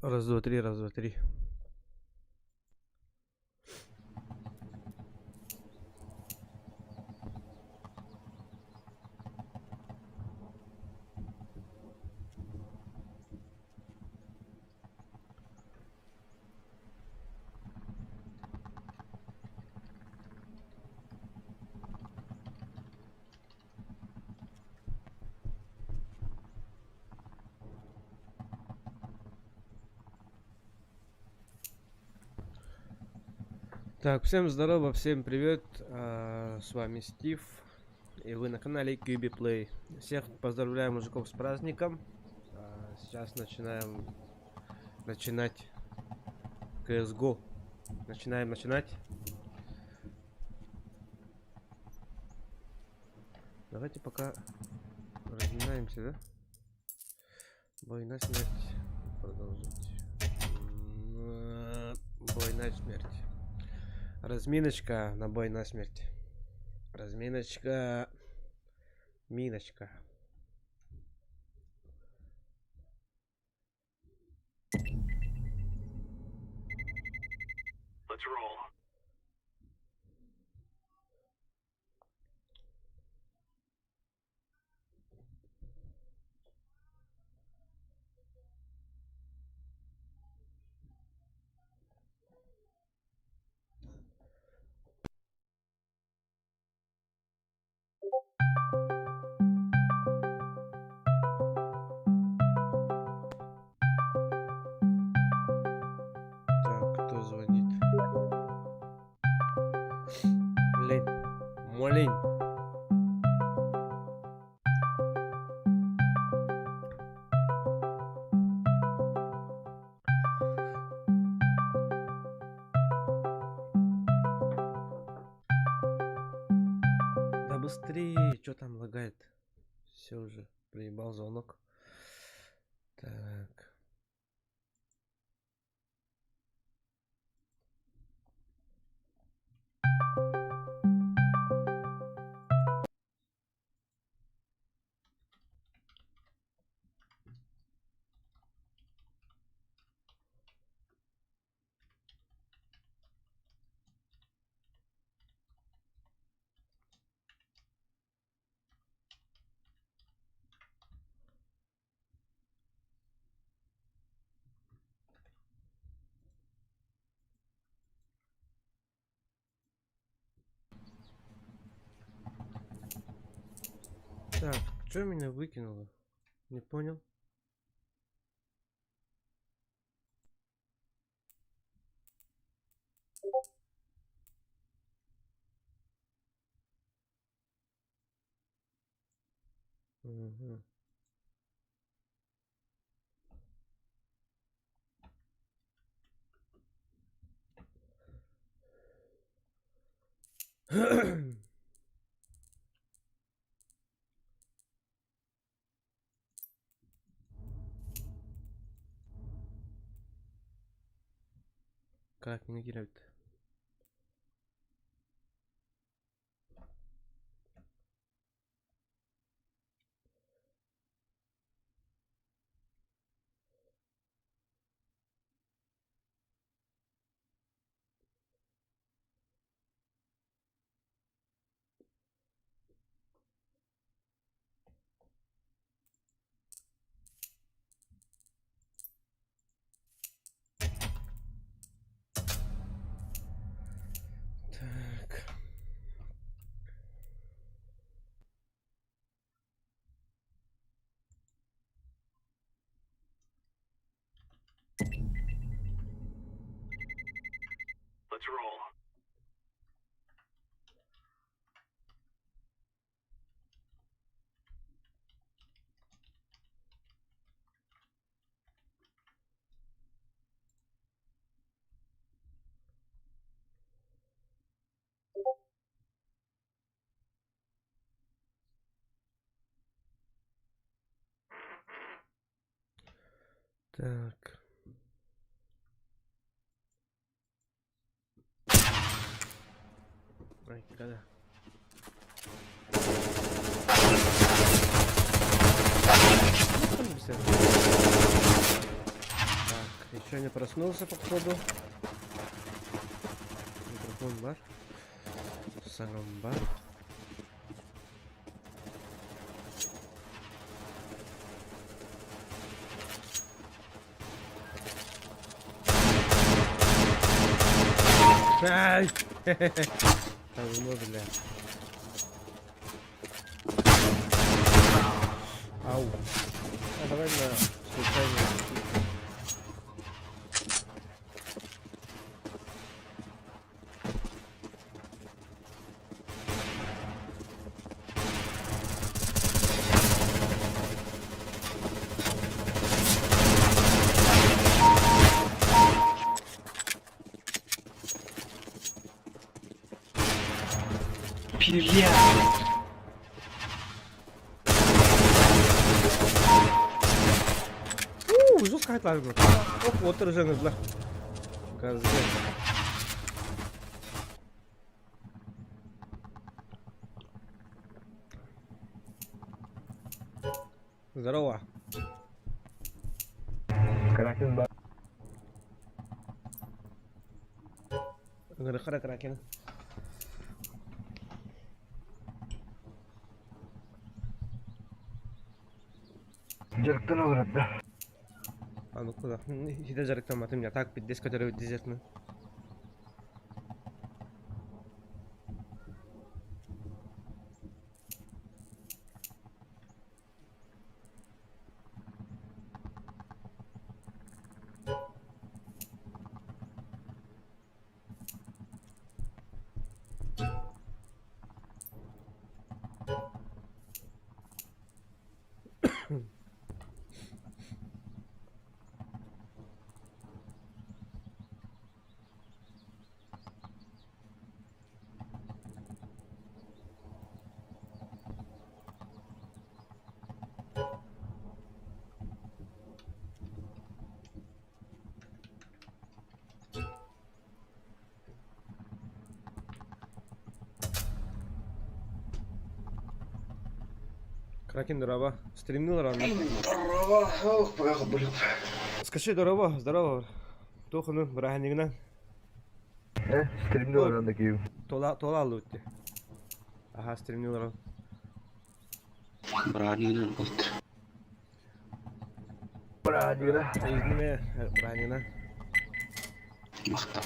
Раз, два, три, раз, два, три. Так, всем здорово, всем привет, а, с вами Стив, и вы на канале QB Play. Всех поздравляю, мужиков, с праздником. А, сейчас начинаем начинать CSGO. Начинаем начинать. Давайте пока разминаемся, да? Бой на смерть. Продолжить. Бой на смерть. Разминочка на бой на смерть. Разминочка. Миночка. Let's roll. Так, кто звонит? Блин, Молень. Да быстрее, что там лагает? Все уже, проебал звонок. Так. Так, что меня выкинуло? Не понял. Угу. Как не играют? Так. Let's roll. Так. Ай, когда? Так. Еще не проснулся, походу. Микрофон бар. Саҥам бар. Ай! Давно, бля. Ау. А давай на случайно. Бля. Уу, жестко хайларбыт. Ох, отыр жаңызла. Газге. Здорово. Кракен бар. Ыҥырыхара Кракен. Дьарыктан олорор да. А ну куда? Ситэ дьарыктамматым я так пиздец көтөрөбүт дизертмин. Кракен дороба. Стримнул рано. Здорово. Ох, пока блин. Скажи, здорово, здорово. Тухыны, быраханигынан. Э, стримнул рано киев. Тола, тола алды Аха, стримнул рано. Бырааһынньыгынан булт. Бырааһынньыгынан. Эйигин быраханигынан. Махтал.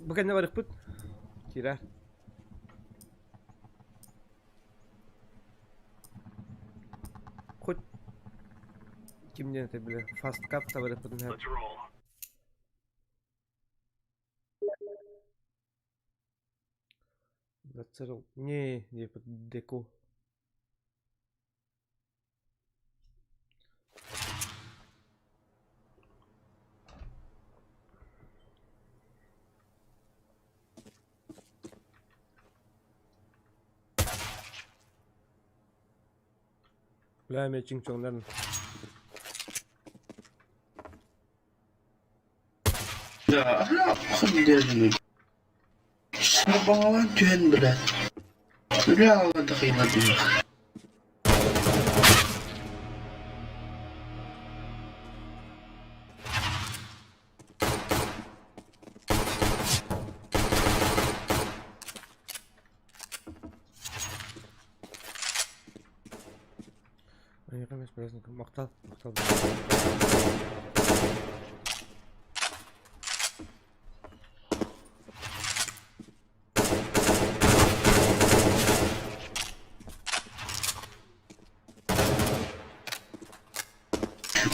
Бу кэннэ барыхпыт. Кира. Хоть ким диэн это бile фаст кап табарыхпытын Нацерл. Не, не, деку. Бля, мен чиң-чоңнарын. Да, Сабаҕалаан түһэн билэн, үлэ аҕала дахыйладылар. Айыка эмес праздник. Махтал, махтал.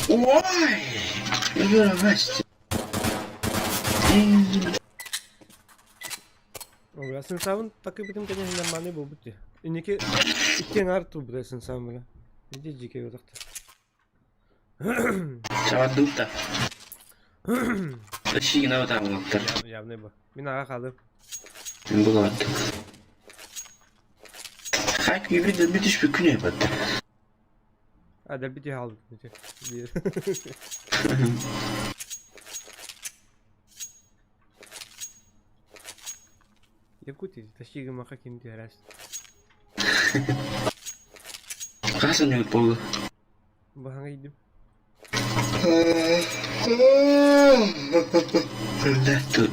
Ой! Өлөр Бля, сенсабын так и битим, конечно, нормальный был бы те. Инники иккен арту, бля, сенсабын, бля. Иди дикий вот так-то. Саҕардыбыт Өссө таабылаттар. Явный бы. Мин аға қалдым. Мин булабаттым. Хак юбит дэлби түспүккүн өйбөттө. А, дэлби түһэ хаалбыт. Якутия, тащи маха ким түһэрээс. Хас онньугут буолла? Баһаҥа иидим. Да, тут.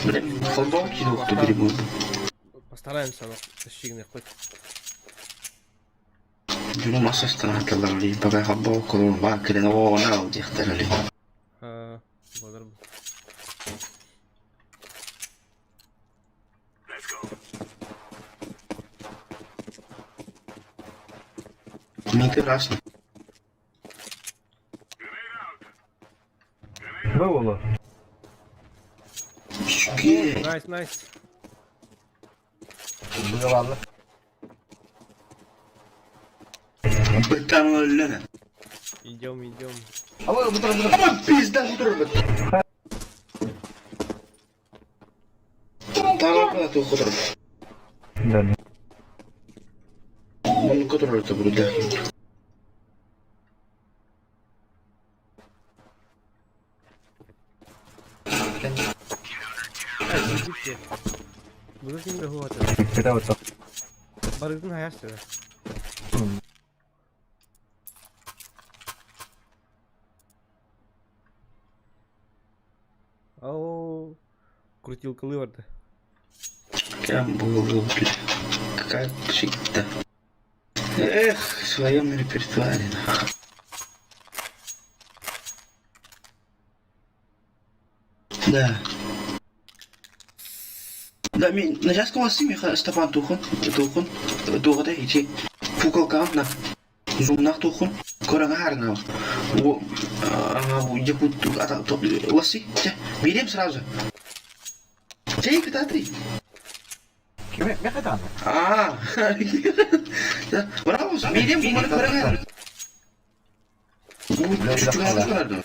Бля, холбоох киһи били буолду. Постараемся, но хоть. Дьону мас астанааталлар дии, пока холбоох колун баа кэлэн оҕоҕуна ал диэхтэр али. Бодор. Мне красный. Было. Үчүгэй. Nice, nice. Было. Бытан өллөнө. Идем, идем. Ама бутыр бутыр. Ама пизда бутыр. Тамам туохутар. Да. Он который это будет, да. Ай, идите. Будут не бегут. Это вот. Барыгын хаясты. Ау, крутилка лыварда. Прям было, бля. Какая всегда. Эх, в своем репертуаре. Нах. Да. Да, ми, на сейчас кому сими Степан Тухун, Тухун, Тухата ичи, фукалка на, зумнах Тухун, корагарна, во, якут, ата, то, ласи, те, берем сразу. Чей, кататри. А, браво, берем, буманы корагар. Чучугар корагар.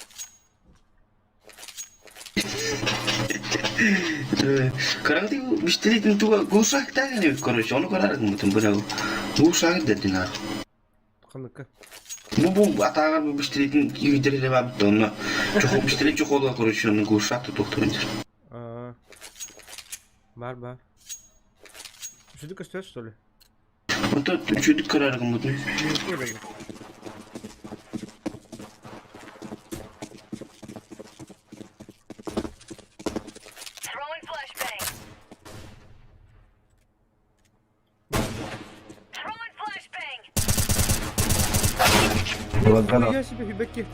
Караңды биштелитин туга гусак тагын короче, оны карарым мутун бирау. Гусак дедин а. Каныка. Бу бу атагар бу биштелитин юдере баб оны. Чохо биштелит чохо короче, оны гусак тутуктурын. А, Бар, бар. Что ты костёр, что ли? Онто чүдүк карарым мутун. Не успели. Throwing flashbang. Throwing flashbang. Нихуя себе, хибаки.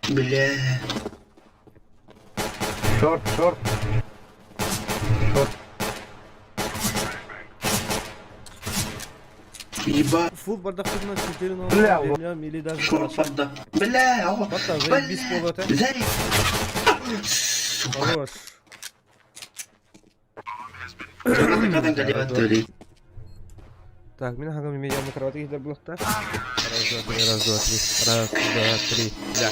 Бля. Шорт, шорт. Шорт. Еба. Фул бардак на 4 на Бля, или даже Шорт подда. Бля, о. Бата, заебись повод, а. Зай. Сука. Хорош. Так, меня хагам меня на кровати их блокта. Раз, два, три, раз, два, три. Раз, два, три. Да.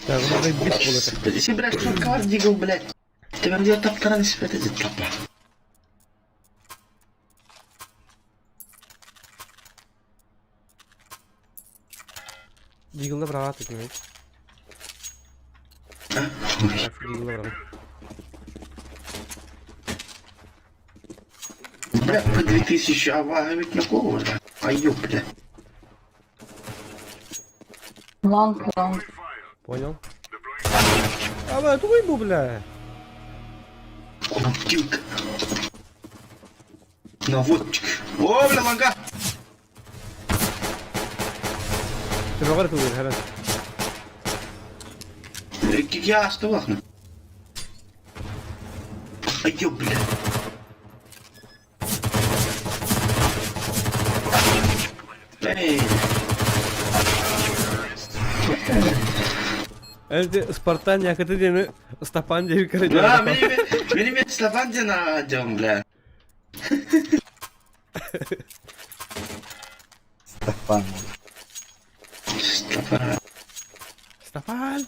Так, ну заебись повод. Если, блядь, шорткавар дигл, блядь. Тебя где таптаран себе это тапа. Диглда брат, ты понимаешь? Ой. Так, диглда брат. Бля, по 2000, а ведь на кого, бля? А ёб, бля. Long, long. Понял? А, бля, твой бу, бля. Крутилка. Наводчик. О, бля, ланга. Ты говоришь, ты говоришь, Я оставахну. А ёб, бля. Эй, Это Спартан, я ты день Стапан день да, мне Степан на дем, бля. Степан. Степан. Стапан.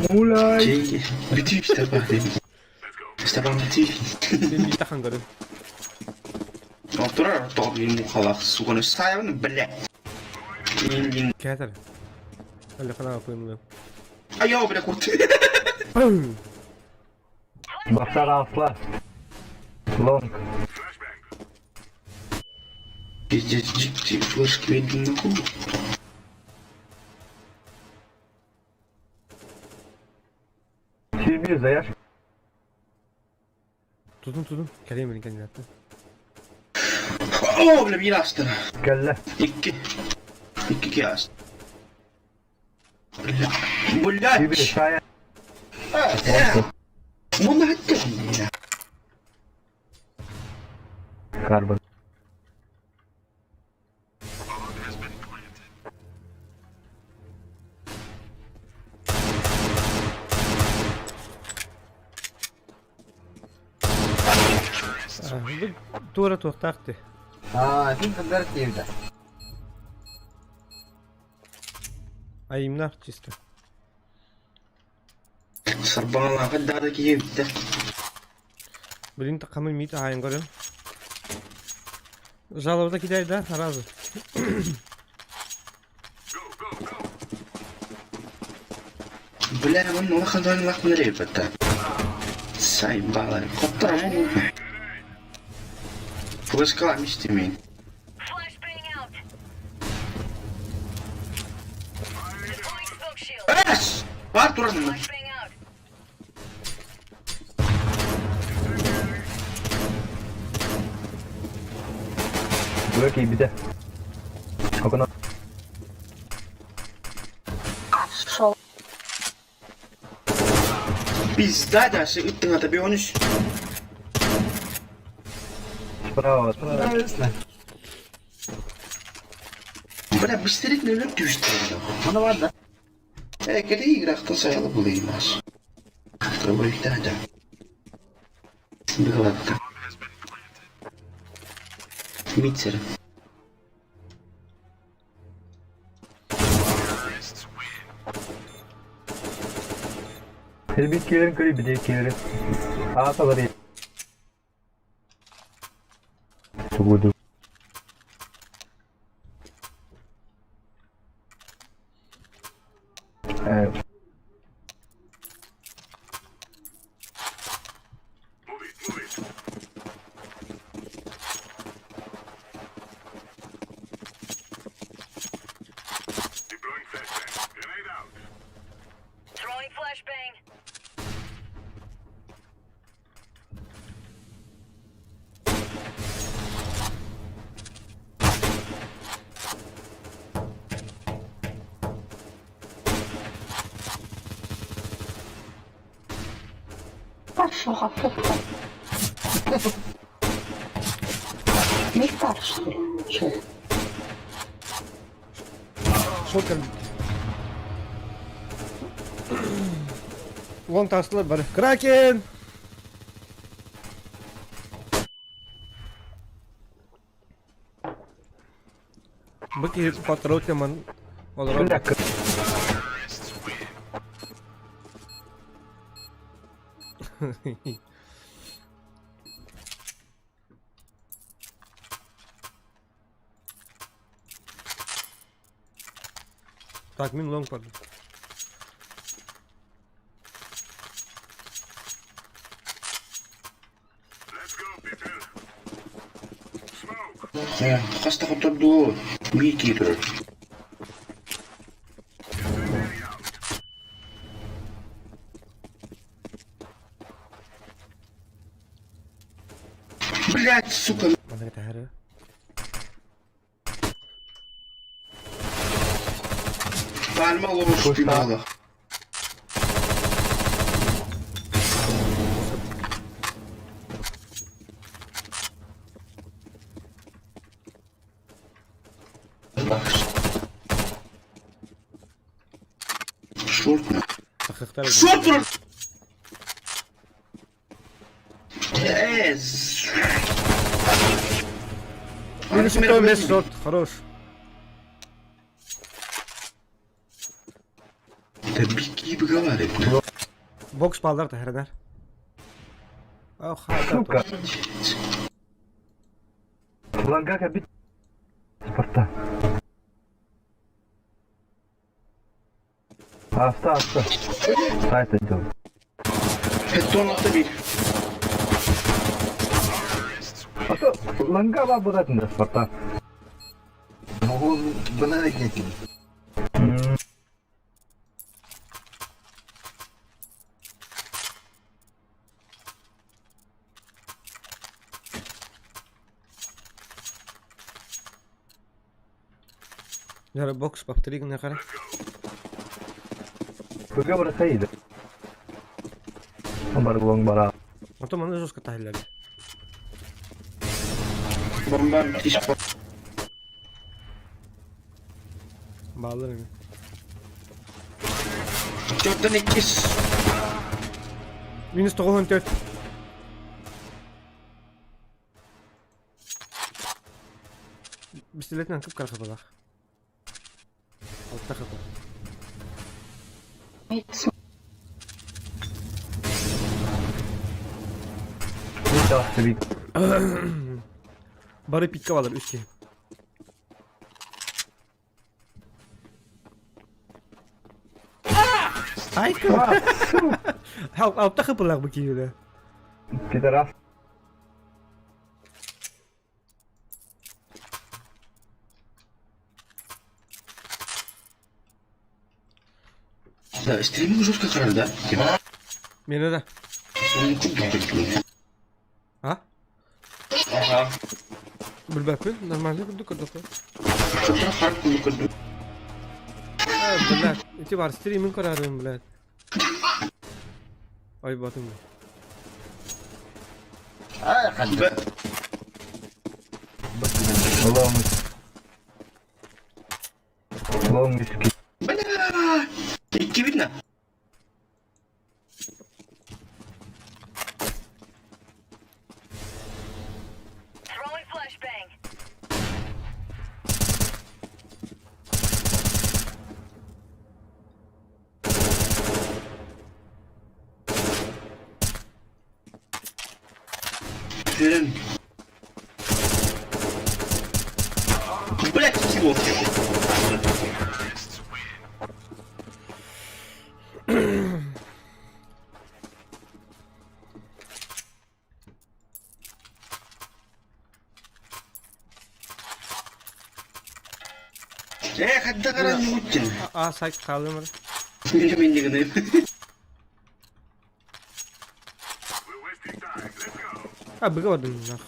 Муляй. Чей, бити Степан. Степан бити. Сен тахан көрүн. Отурар топ ему халах, сука, ну сайван, бля. Кәтер. Әле кана куймын. А я, бля, кут. Басар асла. Лонг. Пиздец, дьикти флешка биэрдим нахуй. Сибиир заяш. Тутун тутун. Кэлиэм билин кэннилэртэн. Оо, бля, биир аастара. Кэллэ. Икки. Икки киһи ааста. Бля. Блядь! Сибиир саайа. Муна хаттым. Карбон. Бу туора туохтаах дии. Аа, син кындар тиэбитэ. Айымнаах чисто. Сарбаҥалаахыт даада киһи эбиттэ. Блин, такамы мит аайын көрөн. Жалобата кидай да, сразу. Бля, мин улахан дойнулаахпын эрэ эбэтэ. Сайбалар. Хотторому бу. Флешкалаам истимин. Flashbang out. Deploying smoke shield. Эс! Бар туран. Flashbang out. Быа киирбитэ. Окуна Шел. Пизда дальше ыттыҥ ата бионүс. справа, справа. Бля, быстрее нөлөк түстэ. Ана бар да. Э, кэти играхтан сайалы булыймас. Пробуйта да. Быгалатта. Митсер. Элбит киирэн көрүй бидей киирэн. Аата барый. Тугуду. Э, Throwing flashbang. Старшего хаппа. Не старший. Чё? Шокер. Вон таслар бар. Кракен! Бу киһи хотторуу теман олорор. бля, Так, мин лонг бардым. Хаста хоттордуу. Биир киһи турар. Блять, сука. Манна кэтэһэр. Пальма ложь пинала. Шорт. Тахыктар. Шорт! Э, Минус 105 шорт, хорош. Да беги, говорит. Бокс балдар тэһэрэнэр. Ох, Сука. Ланга кабит. Спорта. Аста, аста. Сайт отдел. Это он bir. А то ланга ба булатын да спорта. Дьэ бокс повтори гына хара. Быга барахайда. Барылың бара. Ото маны жестко таһыллар. Бомба тиш Бааллар эми. Төрдөн иккис. Минус 94. Пистолетинэн кып-кыра хатылаах. Алта хата. Бары пикка балар үс киһи. Ай, алта хыпылаах бу киһи Пидорас. Да, стриминг жестко харар, да? Типа. Мені да. А? Ага. Билбэппин, нормально курдук көрдөххө. Сотору харк курдук көрдүм. Э, блядь, ити бар стримин көрөрүм, блядь. Ой, батым. Лом үскü. Бля! Икки видно? Throwing flashbang. Блин. Блять, всего. Э, хадда каран юуттин. А, сайт хаалым Мен мен дегенем. А, быга бардым нах.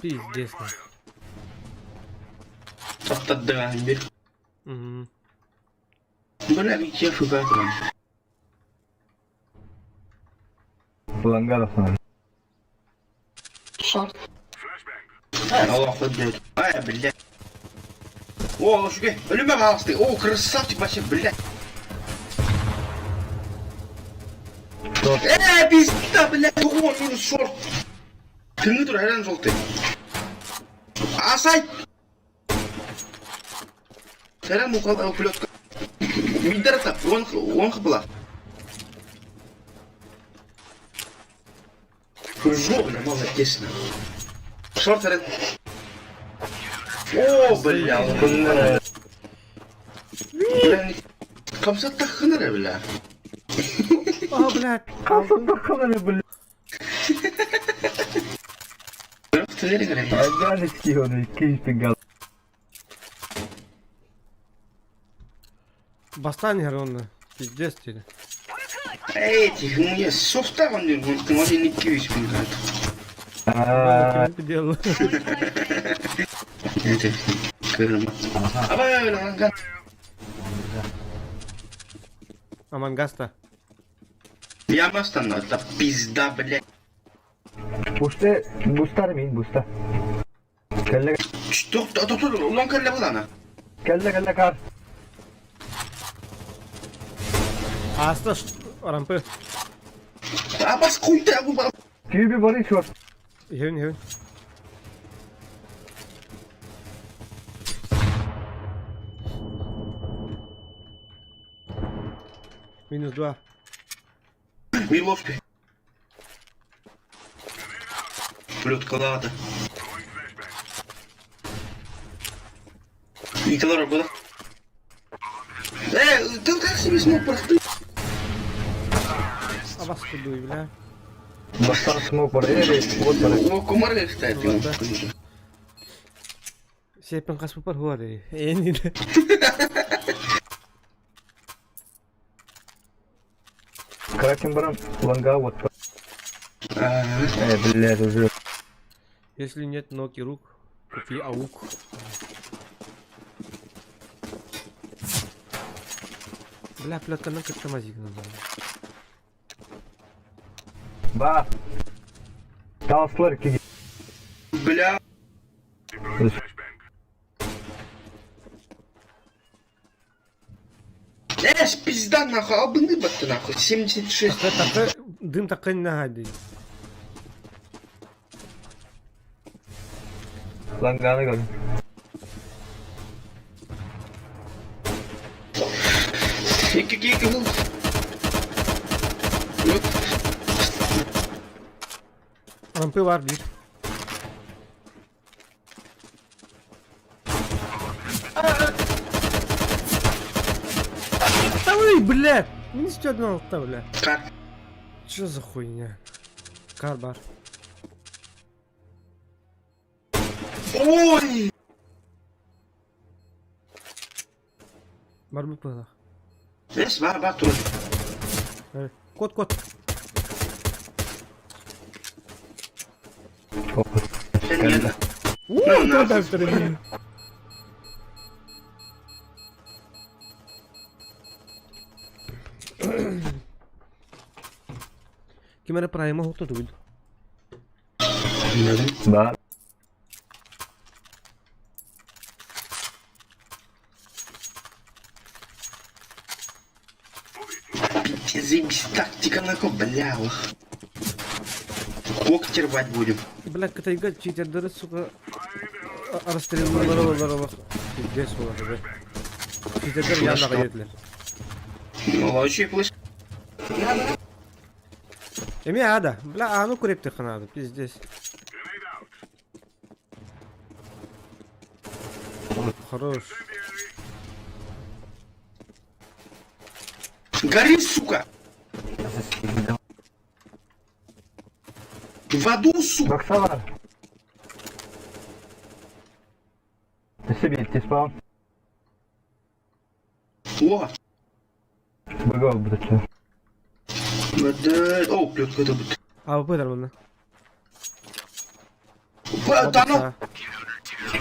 Пиздец нах. Таптаддыга бир. Мгм. Бля, я фугатым. Лангаров. Шорт. Аллах блядь. Ай, блядь. О, шуге, ölüme kalktı. О, красавчик вообще, блядь. Э, пизда, блядь, о, минус шорт. Тыңы тур, хайран жолты. Асай! Хайран мукал, плетка. Миддарата, он, он была. Жо, бля, молодец. Шорт, хайран. О, бля, бля. Бля, Хамсаттаххынара, бля. О, блядь. Хамсаттаххынара, бля. Бастан онно. Пиздец тебе. Эй, тихо, я софта вам не может не кивись, блядь. Делал. Это, Ага. Амангаста. Я бастан, это пизда, блядь. Бусте, бустар мин, буста. Кэллэ. Что, кто, кто, улан кэллэ булана. Кэллэ, кэллэ кар. Аста рампы. А бас хуйта, бу. Күйби бары шорт. Хевин, хевин. Минус 2. Миловка. Плетка лада. Николай было. Э, ты как себе смог прохты? А вас кудуй, бля. Бастаан смок бар. Эй, вот бар. О, кумар кстати. Сиэппин хаспыппар хуар эйин. Кракен баран ланга вот. Э, блядь, уже. Если нет ног и рук, купи аук. Бля, плетканы кытта мазик надо. Ба. Таслар ки. Бля. Эш, пизда нахуй, албыны батты нахуй, 76. Такы, такы, дым такы не Ланганы көрдүм. Икки кики был. Рампы бар биир. Да вы, блядь! Не одного бля. Как? Чё за хуйня? Карбар. Ой! Барбы пылах. Эс, бар, бар, тур. Кот, кот. Нет. Ну, нахуй. Ким эрэ прайма хото дугуй. Да. Заебись, тактика нахуй, бля, ох. Когти рвать будем. Бля, кытайга читердары, сука, расстреллар Пиздец олар, бля. Читердер яннаға еділер. Ну, вообще плыш. Эми ада, бля, ану күрепті қынады, пиздец. Хорош. Гори, сука! В аду, сука! Баксалар. Себе спал. О! Быгал, блядь. Да, о, плетка это будет. А, быдар мына. Да ну!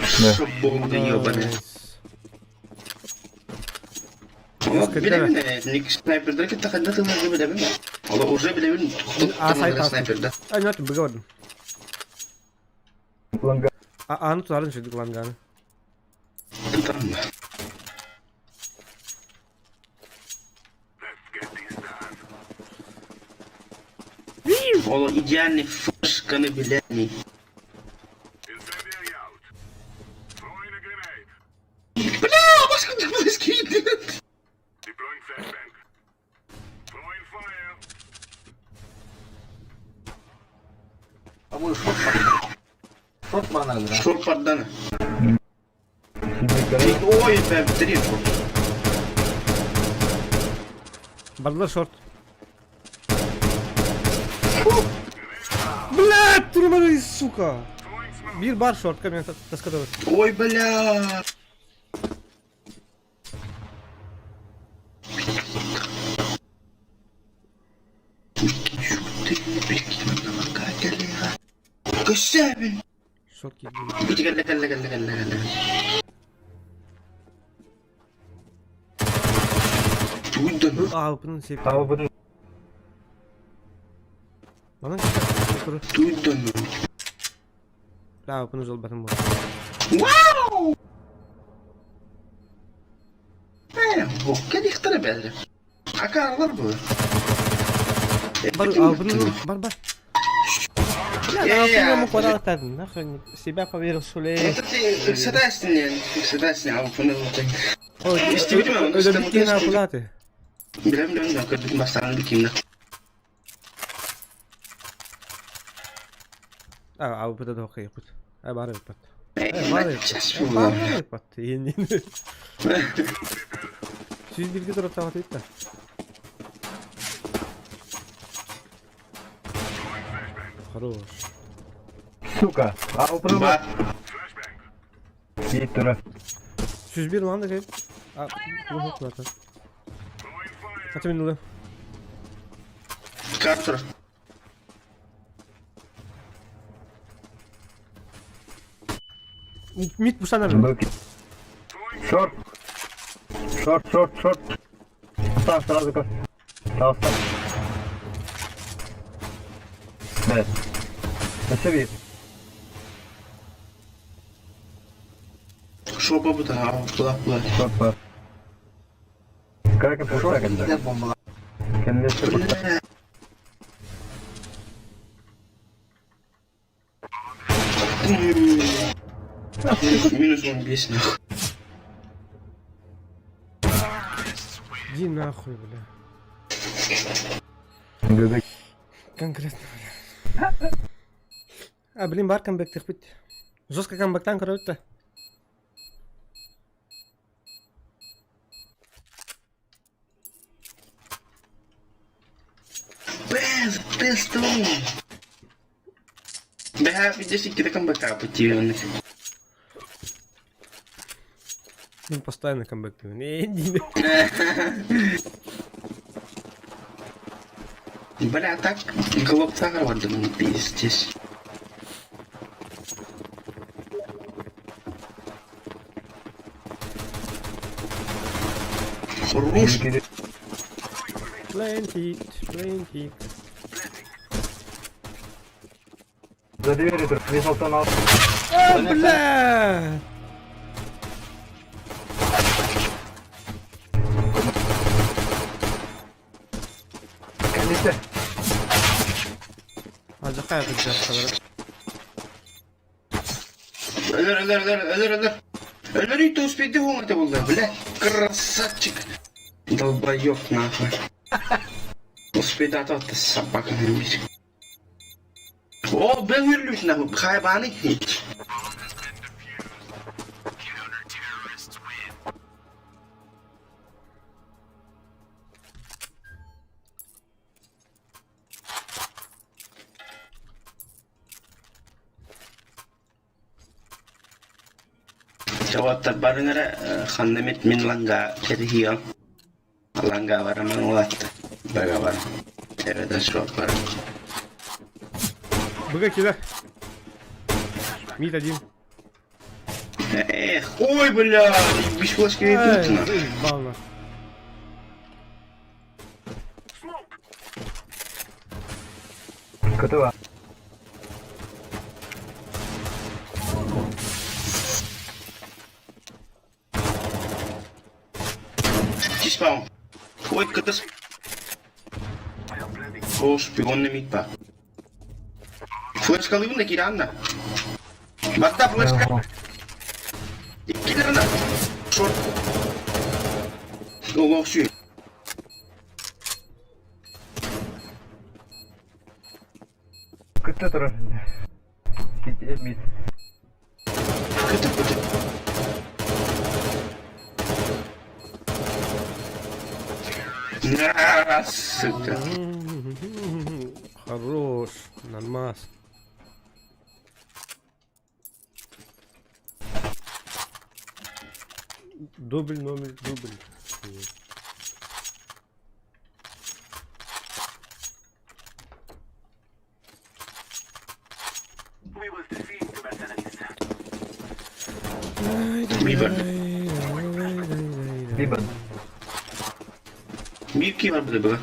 Шабон, ебаный. Билебин, ник снайпердер китта хадда тылы билебин. Ола уже билебин, снайпер, да. А, нет, быгал. Ланга. А, ану туларын шүдік ланганы. Там. Ола идеальный флешканы билебин. Бля, башка близкий. Шор поддана. Ой, бля, три. Барлар шорт. Бля, турманы, сука. Бир бар шорт, мен таскадыр. Ой, бля. Көссәбин. Шорт киди. Кэллэ кэллэ кэллэ кэллэ кэллэ. Туйдан. А, бұның сеп. А, бұның. Манан Туйдан. Бля, бұны жол батын бол. Вау! Э, кел ихтара бәдре. Акарлар бу. Бар, а, бұны бар, бар. Бля, я ему куда нахуй себя поверил, что ли. Это ты согласен, согласен, а бұны Ой, Истибитим, öyle bir kere apılаты. Билем билем да көрдүм бастан бикимде. А, а bu da okey put. А, бар пат. Бар. Бар пат. Енді. Сүүс билги туруп табат да. Хорош. Сука, а Бар. Сиит тура. 101 лан да А, ну, Аты мен ылы. Картер. Мид пушана бер. Шорт. Шорт, шорт, шорт. Стан сразу как. Стал, стал. Бэт. Өссө Шопа бу була була. Шорт бар. Как это Киде бомбала. Кеннесі Минус 15 нахуй. Иди нахуй, бля. Конкретно, бля. А, блин, бар камбэк тихпит. Жестко камбэктан короче-то. Без, без того. Бля, видишь, киде камбэка потивен. Ну, постоянно камбэк. Не, иди. Бля, так голубца родом, пиздец. Хорош. Plenty, plenty. За дверью тут пришел на А, бля! Кеннесі. А жаққа это жаққа Өлөр, өлөр, өлөр, өлөр, өлөр. Өлөр и то успейте он это было, бля. Красавчик. Долбоёб нахуй. Успей дата ты собака набить. О, бля, верлюсь нахуй, хайбаны. Чаваттар барыңара ханнамет мин ланга терхион. Ланга бара маңулат. Бага бар. Тереде шоп бар. Быга кида. Мид один. Эх, ой, бля, биш флешки Ай, ведут. заебал нахуй. Котова. Тиспаун. Ой, кытыс. О, шпион на мид па. Флешка лывна киранна. Батта флешка. Киранна. Шорт. Ого, все. Кытта турар. Мид. Кыты, кыты. На, сука. Хорош, нормас. Дубль, номер, дубль. Бибер. Бибан. Бибки бар было.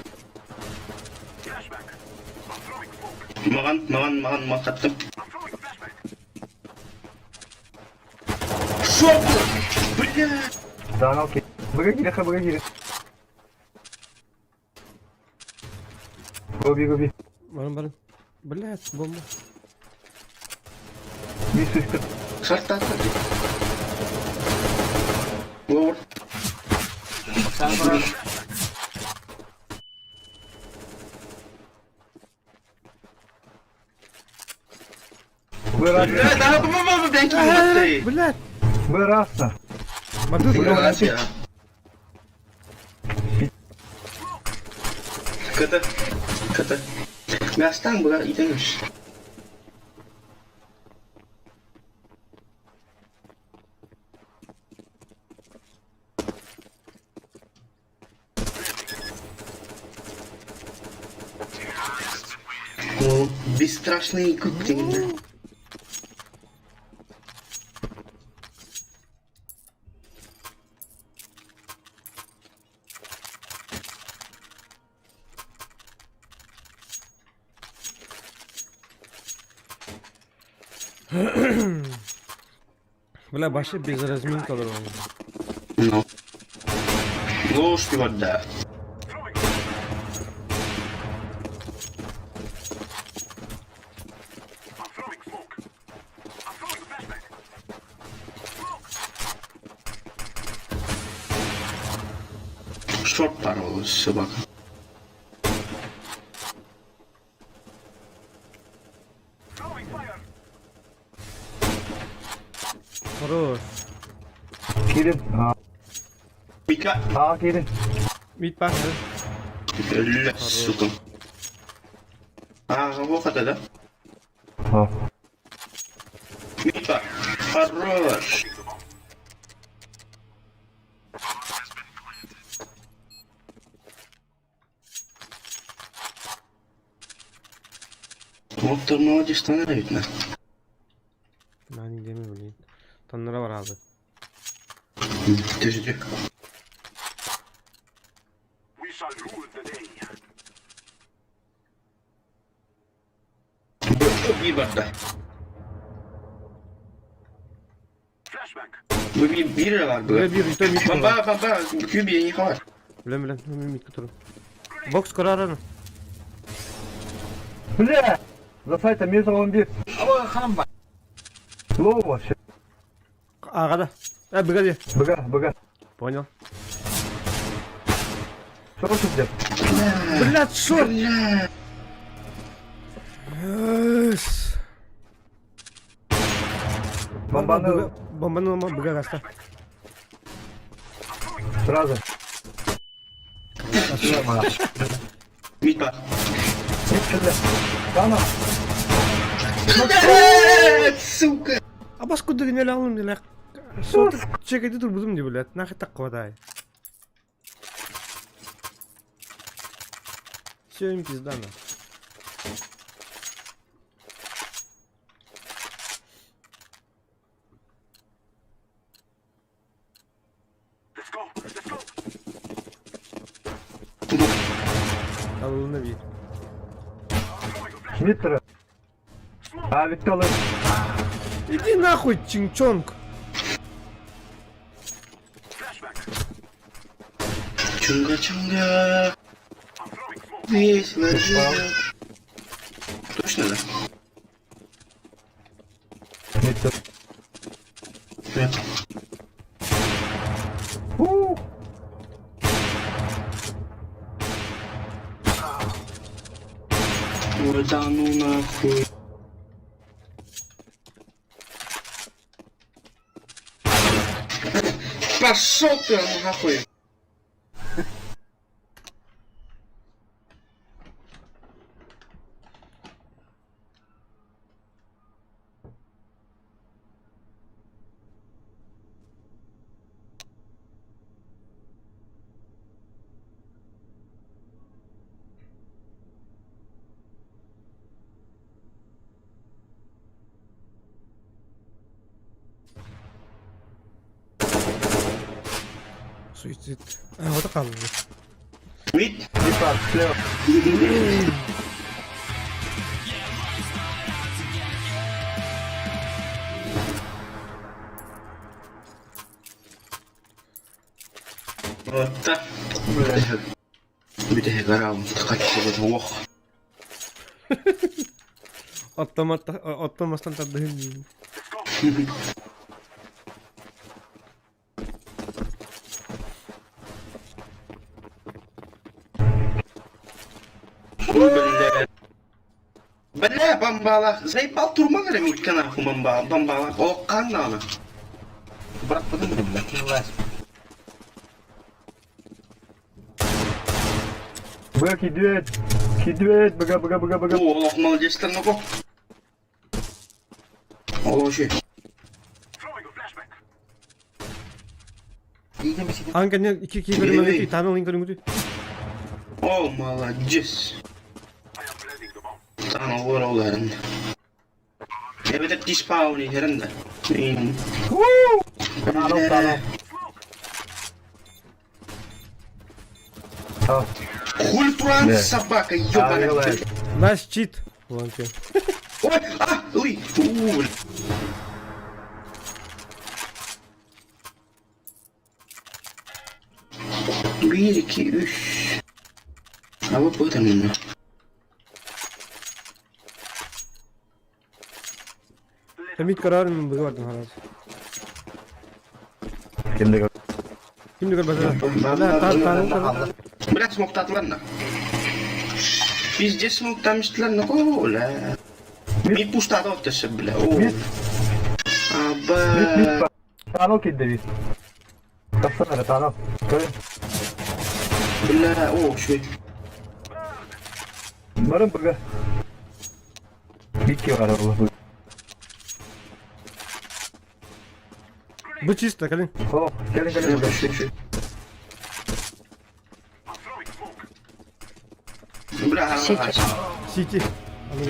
Маған, маған, маған, мақаттым. Шоп! Бля! Данал ки. Быга кире, быга кире. Гоби, гоби. Барın барın. Блять, бомба. Bir sıçtı. Шарт атты. Лор. Быра, Бля, да, бля, бля, бля, Блять! бырасна. Мадут, бля. Ката, ката. Гастан буга итемеш. Ну, бесстрашный күк Бля, вообще без разминка был. Ну. Ложки вода. Шорт порвалась собака. Хорош. Кирин. Мика. А, Кирин. Мид пах. Бля, сука. А, вот это, да? А. Мика. Хорош. Вот ты молодец, становится. Нани деме, блин. Таннара барады. Ты же. Bir barda. Bu bir, bir var bu. Бля, bir, то мид. Бомба, бомба, кюби не хватит. Бля, бля, ну мид который. Бокс карараны. Бля! За сайта между он бир. Лоу вообще. Ага, да. А, бегади. Бга, бга. Понял. Что тут делать? Блядь, шорт! Бля. Эс. Бомбанул Бомбанула бга гаста. сразу. Мид ба. Да, ну. Бля, сука. А бас куда не алым не лях. Шорт чекайте тут будем не блядь. Нахер так хватай. Все им пизда на. Алына бит. Митра. А, Виктор. Иди нахуй, чингчонг. Чунга чунга. Весело живет. Точно, да? Митра. Нет. У. Ой, да ну нахуй. Пошел ты нахуй. Суицид. А, вот так. Мид. Типа, слева. Вот так. Бүтэһик раунд качествода ох. Автомат, автоматтан тардыһын. Бля. Бля, бомбалах. Заебал турман митка нахуй бомба, бомбалах. О, канана. Брат, подумай, блядь, не лазь. Б, кидает. Кидает. Бга, бга, бга, бга. О, олох молодец, ну-ка. О, вообще. Анка не iki iki көрүмө таныл көрүңү. О, молодец. Таҥа олорон. Эбэтэр диспаун иһэрин да. Таанал, таанал. Хуй туран собака, ёбаная. Наш чит. Вон ты. Ой, а, ой, фу. Биир, икки, үс. А вот в этом именно. Мит карар мен быга бардым харас. Кимде Ким да көрбөтө. Да, тар тар. Блядь, смоктатылар на. Пиздец смоктамыштылар на кола. Мид пустата оттесе, бля. О. Мид. Аба. Мид Таанал киирдэ дии. Тахсан эрэ таанал. Көрүн. Бля, о, үчүгэй. Барын быга. Бикки баар буолла. Бу чисто, кэлин. О, кэлин кэлин быга. Бля, Сити. Сити.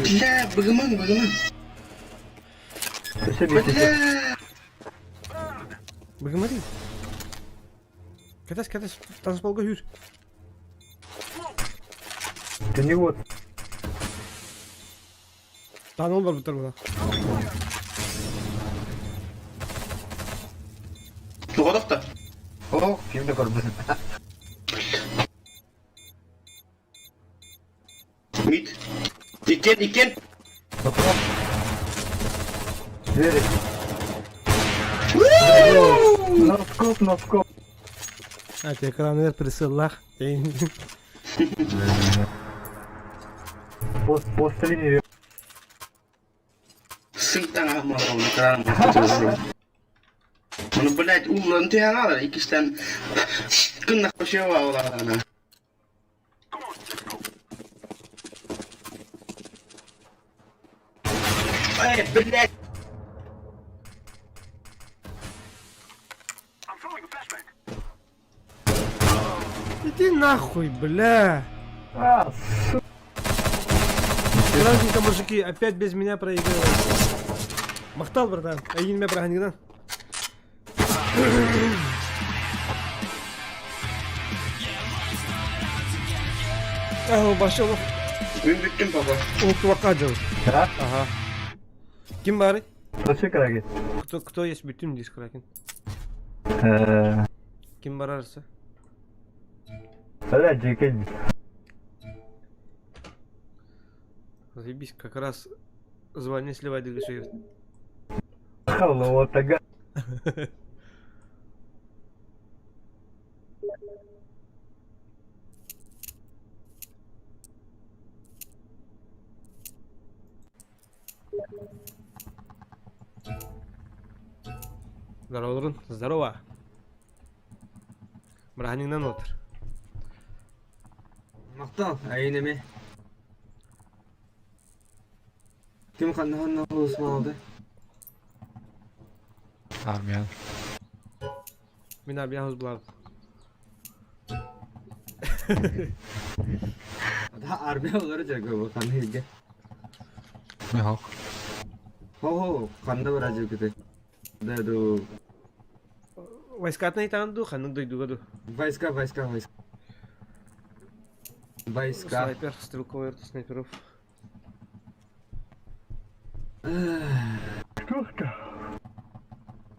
Бля, быгыман, быгыман. Өссө биир Бля. Быгымарый. Кэтэс, кэтэс, танцполга үүр. Түннүк уот. Тааныл барбыттар була. Тоҕо да? О, ким да көрбүт. Мид. Иккен, иккен. Двери. Носкоп, носкоп. А, те экраны присыллах. Пост, пост линии. Сынтаҥа Ону, блядь, ууллан түһэн хаалар, иккистэн гыннахха үчүгэй Эй, блядь! Иди нахуй, бля! А, сука. С праздником, мужики, опять без меня проигрываете. Махтал, братан. Айгин меня браһынньыгынан. Башыл Мин бүттүм, папа. Уһуктубакка дьыл. Да? Ага. Ким баарый? Зачем Кракен? Кто, кто есть бүтүм диир Кракен? Ким барарса? Бля, дьиэкэй. Заебись, как раз звание сливать дегаши. Холло, тага. Здорово, Рун. Здорово. Браһынньыгынан отыр. Махтал, айын эми. Ким ханна ханна улусмалды? Армиян. Мин армиян булабыт. Да армия олар жагы ханна илге. Михал. Хо-хо, ханна бар жагы Да ду. Войскатна итан ду, ханнык дойдуга ду. Войска, войска, войска. Войска. Снайпер, стрелковый снайперов.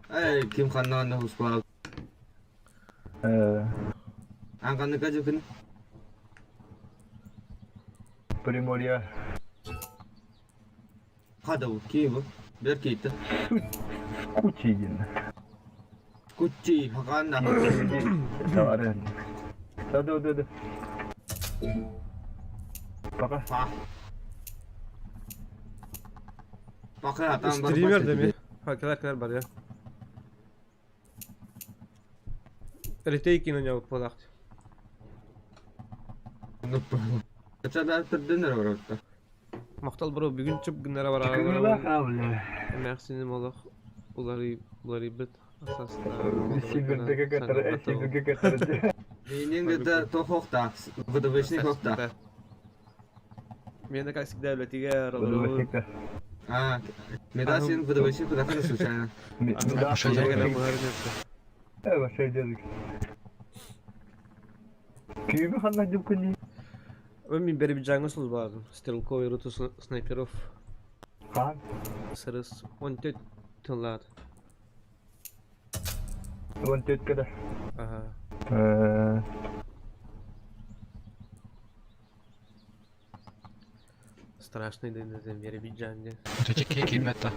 Эй, ким ханна ханна улусмалды? Ан ханныка жакын? Приморье. Хада Киев. Бер кийти. Кучигин. Куччи, хаканна. Давай. Да, да, да, да. Пока. Па. Пока там Стример да ми? Ха, кэлэр кэлэр бар я. Ретейки на него подахт. Качада түрдөнөр барабыт. Махтал бро, бүгүн чып гыннара Кыгыла, барар. а, бля. Эмээхсиним олох уларый уларыйбыт асаста. Сибирдеге катар, Сибирге катар. Менин где-то тохохта, ВДВшный хохта. Мен как всегда үлэтигэр олору. ВДВ-щика. А, меда сен ВДВ-щик куда случайно. Да, Вообще дедик. Вообще дедик. Күйбі ханна деп күні. Мен Биробиджанга службадым. Стрелковый роту снайперов Хан. СРС. Он тет тыллады. Он төткеді. Ага. Страшный день это Биробиджан де. Өтөче кие киирбэт да.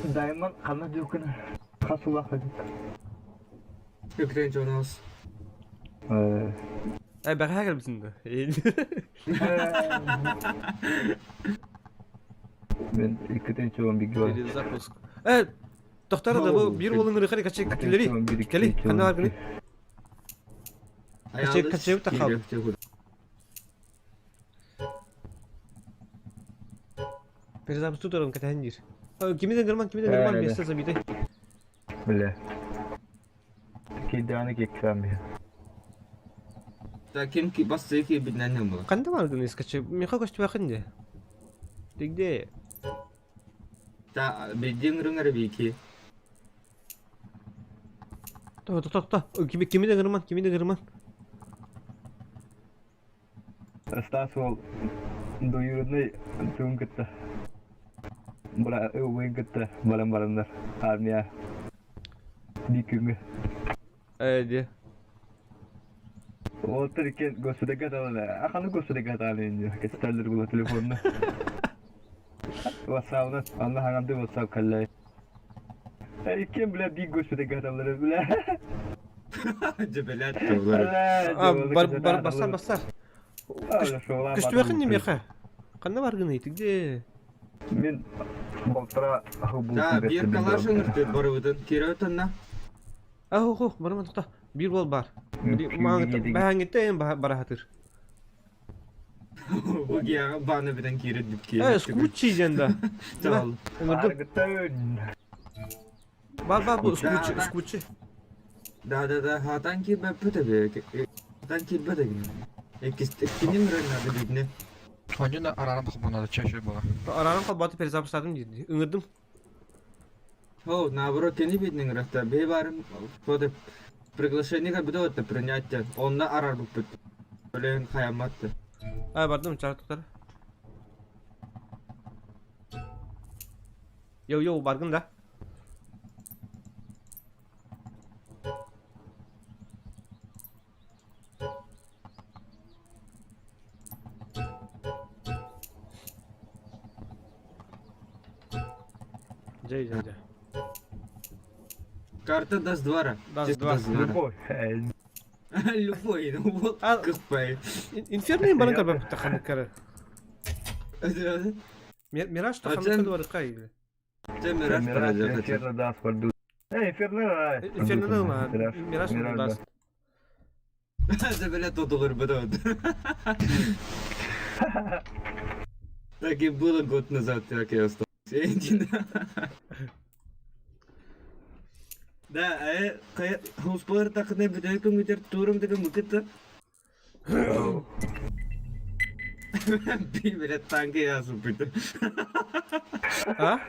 Дайман ханна деп күні. Қасулақ дедік. Үкрен Джонас. Ай, бәғә кәлбісін да. Мен иккетен чуган биг бар. Перезапуск. Э, тоқтар да бұл бір болың рыхари каче килери. Кели, қандай бар күні? Каче тахал. Перезапуск тут катәһен дир. Кимиден герман, кимиден герман, место забиты. Бля. Киданы кексам я. Да ким ки басты ки биднен не было. Қандай бар күні скаче? Меха көшті бақын де. Ты где? Да бидин рыңар бики. Тоқта, тоқта, тоқта. Кимиден герман, кимиден герман. Стас ол двоюродный туын кытта. Бра, уын кытта баран барандар. Армия. Бик күнгө. Э, де. Отыр екен госпитальга таланы. Аханы госпитальга таланы инде. Кестерлер була телефонна. WhatsApp'на, анна ханганды WhatsApp каллай. Иккен бля бик госпитальга таланы бля. Жебелет доллар. А, бар, бар, басар, басар. Көшті бақын не меха? Қандай бар күні? Ты где? Мен болтыра Да бир калашын үртөт барыбытын. Кире өтөнна. А, ох, барман тоқта. Бір бол бар. Бәңгеттен барахатыр. Бу гияга баны биден кире дип ки. Э, скучи ден да. Чал. Ыңырдым. Бар, бар, бұл скучи, скучи. Да да да хатан ки бөппүтэ бе. Хатан ки бөтэ гин. Экис киним рыңар бидне. Онжун арарам холбонады чөшө була. Арарам қалбаты перезапустадым дейді. Ыңырдым. О, наоборот, кени биднең рахта. Бе барым фото приглашение ка бидө өттө принятие. Онна арар бүппүт. Өлен хаяматты. Ай, бардым, чар тоқтар. Йоу, йоу, баргын да. Жай, жай, жай. Карта даст двара. Даст два. Любой. Любой, ну вот А- кыппай. Инферно баран карбап таханыккары. Мираж таханыккары бар кай. Те мираж парадыр. Инферно даст варду. Э, инферно Инферно ма, Мираж даст. Забелет доллар бедот. Так и было год назад, так и осталось. Да, э, кая хуспар такны битә көңгетер турым деген мыкыты. Би билет танки язып бит. А?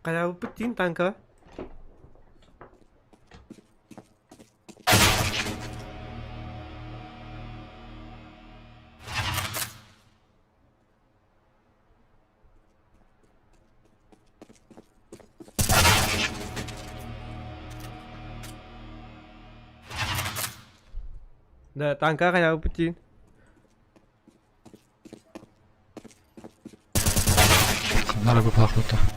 Кая бит танка. Да, танка кая бит. Нары бу пахлыта.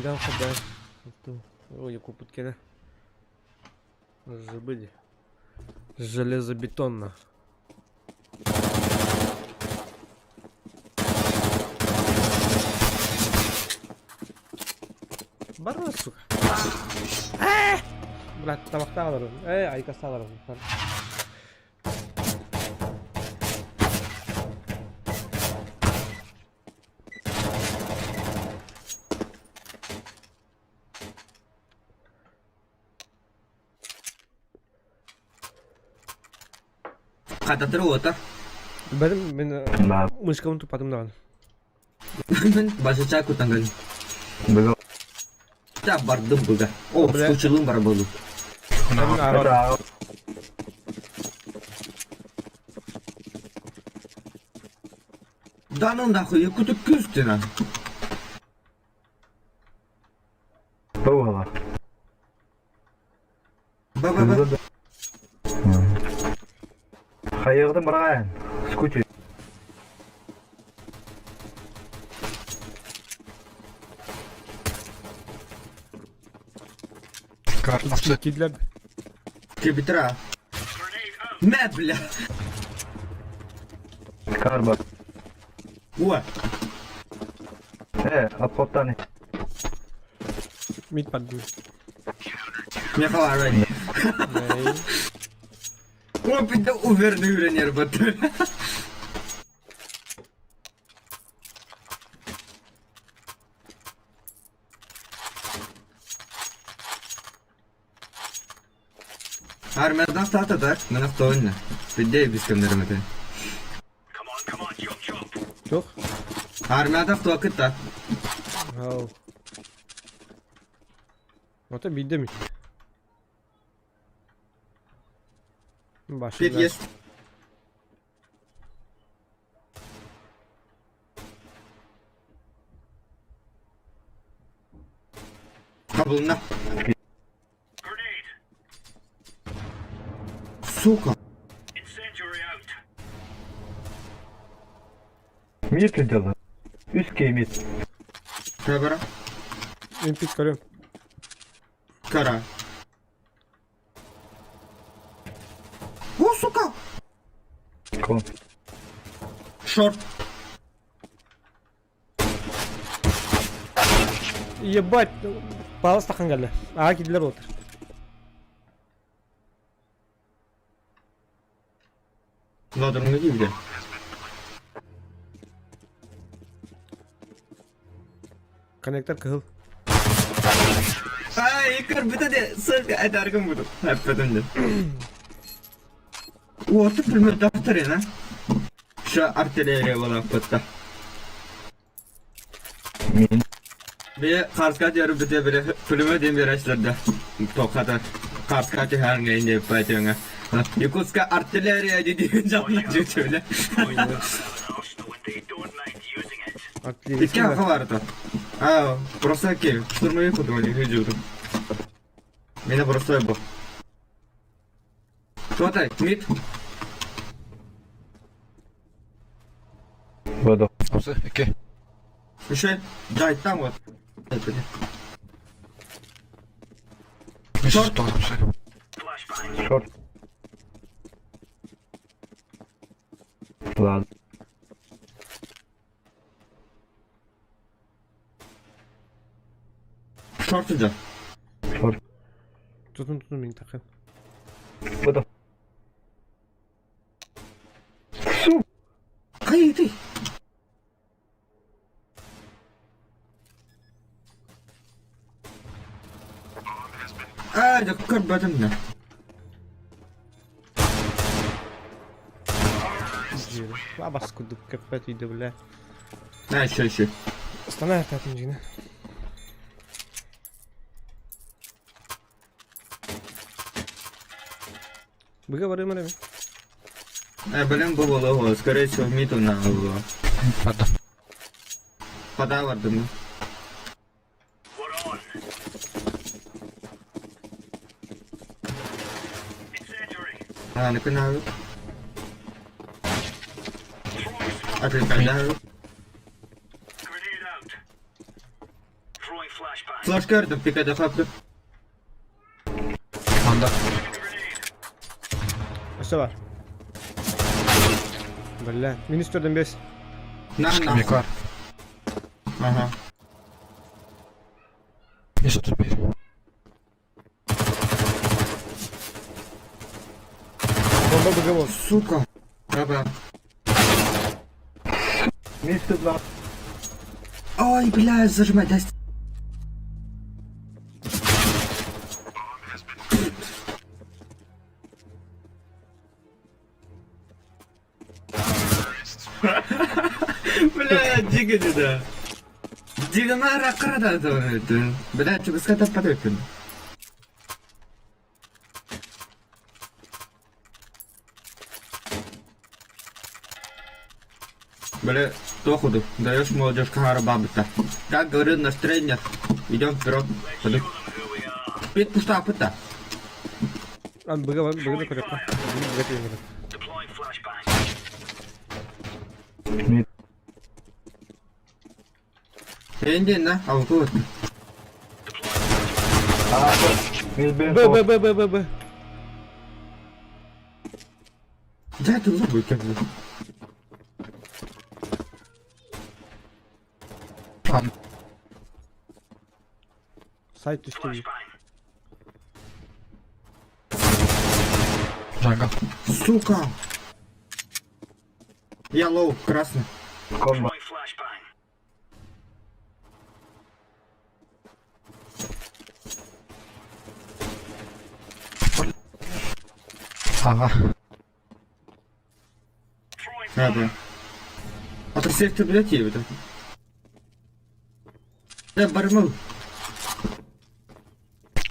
Дан хабар. Ой, купут кene. Забыли. Железобетонно. Барна, сука. Брат, табахта аларым. Эй, айкаста аларым. Хататыр уота. Бәрім мен мышкамын тупадым даҕаны. Мин башача кутанган. Быга. Та бардым быга. О, Бля. скучилым бар болу. Арар. Да ну нахуй, я куту күстүнә. Бауала. Ба ба ба. Хайырдым барайын. Скучи. Кар, апсы. Кидләп. Кебитра. Мә, бля. Карба. О, Э, обхоттан. Мид падды. Михаил Арани. О, бит уверный үйренер бат. Армиядан статада, мен автоойна. Бидде биз кемдеремете. Тух. Армиядан автоакыта. Ау. Ото бидде ми. Пит есть. Кабылна. Сука. Мид дело. Үске мид. Кабара. Мен пит көрөм. Кара. О, сука! Кон. Шорт. Ебать. Палас тахан geldi. Ага кидлер отыр. Ладрыңны кийде. Коннектор кыһыл. Ай, икер бите де, сука, айтаргым буду. Әппетім де. Оты пулемет дафтар ена. Ша артиллерия бола аппетта. Мин. Бе карска дияры бите бире пулемет дем берәчләрдә. Токата карска тиһәр инде пайтыңа. Якутска артиллерия диде жанна жүтүле. Артиллерия. Икки хабарда. А, просто ки, штурмовик удумали, хүжүрдүм. Меня просто бу. Что ты, мид? Воду. Апсы, эки. Еще? Да, там вот. Шорт. Апсы. Шорт. Ладно. Шорт идет. Шорт. Tutun tutun beni takın. Воду. Кай ты? А, да как бы там, да. Бабас кудук кеппет үйдө бля. На, еще, еще. Станай опять жина. Быга барым эми. А, блин, было, скорее всего, мид на Барды. Подавар, думаю. А, ну канал. А ты когда? Флешка көрдүм, пикада хапты. Анда. Өссө бар. Бля, минус төрдөн бес. На, на. Микар. Ага. Минус 31. Бомба БГ Сука. Баба. Мистер на. Ой, бля, зажимай, дай. Бля, дига да. Дигана ракрада это. Бля, чугаска таппатыппын. Бля, доходу. Даешь молодежь кахара бабыта. Как говорил наш тренер, идем вперед. Ходу. Пит пуста пыта. Ан БГ бар, БГ да көрөккө. БГ деген. Мид. Энди на, а вот. Мид Б. Б Б Б Б Б Б. Да, ты лобый как бы. Ан. Сайт түстү. Jungle. Сука! Я low, красный. Комбо. Ага. Да, да. А ты сектор, блядь, ебет. Да, бармыл.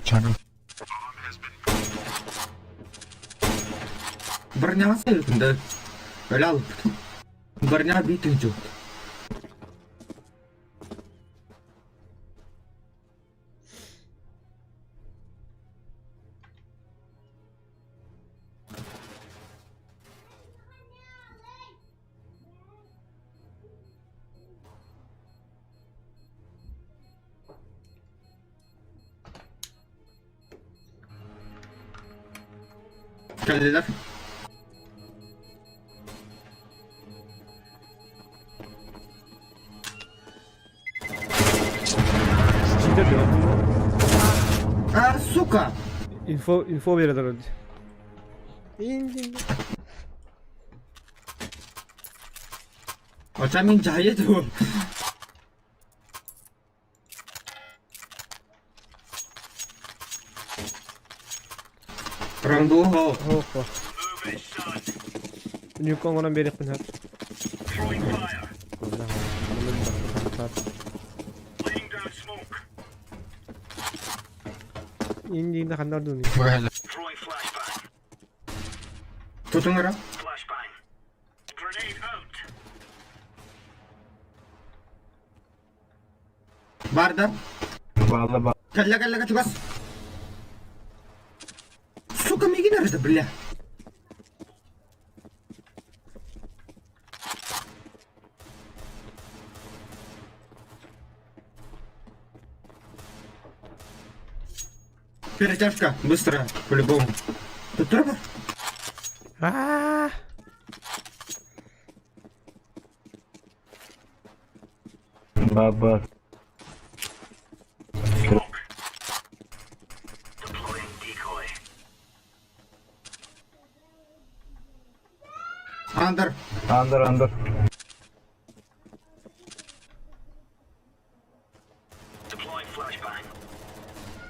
Jungle. Броня да. Лял. Броня битых идет. Кэллилэр. Читер диэн. А, сука! Инфо инфо бере дии. Инди. Оча мин жайы дуо. Рамбу хо. Хо. Нюк оҥорон биэриэхпин сөп. Индиинде ханна ордуни. Быһа Тутуңара. Барда. Баалла ба. Кэллэ кэллэ чугас. Сука, мигин эрэ бля. Перетяжка, быстро, по-любому. Тут труба? Аа. Баба. Under. Under under.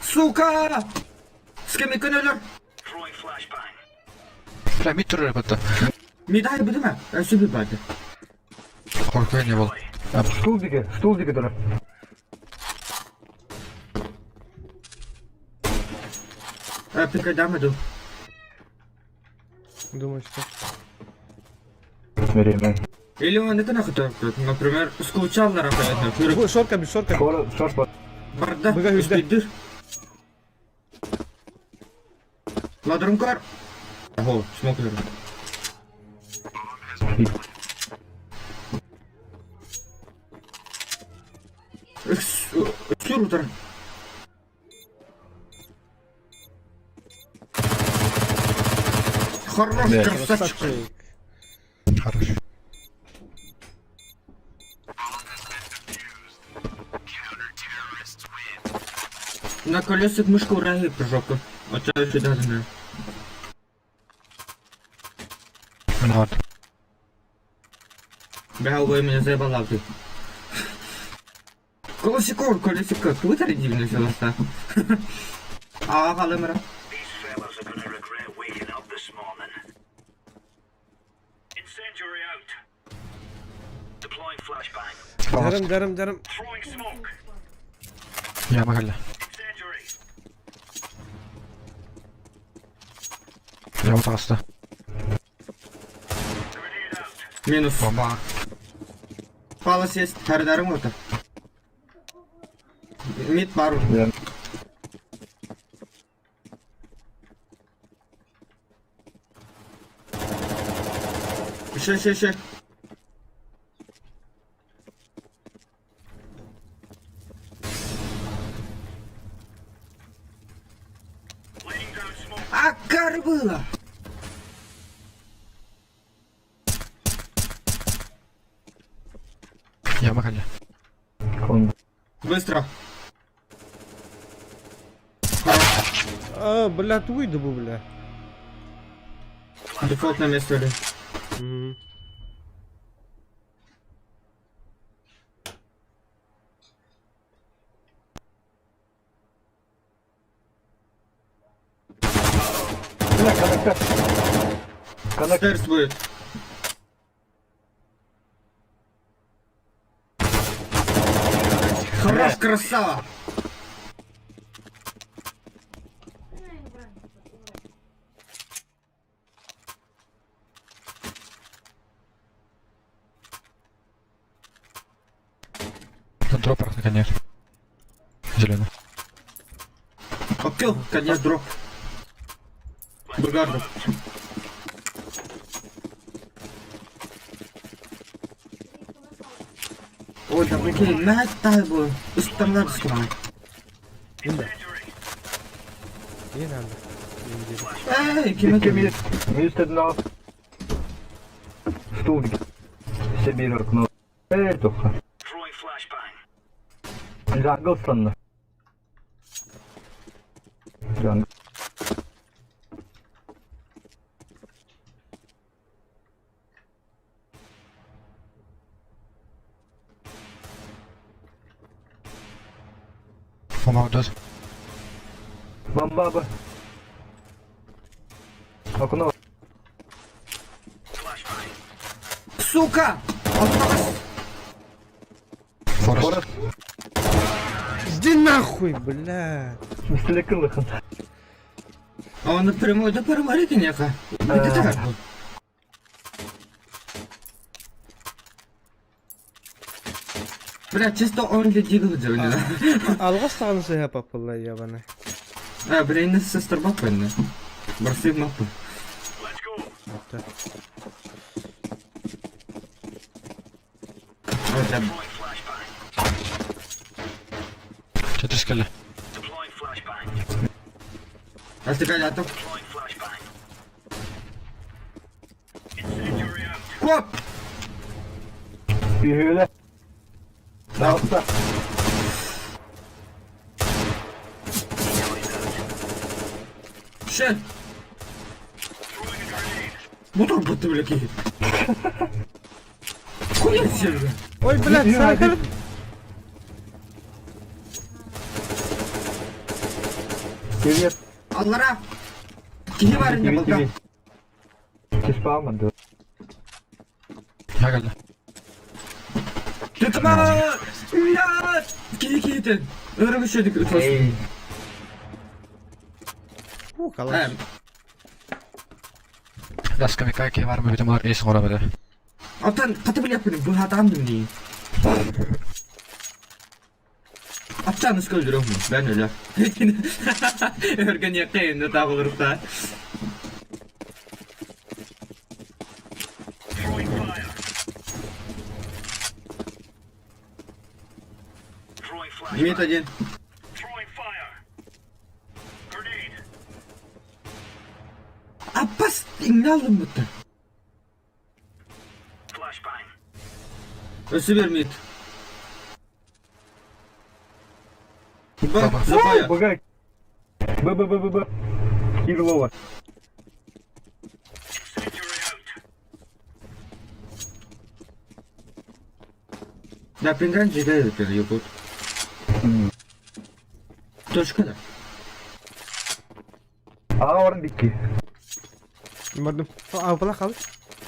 Сука! С кем өлөр? Бля, мид турар бата. Медаль будем, Өсө bir барды. Коркуя не был. Стул дике, стул дике турар. Пикадам иду. Думаю, что. Время. Или он это нахуй так, например, скучал на рахуй, Бу шорка би шорка. Скоро шорт бар. Барда, Быга хүзде. үстүйдүр. Ладрункар. Ого, смок верю. Сүр утар. Хорош, Да. красавчик. Красавчик. Хорош. На колесах мышку ураги прыжок. Вот я сюда знаю. Вот. Бля, меня заебала ты. Колесико, колесико, куда дивно взялся? А, галымра. Дарым, дарым, дарым. Я могу. Я вот аста. Минус. Бомба. Палас есть, хардарым вот. Мид пару. Да. Еще, еще, еще. А, было! Я могу. Кон. Быстро. А, бля, туй дубу, бля. Дефолт на место ли? Мгм. Бля, коннектор. Коннектор. Стерс будет. Хорош, красава! На дроперах наконец. Зеленый. Окей, конец дроп. Бригардов. Ой, да окей, на тайбу. Устанавливай. Не надо. Не Эй, кем это? Минус, минус одно. Стул. Себе окно. Эй, тоха. Джангл сонно. Джангл. Бомба дос. Бомба. Окно. Сука! Форест. Форест. Иди нахуй, бля. Мистер А он напрямую, да переморите неха. Это так. Бля, чисто он для дигл делали, да? Алға саған сыға папыла, ебаный. А, бля, не сестер мапы, не. Броси мапы. Вот так. Ой, да. Четыре скали. А ты готов? Коп! Yürüyle. Altta. Щет! Мотор будто, бля, киһи. Хуя себе, бля. Ой, блядь, сахар. Привет. Аллара! Киһи бар не балда. Ти спалмады. Я галля. Tutma! Бля! Киһи киһитен. Өрөк үшедик үтөс. Эй. У, калаш. Даска микайки var mı bizim эйс гора беде. Алтан каты билеп бу хатам дим. Аптан үскө өлдүрөм мен өлө. Өргөн якын табылырта. Мид один. Апас Хуння аллыммыттар. Өссө бермейт. Б, запая. Б, Б, Б, Б, Б. Кирлова. Да, пинган жигает это, Якут. Точка да. Аға орын дикки. Бардым. А, была хал.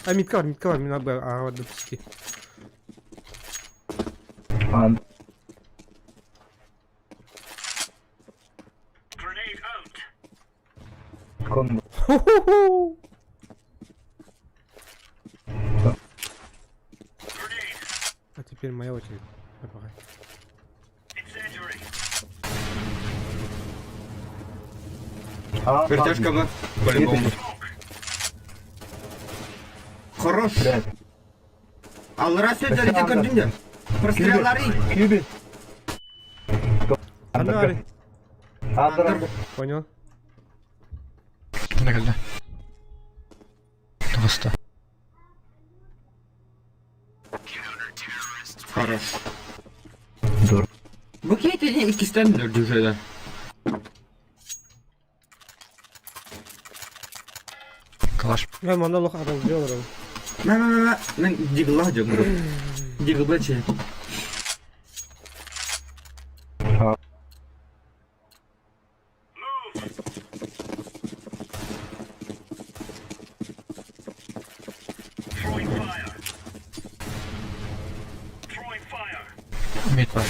А, митка бар, митка бар, мен аға бардым. Сики. Ан. Кон. Ху-ху-ху! А теперь моя очередь. Давай. А, Вертяжка Б. По-любому. Хорош. Блядь. Аллара сөздері көрдің де. Простреллары. Кюби. Анари. Андыр, андыр. Понял. Мына келді. Тоғызда. Хорош. Дур. Бу кейтini ikisinden dördü şöyle. Калаш. Я монолог адам сделал. Мә мә мә мә. Мен дигла diyorum bro. Дигла че. А. Мид бар.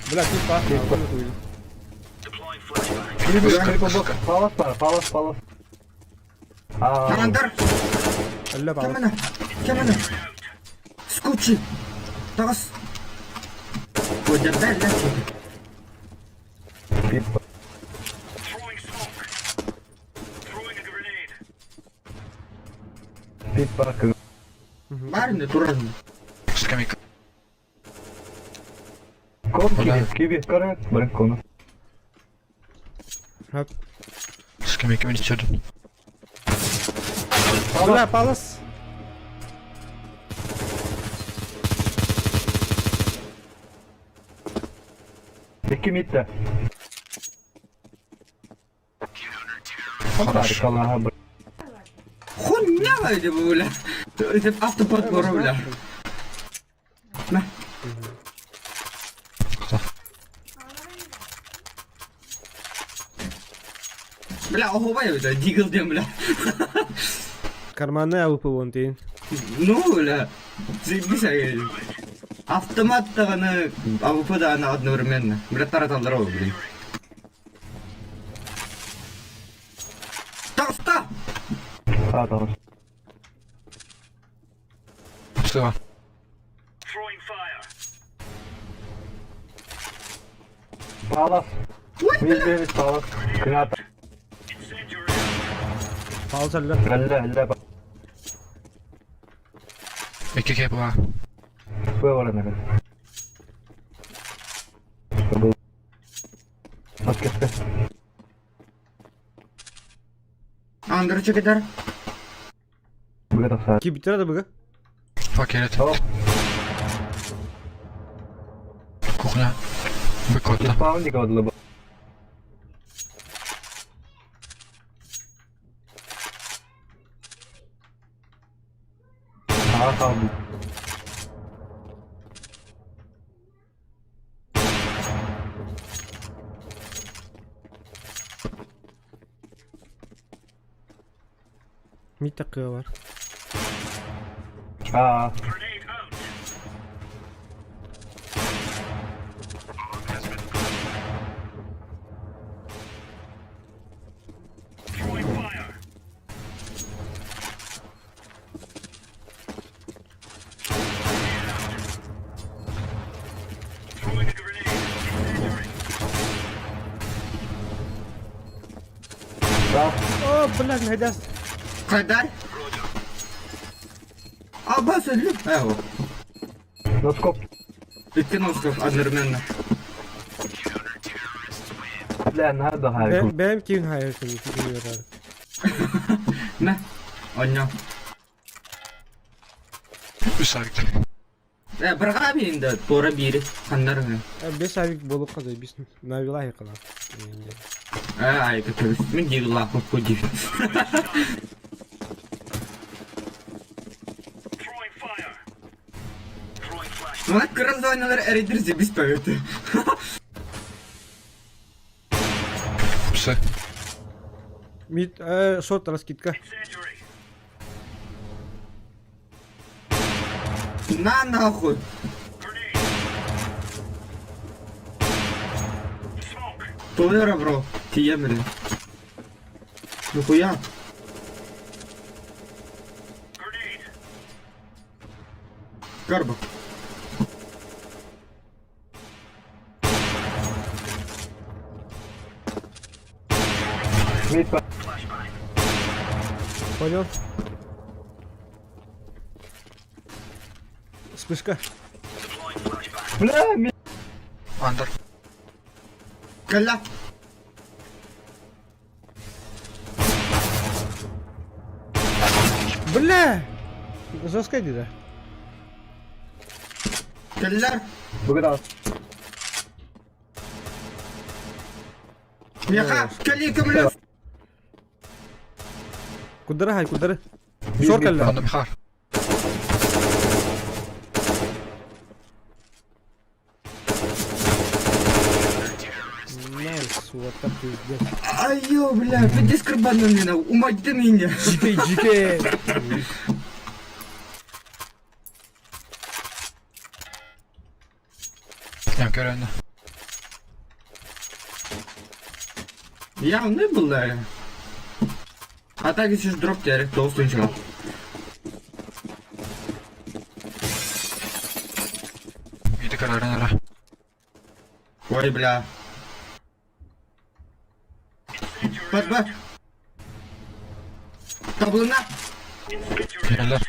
Бля, тут пахнет. Кюби, кюби, палас бар, палас, палас. А, Командар. Алла бала. Кемene. Кемene. Скучи. Тағыс. Көдерді әлі пип. Пип бар, кы. Барында туран. Скамейка. Кон, Да. кюби, кюби, көрі, бір кону. Хоп. Скамейка мен түсірдім. Бля, палас. Екі митті. Хорош. Арқалаға бір. Хуйня это бля. Это автопорт бро бля. Мә. Құта. Бля, охобай это дигл дем бля. Карманная АВП вон ты. Ну бля. Заебись ай. Автомат тағаны АВП да ана одновременно. Бля, тараталдар ол, блин. Тағыста! А, там. Слева. Палас. Мид беміз палас. Кыната. Палас алла. Әлі, әлі. Екі кеп бар. Б бар ана. Бұл. Бас кетті. Андыр чекедар. Бүге тақса. Кибитера да быга. Фак, келеді. О, Кухня. Быкотта. спаун одылы бұл. А, қалды. Мид такая бар. А, да. О, блядь, найдас. Қайдар? Абас өлі. Әу. Носкоп. Икки носков одновременно. Бля, надо хайку. Бэм ким хайр. Мә. Онньо. Үс авиктар. Э, быраҕаа биирин да, туора биири ханнар үһү. Э, Бес авик буолукка да бис на вилахи кала. Э, айка көбүс. Мин диир лаахпыт диир. Мана кыран зоналар эрейдир зибис пөйөтү. Все. Мид, э, шорт раскидка. На нахуй! Толера, бро, тиийэн били. Нахуя? Карба. Мид Понял? Вспышка. Бля, мид. Андер. Кэллэ. Бля! Жестко иди, да? Кэллэр. Бүгүн Миэхэ кэлии көмөлөс. Кудары хай, кудары. Шор кэллэ. Анда Михар. Найс, вот так пиздец. Айо, бля, пиздец кырбанным меня, умойди меня. GK, GK. Я көрөннө. Явный был, да. А так еще дроп теперь, толстый чел. Миди көрөрүн эрэ. Ой, бля. Бат, бат. Таблына. Кэллэр.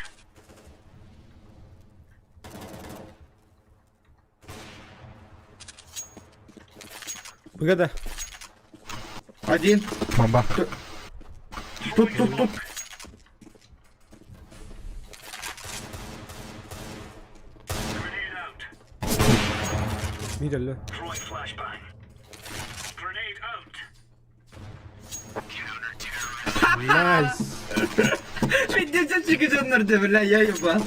Быгада. Один. Бомба. Тут, тут, тут. Мид өллө. Найс. Пиздец, чикижаннар да, бля, я ебал.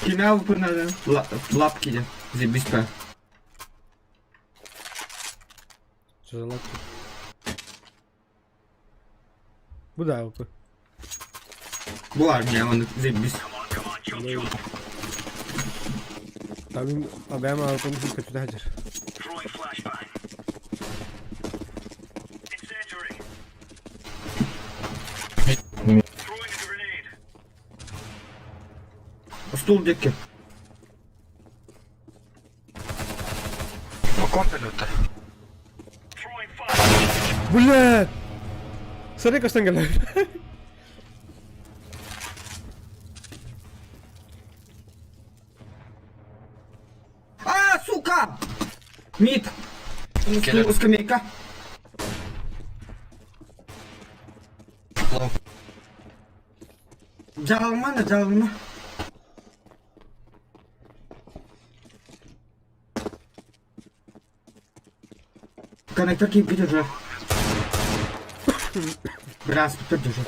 Кимя выпырнады? Лапки де. Зебись па. Что за лапки? Бу да опы. Буар мне он зебись. Там абэм алпын көтүтэ сылдьар. Стул декке. Окон пилота. Бля! Сорри, көстөн кэлэр. А, сука! Мид! Кэлэр. Скамейка. Лоу. Дьаҕалма да дьаҕалма. Коннектор киирбит уже. Раз, тут держит.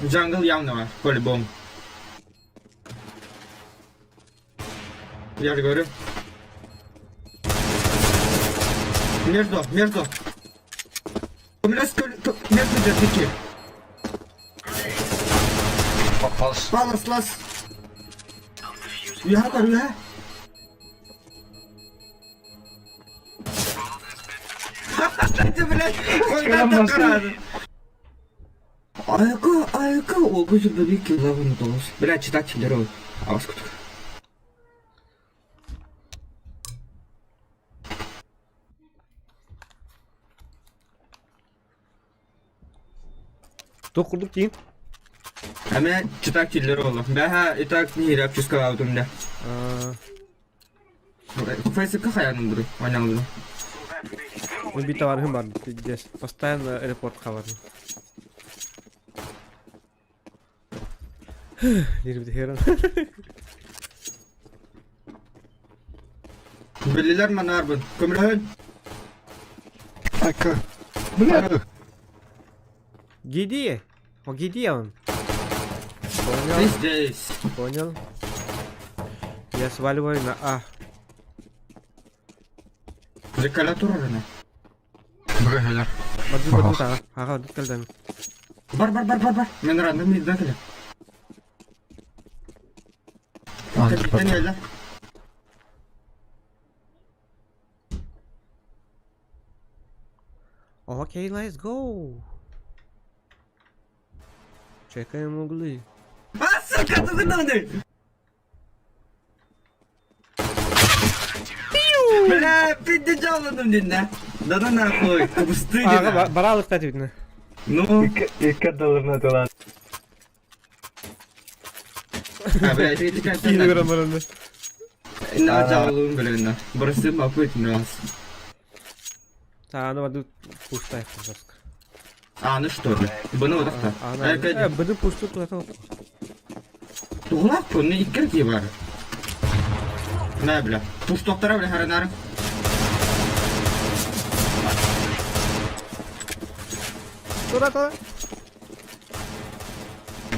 Джангл явного, по-любому. Я же говорю. Между, между. У меня сколько... Между держите. Палас. Палас, лас. Я говорю, я. Ты, блядь, он так Айка, айка, ол көзі бөбек килограмм тоғыз. Бля, читатель ол. Ауыз күтік. Туох курдук тиин? А мен читатель ол. Бәһә, и так не ряпчу сказал, бля. Аа. Фейсикка хайаным буду, оняңдым. Убить товарым бар, пиздец. Постоянно репорт хабарым. Дирбит Билилер манарбын. Көмөлөһөн. Айка. Бля. Гиди! О, где он? Понял. Ты здесь. Понял. Я сваливаю на А. Зеркалатура рына. Быгыһылар. Баду баду та. Ага, баду кэлдем. Бар бар бар бар бар. Мен рандом мидden кэлэ. Андыр Кэлэ. Окей, let's go. Чекаем углы. А, сука, ты надо! Бля, пиздец, дин, да? Да ну нахуй, Ага, пустыня. баралык та видно. Ну, Икки долларына тулар. а, бля, это такая Килограмм баранды. На жалуем, блин, на. Бросим попыть нас. Та, ну баду пуштай, пожалуйста. А, ну что ли? Бұны одақта. Ана, э, буду пушту туда. Туғылақ бұны иккер бар. Мә, бля. Пуш тоқтара, бля, харанары. Туда, туда.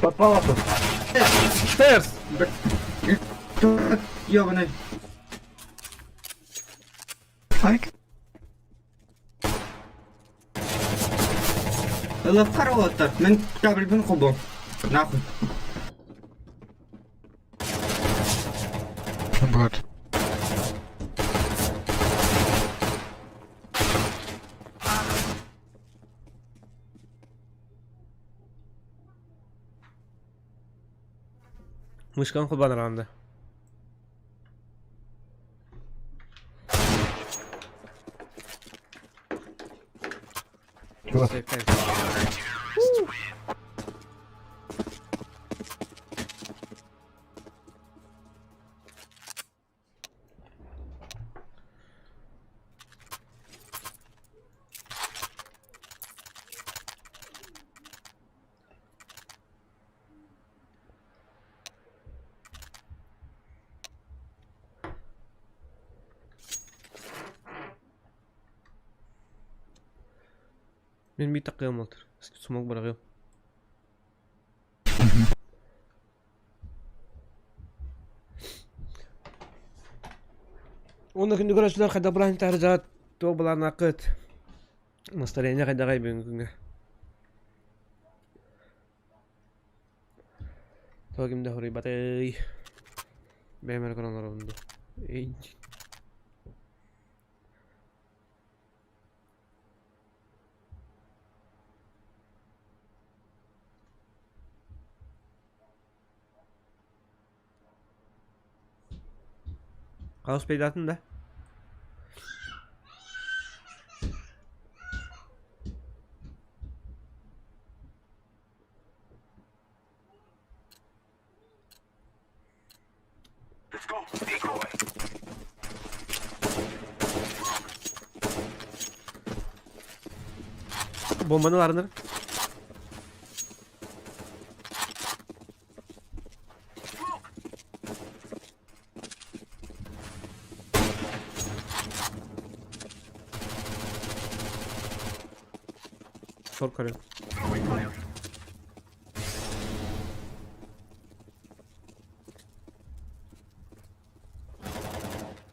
Под палату. Терс! Ёбаный. Айк. Лапқар олаттар. Мен кабельбін қобо. Нахуй. Быгат. Мышкан кулбан ранды. Чего? Мен бит такыям олтыр. Смог барагым. Оны күндү көрөчүлөр кайда булан таржат, то булан акыт. Настроение кайда гай бүгүнкү күнгө. То кимде хури батый. Бэмер коронор онду. Эйнч. Хаус пейдатын да? Бомбаны ларыныр. Сор көрөм.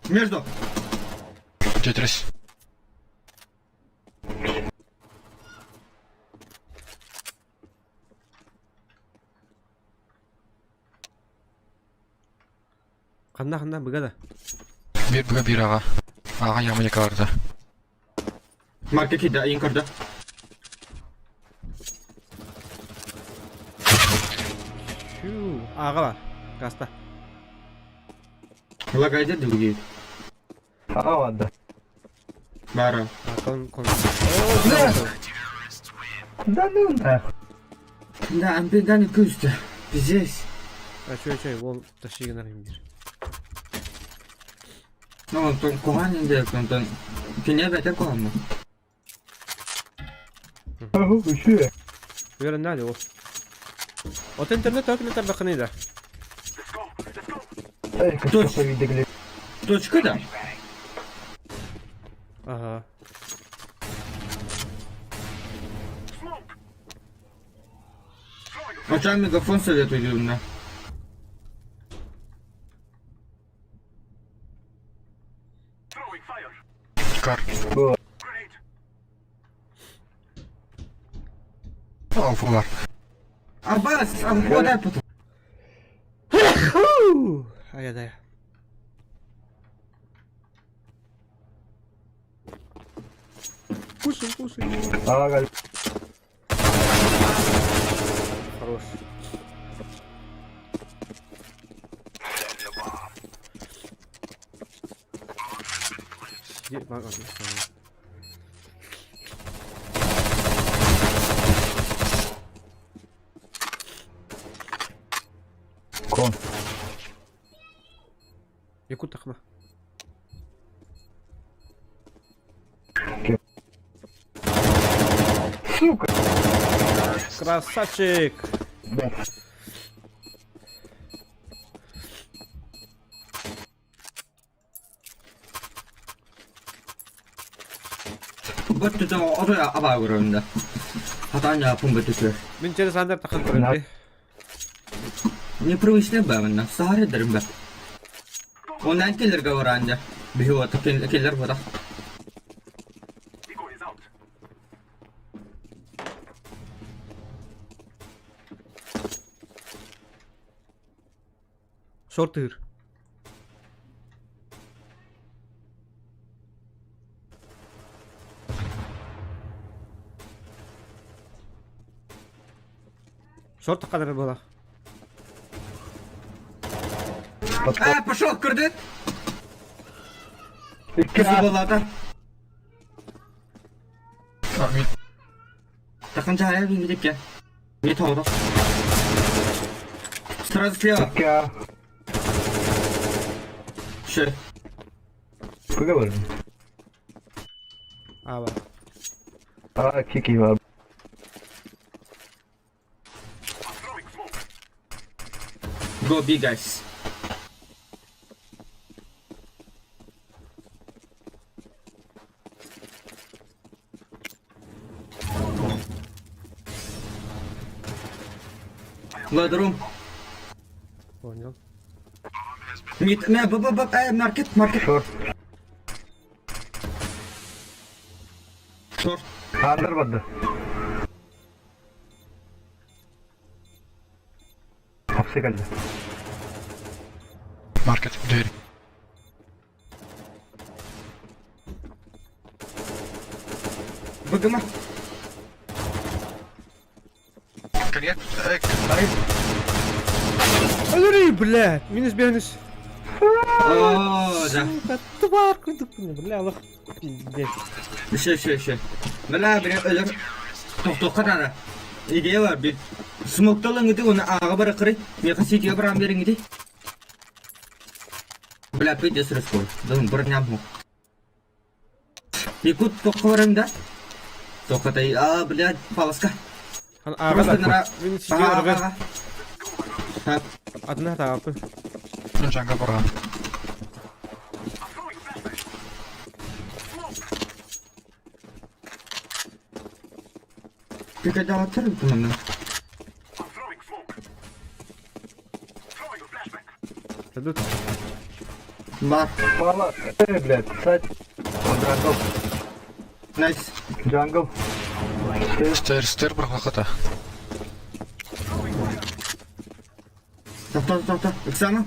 Между. Тетрис. Канда канда быгада. Бир быга бир ага. Ага яма якаларда. Марка кида, инкорда. Фью. Ага бар. Гаста. Лагайда другие. А, ладно. Бара. Кон кон. Да ну нахуй. Да, ампидан күсті. Здесь. А чё, чё, ол ташигин арым бир. Онтон куһаан инде онтон кине бэтэ куһаанна. Үчү. Үөрэннэ ол. От интернет өкүнэ тарбахыны да. Эй, кышта видегли. Точка да. Ага. Оча мегафон советую на. Кар. Алфалар. Аббас, алфа потом. Ай-яй-яй. Кушай, кушай. Ага. Хорош. Кон. Якут тахма. Сука. Красавчик! Да. Бөттүтэ ото абаа көрөмдө. Хатаан яапын бөттүтү. Мин через андер тахан көрөмдө. Непривычный бэвэнна. Саары дэрим бэ. Оннан келлерге бараанжа. Биһи уота келлер бота. Шортыр. Шорт кадр была. Э, пошел, көрдү. Кызы болата. Таканча хайа бин Не тоғыдық. Сразу слева. Ка. Ше. Куда бар? А, бар. А, кики бар. Go B, guys. Ладрум. Понял. Мид, не, б, б, б, э, маркет, маркет. Шорт. Шорт. Андер барды. Hapse geldi. Маркет, дверь. Бгма. Конец. Ой, бля, минус бегнешь. О, да. Сука, тварь, бля, лох, пиздец. Еще, еще, еще. Бля, бля, өлөр. Тоқтоққа тара. Идея бар, bir. Смокталың иди, оны аға бара қыры. Меха ситиге барам берің иди. Бля, пиздец риской. Дым, бір ням ху. Якут тоққа барам да? Тоққа тай, а, бля, паласка. Просто нара... Мин ситиге Ага, барга. ага. Ha, Одна тапы. Джанга бара. пикада атыр бұны. Дадут. Бар, Мала, э, блядь, сать. Джангл. найс. Джангл. Стер, стер брахмахата. Тоқта, тоқта, Оксана.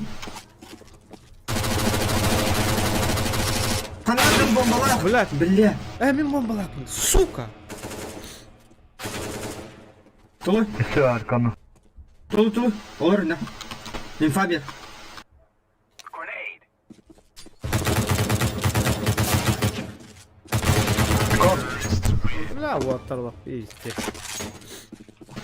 Қанадым бомбалар. Блядь. Бля. Э, мин бомбалапын, сука! Толы, Все, аркану. толы, толы. Олар, на. Инфабер. Бля, вот тарлах, пиздец.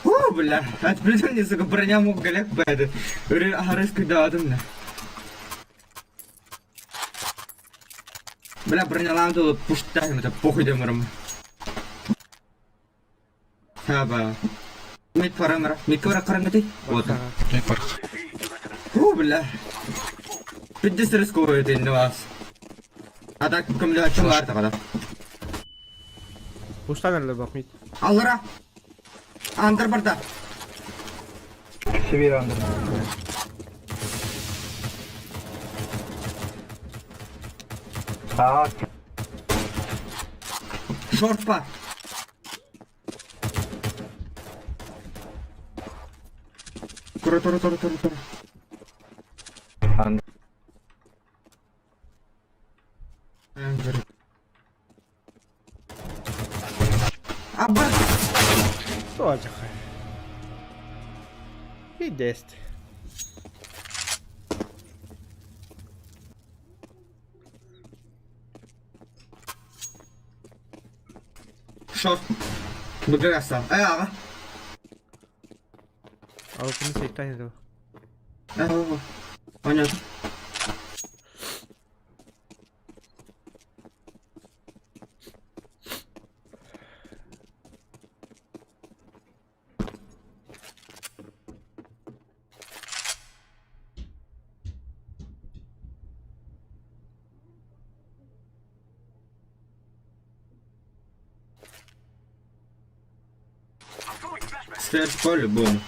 О, бля, отплетение, сука, броня мог галяк бэды. Өрі арыс күді адым на. Бля, бронялаан дылы пуштаһым это похуй демерим. Хаба. Мид парамара. Мид кара карамати. Вот. Не парк. Фу, бля. Пиздец рискует инде вас. А так көмле чулар тагада. Пуштан әле бак мид. Аллара. Андыр барда. Север андыр. А, Шорт па. Тура, тура, тура, тура, тура. андыр. Андыр. Аба. Тоже хай. И 10. Шорт. Быгыраса. Э, ага. Алтыны сектан еді. Э, Понятно. Стерс по-любому.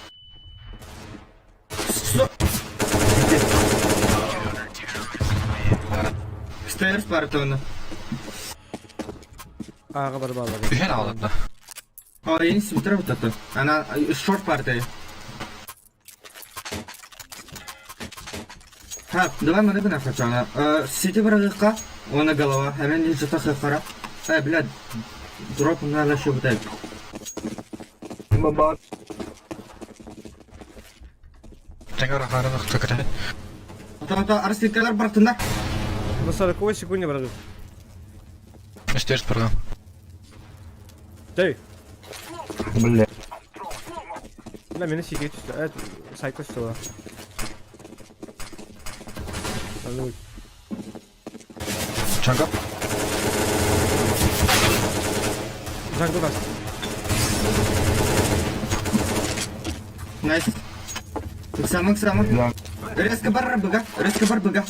Сто... Стерс партона. Аға бар балалар. Үһен алынды. А, я не смотрю вот это. Она шорт партия. Ха, давай мы на хочу. Сити врага, он голова, а мен не что хара. Эй, блядь, дроп надо еще вот это. Баба. Теңгер ағарын ұқты кіре. Ата арсикалар бартында. На 40 секунде брат. Стерс барган. Эй, Бля. на мені сиге түсті. Ә, сайтқа түсті ола. Ну, Чангап. Джангл бас. Найс. Самых самых. Да. Резко бар быга, резко бар быга.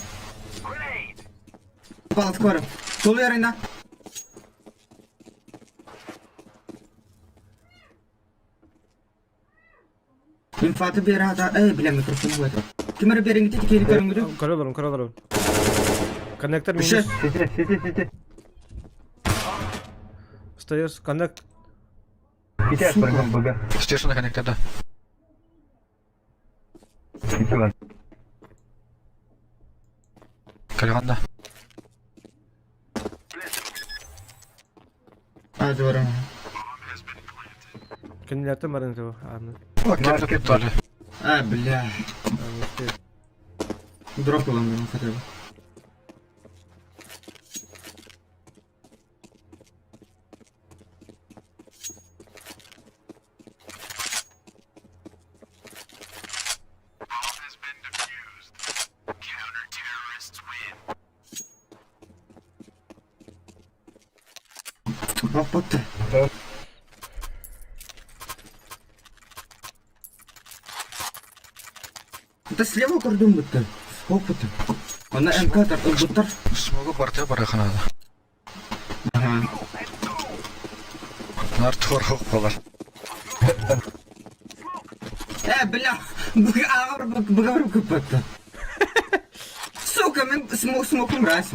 Палат скоро. Тулерина. Инфаты бера Эй, бля, микрофон будет. Кимер бериңти кири көрүңдү. Көрөлөрүм, көрөлөрүм. Коннектор Үше. минус. Сити, сити, сити. Стейрс, коннект. Сити, барган бага. Стерс на коннекторда. Сити бар. Калганда. А, жора. Кенлерден бар енді. Аны. Кеп толи. А, бля. Аны. Дроп алам хотя бы. Опа-то. Это слева кордон будто. Опа-то. Она МК тар, буттар. Смогу барты бараханада. Ага. Нар туар болар. Э, бля, бга көпөттө. Сука, мен смог смог мразь.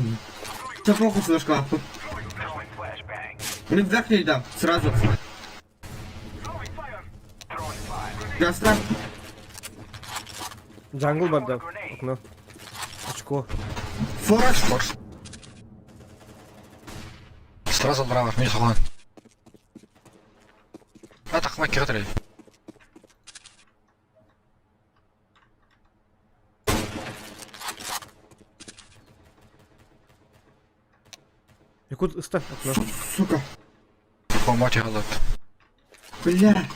Че похуй флешка. Мен верхний дам, сразу. Гастра. Джангл бар да. Окно. Очко. Фораш. Форс. Сразу браво, мен соған. А тақма кегатыр. Якут ставь окно. Сука. Помочь алып. Бля.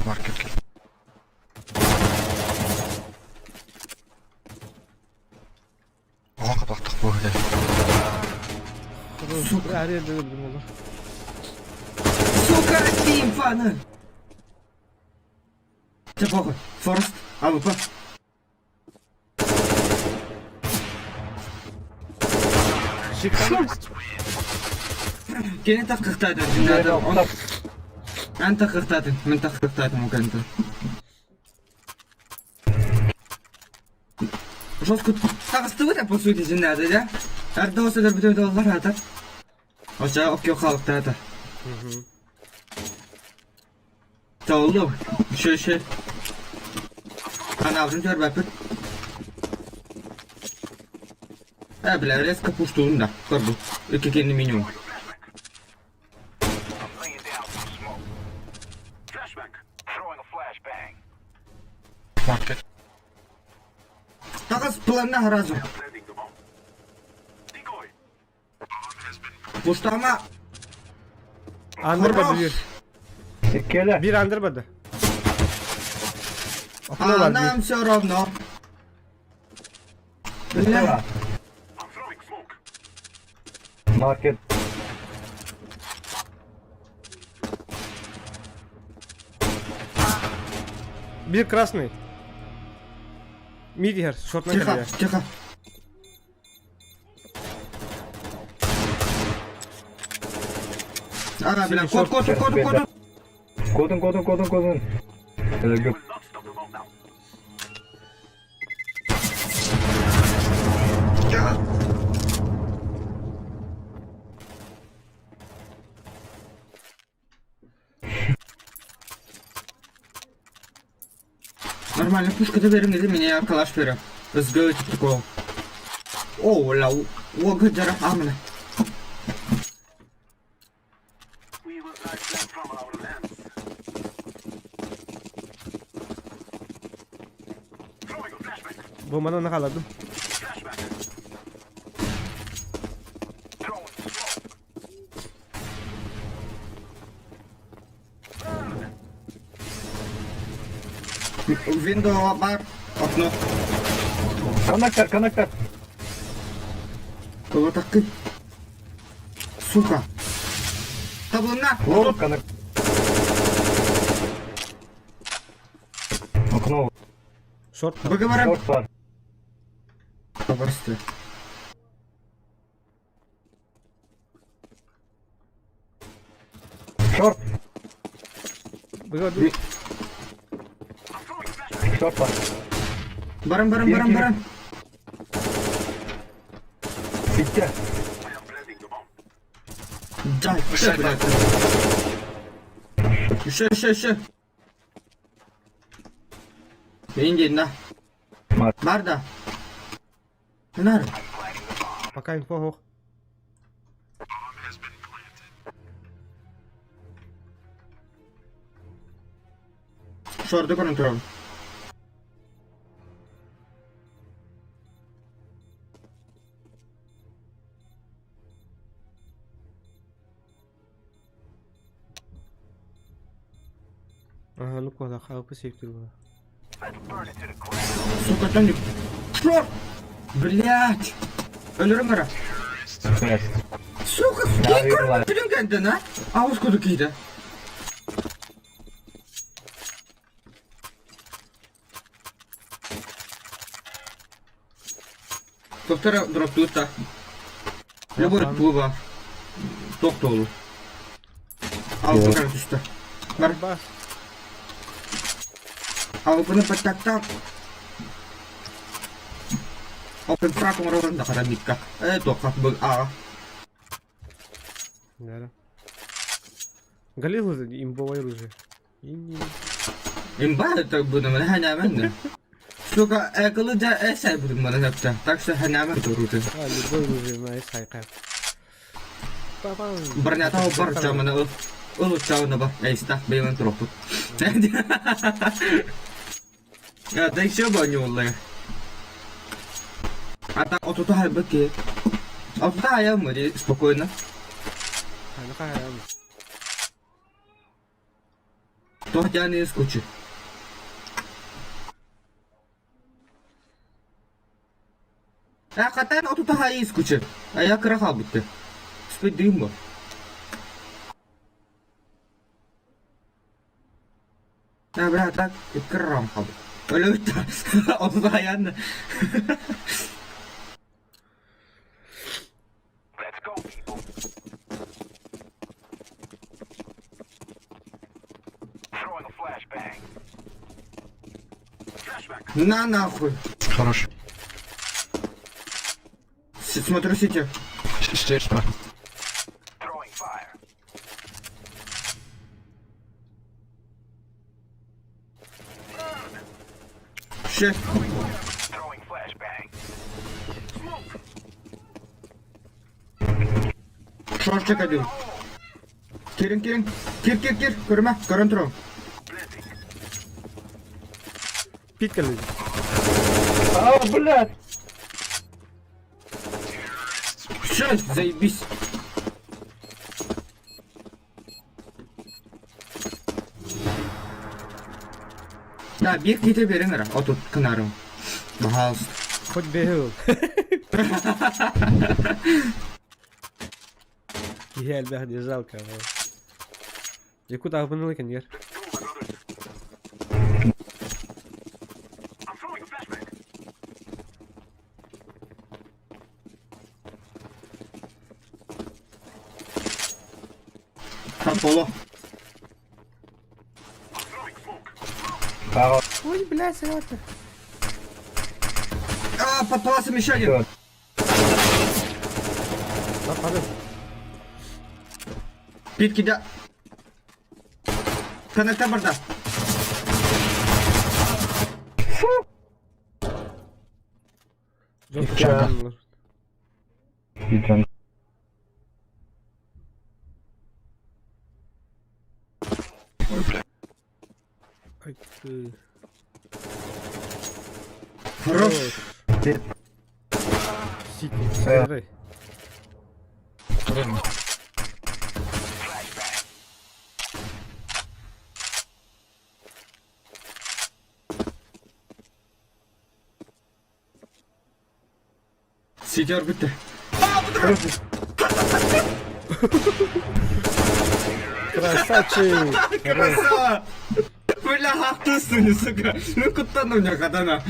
Маркет кел. Сука. Ария өлдүм олор. Сука, тимфаны! Чэ, похуй. Форест, АВП. Кини таххахтаатын, Эн таххахтаатын, мин таххахтаатым уканта. Жестко таҕыстыбыт по сути зиннада да? Эрдэ осыдар бүтөйдө оллар хатар. Оча оккё халыктаата. Толлу. Еще еще. Анаабытын көрбөппүт. Э, бля, резко пуштуун да. Көрбүт. Икки кенни минимум. Маркет. Таҕыс планна сразу. Пуштама. Андыр барды bir. Иккиэлэ. Bir андыр барды. Окно А бар bir. нам все равно. Бля. Маркет. Bir красный. Мид иһэр, шортынан Тихо, кэллэ. тихо. Ага, бля, код, код, код, код. Кодун, кодун, кодун, кодун. Өлгүм. Нормально, пушка ты берем, меня калаш берем. Сгоете такого. О, ля, о, амна. Бомбаны халадым. Window бар, окно. Коннектор, коннектор. Кого такой? Сука. Таблына. Лоу, коннектор. Окно. Шорт. Выговорим. Шорт бар. Просто. Шорт. Выговорим. Шорт бар. Барам, барам, барам, барам. Bitti. Да, все, блядь. Еще, еще, еще. Индия, на. Бар. Бар да. Нар. Пока инфо ох. Шорты контроль. Ага, ну куда, хавпы сейфтер было. Сука, там не... Шорт! Блять! Өлөрөм бара. Блять. Сука, Да, ким видела. көрбөт билингенден, а? Ауыз куду кийди. Доктора дроптута. Любой туба. Токтолу. Алып түстү. Бар. Бас. Алпыны паттакта. Open frag оҥорон да хара микка. Э тоққа бұл аға. Да, да. Галил это имбовое оружие. И не... Имба это буду мен ханаман. Сука, экылы да эсай буду мен хапта. Так что ханаман оружие. А, любое оружие на эсай Папа. Бронята бар чамына ыл. Ыл чамына ба. Эйста, беймен тропут. Я да еще бы не улы. А так вот тут быки. А тут я мы спокойно. А, ну какая То хотя не скучи. А катан оту таха искучи. А я кыра бутты. Успейдыым бу. Да, бля, так, икки рам қалды. Өлі Отыз аян. На нахуй. Хорош. Смотрю сити. Стейдж Б. Шесть. Шорчик один. Кирин, кирин. Кир, кир, кир. Көрүмэ, көрөн турам. Пикали. А, блядь! Все, заебись. Да, биир киһитэ биэриҥ эрэ, отут кынарым. Пожалуйста. Хоть бегал. Киһи элбэх не жалко. Якут абыныл кенгер. Поло. А, Ой, блядь, это. А, под паласом еще один. Нападет. Питки, да. Коннектор барда. Жестко. Идем. Ой, бля. Ай ты. Хорош. Сити, сыграй. Правильно. Сидер бітті. Красавчик! Красава! Бля, хақтысың, сука. Ну куттан у меня катана.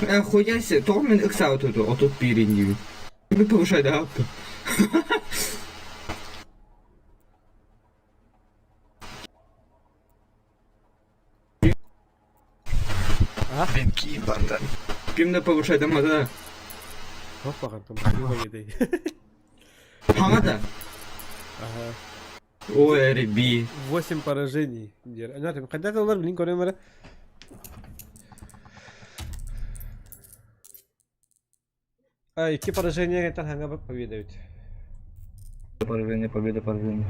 Э, хуя себе, тоғы мен икс аут өту, отут берейін деймін. Мен повышайды алыпты. Блин, киин барда. Кімді повышайды мада? Хоппа, там ей. Хаңада? Ага. Ой, реби. 8 поражений. Хотя доллар, блин, көрөм А, икки поражение это ханга победа ведь. Поражение, победа, поражение.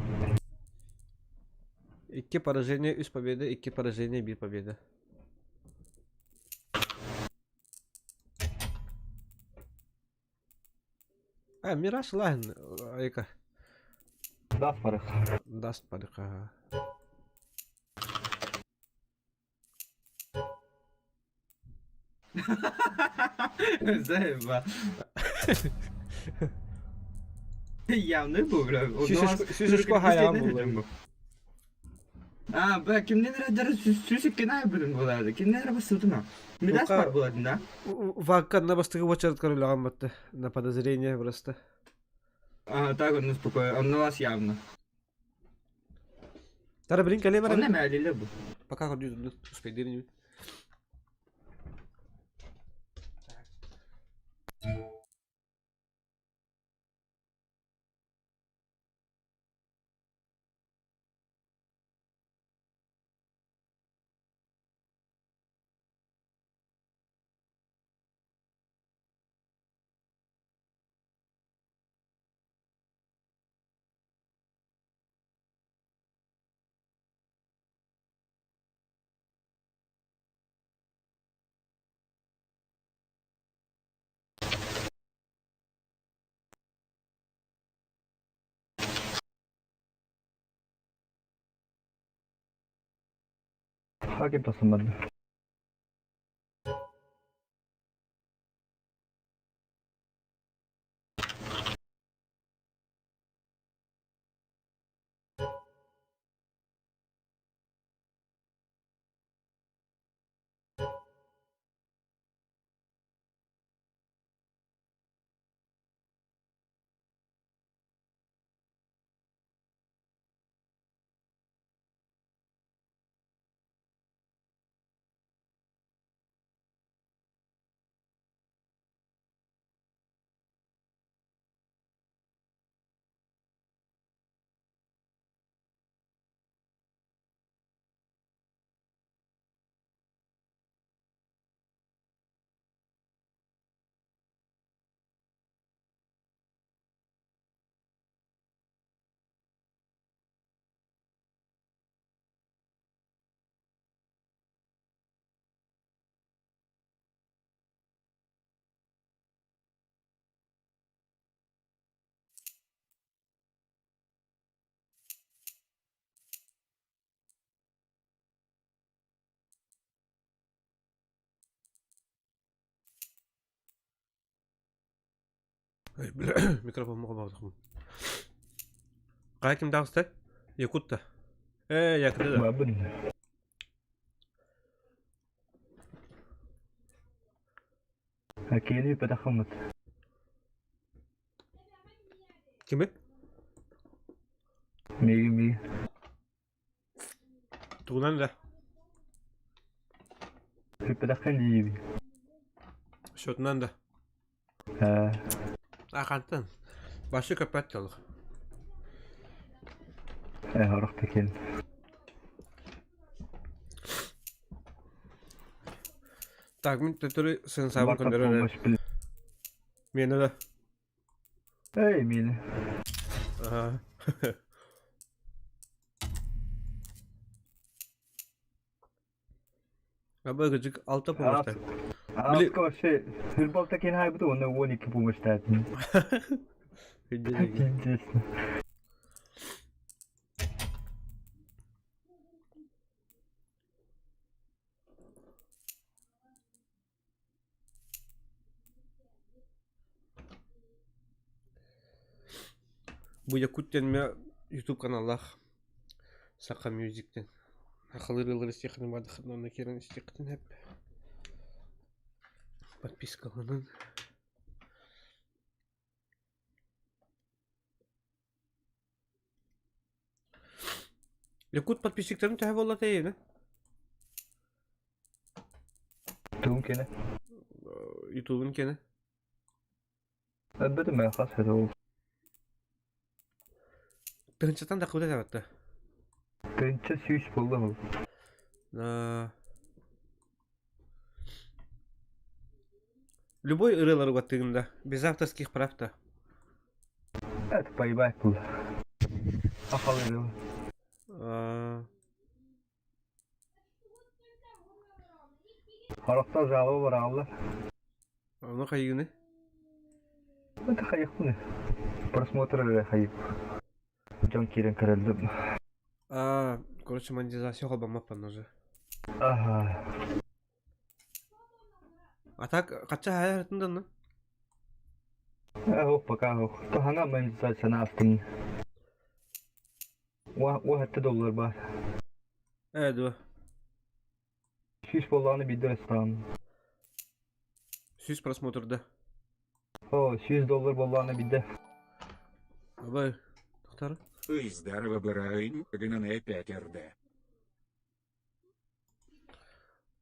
Икки поражение, үс победа, икки поражение, бир победа. А, Мираж лайн, айка. Даст парых. Даст парых, ага. Заеба. Явный был, бля. Сүүсүшкө хайаан булла. А, бля, кимнен эрэ сүүсүк кенай билин булады. Кимнен эрэ басылдыма. Мидас бар булады, да? Вакка на бастыгы очередь короляган батты. На подозрение просто. А, так он успокоил. Он на вас явно. Тара, блин, кале Он на мялиле был. Пока ходю, успей дырнуть. Хаким тасымады. Ай, бля, микрофон муха Қай ким дағысты? Якутта. Э, якута да. Бабын. Киэни петахаммыт. Кими? Миги миги. Тугунан да. Петаххан дииби. Счетунан да. Э, Ахантан. Башы көппәт толық. э, орохта киэн. Так, мин төтөрү сенсабын Барта көндөрөр. помощь бил. Мені да. Эй, мини. Ага. Аба гыжык алта помощь. Аска вообще Хүрбалта киэн хайбыты, онно 12 помощь таатын. Интересно. Бу Якут диэн YouTube каналлаах Саха Мюзиктен. Сахалыы ырыалары истиэххитин баардаххытына онно киирэн истиэххитин сөп. Подпискаланан. Якут подписчиктарын төһө буолла тэйиэнэ? Тугун киэнэ? Ютубун киэнэ. Өлбөтүм ээ, хас это ол. Тыһынчаттан таххыбыта табатта. 1100 буолла ол. Любой ырыалары угаттыгын да, без авторских прав да. Это поебать был. Ахал Харахта жалоба бараллар. Ону хайыгыны? Это хайыхпын. Просмотр эрэ хайып. Дьон киирэн көрөллөр. А, короче, монетизация холбаммаппын уже. Ага. А так, хача хайа да Ох, пока ох. Тохана монетизация астын. Уа доллар бар. Э, дуо. 100 болланы бидер ыстан. 100 просмотрда. О, 100 доллар болланы бидде. Абай, тоқтар. Ый, здорово, бараин, ГНН 5 РД.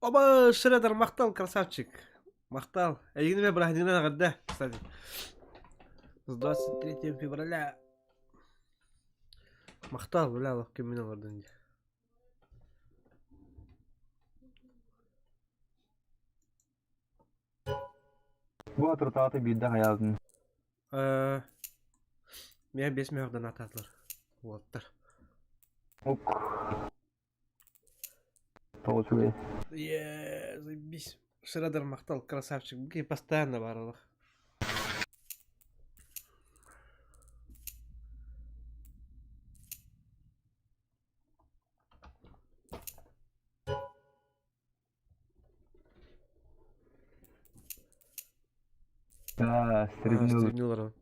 Оба, Шредер, махтал, красавчик. Махтал. Эйгинеме бырахнина гадда, кстати. С 23 февраля. Махтал, бля, лох киммин олордун дии. Бу атыртааты бидде хаялдын. Мен бес мөһөрдөн атаатылар. Уолаттар. Ок. Тоҕус үчүгэй. Е, заебись. Шредер махтал, красавчик. Бу постоянно барылах. Аа, стримнул. Стримнул.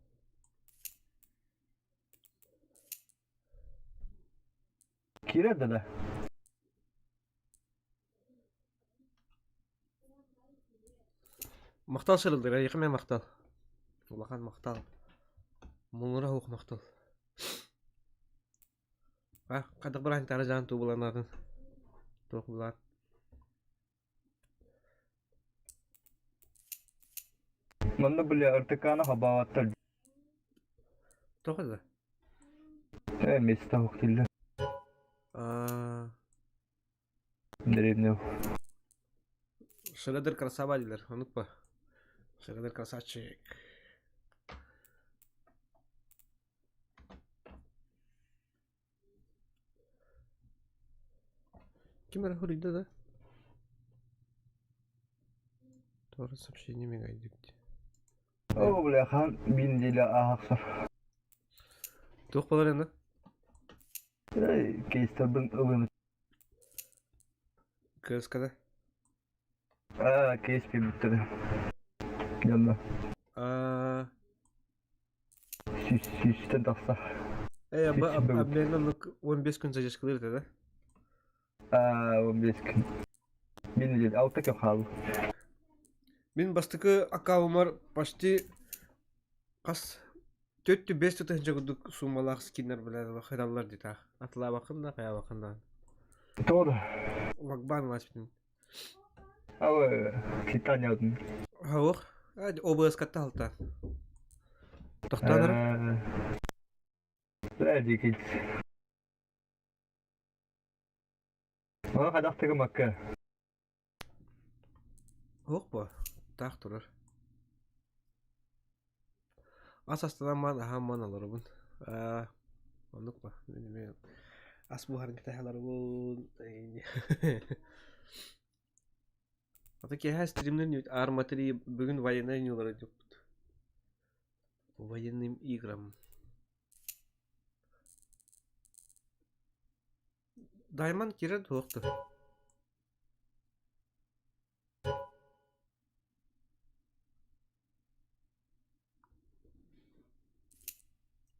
Киирэр да да. Махтал Шредер, эйиэхэ махтал. Улахан махтал. Муҥура суох махтал. А, хайдах баран тара жаан туу буланатын. Туох булан. Манна бля РТК-ны хабааттар. Тоҕо да? Э, места хуктиллер. А, Деревня. Шредер красава дииллэр, оннук Шредер красавчик. Ким эрэ хоруйда да? Туора сообщение мигайдик. О, бля, хан бин неделя аахсар. Туох буолар аны? Эй, кейстербин ылын. КСК-да? Аа, кейс бүттүрү. Дьонно. Аа. Сүүстэн тахса. Э, обмен оннук 15 күн задержкалыыр этэ да? Аа, 15 күн. Мин диэн алта күн хаалла. Мин бастакы аккаунмар почти хас 4-5 тыһыынча курдук суумалаах скиннэр бля хыталлар дии Атылаабаккын да, хайаабаккын да. Тоҕо да? Лакбан ласпитин. Алы китанядын. Хаух. ОБС-катта халта. Тохтоонор. Бля, Ону хайдах тыгымакка? Суох буо, таах турар. Ас астанан баран аһаан баран олоробун. Аа, оннук ба, мин эмиэ ас буһарын кэтэһэ олоробун. Ата киэһэ стримнэр Арма 3 бүгүн военнай ньуулара дьоппут. По военным играм. Дайман киирэр туох да.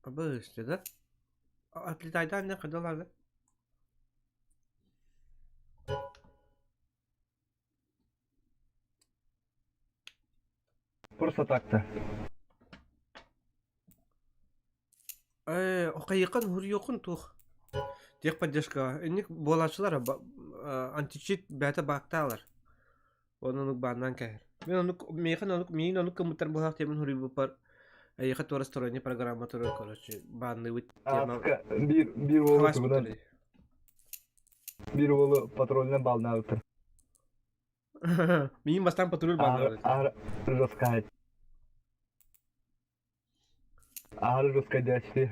Абыысты да? Отлетайдаан не хайдалаары? Просто так-то. Э, хайыхан хуруйуохун туох. Техподдержкаҕа инник буолааччылар античит бэйэтэ баактаалар. Уонна оннук бааннаан кээһэр. Мин оннук миэхэ оннук миигин оннук гыммыттар быһаах диэммин суруйбуппар эйиэхэ туора сторонний программа турар короче баанныыбыт тема Ааска биир биир уолу хабаас тугунан буттар биир уолу патрульынан баалнаабыттар. Миигин бастаан патруль Аһары бааннаабыт. аһары жесткает. Аһары жесткодячный.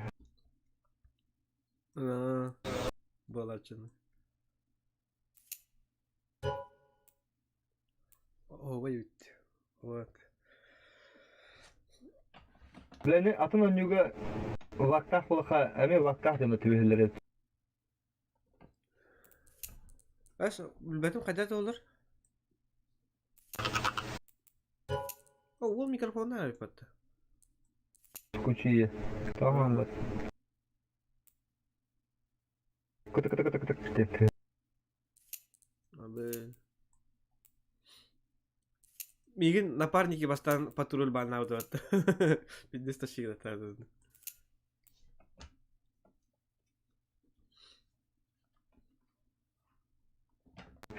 Буолааччыны. Оһуобай эбит. Вот. Билэни атын онньууга лактаах буолаха эмиэ лактаах дьоно түбэһэллэр эбит. Ас билбэтим хайдах да олор. О, уол микрофоннаах эбит Кучуйа. Тоҕо Кытык-кытык-кытык-кытык. Абы. Миигин напарники бастаан патруль бааннаабыт Пиздец тащила.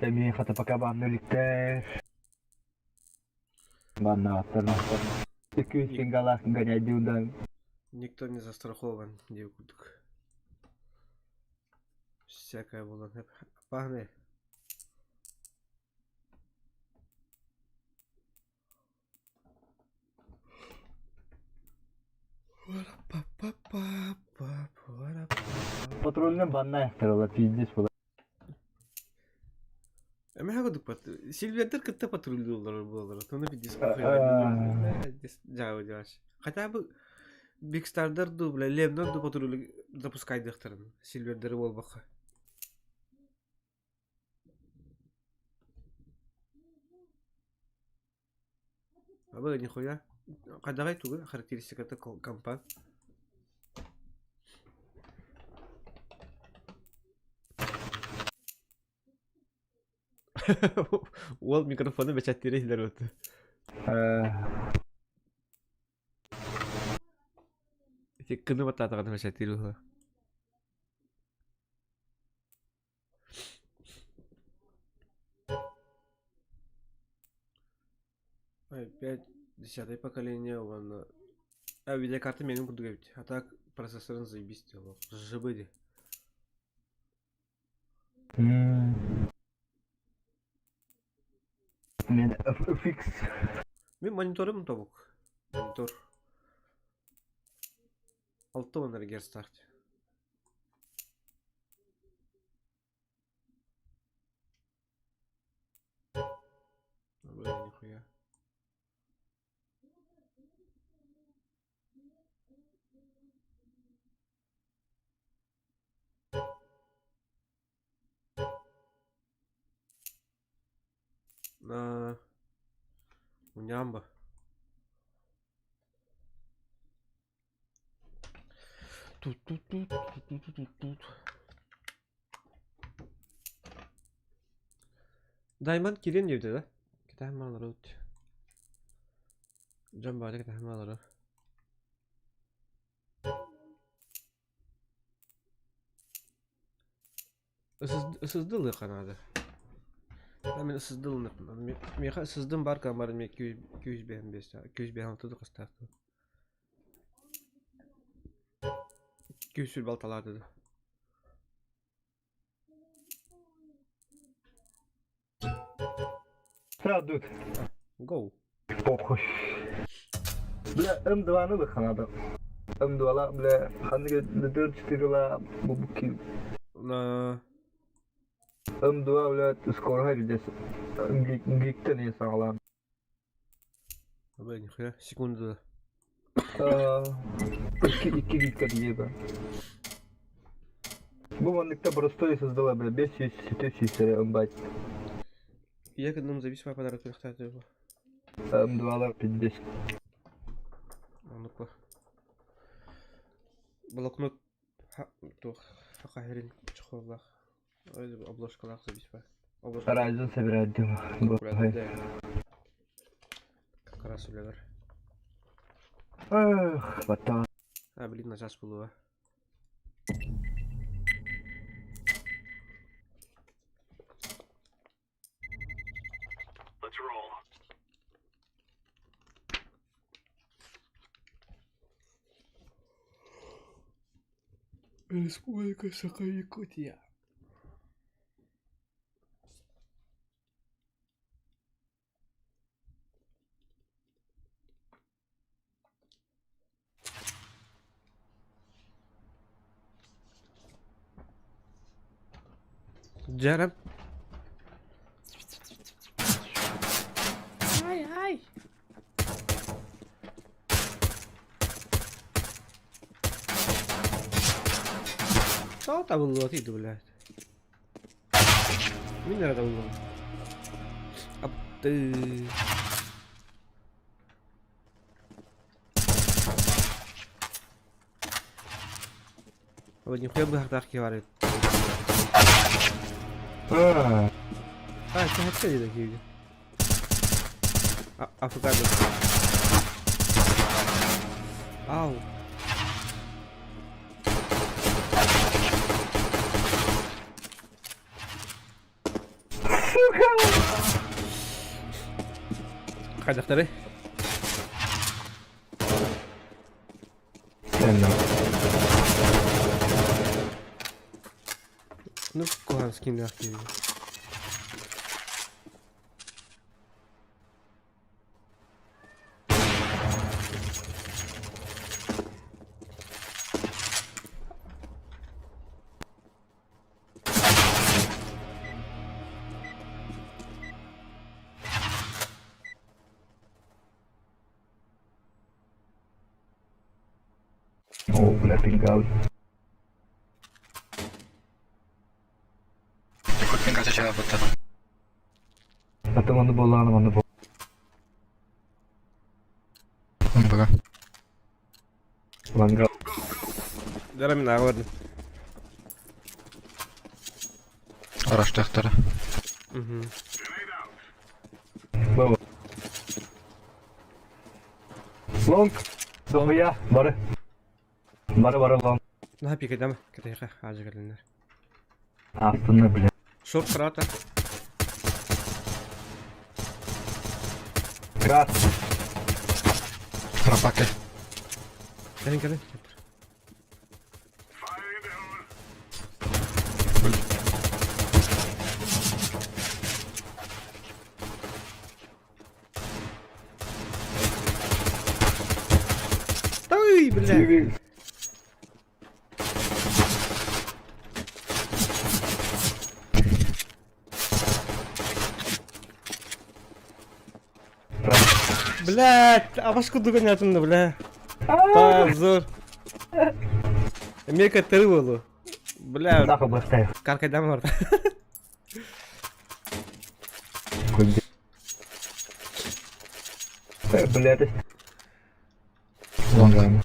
Эмиэ хата пока баанна иликтэр. Бааннаабаттар. Үкүү сингалаах гоняйдыудан. Никто не застрахован, диир курдук. Всякое было. Погнали. Патрульный банна яхтаралар пиздец була. Эмэһэ курдук Сильвердер кытта патрульдууллар буолар. Ону пиздец дьаабы Хотя бы Биг Стардар дуу, бля, Лемнер дуу патруль запускайдыахтарын Сильвердери буолбакка. Абы нихуя. Хайдаҕай тугу характеристиката компа? Уол микрофону бэчээттиирэ иһиллэр вот. Ити кыны баттаатаҕына бэчээттиир быһыылаах. Опять десятое поколение уонна а видеокарта менин курдук эбит а так процессорын заебись делал ЖЖБ ди Мен фикс. Мин мониторум тобук. Монитор. 6 эрэ герцтаах Бля, нихуя. На Унямба. Тут-тут-тут-тут-тут-тут. Дайман кириэн диэбитэ да? Кэтэһэн маалары Дьон баҕата кэтэһэн маалары. Ысыздылыахха наада. Мин ысыздылыныахпын. Миэхэ ысыздым баар камара эмиэ 255 256 да хастаахтын. 226 да. Сразу. Go. Похуй. Бля, М2-ны лыха надо. М2-ла, бля, ханныга 4-4-ла бубуки. На М2, бля, скоро здесь. Гиктен не сагалам. Бля, нихуя, секунду. Икки гигка диэбэ. Бу манныкта простой создала, бля, 500 ымбать. Я к одному зависимый подарок прихтатываю. М2-лар 50. А ну-ка. Блокнот туох хахахерин чехоллаах обложкалаах зависимый. Обложка. Ryzen собирать демо. Как раз үлэлэр. Эх, бата. А, блин, начаас буолуо. Республика Саха-Якутия. Дьэ Ай-ай! Тоҕо табыллыбатый дуу, блядь? Мин эрэ табыллыбын. Апты. Вот нихуя быһахтаах киһи баар эбит. А, А, это хотели такие люди. А, АФК был. Ау. Сука! Хайдахтары? Сэннэ. Ну, куһаҕан скиннээх киһи. О, бля, пингал. Якутпин кача чаапыттар. Аты манны буоллаҕына манны буол. Бага. Ланга. Дара мин ааҕа бардым. Араштахтара. Мгм. Бу. Лонг. Соһуйа, бары. Бары бары лонг. Наһаа пикэдэм кэтэһиэхэ хаажы кэллиннэр. Астына, бля. Шорт крата. Крас. Рабаке. Кэлин кэлин. Ой, бля. Блядь, а ваш кудуга не атымды, бля. Позор. Америка тыры болу. Бля, Нахуй поставил. каркайдан бар. Блядь. Лонг.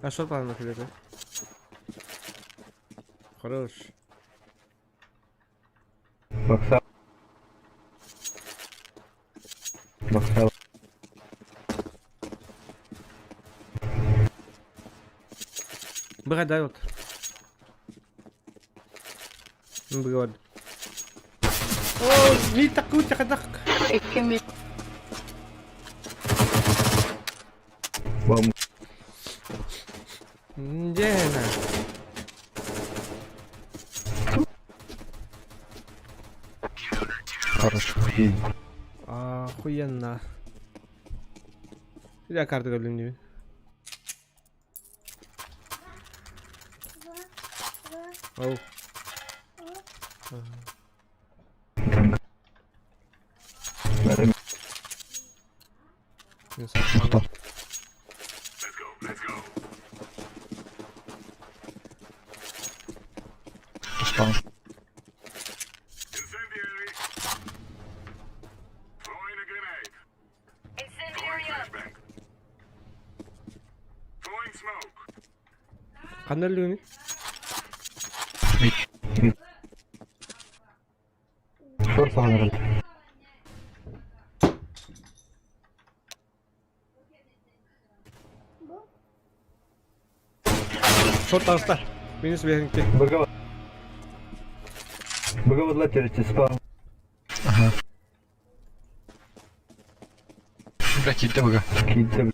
А что план на Хорош. Бокса. Бокса. Быга вот. Быга О, ми такку чакадак. Икки Бом. Дена. Хорош. Охуенно. Я карту көрдүм диби. Оу. Махтал. Спаун. Incendiary out. Ханна өллүгүнүй? Мид. Шорт саҕаларын. Шорт таҕыста. Минус биэһиҥти. Быга Быга бодла теречи спаун. Ага. Бля, киирдэ быга. Киирдэ.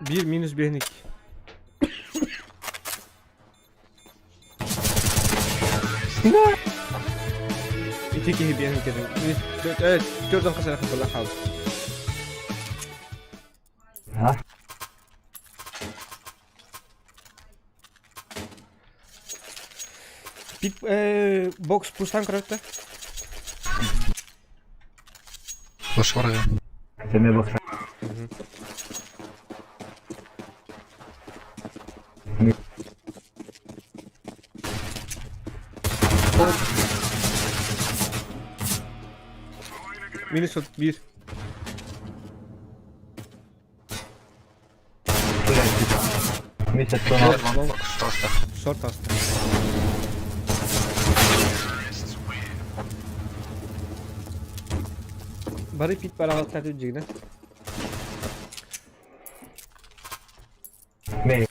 Биир минус биэһиник. Ити киһи биэһин кэлин. Төрдөн хас эрэ хапыла хаалбыт. Ha? Пик бокс пустан көрөттө. Флеш бар Сэмэ бокса. Минус биир. Месяц тона. Таста. Шорт аста. Бары пит бараҕаттар дьигинэ. Мэй.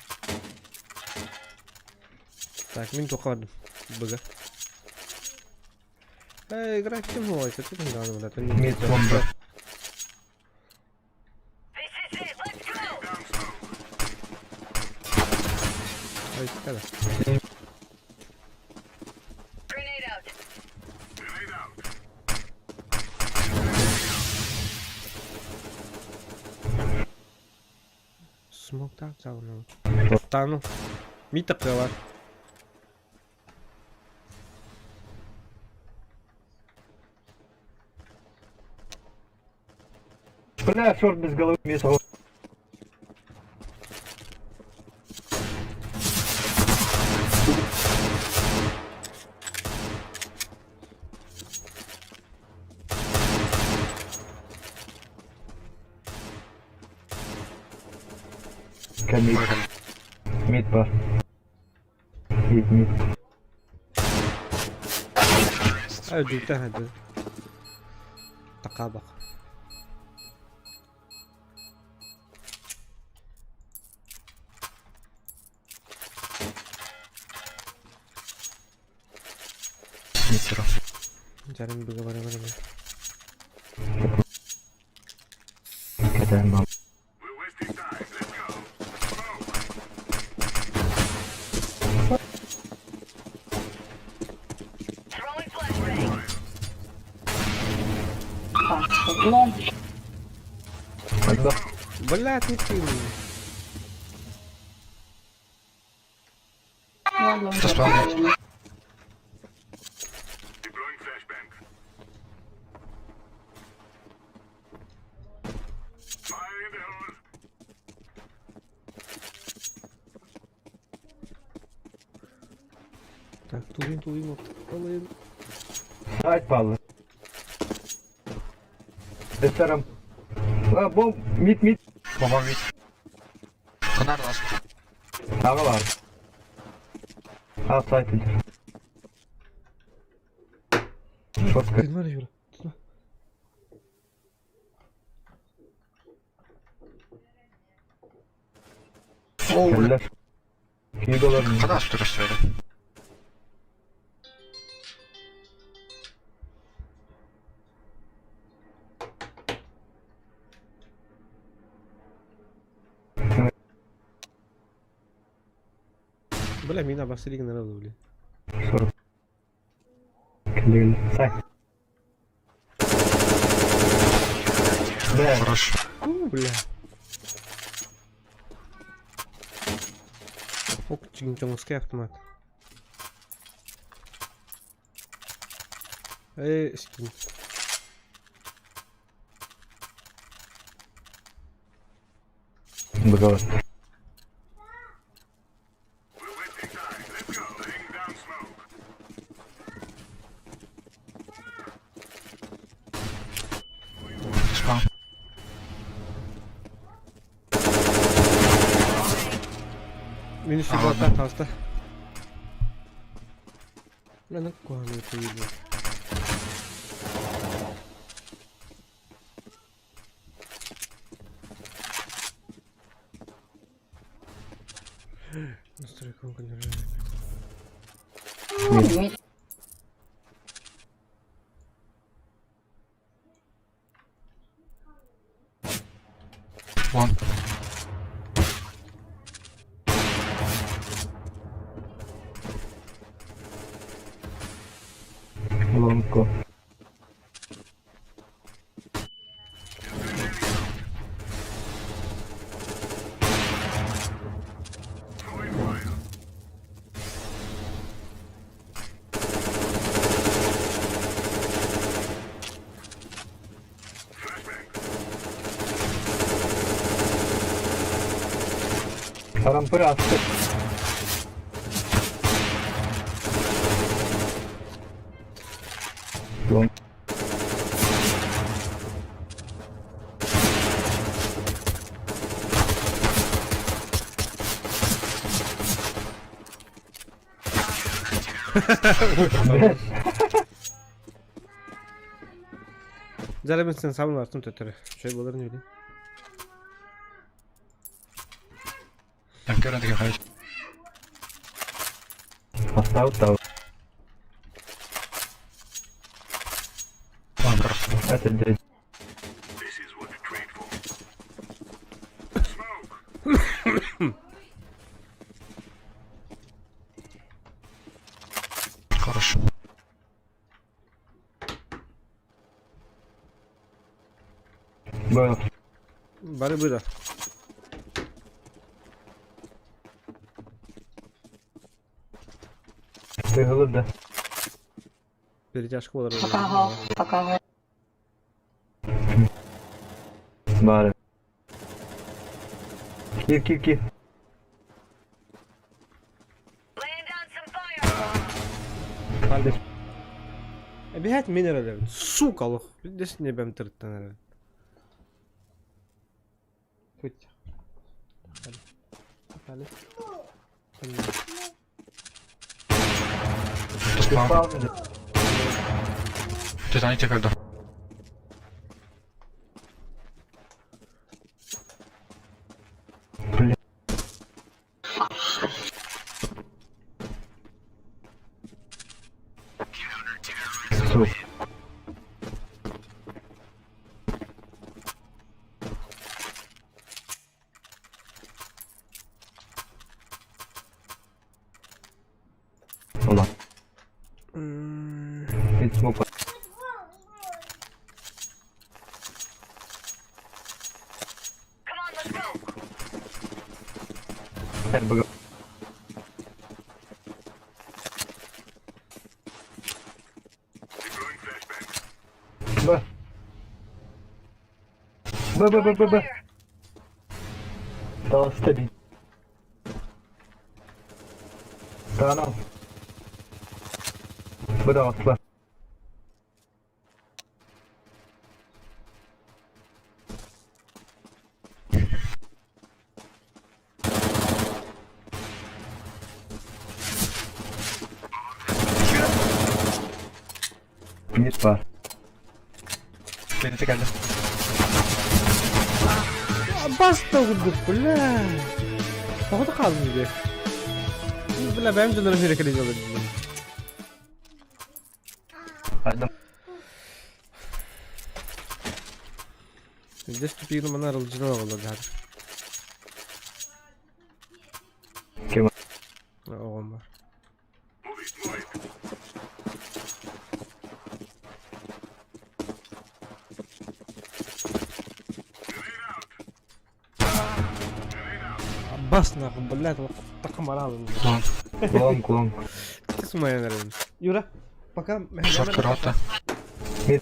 Так, мин туохха бардым. Быга. Эй, играть темно, это ты не надо, это не Мид бомба. This is it. Let's go. Ай, када. Grenade out. Смок так цалну. Тану. Мид тапкалар. Бля, шорт без головы месяц. Мид. Мид бар. Мид, мид. Ай, дүйтэн хады. Такабак. Мид Жарым быга бара бара. Кэтэн бам. Throwing flashbang. Пошел. Лонг. Блядь, не ты. Таспаан. Так, тулуйун тулуйун алайын. Сайт паллы. Эстерам. А, бом, мид, мид. Баба мид. Кынар лас. Аға бар. А, сайт идер. Шотка. Тынар, Юра. Тына. Кэллэр. Киголар. Кадас түрөстөрү. Бля, мина басыригин народ, бля. Сорок. Кэллэ Сайт. Бля, Хорош. У, бля. Ок, чинчонгский автомат. Эй, скин. Быгалар. Таспаан. Минус А, балта, ладно. пожалуйста. Бля, на кого это видно? Настройка Мид. Вон. Лонко. Парампыр асты. Лон. Зараз сен сам лартым төтөрө. Чөй болар не билейм. Там көрөн деген хайт. Астау тау. Вон хорош. Это дядь. Хорош. Было. Бары быда. Ты голода. Перетяжка болар. Пока, пока. Бары. Кир, кир, кир. Laying down some fire. Палец. Обегать минерале. Сука, лох. Здесь не бэм тырттан. Хоть. Палец. Таспаан. Титаник текелді. Бля. Сука. Ола. It's more Come on, let's go. РБГ. Б Б Б Б Б. Fire. Таҕыста дии. Таанал. Бу таҕыста. Мид баар. Кэннити кэллэ. Баста курдук, бля. Тоҕо да хаалдым дии. Бля, бэйэм дьоннорум сирэкэлии олордум. Хайдах Здесь тупигин манна арылдьытан оҕолор дьаһар. Ким? Оҕом бар. Бас нахуй, блядь, вот так морал. Лонг. Лонг, лонг. Ты с моей наверное. Юра, пока. Шорт корота. Мид.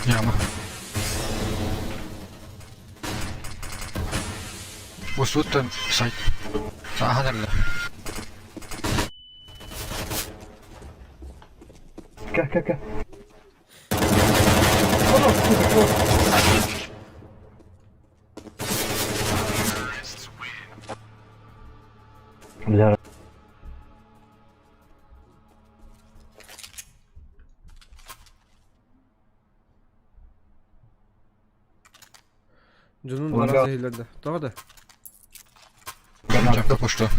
Яма. Устуттан сайт. Саахан эрэлэ. Кэ, кэ, кэ. Бля. Дьонун Лонга. баран иһиллэрдэ. Тоҕо да? Жапка пошто.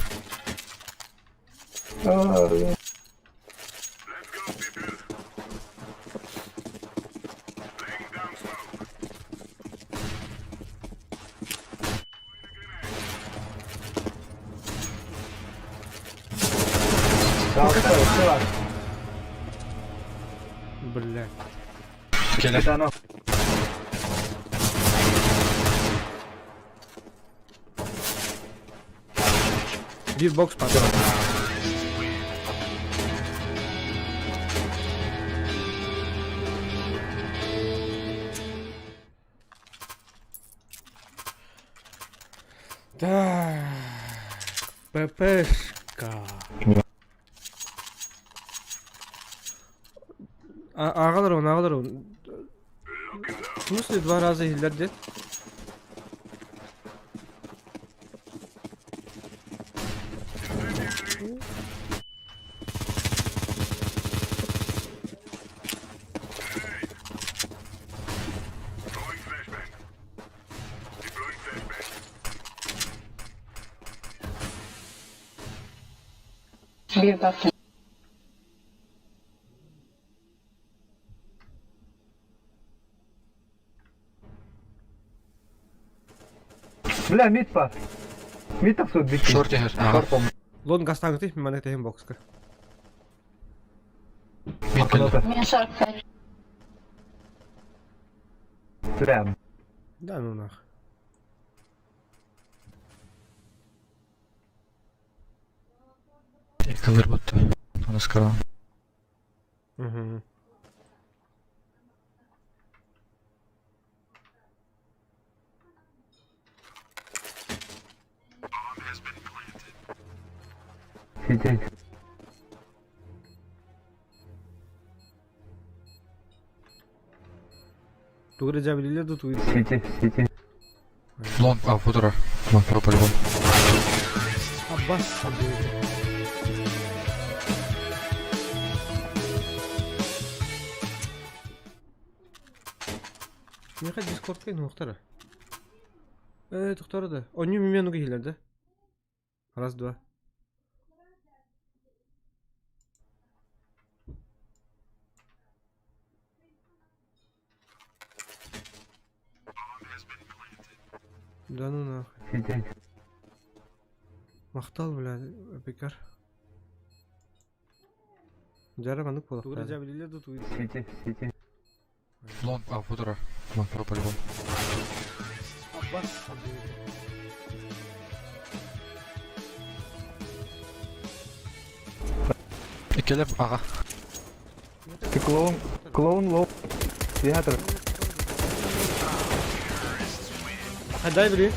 Бля. Кэлэр. Кытаанах. Биир бокс патон. Так, ППшка. Аҕалар он, аҕалар он. В смысле два раза иһиллэр дед? Биир баҕайы Бля, мид баар. Мид тахсыбыт бикки. Шорт иһэр. Аҕа. Лон гастаҥытый, манна тэһин бокска. Мин кэллэ. Мин 45. Бля. Да ну нах. Иккилэр бутта. Оны сказал. Угу. Сидеть. Тугу эрэ дьээбэлииллэр да тугу Сити, сити. Лонг, а, футера. Лонг, по-любому. Аббас Миэхэ дискордка иһин Э, тохтор да. Онньу мимену киһилэр да. Раз, два. Да ну нахуй. Сидеть. Махтал, бля, бекар. Дьара маннык буолуохтаах. Сити, сити. Лонг, а, футера. Лонг, по-любому. Иккилэр аҕа. Ты клоун? Клоун лоу. Театр. А дай бери.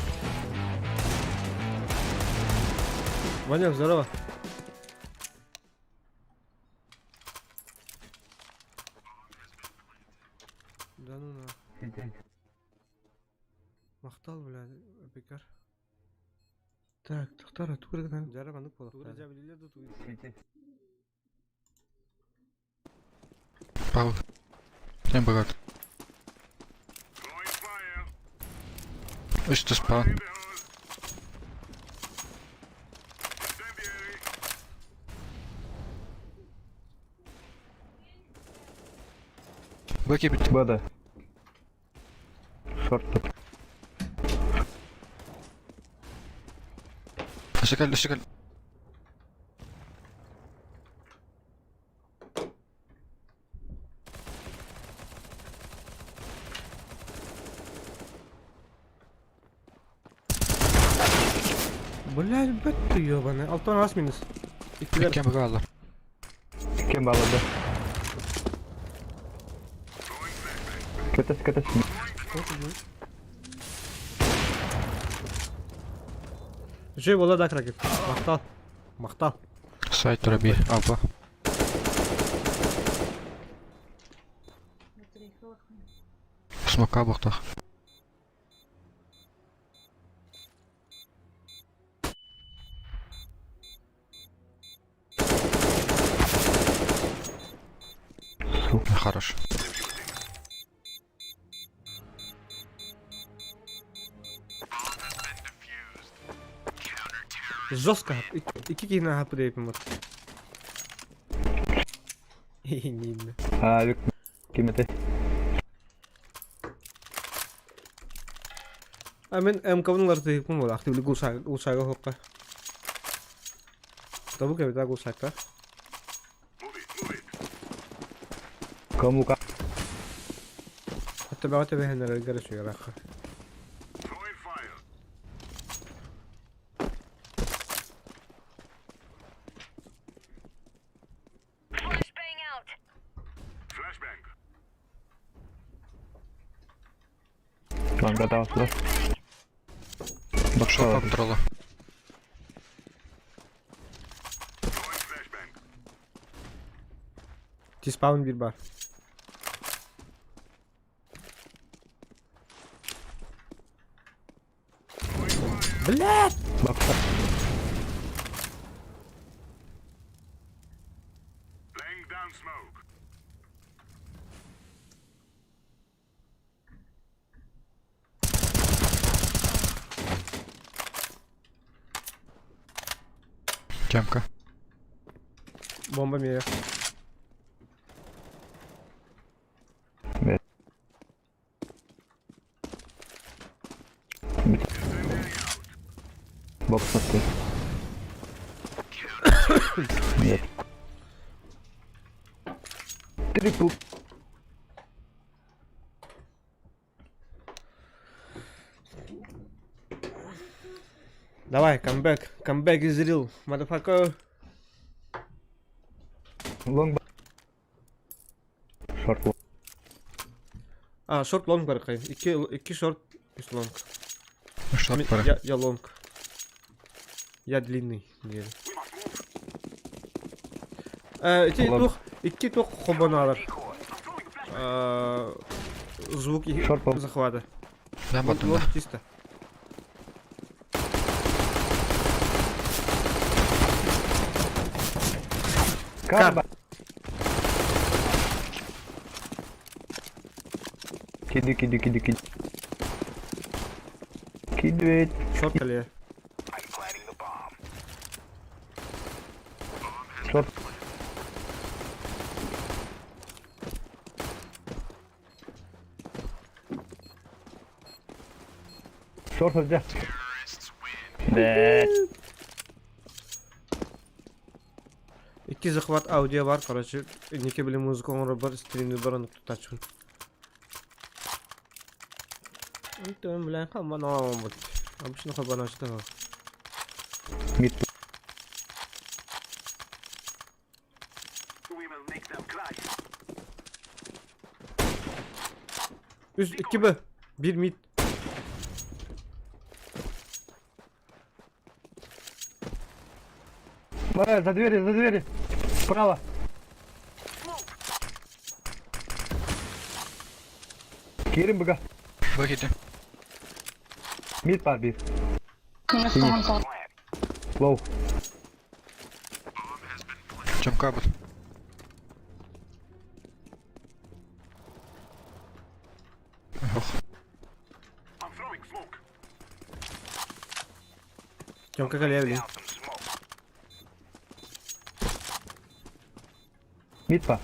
Ваня, здорово. Да ну на. Махтал, бля, бекар. Так, тоқтар, тугрыгынан жара маннык буолуохтаах. Павел. Всем богат. Үс туспа. Выкипит. Бада. Шорт. Өсөкөл, өсөкөл. Блядь, бэт ты ебаный. Алтан ас минус. Иккилэр. Кем багалар. Кем балады? Кэтес, кэтес. Үчүгэй буолла да кракет. Махтал. Махтал. Сайт тура би. Алпа. Смока буохтах. Хорош. Жестко. Икки киһини аһаппыт эбиппин вот. Ииннэ. А, ким этэй? А мин МК-бын уларытыһыкпын буолла. Активлик улсаага хоққа. Табу кэбитэ гулсаакка. Кому как? Төбөҕө түбэһиннэрэргэр үчүгэй Flashbang out. Лангада Шоп контрола. Тиспаун биир баар. Блядь! Бакса. Темка. Бомба мия. Бокс ты. Нет. Трипл. Давай, камбэк. Камбэк is real, motherfucker. Лонг. Шорт лонг. А, шорт лонг бар кайын. Икки, икки шорт, үс лонг. Шорт бара. Я, я лонг. Я длинный. диэн. Э, ити Лонг. туох, икки туох хобоналар. Э, звук их Шорт лонг. захвата. Да, Лонг потом, да. чисто. Карба. Киди, киди, киди, киди. Кидвет. Шорт кале. Шорт. Шорт где? Да. Икки захват аудио бар, короче, инники били музыка оҥоро бар, стримни бар, ону тутааччыбын. Антон, бля, хаманааммыт. Обычно хабанаачта. Мид. Үс, 2 Б. 1 мид. Бля, за двери, за двери. Справа. Киирин быга. Б киирдим. Мид бар биир. Лоу. Чомка бут. Ох. Тёмка кэлиэ Мид бар.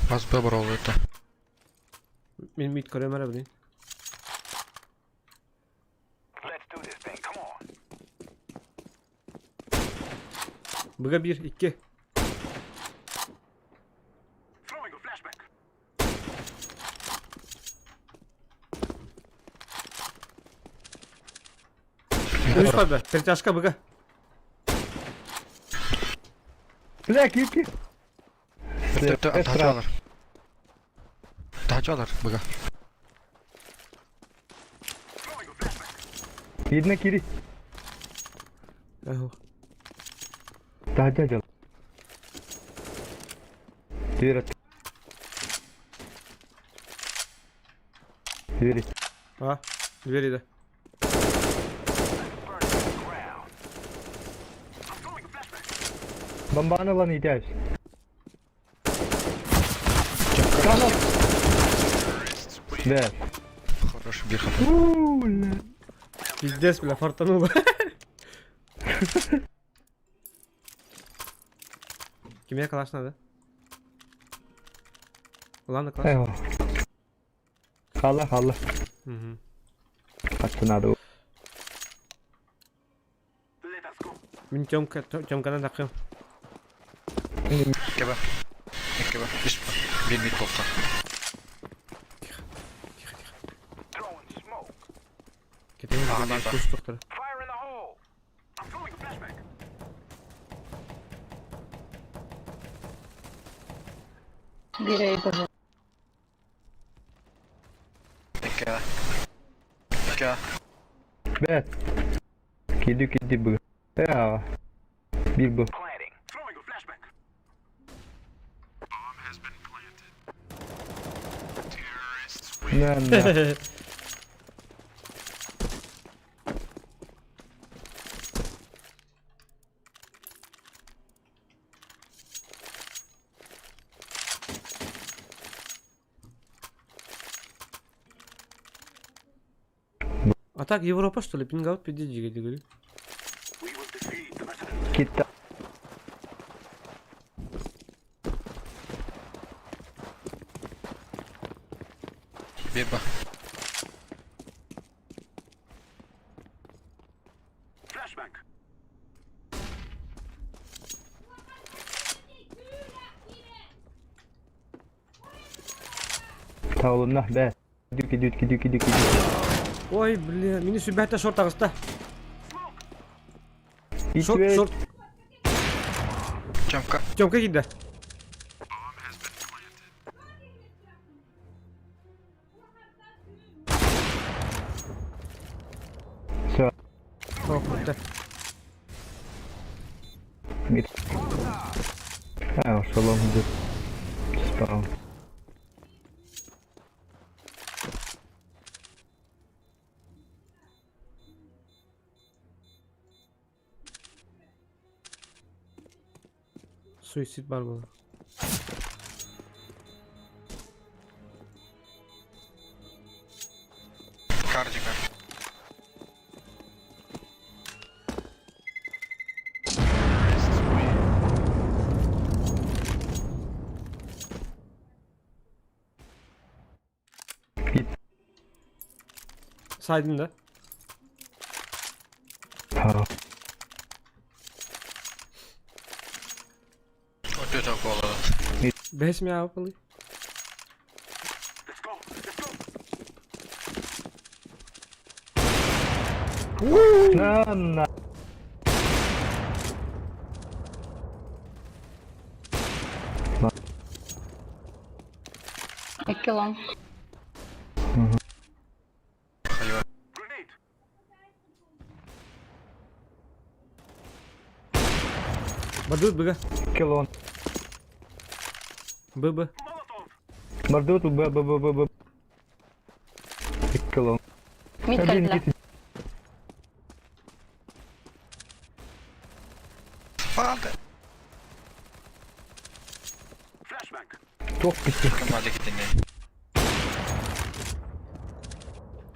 Бас Б баролуйта. Мин мид көрөм эрэ блин. Быга биир, икки. Үс барда. Перетяжка быга. Бля, киир, киир. Таһааччылар. Таһааччылар быга. Видно кири. Ага. Таһырдьа дьол. Дверь от... Двери. А, двери, да. Бомбаны ылан иитээс. Канал. Да. Хорош, биир хата. Пиздец, бля, фартануло. Кимиэ калаш надо? Ладно, калаш. Эва. Хала, хала. Угу. Хатты надо. Мин Тёмка, Тёмканы тақым. Икки Б. Икки Б. Үс Б. Биир мид буолта. Тихо, тихо. Кетейін, Ага, бар бар. кустуқтар. Биир боже. Икки Б. Икки Б. Бэт. Киди киди б. Эва. Биир б. На, на. А так, Европа, что ли? Пингаут пиздец, говорю. Кита. Биир Б. Таулунна, бэт. Киди киди киди киди киди. Ой, бля, мини сүбәтә шорт ағыста. Шорт, Итве. шорт. Чомка. Тёмка киирдэ. Все. О, да. Мид. А, шалом идет. Спал. Суицид бар был. Кардика. Мид. Сайдын да. А. Өтө так буолла. Бэс мя апылы. На, на. Икки лоҥ. Бардыбыт быга. Килон. Б Б. Бардыбыт Б Б Б Б Б. Килон. Мид кэллэ. Туох писи.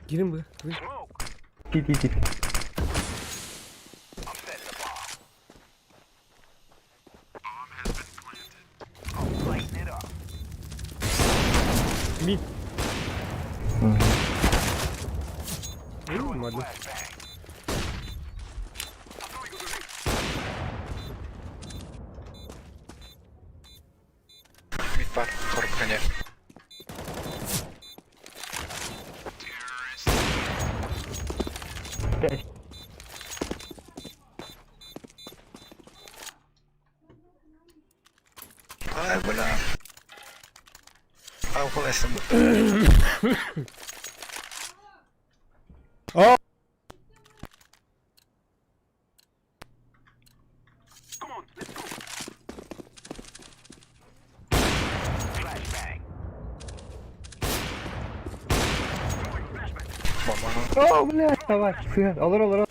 Кирин быга. Ти ти ти. Мид. Ладно. Мид бар, корпуга Пять. Ай, бля. Ау, колесом. О, блядь, давай, сыган. Olur olur.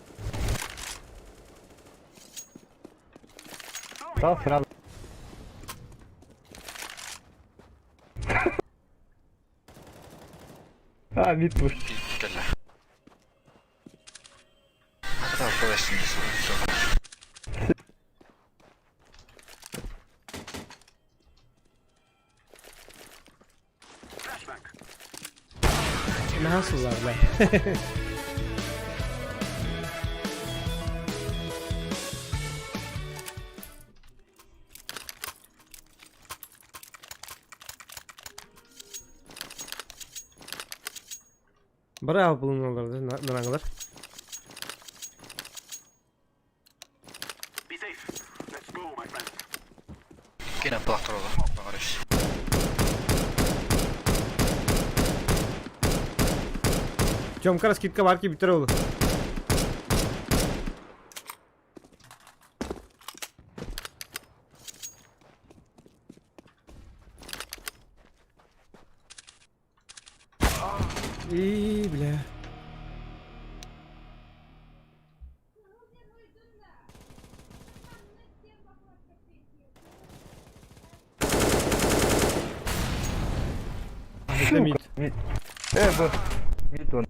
Tamam sıra. А, вид bu. Кэллэ. Ата колесом. Nasıllar be? Браво булуналар нарангалар. Кена плахтар ола. Багарыш. Тёмка раскидка варки битер oldu. И, бля. Это мид. Мид. Э, Б. Мид он.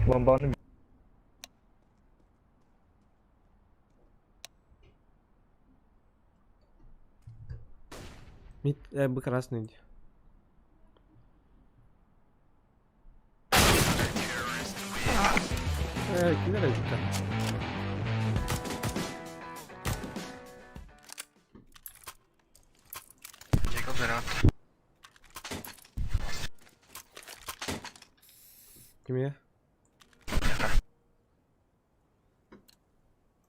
Бомбаны. Мид, Б красный. Ким эрэ Jacob Zerat. Кимия?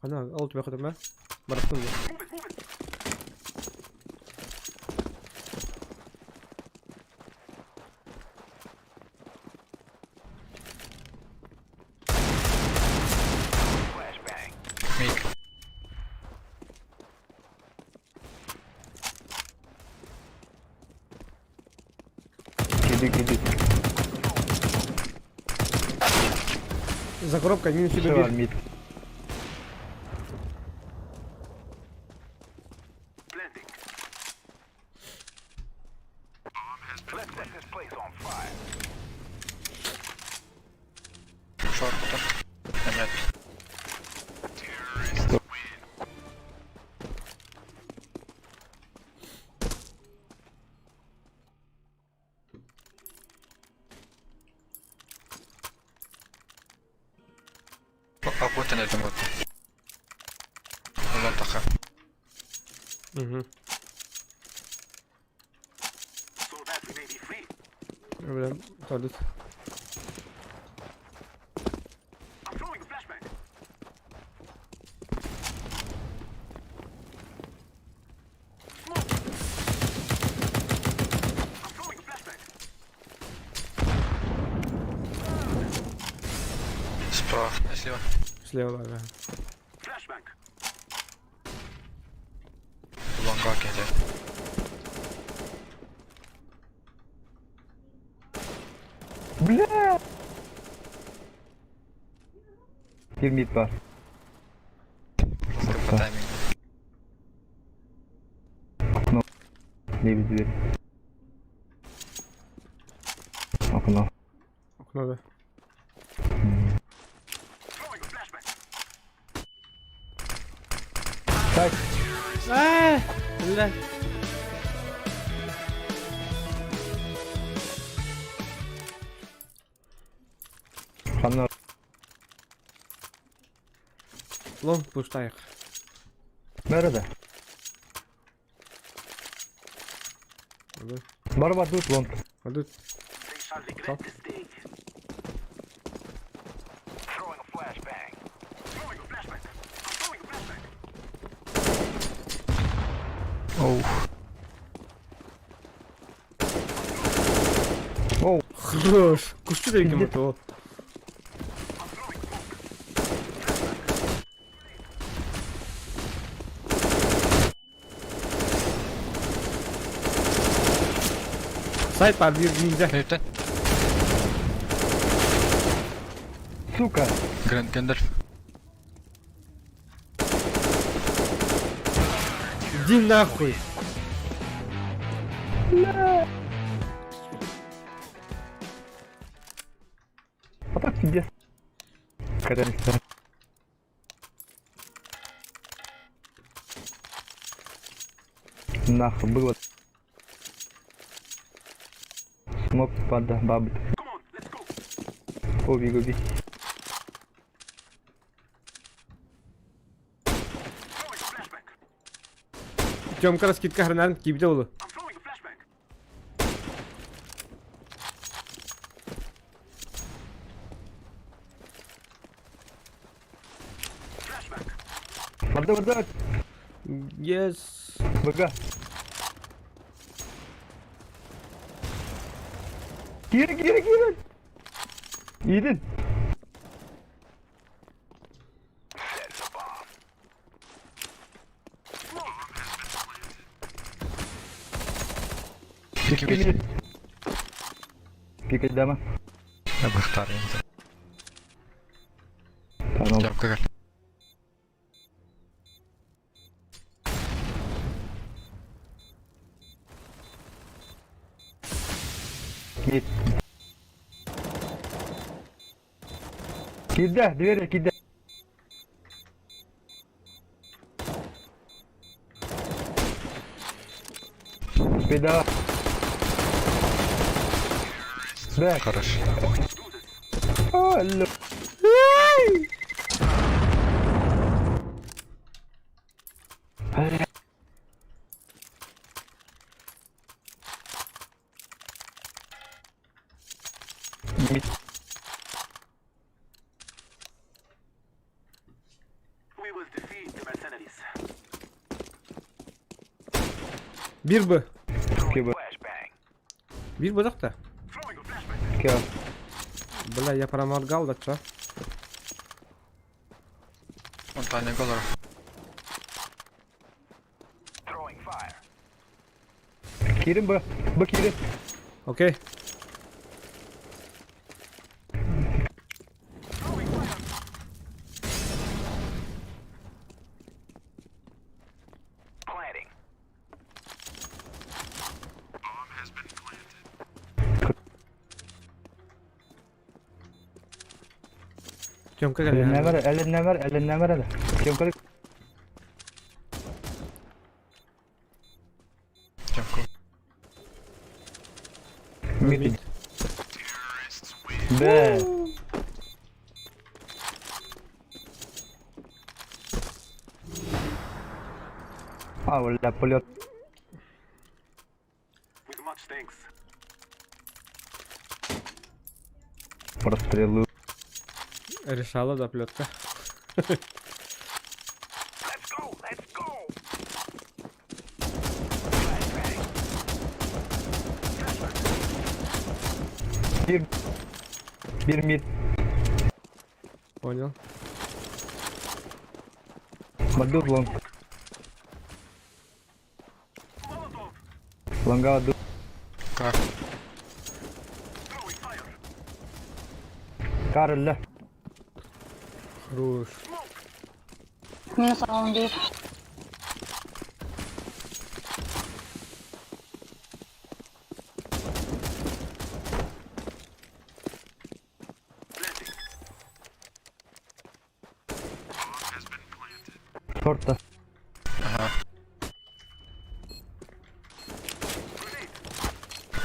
Ана, ол тебя хотим, Барахтын. Миг. Киди, киди. За коробкой минус Все, тебе мид. Шорт. Нет. Работа на этом вот. Латаха. Угу. Бля, туалет. Справа, слева. Слева, да. Лонга кете. Бля! Bir mid var. По таймингу. Левый дверь. Окно. Окно, да. Так, А, бля. хана. Лонг пуштайық. Nerede? Ады, Бар бар тут лонг. ады. Сал. Оу. Оу. Хорош. Кушты да екен бұл. Сайт бар bir ниндзя. Нөйтен. Сука. Грэнд Гэндальф. Иди нахуй. А так пиздец. Когда Нахуй было. Смог пада бабы. Оби губи. Тёмка раскидка гранат кибде олы. Барды барды. Yes. БГ. Geri geri geri. İyidin. Пики бить. Пикать дама. Бахтар, я не знаю. Tamam. Тёмка гал. Git. Кида, дверь кида. Беда. Да. Хорош. Алло. Мид. Bir B. Кеба. Bir B да. Кеба. Бля, я проморгал, да чё? Он тайный голор. Кирим Б. Б Кирим. Окей. Тёмка, Элинне гал. var, elinne var, elinne var hele. Кем кырык? Тёмка. Мид. Б. А, бля, полет. Прострелы. Решала, да, плетка. Bir, bir mid. Понял. Бардук лонг. Лонга ду. Кар. Карл. Хорош. Минус раунд. Шорта. Ага.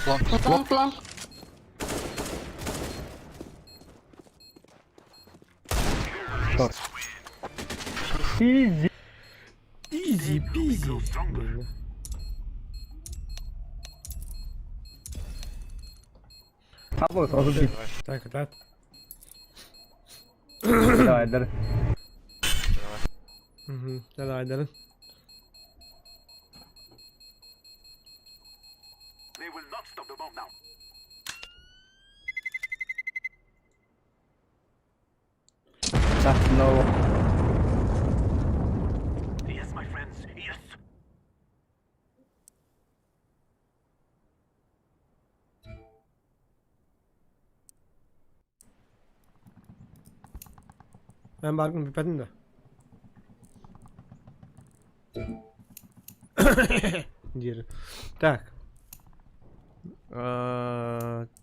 Лонг. Лонг, лонг. Шорт. Изи. Изи, пизи. А вот, сразу бить. Так, так. Давай, дар. Угу. Давай, давай. Так, no. Ben bargın bir de. Diğeri. Так.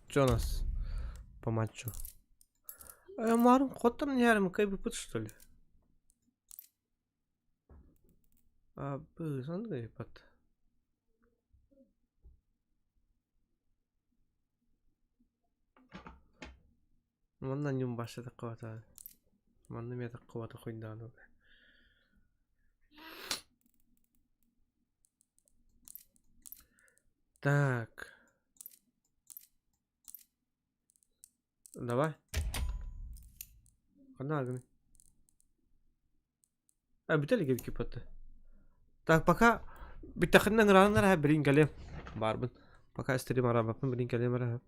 Что у нас по матчу? Марум, хотом не ярым, кай бы что ли? А, бы, пат. Манна нюм башы таккабата. Манна ме таккабата хуйдану. Так. Давай. Хана А, битали гибки патты. Так, пока битахыннан раннар брин калем. Барбын. Пока стрим арабапын брин калем ара.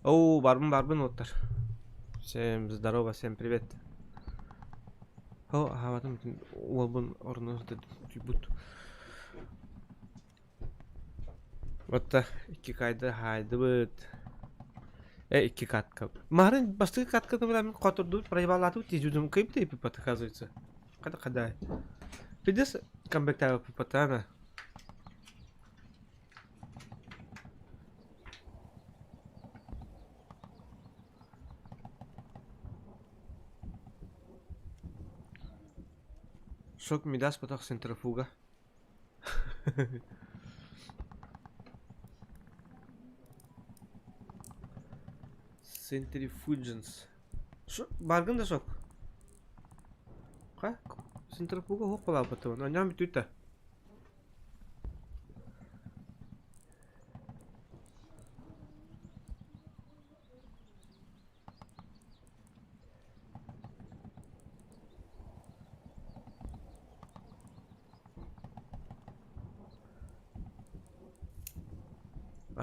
Оу, барбын барбын уоттар. Всем здорово, всем привет. О, аһаабатым уолбун орнун түйбут. Отта икки кайда хаайдыбыт. Э, икки катка. Марын бастакы катканы билэмин хотордубут, проебалаатыбыт тиз кыйбыт пипат, оказывается. Када када. Пидес камбэктаабы пипатана. Шок Мидас потох центрофуга. Centrifugens. Баргын да шок. Ха? Центрофуга хук балаабытыбын. Онньоон бүтүүтэ.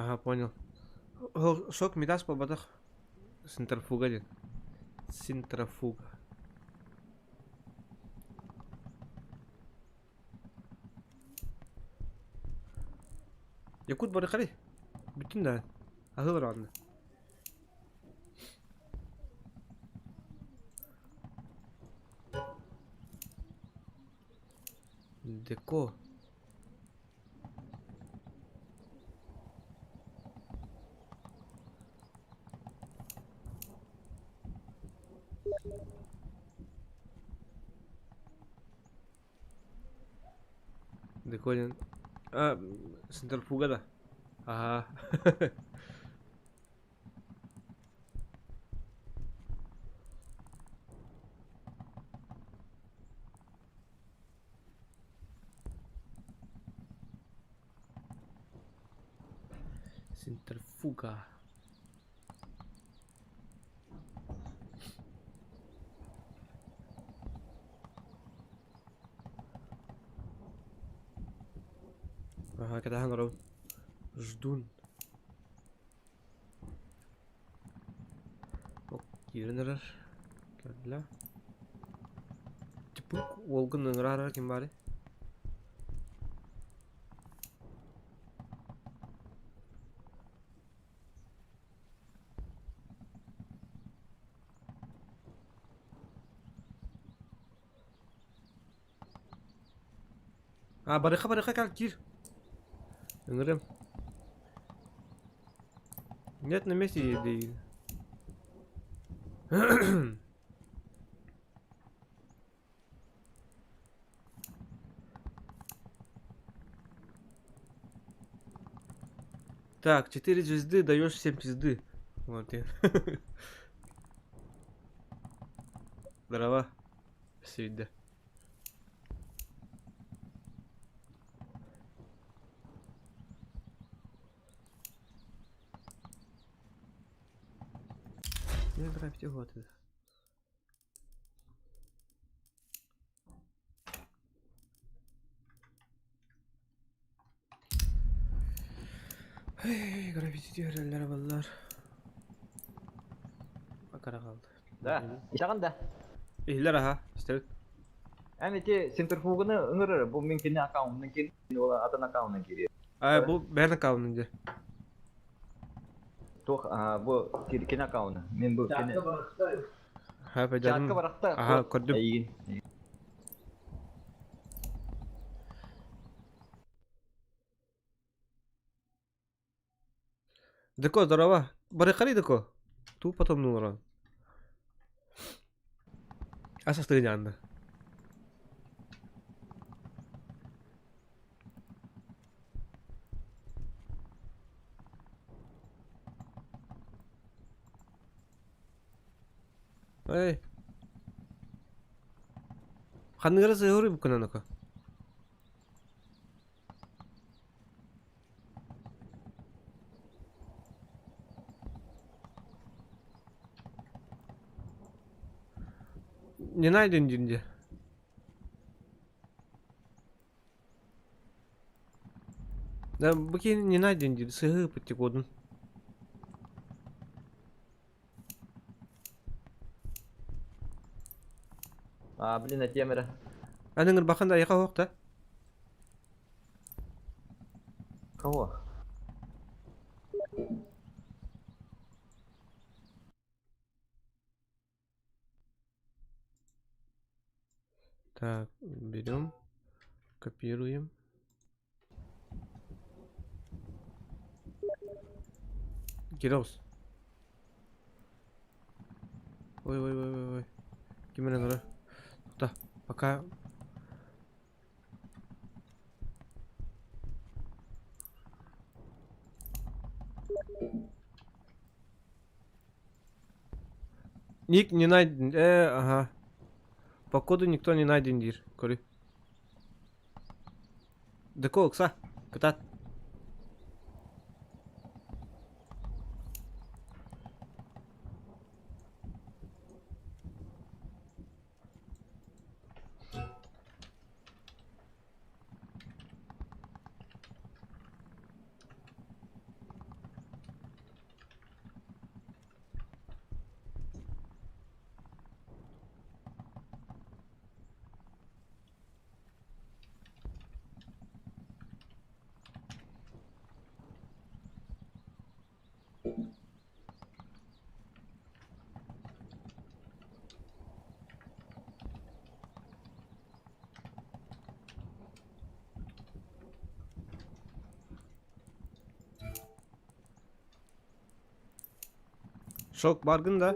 Ага, понял. Шок Мидас буолбатах. Центрофуга диэн. Центрофуга. Якут барыхари. Бүтүн да. Аһылар анны. Деко. Деколин. А, центрифуга да. Ага. Центрифуга. Ага, кэтэһэн олоробун. Ждун. Киирэн эрэр. Кэллэ. Типук уолгун ыҥыраарар ким баарый? А, барыха барыха кэл киир. Ыҥырым. Нет, на месте дейін. Так, 4 звезды даешь 7 пизды. Вот и. Здорово. Всегда. Не граффити вот это. Эй, граффити түһэрэллэр баллар. Акара хаалды. Да, итаҕын да. Иһиллэр аха, истэбит. Эн ити центрфуганы ыҥырыр, бу мин кини аккаунтун кири, ол атын аккаунтун кири. А, бу бэйэн аккаунун дии. Туох, бу кини аккауна. Мин бу кини. Ха, Чаакка барахта. Аха, көрдүм. Эйигин. Деко, здорово. Барыхали Деко. Ту потом нуларан. Ас астыгын Эй. Ханныгара сыһыары буккунанака. Не найден динде. Да, бу не найден дии, сыһыы пыттик одун. А, блин, этиэм эрэ. Эн ыҥырбаххын да эйиэхэ оһох да? Кого? Так, берем, копируем. Кирилс. Ой, ой, ой, ой, ой. Ким эрэ ыҥырар. Тохто, пока. Ник не найден. Ага. Походу никто не найден диир. Көрүй. Дэко ыкса. Кытаат. Шок баргын да?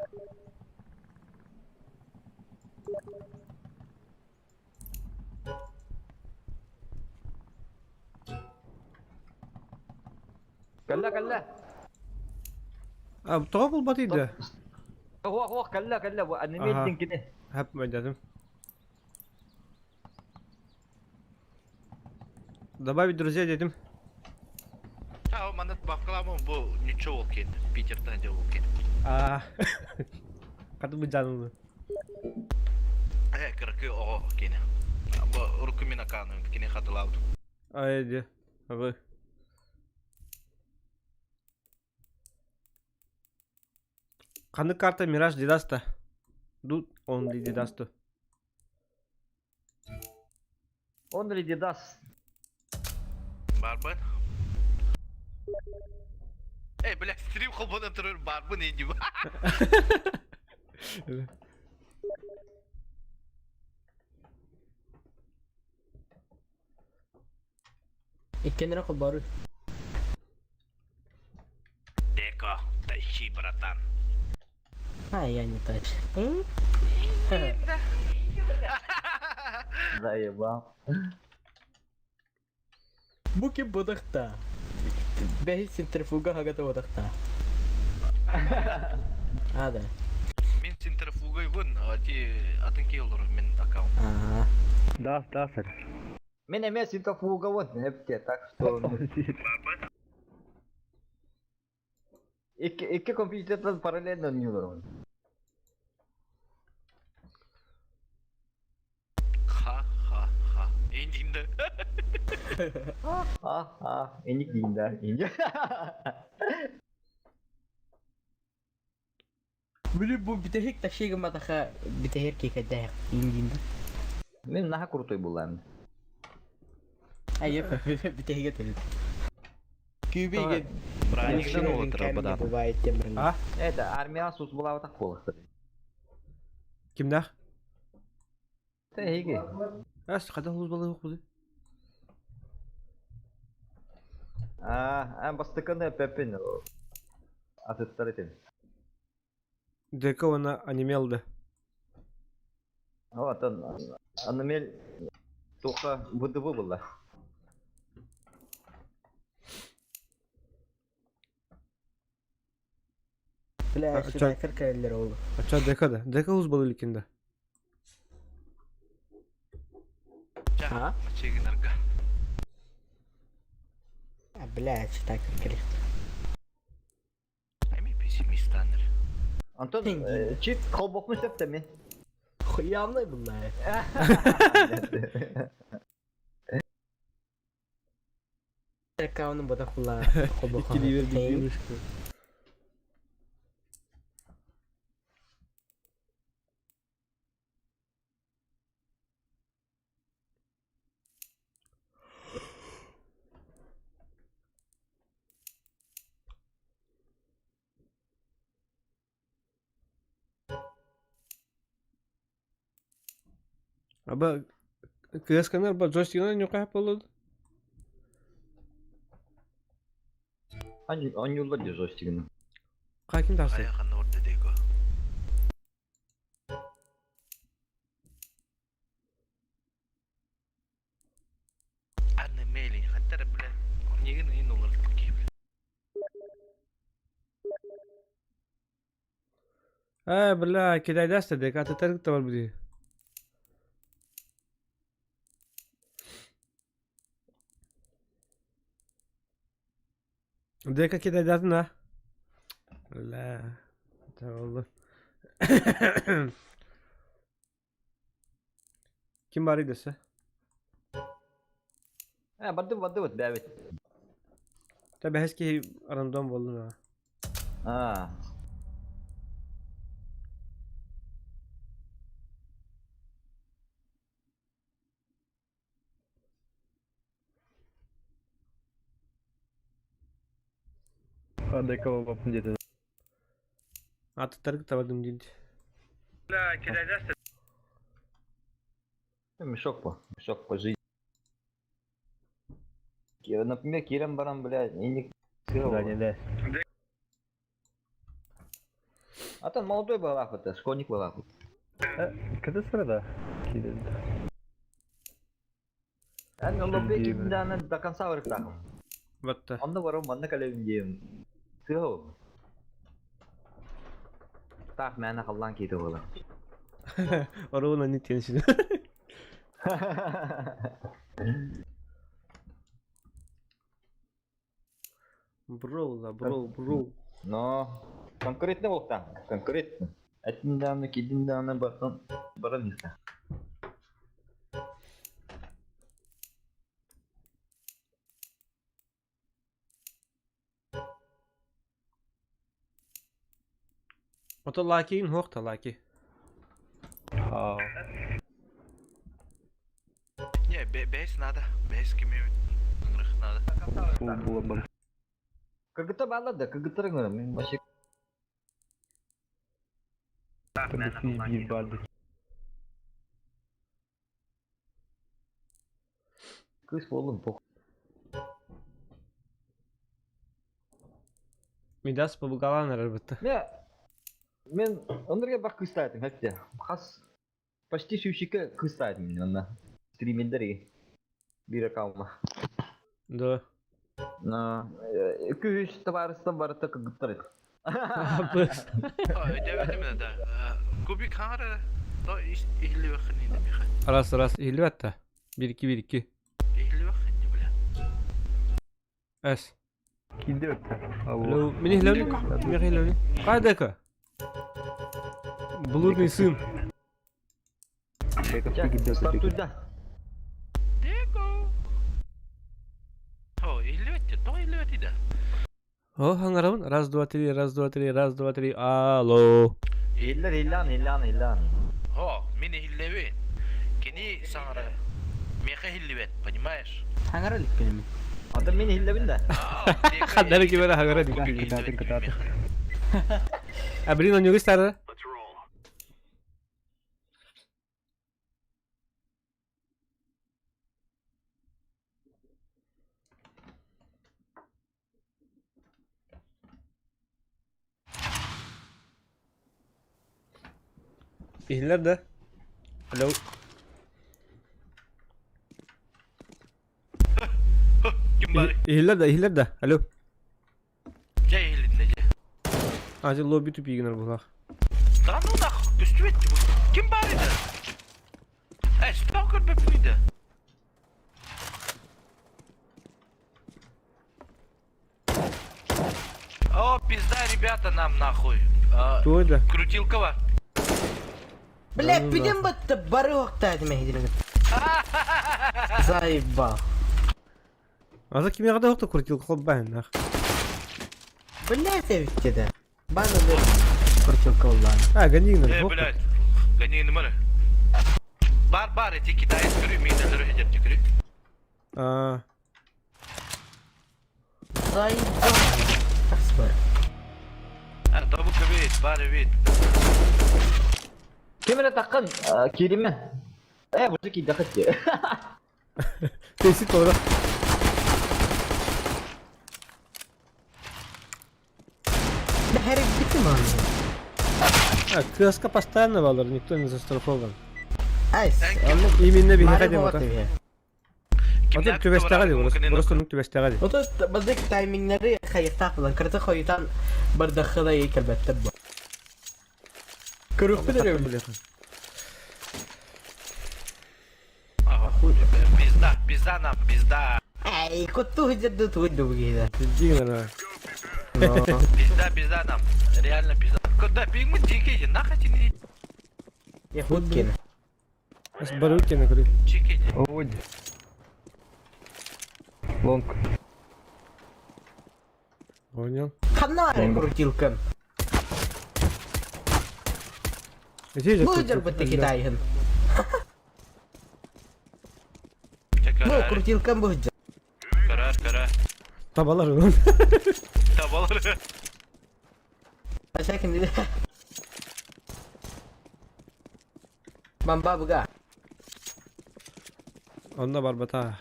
Кэллэ, кэллэ. А, тоҕо булбатый да? Хуох, хуох, кэллэ, кэллэ. Бу анимейдин кини. Хап майдадым. Добавить друзья дедим. А, манат бавкаламын бу ничего ол киэн. Питертан дьэ ол киэн. А, хаты бу жанылы. Э, кыракы оҕо киэнэ. Бу урукку мин акааным кини хатылаабыт. Ай, де. Абы. Ханнык карта Мираж Дидаста? Ду only Дидасту. Only Didas. Барбын. Эй, бля, стрим холбонон турар барбын индим. Иккиэннэрэ холбооруй. Деко, тащи, братан. А, я не тач. Заебал. Бу ким бодахта? Бэһис центрифуга хагата бодахта. А, да. Мин центрифугайбын, ати атын кей олорор мин аккаунт. Аа. Да, да, сэр. Мин эмиэ центрифугабын, эпте, так что... Икки, икки компьютертан параллельно оонньуулар. Ха-ха-ха. Эндимді. А, эник дейін да. Били бу бүтэһик такси гымматаха бүтэһик киэкэдээх индиин да. Мин наха крутой буллаам. Айып бүтэһигэ төлүт. Күбиге Праздникдан отыра бадан. бывает темрин. А? Это армия сус булаабатах буолахтар. Кимнээх? Тэһиги. Ас, хата хулус балык буду. А, бастыканы пеппин. Атыттар этим. Дека она онемел Вот он, аномель туха ВДВ была. Бля, снайпер кэллэр ол. Ача дека да. Дека хулус балык да. А? Чегинарга. А, бля, снайпер кэллэр. Эми пессимистанер. Антон, чит холбохмун сөптеми. Хуявный была. Аккаунтун бодох була. Иккили берди Аба кыасканар ба джойстигынан ньукаһап болуд. Анньуллар дии джойстигынан. Ким тахсый? Хайа ханна барда дейго. Анна Мелин, хаттара бля. Нигин ин олар киһи. Э, бля, кидайдаста дек, атытар кытта бар бudi. Дека кидайдатын а? Бля, это oldu. Ким бар десе? Э, барды барды вот бәбит. Та бәһәс ки рандом болду на. А. Адекова бапын деді. Атыттар кытта бардым дейді. Бля, кидайдаста. Мешок по, мешок по жизни. Например, Киран баран, блядь, и не Да, не, да. А там молодой был, это, школьник был, охуй. Когда среда? Киден. Эн олобе киданы до конца вырықтақым. Батта. Онда барым, манна калебин дейм. Сыгыл. Так, мәні қалдан кейді олы. Оруна не теншин. Броу, да, броу, броу. Но конкретно болта, конкретно. Әтін кидін даны баран баран иста. Ото лаки хохта лаки. Ха. Не, бейс надо. Бейс кими надо. Фу, было бы. КГТ балады, КГТ мен вообще Bir барды. кыз болдым, похуй. Мидас побугалан арбытта. Мен мен ондарга бак кыстайтым хәтта. Хас почти сүүшикке кыстайтым мен онна. Стримендер бир аккаунтма. Да. На күш товарыстан барыта кыгыттар. Быс. Өйдөбөтүм да. Кубик хара то ихли вахни миха. Раз, раз, илватта. 1 2 1 2. Ихли вахни бля. Эс. Киде өтті. Алло, мені хлебни? Мені хлебни. Кайдека? Блудный сын. Стартуй да. Деко. О, ихли то ихли да. О, хангарабын. Раз, два, три, раз, два, три, раз, два, три. Алло. Иллер иллан иллан иллан. О, мини хиллеви. Кини саңара. Меха хиллебет, понимаешь? Хаңара ликпенimi. Ата мен хиллебин да. Хаддары кибера хангара дик. А блин, он югистар. İhler de. Alo. Ким бар? İhler de, ihler de. Alo. Жай хиллинде же. Acı lobby tüp iyi günler bulak. Да ну нахуй, көстүбөт бу. Ким бар иди? Э, сталкер бепниде. О, пизда, ребята, нам нахуй. А, Туй да. Крутилкова. Бля, Ну да. пидем батта бары вакта этим хидин. Заебал. Аза ким ягда окта крутил холбайн нах. Бля, это да. Бана бер крутилка улан. А, ганигнер. Э, блядь. Гони номер. Бар, бар, эти китаец көрү, мен дөрү хедер көрү. А, Заебал. Тахсбар. А, табу кабит, бар бит. Кемере таккан кириме. Э, бу киирдэххит дии. Тесит ора. Да хэрэг битим аны. А, кыаска постоянно балар, никто не застрахован. Айс, оннук Именно биһиэхэ Мари диэн буолат ото. үһэ. Ото түбэстэҕэ дии, просто просто оннук түбэстэҕэ дии. Ото бадык таймингнары хайыктаах булан, кырата хойутан бардаххына кэлбэттэр бу. Көрүөхпүт эрэ Билиэхэ. Пизда, пизда нам, пизда. Эй, куттуу сылдьар тугуй да бу киһи. Дигин ана. Пизда, пизда нам. Реально пизда. Куда пигмы дикие, нахуй не Якут кин. Ас барык кена көрүй. дикие. Ой. Лонг. Понял. Ханна эрэ крутилкам. Здесь же Бу тут- сылдьар тут- бытты китайһын. Бу крутилкам бу сылдьар. Карар, карар. Табалар он. Табалар. Сәкин Бамба буга. Онно барбата.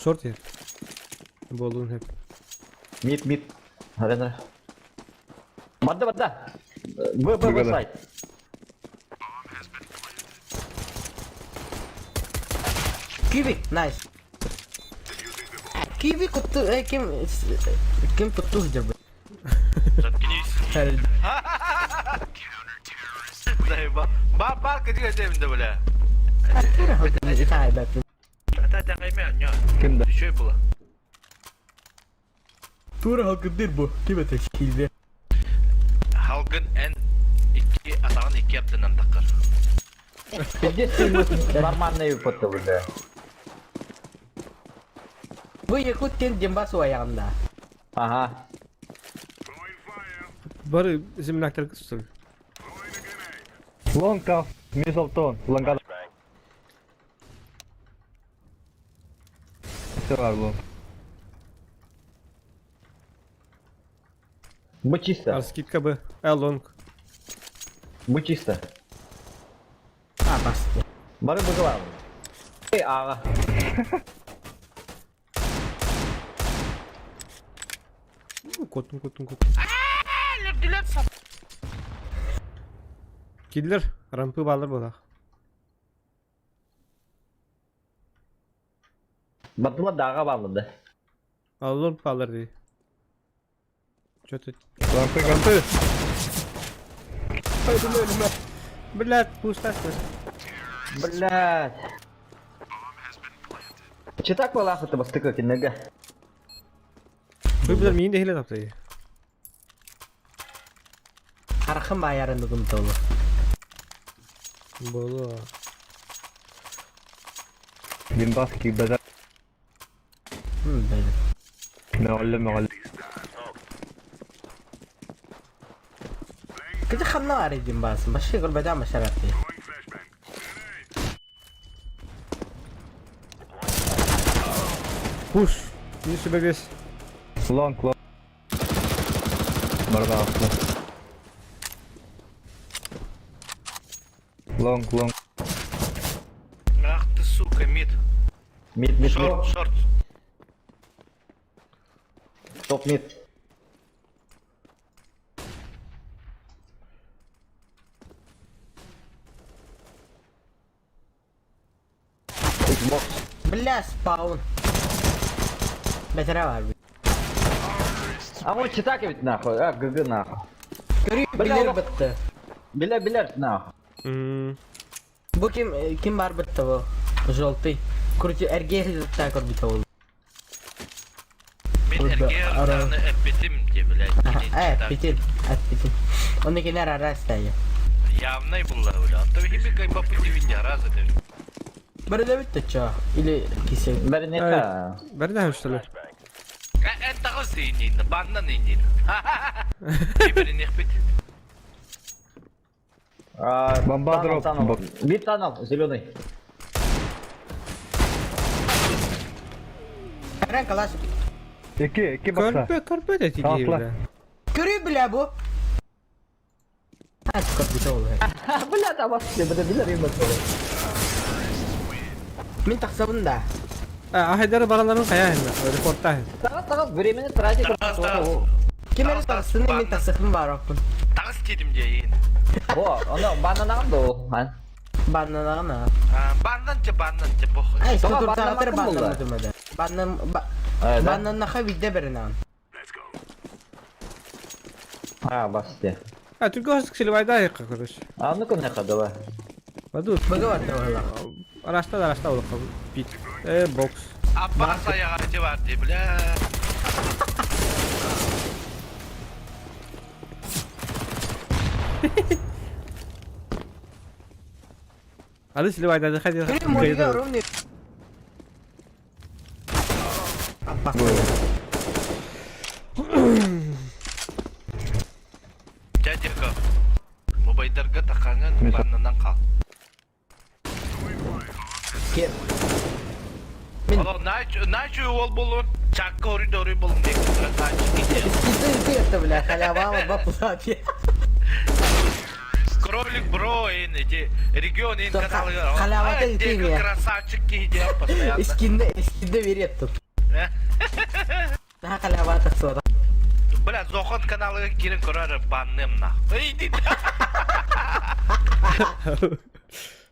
Шорт ер. Болун хеп. Мид, мид. Арена. Барда, барда. Б, Б, Б Б, да. сайт. Кубик, найс. Киви кутту, э, ким, ким кутту сылдьар бу. Заткнись. Заебал. Ба, ба, где где бля. Это Ким да? Еще и было. Тура халкындыр бу. Ким это килде? Халгын эн икки атаҕын икки ардынан таххар. Пиздец, ты нормальные выпадка, бля. Бу якут кин Донбасс уайаҕында. Ага. Бары земляктар что ли? Лонг каф. Мисалтон. Лонгада. Все бар лонг. Б чисто. Арскидка Б. Э, лонг. Б чисто. А, басты. Бары Б главный. Эй, ага. Ну, Котун, котун, котун. Киллер, рампы балыр булах. Бардыла дага барлы да. А лонг балыр ди. Чё ты? Рампы, Рампы! Блядь, пусто. Блядь. Че так балах это бастыка кинега? Вы, блядь, миин дехиле тапты. Харахын баярын дугум толу. Болу. Донбасский базар. Бәле. Мөгалле, мөгалле. Кыжы ханна бар Донбасс. Башы көрбәдә машараты. Пуш. Не себя весь. Лонг, лонг. Барда аслы. Лонг, лонг. Ах ты сука, мид. Мид, мид, Шорт, мид. шорт. Топ мид. Xbox. Бля, спаун. Бәтәрә бар. А вот читак ведь нахуй, а ГГ нахуй. Көрү Бля, билер ол- бітті. Билер, билер нахуй. Бу ким ким бар бітті бу? Желтый. Крути эрге та көрбүтэ ол. Мин Ой, да, эрге ара. аны эппитим те, блядь. Э, питин, эт питин. Оны кенер ара стайы. Явный булла, бля. Антон хиби кайба пути винья разы ты. Бәрі бітті чо? Или кисе. Бәрінека. Бәрді что ли? Эн тагыс инин, баннан инин. Киберин ихбит. Бомба дроп. Мид танал, зеленый. Рен калаш. Эки, эки бакса. Көрпө, көрпө да тиги, Аслы. бля. Көрү бля бу. А, көрбүтэ ол. Бля, там вообще, бля, билер им. Мин тахсабын да. Ахайдары бараларын хайа репортаж. Таҕыс таҕыс времени тратить. Таҕыс таҕыс. Ким эрэ тахсыны мин тахсыахпын баараппын. Таҕыс диэтим дьиэйин. О, ону баннанаҕын дуо? Баннанаҕын аа. Баннан те баннан те похуй. Ай, сотуртаҕытар баннаммытым эдэ. Баннан баннаннаха видде беринаан. А, басты. А, только сливайда короче. А ну-ка нехай давай. Баду. Бага бар Араста араста улахан пит. Э, бокс. Аппас аяға бар дей, бля. Аны сливайда ходи. Дядяка. Убайдарга тақаңын баннынан қал. Кем? Ало, начу ол болун. Чакка ори болун деп. Ты это, бля, халява, бабла. Кролик бро, эти регион ин каналы. Халява ты Красавчик киде постоянно. Скинде, скинде берет тут. На халява так сора. Бля, Зохон каналы кирин көрөр банным на. Иди.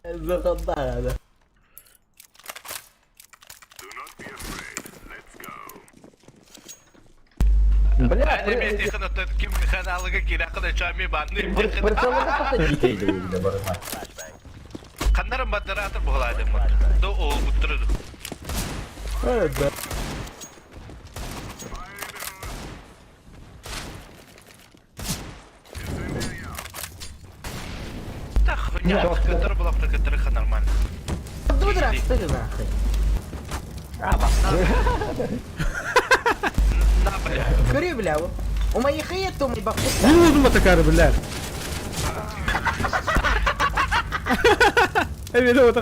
Зохон да, да. Бля, ким каналыга кире кына чами банным. Каннарын модератор буолаадым. До ол буттырды. Да. Да хуйня, который была про нормально. Здравствуй, нахуй. На, бля. Көрі, бля. У моих нету, мои бабки. Не нужно такая, бля. Эй, мен вот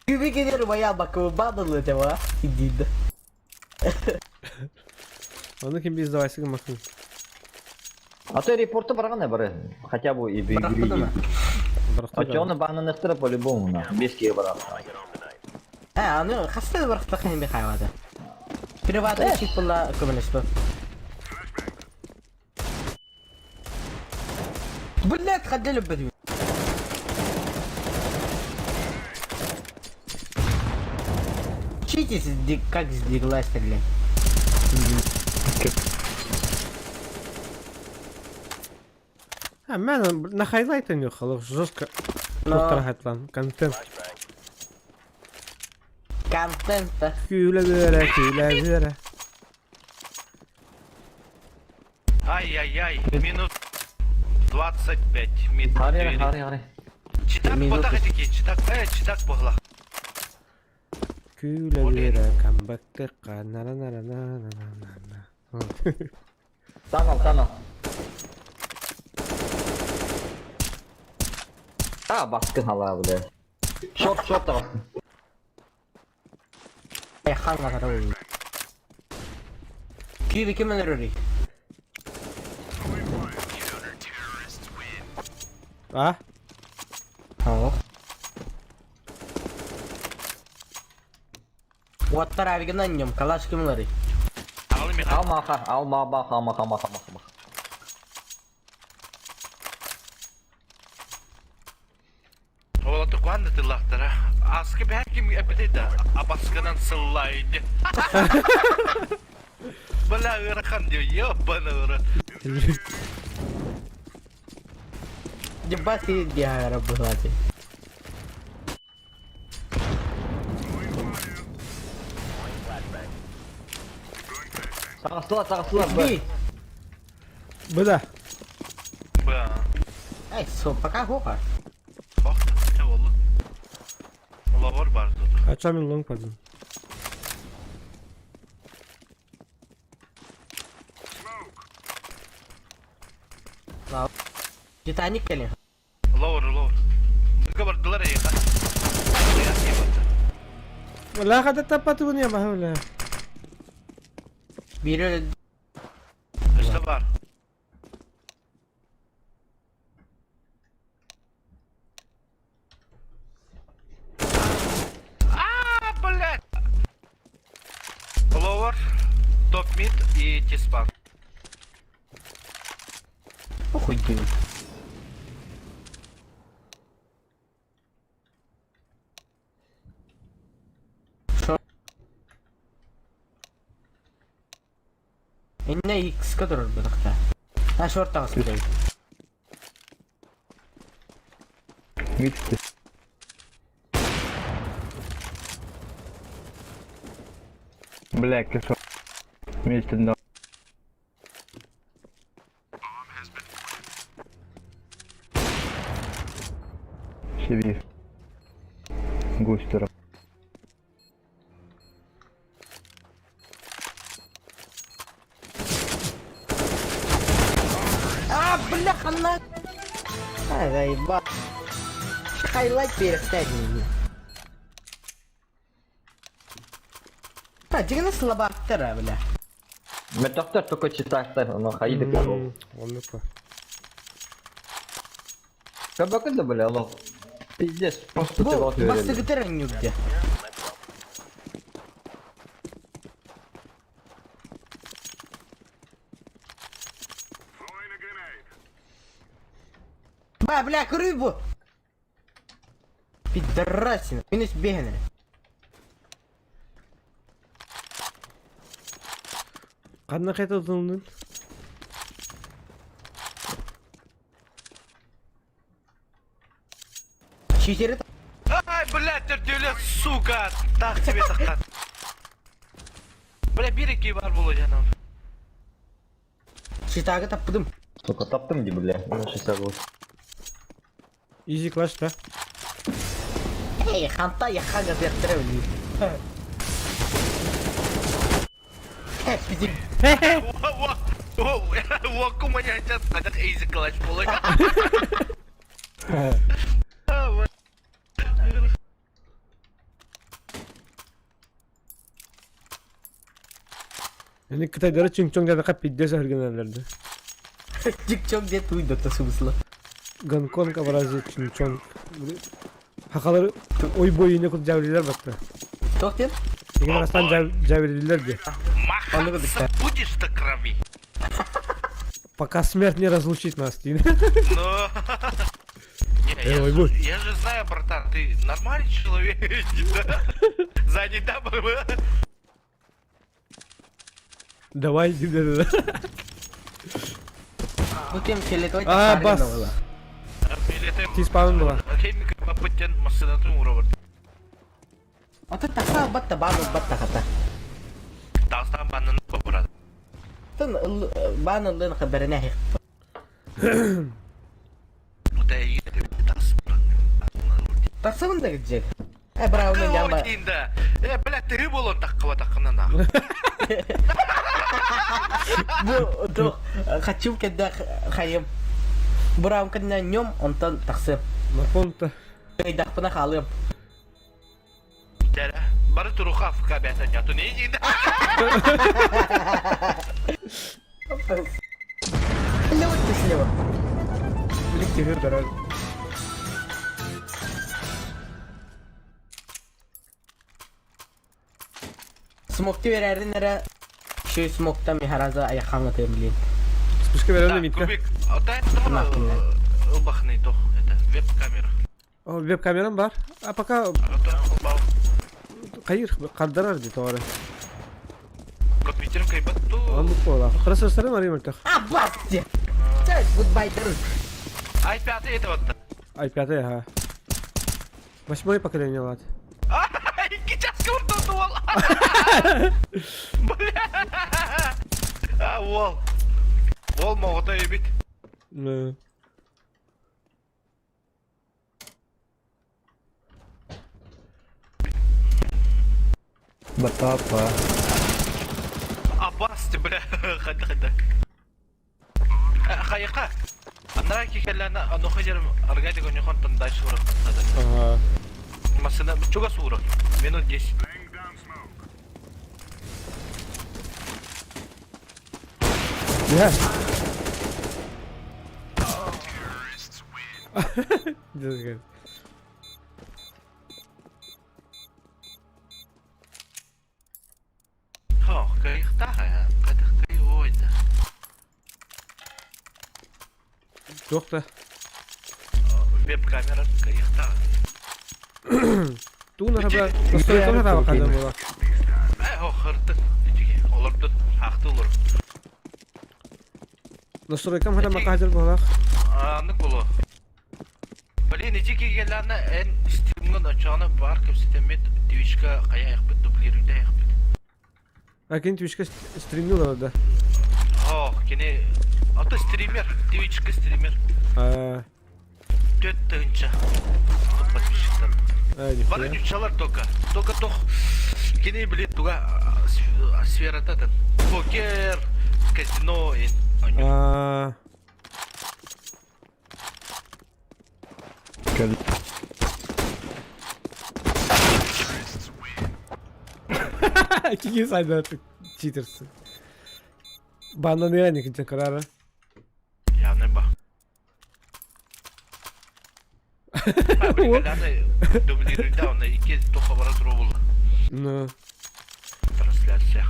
Күбі келер моя бакы бадылы деп, а? Иди. Оны ким без давай сыгын макын. А то репорты барған не бары. Хотя бы и А че он баннанықтыры по-любому на. Беске барады. Ә, аны хаста барақтақ не хайвады. Приватный чип была көміліспі. Блядь, ходили бы. Учитесь, как с дигла стрелять. А, мен на хайлайты не хало жестко. Но... Контент. Контент. Күлә бере, күлә бере. Ай-яй-яй, минус 25 мид. Хари, хари, хари. Читак потақ етеке, читак, читак бұғла. Күлә бере, камбэктыка, на на на на на на на на. Танал, танал. А, баскын ала, бля. Шорт, шорт баскын. Хан ғатар Күйбі кім өрі? А? О. Уаттар абигін нем, калаш кім өрі? Алма, алма, бах, алма, алма, алма, алма. Олаты қуанды тылақтара. Асқы бәкім әпетеді, абасқынан сыллайды. Бля, ырхан деп, ебаны ыры. Дебасы диагра бұлады. Тағыстыла, тағыстыла. Би. Бля. Бля. Эй, со, пока хоха. Бақ, не oldu? Лавар бар тут. А чё мен лонг паду? Титаник кели. Лавар, лавар. Габардылар еха. Ла хада тапаты бұны я бля. Бiri Что бар? Топ мид и Тиспан. Похуй диэн. Иннэ X-ка турар бытахта. А шорт таҕыспыт эбит. Мид. Бля, кишок. Вместе на. Сиви. Густера. А, бляха, на... А, заебал. Хайлайт перестань. А, дьиҥинэ слабактара, бля. Мөтөхтөр только читаштар, ону хайды кабыл. Оннук. Кабакы да бля, лох. Пиздец, просто Бу ты лох бастыгытар аннюгде. Ба, бля, көрүй бу. Пидорасина. Минус бегene. Ханна хайта тылынын? Читери Ай, блядь, төртүөлө, сука! Так тебе тахтат. Бля, бир эки бар болу жаным. читага таппыдым. Сука, таптым ди, бля. Ну, 68. Изи клаш да? Эй, ханта яхага зертіре білейін. Пиздец. Уаку меня сейчас хотят эйзи клатч болу. Yani Кытайдары чиң-чоң деді қап пиздец өргенелерді. Чик-чок дед уйду смысла. Гонконг образи чиң-чоң. Хақалары ой бойы кут жабрилер батты. Тоқ дед? Деген арастан жабрилер де. Махаться будешь до крови. Пока смерть не разлучит нас. дейді. Но... Не, Эй, я, ой, же, будь. я же знаю, братан, ты нормальный человек, да? За не дам. Давай, дейді. Бу кем фиолетовый А, бас. Тиз пауын була. Химик бапыттен машинатын уровар. Ата тақса батта баны батта қата. Тастан банын бабырады. Тын баны лын хабарына хих. Ута егет тас. Тақсамын да гиджек. Э, брауны яма. Э, бля, ты болон таккыба таккынан ах. Бу то хочу когда хайым. Браун когда нем онтон тақсы. На фонта. Дақпына халым. Дәрә, бары туруха афка бәтен яту не дейді? Слева ты слева. Билик тегер дарар. Смокты берәрдин эре. Şu смокта михараза аяққанға тем блин. Спушка беремін митка. Кубик, а та Бахны тох, это веб-камера. О, веб-камерам бар. А пока қайыр қардарар дейді тоғары. Компьютерім кайбатту. Онлық бола. Қараса сарым арайым өлтақ. А, бас де. Goodbye дырын. Ай, пятый это вот. Ай, пятый, ага. Восьмое поколение лад. Икки час курту уол. Бля. А, уол. Уол моғыта ебит. Ну. Батапа. Аббас, ты, бля. Хада, хада. Хайыка. Анара кикелләне аны хәҗәрем аргадик унихон тан дальше урак. Ага. Машина чуга сурак. Минут 10. Я. Дезген. Хо, кайыкта. Туох да. Веб-камера кайыхтаах. Тугун араба настройканы араба хадан була. Э, хыртын. Олордун, ахты олор. Настройкам хара макажыр буолах. Аннык болу. Блин, ити кигелана эн стримҥын очоҕуна баар кэпсэтэммит Твичка хайа айахпыт дублируйда айахпыт. А кини Твичка стримнил да? О, кини ото стример, Твичка стример. А. Төт тыһынча подписчиктар. Бары нючалар только. Только тох кини билет туга сферата покер, казино. А. Киги сайда читерсы. Бананы они хотя карара. Явно ба. Ну. Трансляция.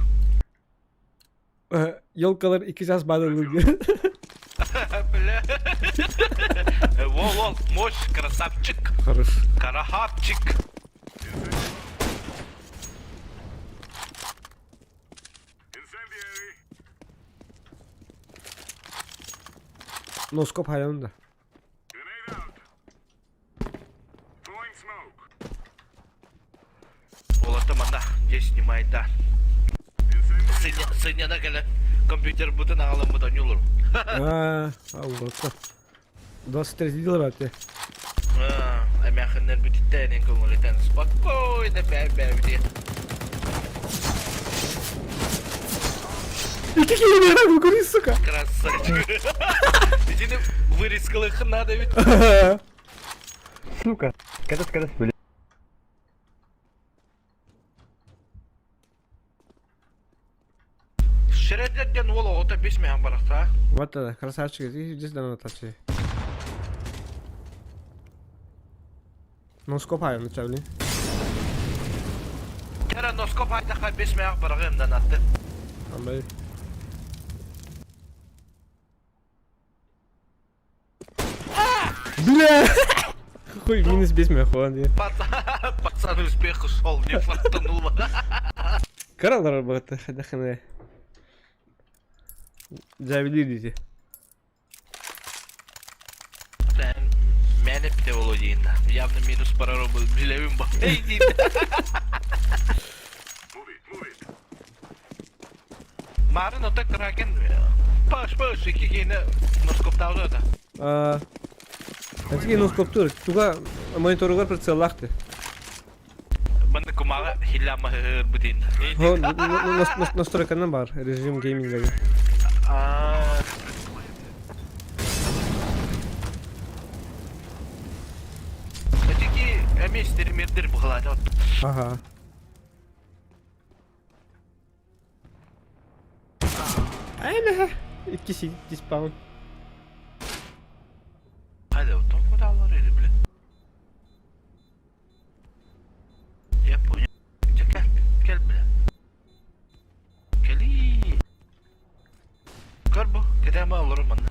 Елкалар икки час бананыр Бля. Вол, вол, мощь, красавчик. Хорош. Карахапчик. Носкоп хайан да. Уолаттар манна дьиэ снимайда. Сынньана кэлэн компьютербытын аҕаламмыт онньуулур. Аа, уолаттар. 23 дилер ате. Эмээхиннэр бүтүттэн көҥүлүтэн спокойно бээ-бээ Икки киһи көрүй, сука. Красавчик. Итини вырезкалыхын надо ведь. Сука. Кадас, кадас, блядь. Шреддерден уол оҕото бес механ барахта. Вот это, красавчик, иди сюда на тачи. Носкоп хайын, начали. Кера носкоп хайдаха бес механ бараҕым атты. Амбай. Бля! Хуй, минус 5 механ. Пацан успех ушел, не фартануло. Карал работа, хадахана. Завели Мен эпте болу дейін. Явно минус параро был. Билебим ба. Эй, дейін. Марын ота кракен паш паш ики кейіне носкоптауды да. Әтіге носкоптур. Туга мониторугар прицеллахты. Мында кумага хилляма хыр бутин. Настройканан бар режим гейминга. Этики эми стримердер бұғылады. Ага. Ай, Икки диспаун. Hadi топ кудалар edi бile. Я понял. Gel, gel bile. Кели. Көр бу, кедем алырым манна.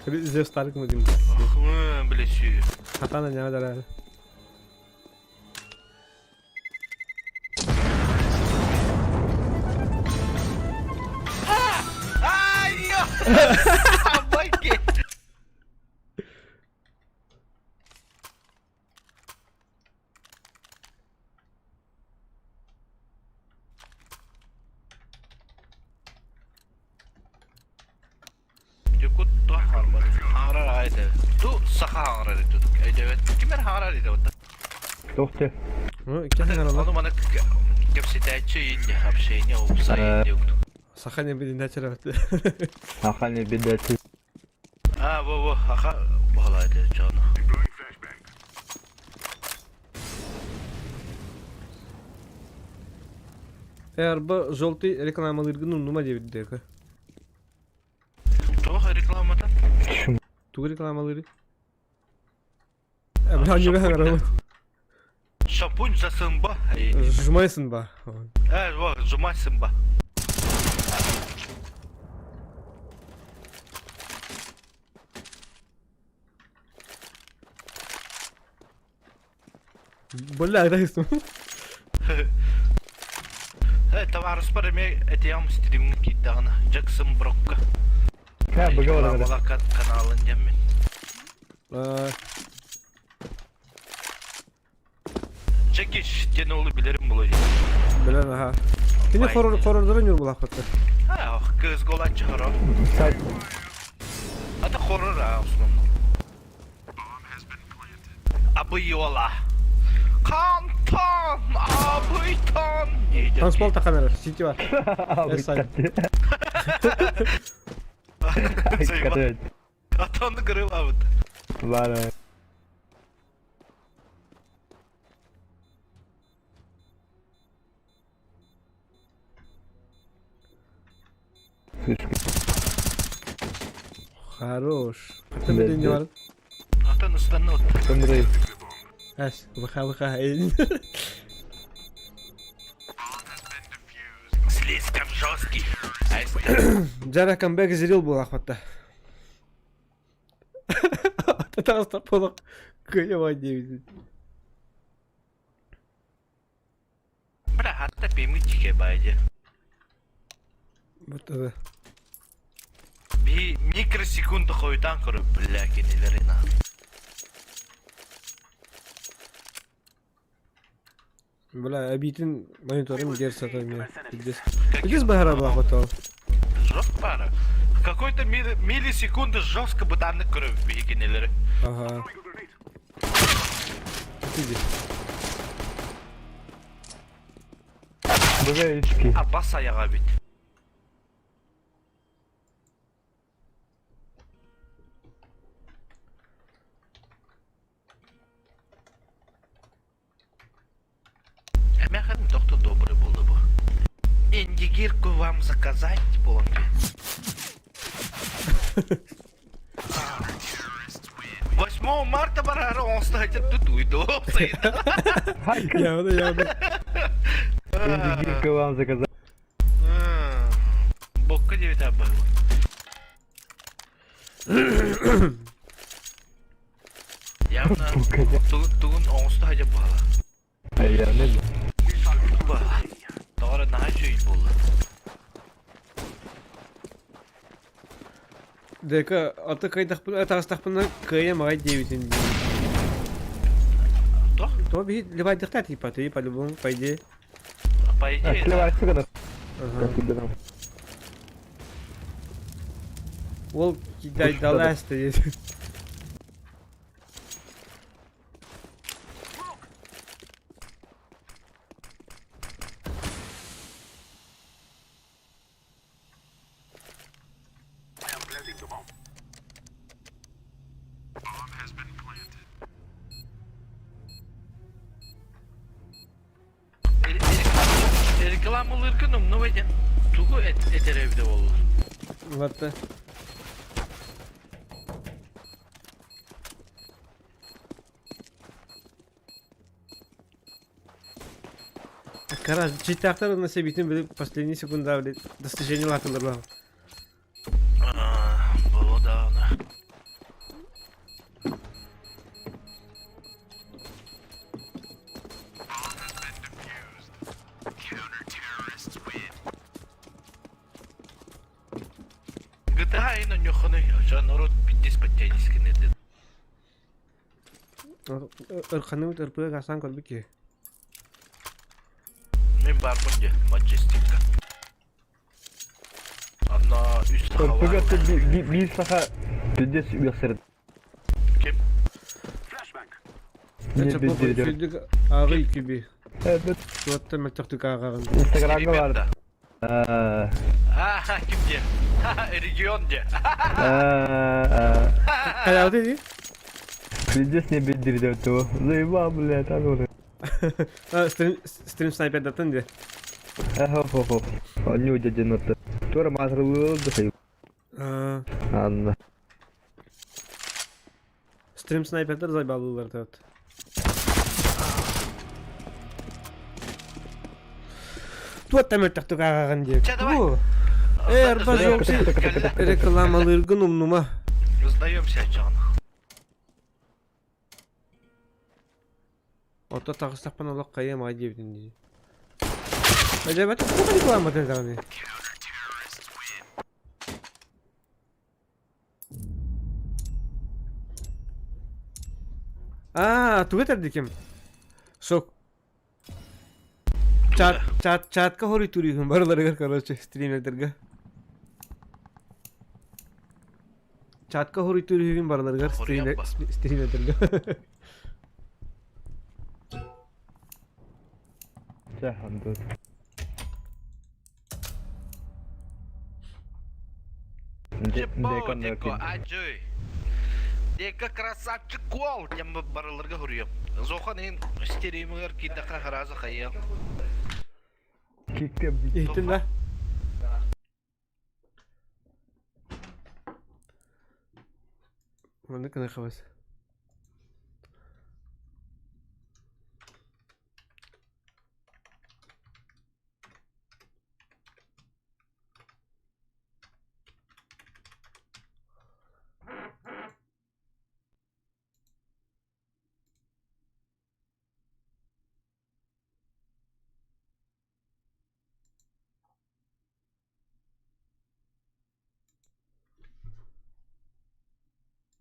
Зев старик мудим. Биле сүй. Хатана не надо. Ай, Собаки! Якут то хармар. Харар айда. Ту саха харар дедик. Айда кимер харар диде ота. Тохте. Ну, кем харалар? Ону мана кепсетәче инде общение упса инде. Саха не бидин дачера. Аха не бедәти. А, во во, аха балайды жаны. Эрба желтый рекламалыргын нума деп дека. Тоға рекламада? Туг рекламалыры. Бля, не харалар. Шампунь засынба. Жумайсын ба. Э, во, жумайсын ба. Бля, это Э, товарыспар эмиэ этиэҕим стримҥа киирдэҕинэ Джексон Брокка. Ха, быга Рекламала каналын диэммин. Джекич диэн уолу билэрим буолуо дии. Билэн аха. Кини хорор хорордорун ньурбулаахпыттар. А, кыыс голанчы хорор. Ата хорор а, основном. Абыйола. Кантан, абыйтан. Танцпол таханар, сити бар. Атанды кырылабыт. Бары. Хорош. Хата билин бар. Атын ыстанны от. Көмрей. Әс, ВХ ВХ. Слишком жесткий. Жара камбэк зрил был ахватта. Татарстан полок кыйыва дейбит. Бля, хатта пемичке байде. Вот это. Би микросекунда хойутан көрүп, бля, кинилерина. Бля, эбиитин мониторым герц мне. Пиздец. Пиздец баһара баахотол. Жестко пара. В какой-то миллисекунды жестко бытаннык көрөбүт биһи кинилери. Ага. Иди. Быга ички. А бас аяга бит. Эмэхин доктор добрый было бы. Индигирку вам заказать, буолан 8 марта барара оҥосто хотят тут уйду. Явно, явно. Индигирку вам заказать. Бокка девять было. Явно тугун оҥосто хотя было. Явно. Тоҕо наһаа үчүгэй буолла. Дека, аты кайдахпын, таҕыстахпына кыайам аҕай диэбитин дии. То? То биһи левайдыхта типа, ты по-любому, по идее. По идее, да. Сливайся когда. Ага. Ол кидай далась стоит. Рекламалыыргын умнубай диэн тугу этэр эбитэ буолла. Латте. Короче, читактар на себитин били последние секунда били достижение латылар. Было давно. GTA ин оньохону народ пиздец подтянись кенети. Ырханыбыт ырпыга асан көрбүк Мен барбын де, Маджестикка. Анна үс саха Быга биир саха пиздец үөхсэр. Ким? Это сүрдүк ааҕый күби. Туотта мөлтөхтүк ааҕаҕын. Инстаграмга бар. А, ким де? Регион де. Хайалды ди? Пиздец не билдирди то. Заебал, блядь, а ну. Стрим стрим снайпер датын де. Хоп хоп хоп. Онньуу дьэ дьэ Туора маатырылыы да Анна. Стрим снайпердер зайбалылар тат. Туотта мөлтөхтүк ааҕаҕын диэ. Чэ, давай. Э, арба рекламалыыргын умнума. Сдаемся, Джон. Оттон таҕыстахпына олох хайыам аҕай диэбитин дии. Эдьэбэт туох рекламатын даҕаны. Аа, тугу этэрдиким? Сок. Чат, чат, чатка хоруй туризм барыларыгар, короче, стримердерге. Чатка хоруй туризм барыларыгар стримердерге. Чэ, андыр. Чиппо, Деко, аджой. Дека красавчик куол диэн барыларга хоруйам. Зохан иһин стримигэр киирдэххэ харааза хайыам. Иһиттин да? Маннык гына хабыс.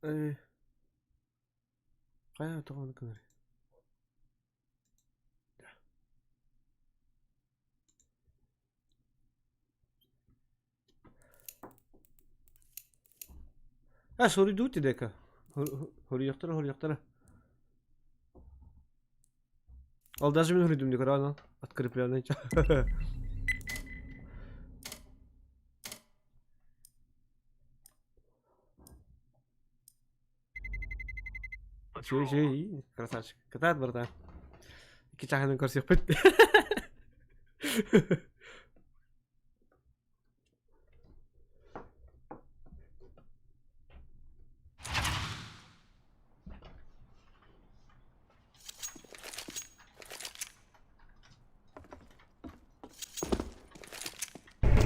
Э, хайа тоҕо оннук гынарый? А, суруйдуу тидэка. Хоруйахтара, хоруйахтара. Ол даже мин хоруйдум дии көрөҕүн ол. Открепленный. Үчүгэй, үчүгэй, красавчик. Кытаат, братан. Икки чааһынан көрсүөхпүт.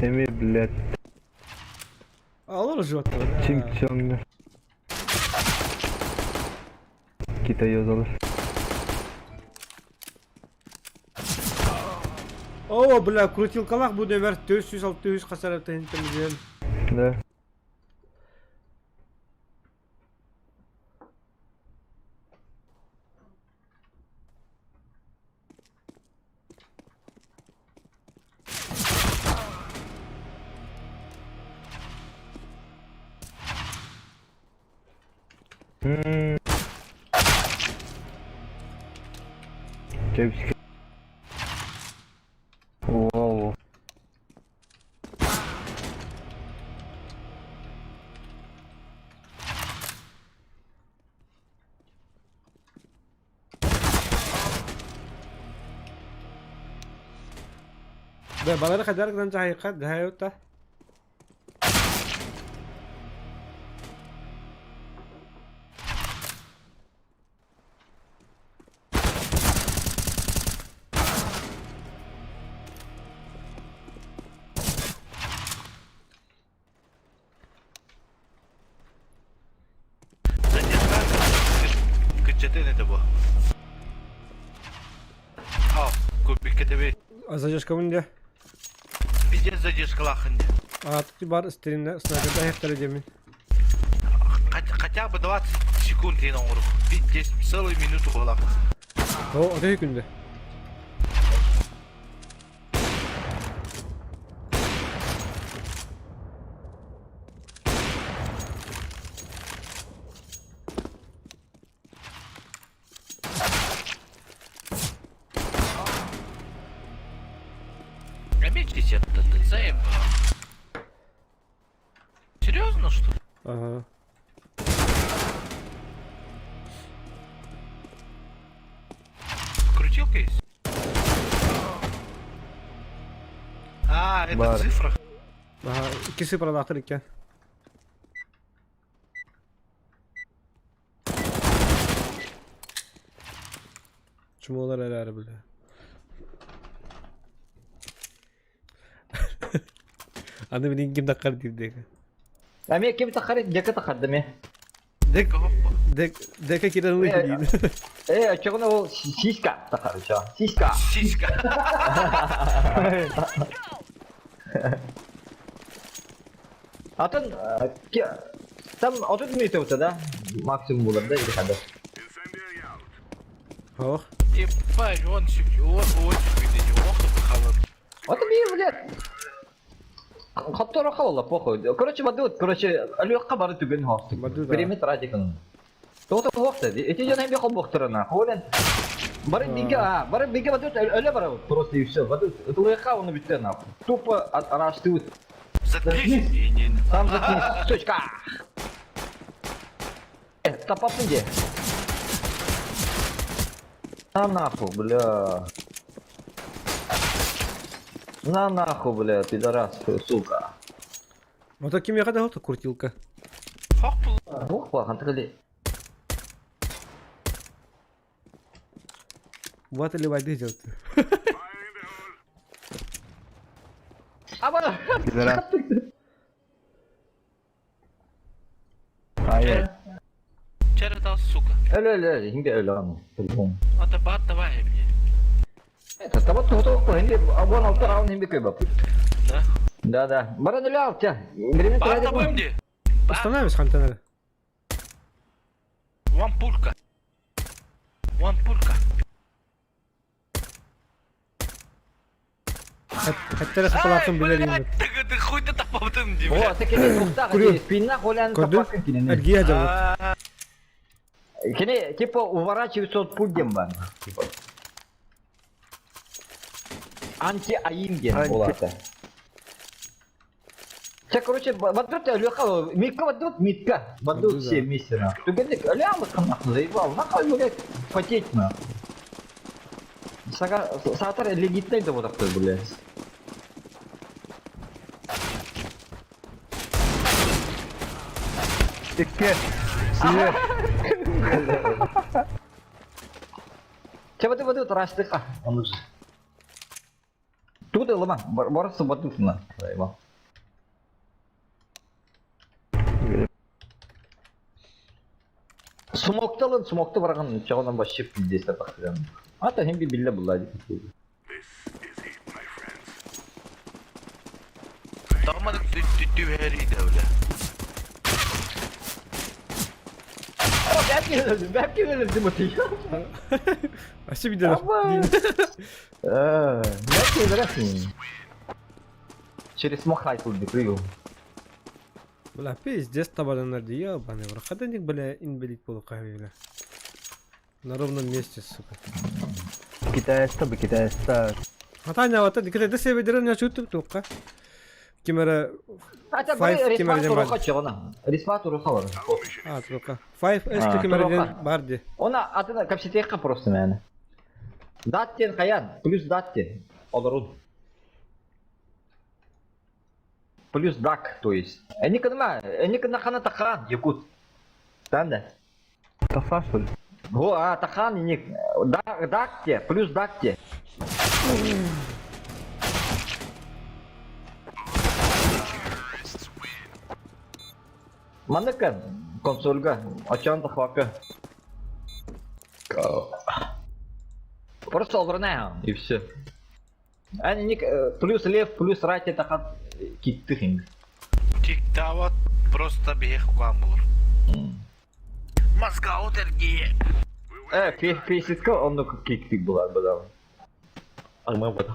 Эми, блядь, Алар жуаттар. чиҥ-чоҥ. Китай озолор. О, бля, крутилкалаах бу нөмер 400-600 хасар тыһыынча миллион. Да. Чэпчэки. Вау. Бля, балары хайдар гынан дьаһайыкка дьаһайыта. Кыччатын это бу. А, кубикке Задержкабын дьэ. Пиздец задержкалаахын дьэ. Аатык бар стримне снайперда хектара диэмин. Хотя бы 20 секунд иһин оҥорук. Пиздец, целую минуту буолар. О, отей күндэ. Заметьте, это ДЦМ. Серьезно, что ли? Ага. Крутилка есть? А, это Бар. цифра. Ага, икки цифралаахтар иккен. Чумолар эрээри бile. Аны билигин ким таххар диир диэки. Эмиэ ким таххар, дьэкэ таххар да эмиэ. Дек, дек, дека кирен ылый диир. Э, оччоҕуна ол сиська тахар, чо. Сиська. Сиська. Атын, там 30 минут да? Максимум булар, да, или хада? Ох. Ебать, он сюк, он он сюк, ох, халат. Вот би, блядь. Хотторо холла, похуй. Короче, воды, короче, Алёха бары түгэн хостук. Бады, да. Время тратик. Тоото хохта. Эти дьон эми холбохторона. Холен. Бары биге, а, бары биге воды өлө бары просто и все. Воды тулыка он бүттө нахуй. Тупо араштыбыт. Заткнись. Не, не. Сам заткнись. Точка. Тапапын де. На нахуй, бля. На нахуй, бля, пидорас, сука. Вот таким я когда крутилка. Хок бул. Ох, пахан тыгыли. Вот или вайды делать. Аба! Пидорас. Ай, Черетал, сука. Өлө өлө, хинде өлө аны. Телефон. Ата бат давай мне. Это того то то хинде абон алты раунд хинде көй бап. Да? Да, да. Баран өлө алты. Время Бат давай мне. Остановимся, Хантанера. Ван пулька. Ван пулька. Хаттара сапалатын билер инде. Ты ты хуй ты тапаптын ди. О, секене тухта, Күрү. спина холян Көрдү? тапакын кине. Эргия жабыт. Кине типа уворачивается от пуль демба. Анти-аим ген Анти- болаты. Ча, короче, бадут Леха, Митка бадут, Митка, бадут Да. все вместе, нахуй. Түгенде, ля, нахуй, заебал, нахуй, блядь, потеть, нахуй. Сага, саатар легитный да вот такой, блядь. Икке. Сие. Ча, бадут, бадут, растыха, он уже. Тут лама, барысы бадут, на, заебал. Смокталын, смокты барган, чагынан вообще пиздец тапактыган. Ата хем би билля булла ди. Тамадык тү хери дәүлә. О, бәп келді, бәп келді Тимофей. Ашы бидер. Абай. Бәп келді Через смок хайсыл прыгал. Бля, пиздец табаданар ди, ебаный в рот. Хадыник, бля, инвалид полукави, бля. На ровном месте, сука. Китайста бы, китайста. Атаня, вот это, когда себе деревня чутып туққа. Кемера Ата Five бір кемер респа ден бар. туруха чыгына. Респа туруха бар. А, туққа. 5S А, кемера туруха. ден бар ди. Она атына капситеха просто мәне. Даттен хаян, плюс даттен. Олорун. Плюс дак, то есть. Эни кынма, эни кына хана тахан, якут. Танда. Тафа, что ли? Го, а, тахан и ник. Дак, дакте, плюс дакте. Маныка консольга, очан тахвака. Просто олорна, и все. Они ник плюс лев, плюс рати тахат киттыхин. Тиктават просто бех куамулur. Мозга отергие. Фейситка он ну киктик была бы да. А мы вот.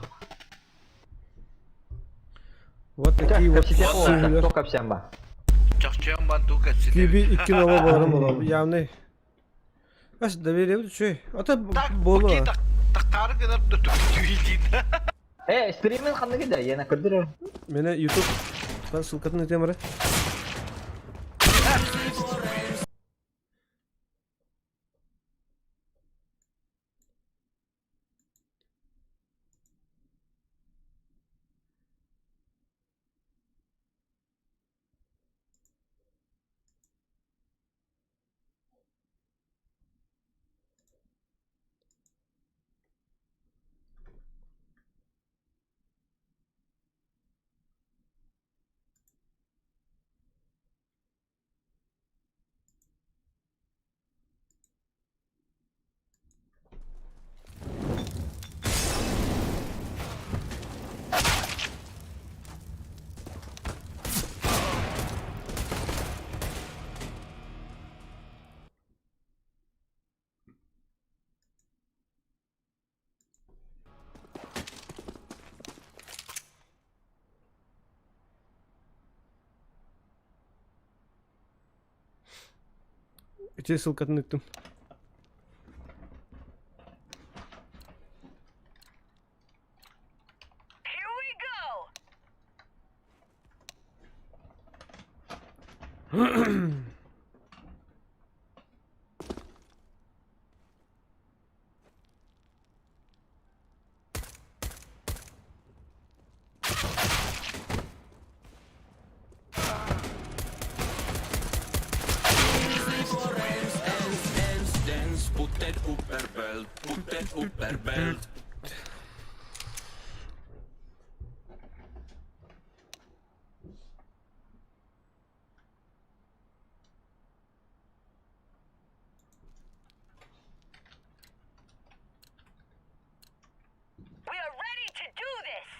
Вот такие вот сүүлер. Только всем ба. Чакчан бан тука Киби икки нова боларым болар. Явный. Аш доверие чөй. Ата Так, болу. окей, так, так тары гынар түйтин. Стримен ханныгы да, я на көрдүрөр. Мене YouTube ссылкатын өтемірі. Ити ссылкатын ыыттым. Here we go. We are ready to do this.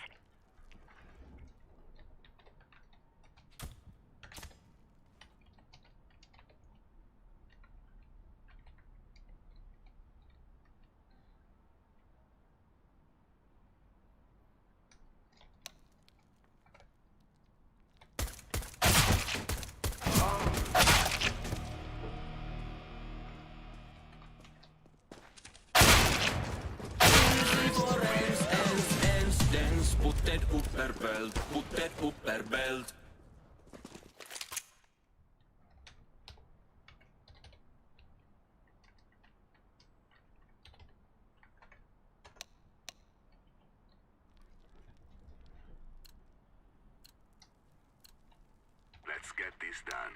Let's get this done.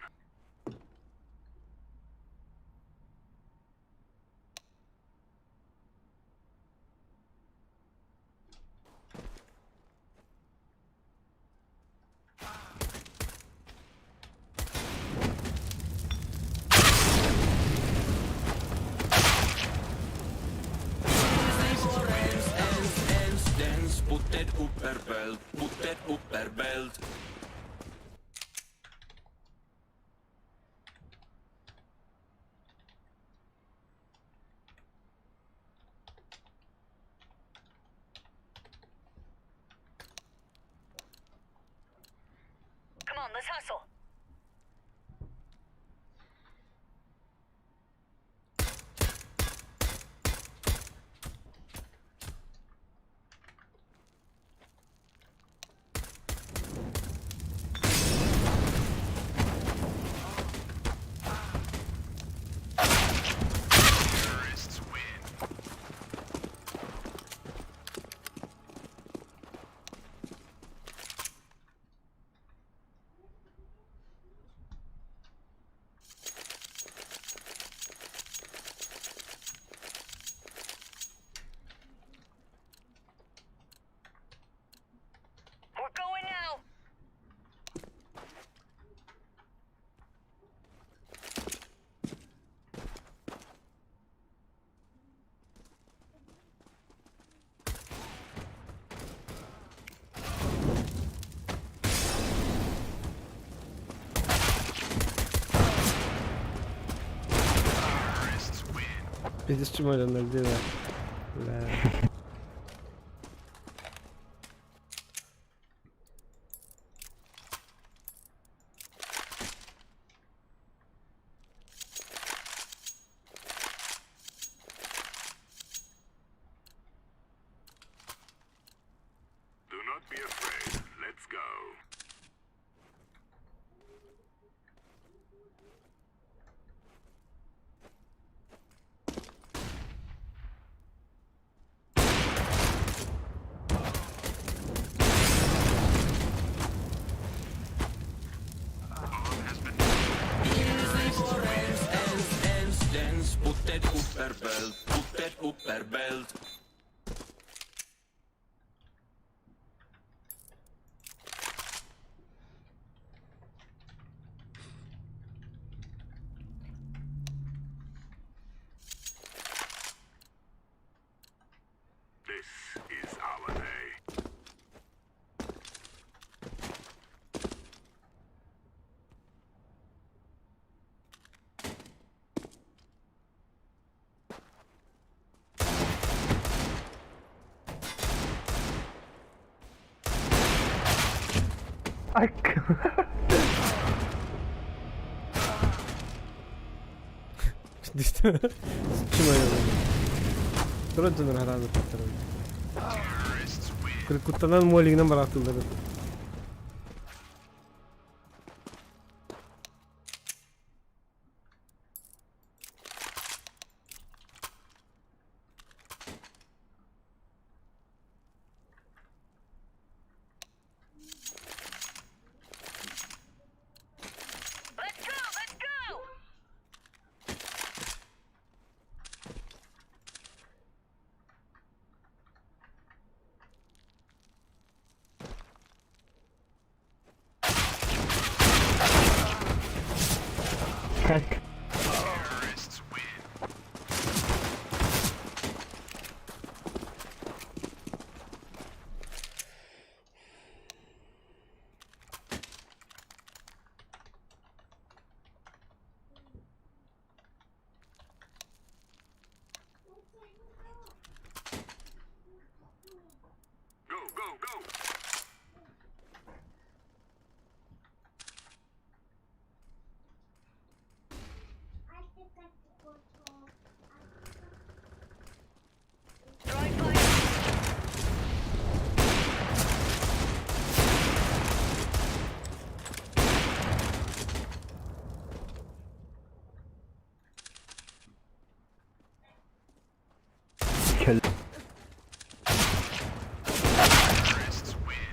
Come on, let's hustle. We're going now. Пиздец, чему это 0,2. Бля. Do not be afraid. Let's go. This is our day. Ай, Туран дьоннор хараан ыппыттарын. Куттанан молигынан барааттыыллар. Let's go, let's go! Go, go, go! Throwing fire. Кэл. Terrorists win.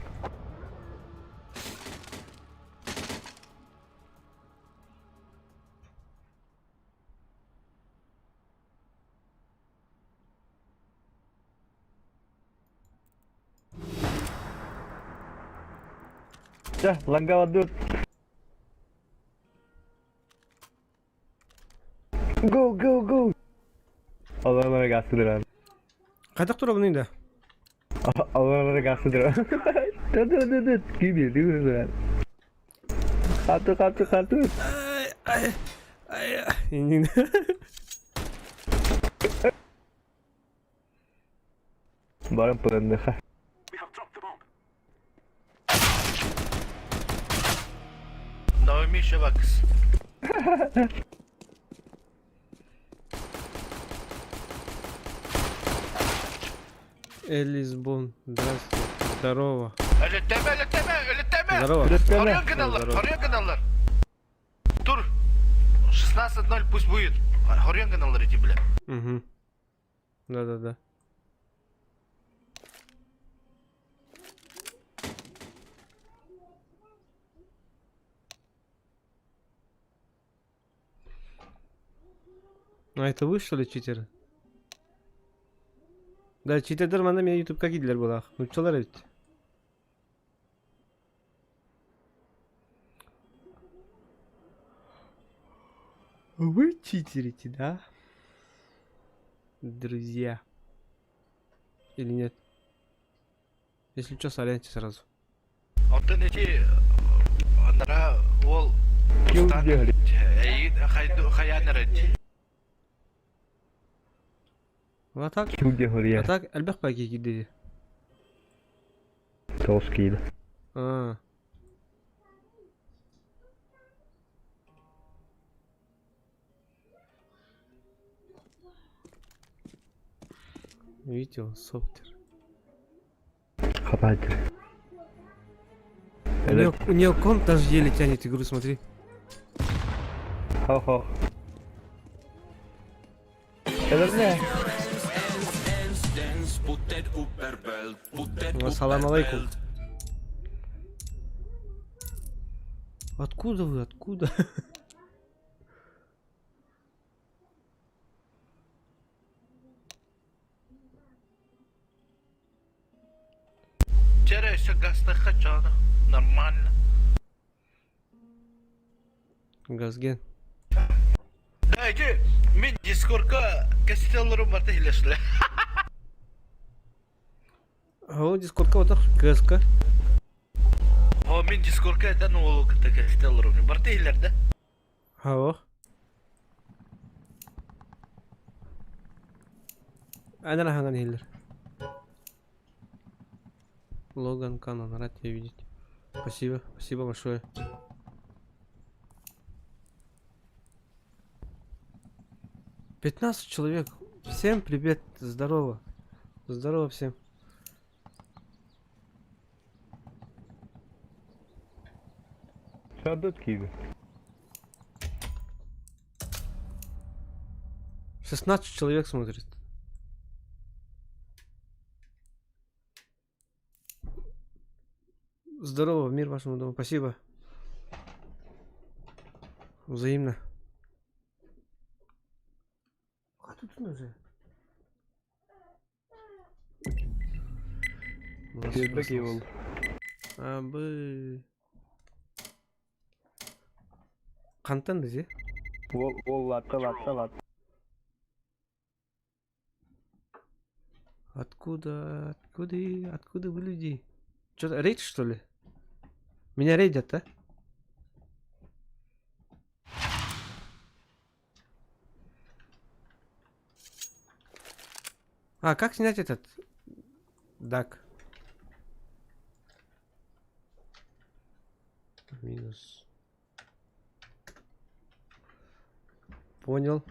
Чэ, лангаладыт. Go, go, go! Алармара гасыдыран. Хайдах турабыный да? Алармара гасыдыран. Ды-ды-ды-ды, киби, ды-ды-ды. Хаты, хаты, хаты. Ай, ай, ай. Баран пырынныха. We have dropped the bomb. Naomi Şevaks. Элисбон, здравствуй. Здорово. Өлөттөмө, өлөттөмө, өлөттөмө! Здорово. Хорьон гыналлар, Здорово. хорьон гыналлар. Тур. 16-0 пусть будет. Хорьон гыналлар эти, бля. Угу. Да-да-да. А это вы, что ли, читеры? Да, читердер манна мен ютубка киирдилэр буолаах. Нуччалар эбит. Вы читерите, да? Друзья. Или нет? Если что, соряньте сразу. Оттон эти анара ол Кил диэри. хайан эрэ. А так, Кил диэри. а так, элбэх паки киирдэ. Тоҕус киилэ. А. Видите, он соптер. Хапайте. У нее комп даже еле тянет игру, смотри. Хо-хо. Элэрнэ. Ассалам алейкум. Откуда вы? Откуда? Вчера еще газ Нормально. Газген. Да, иди, мен дискордка кастелларым барта илешле. А ол дискордка вот так КСК. О, мен дискордка это ол кастелларым барта илер да. Алло. Ана ханган хиллер. Логан Канон, рад тебя видеть. Спасибо, спасибо большое. 15 человек. Всем привет, здорово. Здорово всем. Шадут киви. 16 человек смотрит. Здорово, мир вашему дому. Спасибо. Взаимно. А тут уже. Киви Абы. Хантан дези? Ол ол латта латта латта. Откуда, откуда, откуда вы люди? Что-то рейд, что ли? Меня рейдят, да? А, как снять этот? Дак. Минус. Понял.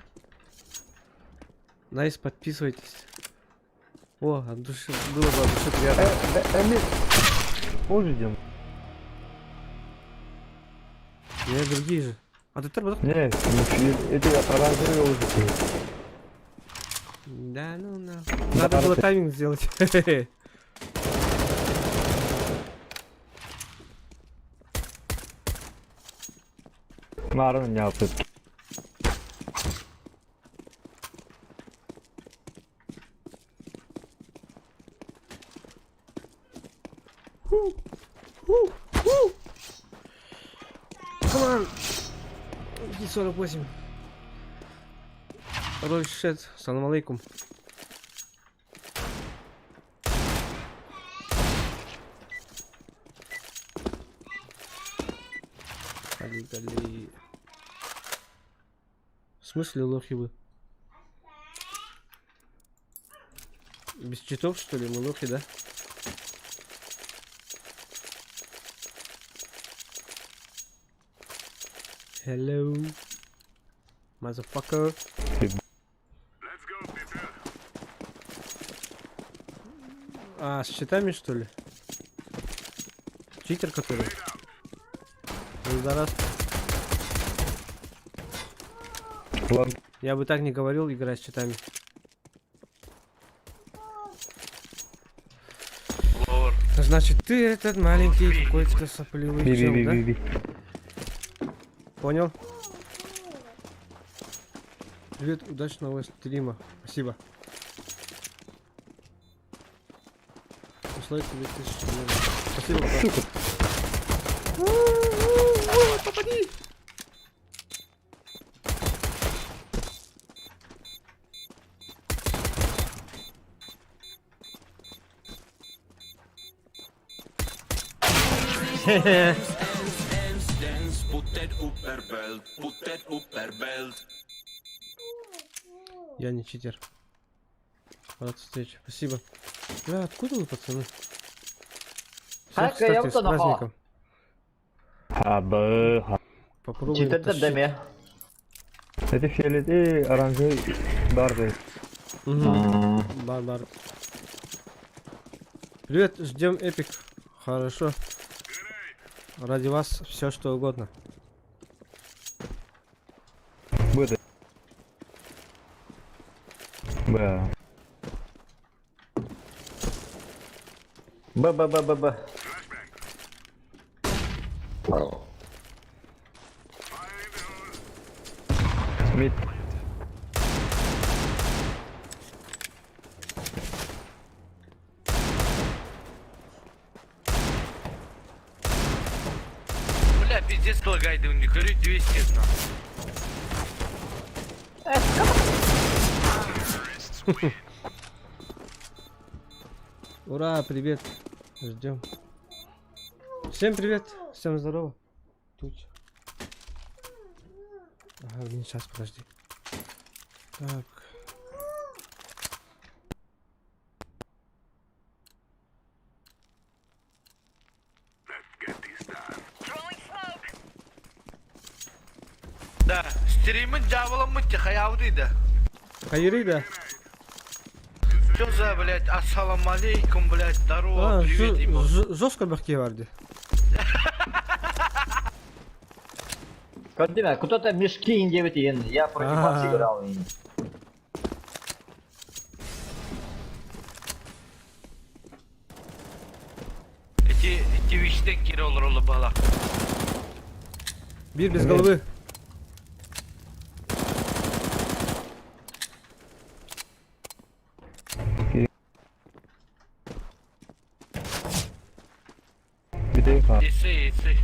Nice, подписывайтесь. О, от души, было бы от души приятно. Ужидим. Не, другие же. А ты тормоз? Не, эти оранжевые ужидим. Да ну на. Надо было тайминг сделать. Марын yapıp. Come on. 48. Роль шет. Салам алейкум. Гали, гали. В смысле лохи вы? Без читов, что ли? Мы лохи, да? Hello. Motherfucker. Let's go, people. А, с читами, что ли? Читер который? Ну, да раз. Лан. Я бы так не говорил, играя с читами. Лор. Значит, ты этот маленький какой-то сопливый Би чел, би да? би би. Понял? Привет, удачного стрима. Спасибо. Условия тебе тысячу евро. Спасибо, брат. У-у-у, Попади! Хе-хе. Я не читер. Рад встрече. Спасибо. Бля, откуда вы, пацаны? Всех, кстати, с праздником. Абы. Попробуем Читердер тащить. деме. Эти фиолеты оранжевый барды. Мгм. Бар, бар. Привет, ждем эпик. Хорошо. Ради вас все что угодно. Будет. Б. Б Б Б Б Б. Мид. Бля, пиздец лагает у них, говорю 200 на. Ура, привет. Ждем. Всем привет. Всем здорово. Тут. Ага, блин, сейчас, подожди. Так. Let's get this done. Throwing smoke. Да, стримин дьяволом мы тихоявды да. Хайырый да? Что за, блядь, ассалам алейкум, блядь, здорово, А, привет, ебать. жестко бахки барды. Кардина, кто-то мешки ин 9 ин, я против вас А. играл ин. Эти Твичтен кире олор олы бала. Бир без головы. Бүтэй ха. Исы, исы.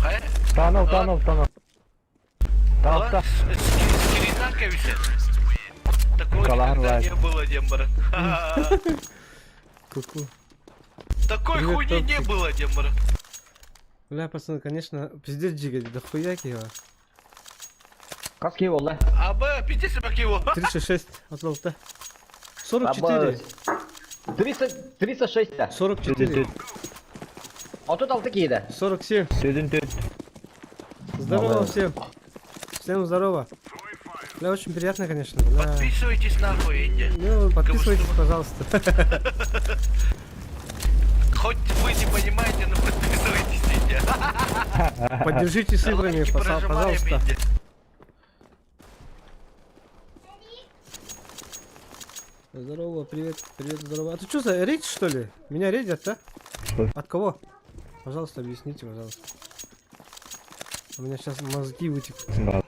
Хайа? Танал, танал, танал. Таалта. Скринан кебисе. Такого Калар никогда лайк. не было, Дембара. Ку-ку. Такой Привет, хуйни не топчик. было, Дембара. Бля, пацаны, конечно, пиздец джига, да хуя его. Как его, да? А Б, пиздец его. 36 от лолта. 44. 300, 36 да. 44. А тут алты киді. 47. Төдін төд. Здорово Молодец. всем. Всем здорово. Бля, очень приятно, конечно. Бля. Подписывайтесь нахуй, Инди. Ну, подписывайтесь, пожалуйста. Хоть вы не понимаете, но подписывайтесь, Инди. Поддержите с играми, Лайки прожимаем, пожалуйста. Инди. Здорово, привет, привет, здорово. А ты что за рейд, что ли? Меня рейдят, да? Что? От кого? Пожалуйста, объясните, пожалуйста. У меня сейчас мозги вытекут. Да.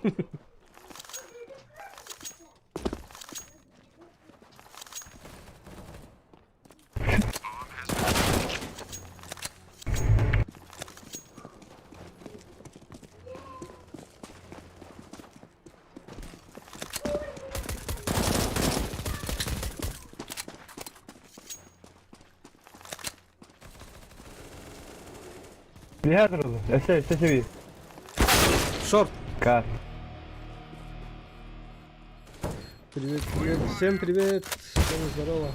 Лиһэ Эсэ, эсэ себи. Шорт. Кар. Привет, привет. Всем привет. Всем здорово.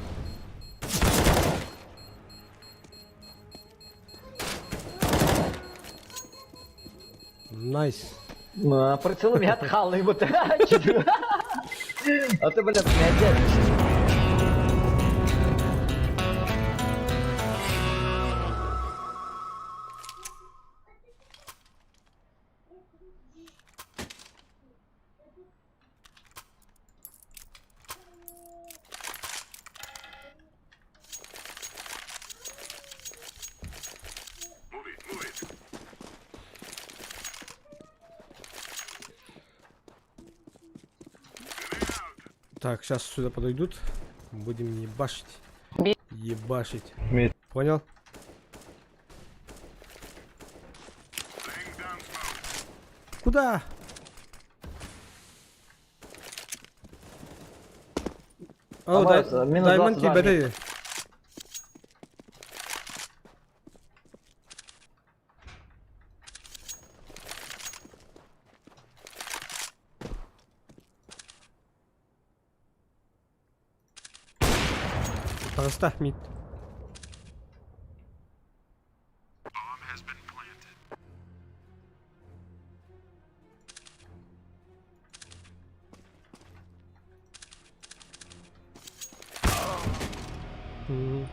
Найс. Прицелом я отхал ему. А ты, блядь, не одет. Move it, move it. Так, сейчас сюда подойдут. Будем ебашить. Би- Ебашить. Мид. Понял? Laying down smoke. Куда? О, Давай, дай, минус дай 22 манки, бери. Пожалуйста, мид.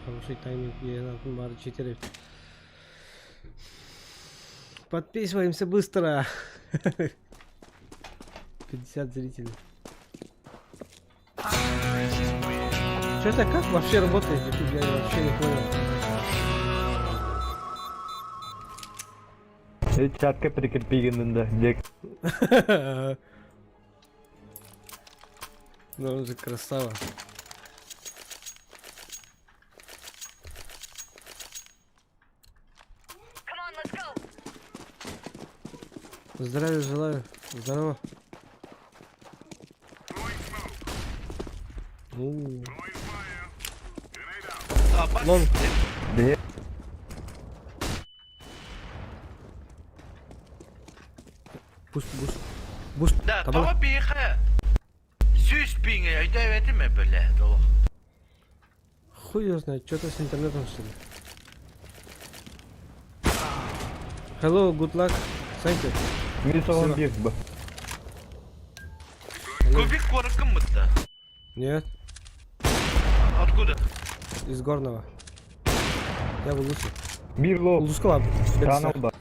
Хороший тайминг, я бар 4. Подписываемся быстро. 50 зрителей. Что это как вообще работает YouTube? Я вообще не понял. Чатка прикрепигенин да. Дек. Ну он же красава. Come on, let's go. Здравия желаю. Здорово. Throwing smoke. У, Throwing fire. Grenade out. А, бац. Лонг. Бе. Буст, буст. Буст. Да, Табала. тоҕо биһиэхэ сүүс пиҥэ өйдөөбөтүм ээ бля, долох. Хуй его знает, что-то с интернетом что ли. Hello, good luck. Thank you. Мин соҕун биир б. Кубик куораккын бытта. Нет. Откуда? Из Горного. Я в Улусе. Биир лоу. Улуска ладно. Канал ба.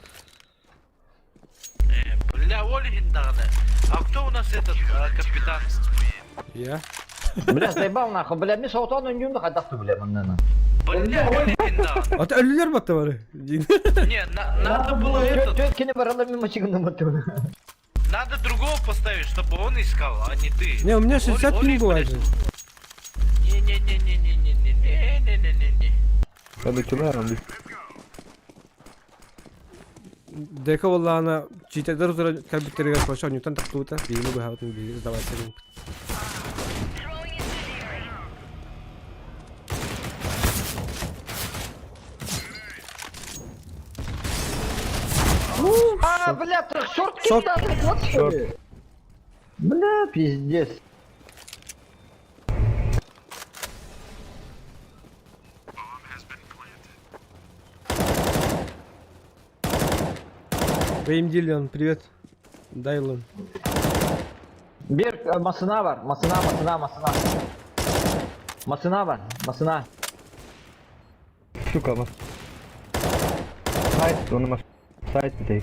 Э, бля, Ольгин даҕаны. А кто у нас этот а, капитан? Я. Бля, заебал нахуй, бля, мин соҕотоон өннүүм да хайдах бля манна. Бля, Ольгин даҕаны. А ты өлүлэр батта бары. Не, на, надо было этот... Түөт кини баралар мин мачыгынным баттым. Надо другого поставить, чтобы он искал, а не ты. Не, у меня 60 Оли, пинг бывает блядь. же. Не-не-не-не-не-не-не-не-не-не. Надо Дека буоллаҕына читердэр утары кэлбиттэригэр короче оонньууттан тахтыбыта биһигини быһаабытын биһиги сдавайся гыммыт. Throwing incendiary. А, бля, шорт Шорт. кидал, вот что ли? Бля, пиздец. Вейм Диллион, привет. Дайлон. Бер масына бар, масына, масына, масына. Масына бар, масына. Сука, мас. Сайт, он мас. Сайт битей.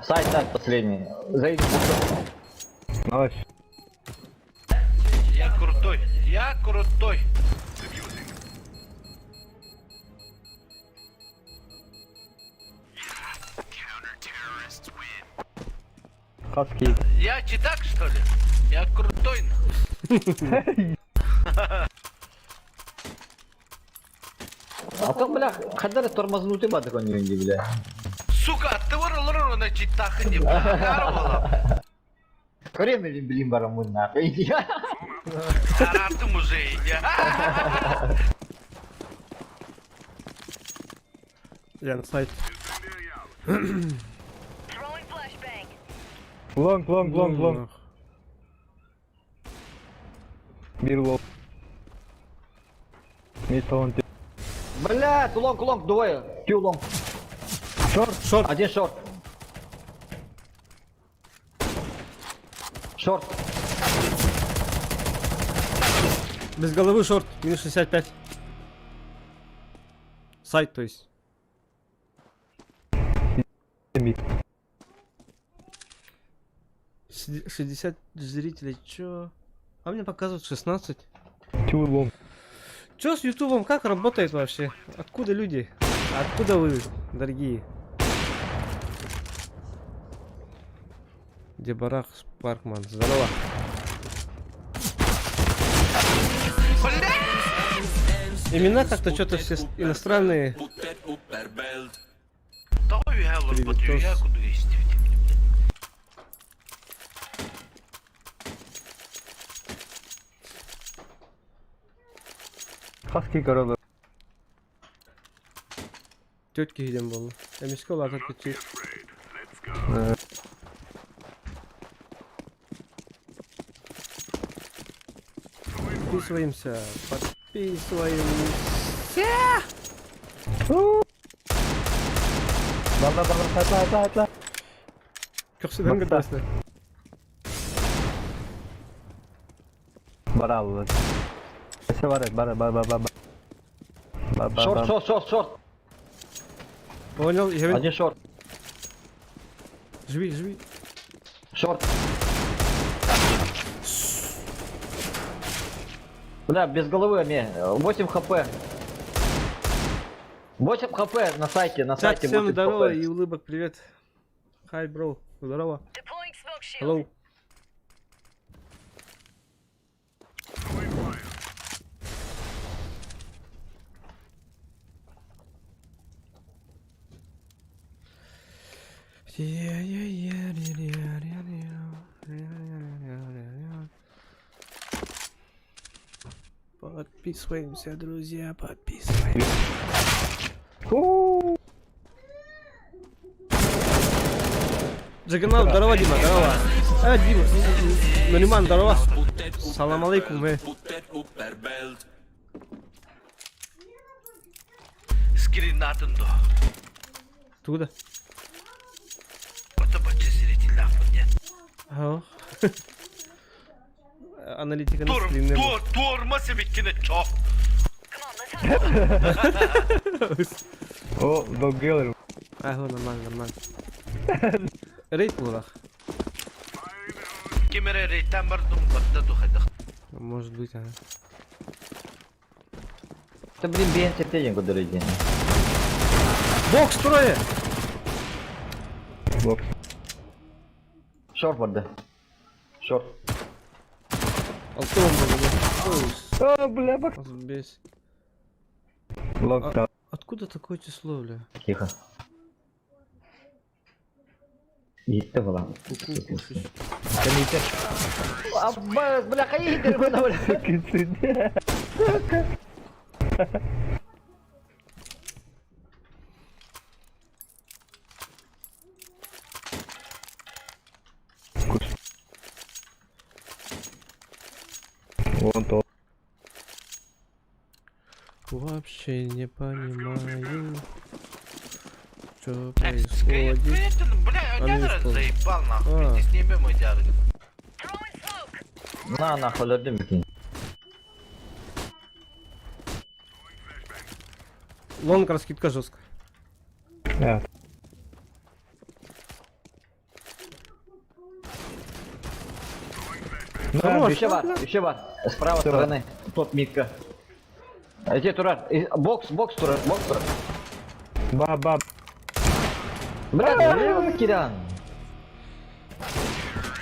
Сайт, сайт последний. Зайди. Nice. Я крутой, я крутой. Хаски. Я читак, что ли? Я крутой. А то, бля, хадары тормознутый ба такой не бля. Сука, ты вырвал на читах не бля. Время блин барамын нахуй. Аратым уже я. Я на сайт. Throwing flashbang. Long, long, long, Ну long. нах. Биир low. Мин соҕун Бля, long, long, двое. Two long. Short. Short. Один short. Short. Без головы short. Минус 65. Сайт, то есть. Mid. 60 зрителей, чё? А мне показывают 16. Two long. Чё с Ютубом? Как работает вообще? Откуда люди? Откуда вы, дорогие? Дебарах Паркман. Здорово. Имена как-то что-то все иностранные. Привет, Хаски королу. Тетки идем был. Эмиско латар кетчи. Подписываемся. Подписываемся. Бала бала атла атла атла. Көхсүдөн көрдөсүнө. Бараллы. Все бар бар бар бар бар. Бар бар. Short, short, short, short. Понял, я Один short. Живи, живи. Short. Бля, без головы, ами. 8 хп. 8 хп на сайте, на Чат, сайте всем 8 здорово хп. и улыбок, привет. Hi, bro. Здорово. Deploying smoke shield. Hello. Подписываемся, друзья, подписываемся. Джаггернаут, здорово, Дима, здорово. А, Дима, Нариман, здорово. Салам алейкум, э. Скринатын до. Туда. Ото бачча зрителлаахпын диэн. Ага. Аналитиканы Тур, стримне тур, туорма сибиккини чо. Come on, let's have fun. О, долгелер. Ага, нормально, нормально. Рейд булах. Ким эрэ рейтан бардым барда тухайдах. Может быть, ага. Да блин, бен септеден кудырыден. Бокс трое! Бокс. Шорт барды. Шорт. Алтон был. О, бля, бокс. Бес. Лонг там. Откуда такое число, бля? Тихо. Иитте была. Ку-ку, кушать. Аббас, бля, хайдер, бля, бля. Сукин сын. Кус. Вон то. Вообще не понимаю, что происходит. Бля, А ну я что? заебал А. нахуй. Ты с ними мой дядя. Throwing smoke. На, нахуй, өлөрдүм бикин. Лонг раскидка жестко. А, Хорош. Еще бар, еще бар. С правой Всё. стороны. Топ мидка. Эти турар. Бокс, бокс турар, бокс турар. Ба-ба. Бля, бля, киран.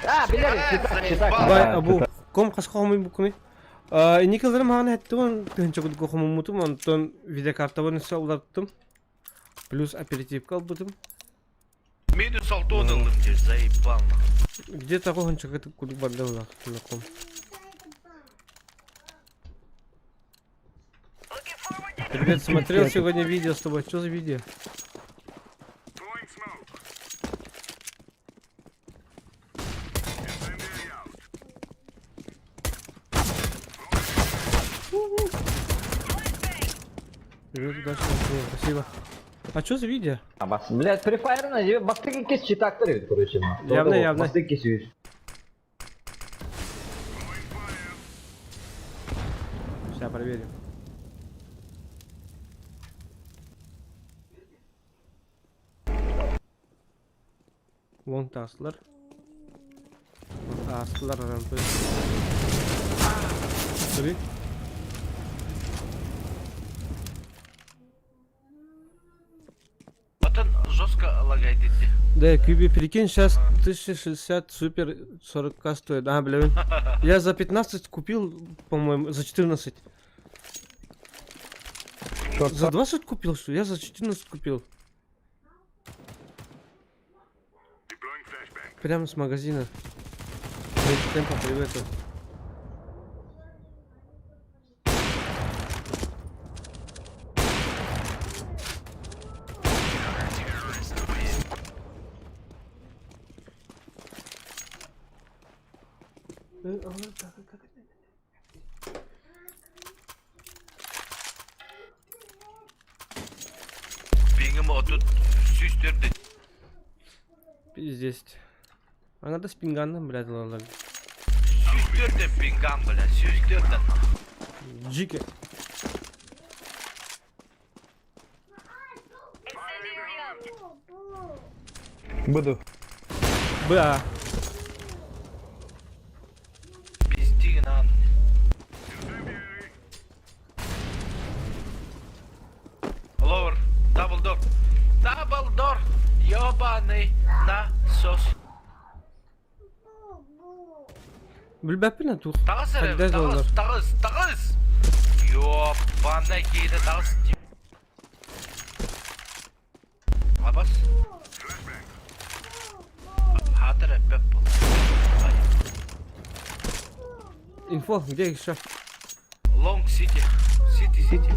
А, бля, читак, читак. Бай, А, абу, это- ком хасхомын букуни. Николарым хааны хеттуон тыһынча кудук хомуммутум, онтон видеокартабын өссө уларттым. Плюс оперативка албытым. Минус алтон ылдым диир, заебал нахуй. Где-то хонча кудук барда улах ком. Looking forward to Привет, смотрел сегодня видео с тобой. Что за видео? Throwing smoke. Incendiary out. Привет, удачи, вам, спасибо. А что за видео? Абас, блядь, Free Fire на бастык кес читактыр бит, короче. Явно, явно. Бастык кес юш. Сейчас проверим. Long таслар. Таслар рампы. Три. Потом жестко лагает дии. Да, QB, прикинь, сейчас 1060 супер 40к стоит. А, бля. Я за 15 купил, по-моему, за 14. Шорт. За 20 купил, что ли? Я за 14 купил. Deploying flashbang. Прямо с магазина. Привет, Темпа, привет. Пингим отут сүүстөрдө. Пиздец. А надо с пинганом, блядь, ладно. Сүүстөрдө пингам, бля, сүүстөрдө. Джики. incendiary out. Буду. Б. Пиздигин ан. Ловер, дабл дор. Дабл дор. Ёбаный насос. Билбэппин тух. Тагыс эрэ, Когда тагыс, доллар? тагыс, тагыс. Ёбаный киһитэ тагыс. Абас. Хаатар эппэт буол. Ай. Инфо, где еще? Лонг Сити. Сити, Сити.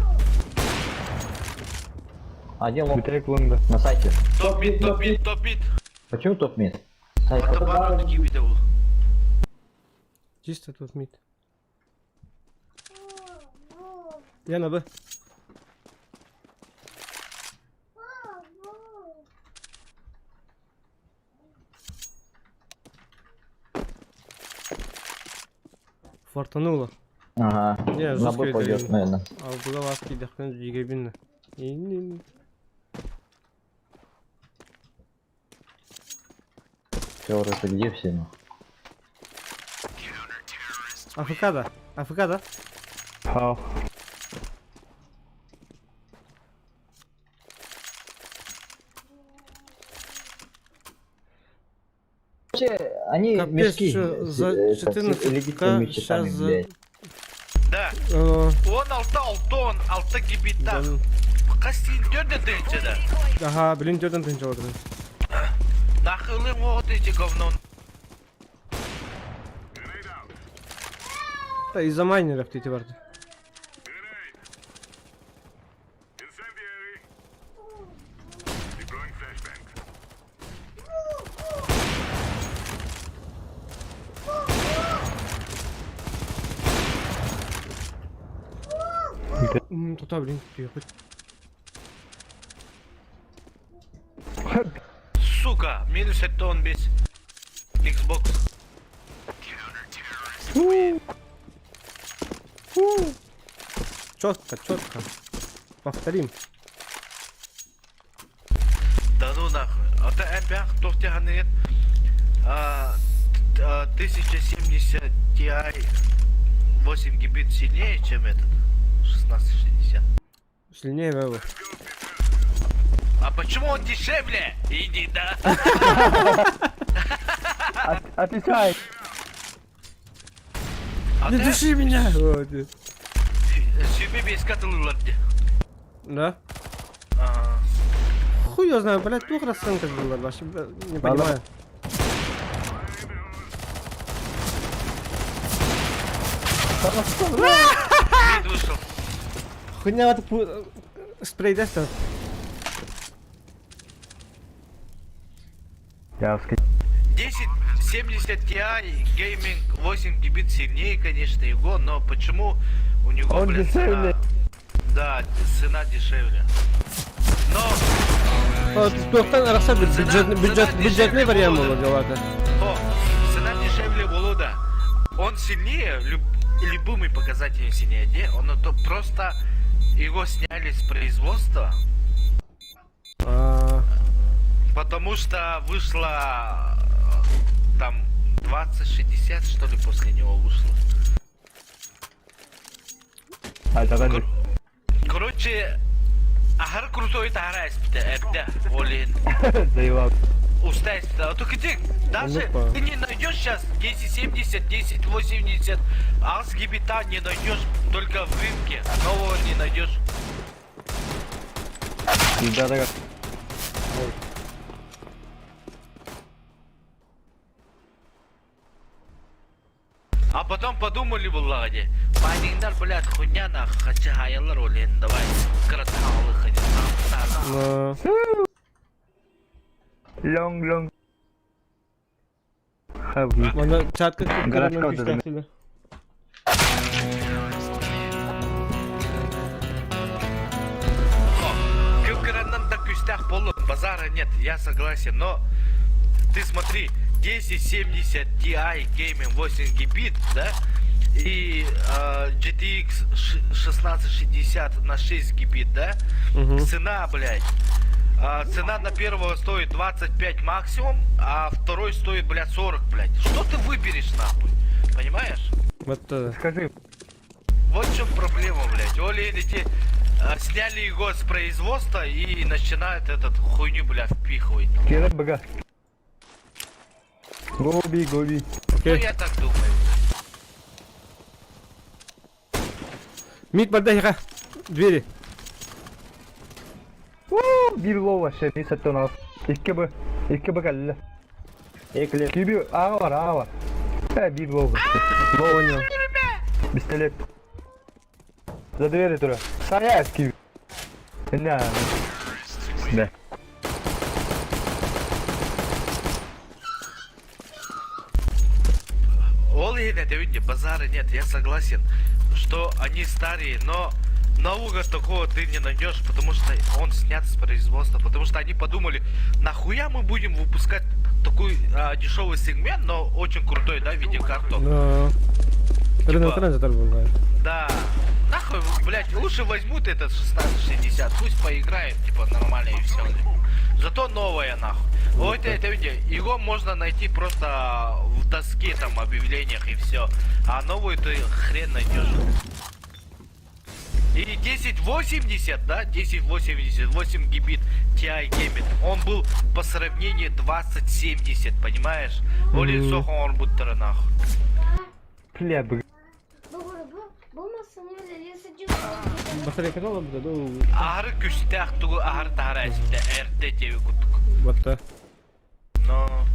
Один лонг Битек лонга. на сайте. Топ мид, топ мид, топ мид. Почему топ мид? Сайт. Это баран кибите был. Чисто тут мид. Я на Б. Фартануло. Ага. Не, На жестко Б это пойдет, видно. наверное. А в глазки дехтен жигебин. Фёр, это где все? ну? АФК да? АФК да? Хау. Вообще, они Капец, мешки. что, за это, 14 легитимными к читами, щас за- блядь. Да. Э, Он алта алтон, алта гибита. да. Кастин дёрдө тынчыда. Ага, блин, дёрден тынча отырын. Нахылын оғыт эти говно. Да, из-за майнеров ты барды. Grenade. Incendiary. Deploying flashbang. Тута, блин, тихо. Сука, минус это он без. Xbox. Четко, четко. Повторим. Да ну нахуй. А то МПА, кто в 1070 Ti 8 гибит сильнее, чем этот. 1660. Сильнее Вэлла. А почему он дешевле? Иди, да. Отвечай! А Не ты души меня! Вот. себе без катылылар де. Да? А, Хуй я знаю, блядь, плохо расценка была, вообще, бля, не понимаю. Вид вышел. Хуйня вот спрей даст там? Я ски... 1070 Ti Gaming 8 гибит сильнее, конечно, его, но почему у него, Он блядь, дешевле. цена- Да, цена дешевле. Но, Туохтан арахса Цена- бюджет, цена бюджет, бюджетный дешевле вариант было. было делать. о, цена дешевле Волода. Он сильнее, любыми показателями сильнее, де? Он это просто его сняли с производства, А, потому что вышло там 2060, что ли, после него вышло. А, тогда Короче, ахар крутой тахара эспите, эбде, олин. заебал. Уста эспите. А то где, даже Ну-ка. ты не найдешь сейчас 1070, 1080, а с гибита не найдешь только в рынке, нового не найдешь. Да, да. А потом подумали было, где, майнинглар, блядь, хуйня нах, хотя хаялар олин, давай, краталы ходим, но... Лонг, лонг. Хавги. Мана чатка Гараж каунтер. Кыпкыраннан да күстях болу, базара нет, я согласен, но ты смотри, 1070 Ti Gaming 8 гибит, да, и GTX 1660 на 6 гибит, да, Мгм. цена, блядь, цена на первого стоит 25 максимум, а второй стоит, блядь, 40, блядь. Что ты выберешь, нахуй? Понимаешь? Вот Скажи, Вот в чем проблема, блядь. Оли эти сняли его с производства и начинают этот хуйню, блядь, впихивать. Кирилл Бага. Гоби, гоби. Ну, Окей. я так думаю. Мид бардайга. Двери. Bir low вообще, bir set нас. İki bu. İki bu geldi. Экли. Киби A var, A var. He bir low. Low у него. Пистолет. За двери тура. Сая киби. Не. Да. Оли, это видите, базара нет, я согласен, что они старые, но наука такого ты не найдешь, потому что он снят с производства, потому что они подумали, нахуя мы будем выпускать такой дешевый сегмент, но очень крутой, да, видеокарту. Да. Рынок затар был. Да. Нахуй, блядь, лучше возьмут этот 1660, пусть поиграет, типа, нормально и все. Зато новая, нахуй. Вот это, видите, его можно найти просто в доске, там, объявлениях и все. А новую ты хрен найдешь. И 1080, да, 1088 гибит Ti Gaming. Он был по сравнению 2070, понимаешь? Оли сохон будто нахуй. Бля, б... Батарейка дала буде, ну... Аһары күстээх тугу аһары таһара эстэ РТ тебе курдук. Вот так. Но...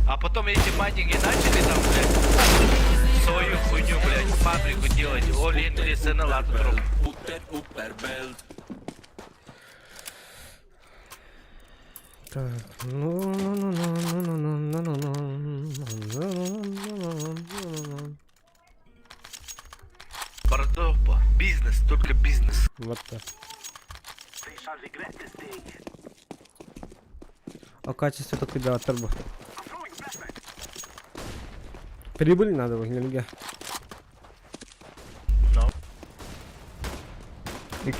А потом эти майнинги начали там, блядь, свою хуйню, блядь, фабрику делать. Оли или сына лату труп. Так, ну ну ну ну ну ну ну ну ну ну ну ну Бордопа. Бизнес, только бизнес. Вот так. О качестве только да, турбо. Прибыль надо, нельзя. Но.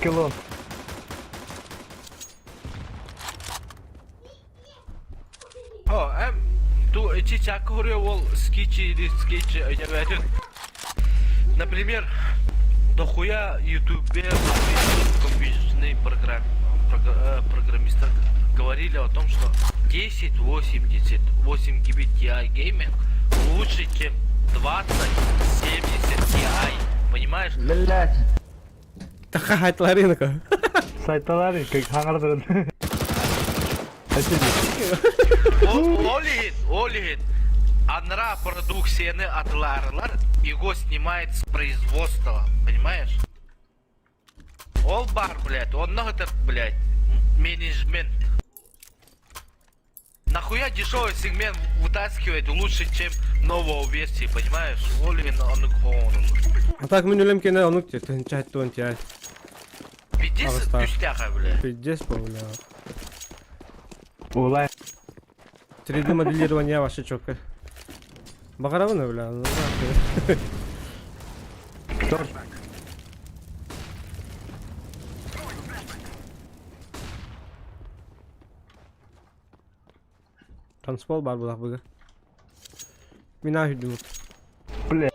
Кило. О, эм, ту эти чакуры ол скетчи или скетчи, Например, дохуя ютубер, компьютерные программ, программисты говорили о том, что 1088 GB Ti Gaming лучше, чем 2070 Ti. Понимаешь? Блять. Тахахатларинка. Сайталары, как хаңардырын. Олигит, олигит. Анра продукцияны атларылар его снимает с производства, понимаешь? Ол бар, блядь, он этот, блядь, менеджмент. Нахуя дешевый сегмент вытаскивать лучше, чем новую версию, понимаешь? Олин он А так мен өлем кене онук те тынчат тон те. Пиздец пустяха, блядь. Пиздец, бля. Улай. 3D моделирование ваше чётко. Багаравына, бля. Ну, Шорт. Танцпол бар булах быгы. Мина хүдүм. Бля.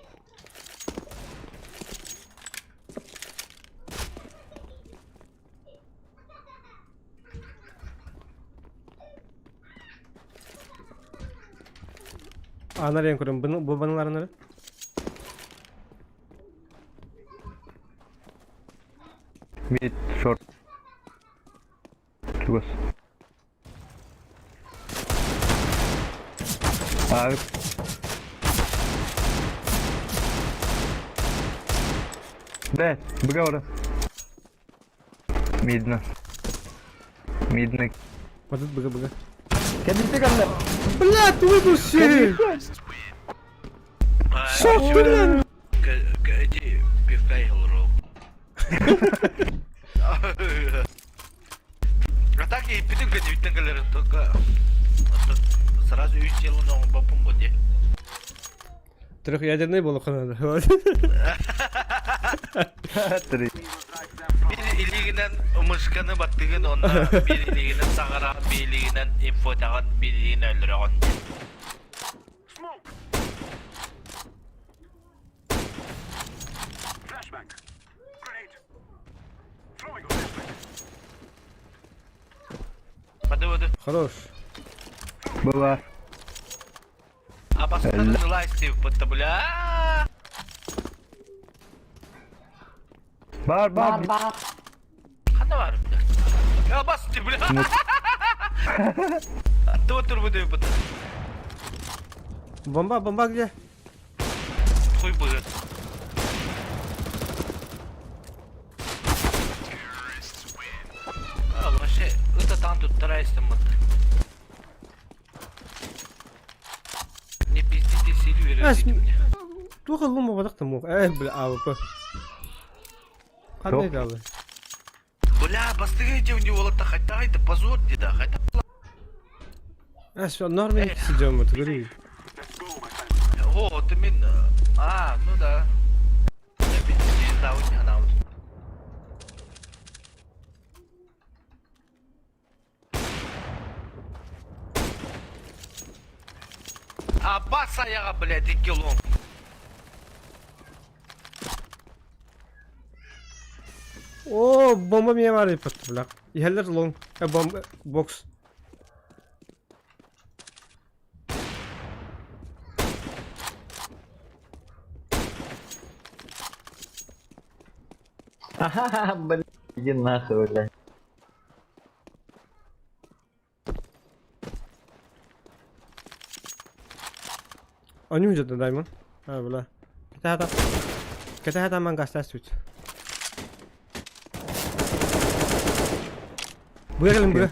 Анарен көрөм. Бұны бу баналарны. Мид, шорт. Чугас. А. Б, быга Мидно. Мидно. Вот тут быга быга. Кәдесте кәлле. Бля, ты выпусти! Шо, блин? Эти пивка и ролл. А так и питүнкө бүтүнкөлөр только сразу үч жылын оңун бапын го де. Трехъядерный был надо. Три. Бир илигинен мышканы баттыгын онна, бир илигинен сагарагын, бир илигинен инфотагын, бир илигинен өлдүрөгөн. Воды, воды. Хорош. Была. А бастан ласти под бля. Бар, бар. Бар бар. Хана бар, бля. Я басты, бля. Ты вот турбу под. Бомба, бомба где? Хуй будет. А, вообще, это там тут тарайся, вот. Не пиздите Сильвера, Ас- мне. Туха лума бадахта мух. Эй, бля, АВП. Қандай калды? Бля, бастыгайте у него лата, хотя это позор не да, хотя. Ас, норме сидим, вот говори. О, ты мин... А, ну да. Бас аяға, блядь, икки long. О, бомба меня бар иппет, бля. Иһэллэр long. Бомба, бокс. Ха-ха, блядь, иди нахуй, блядь. Они уже Даймон. А, бля. Кэтэһэ кэтэһэ таман гастас сүт. Быа кэлин быа.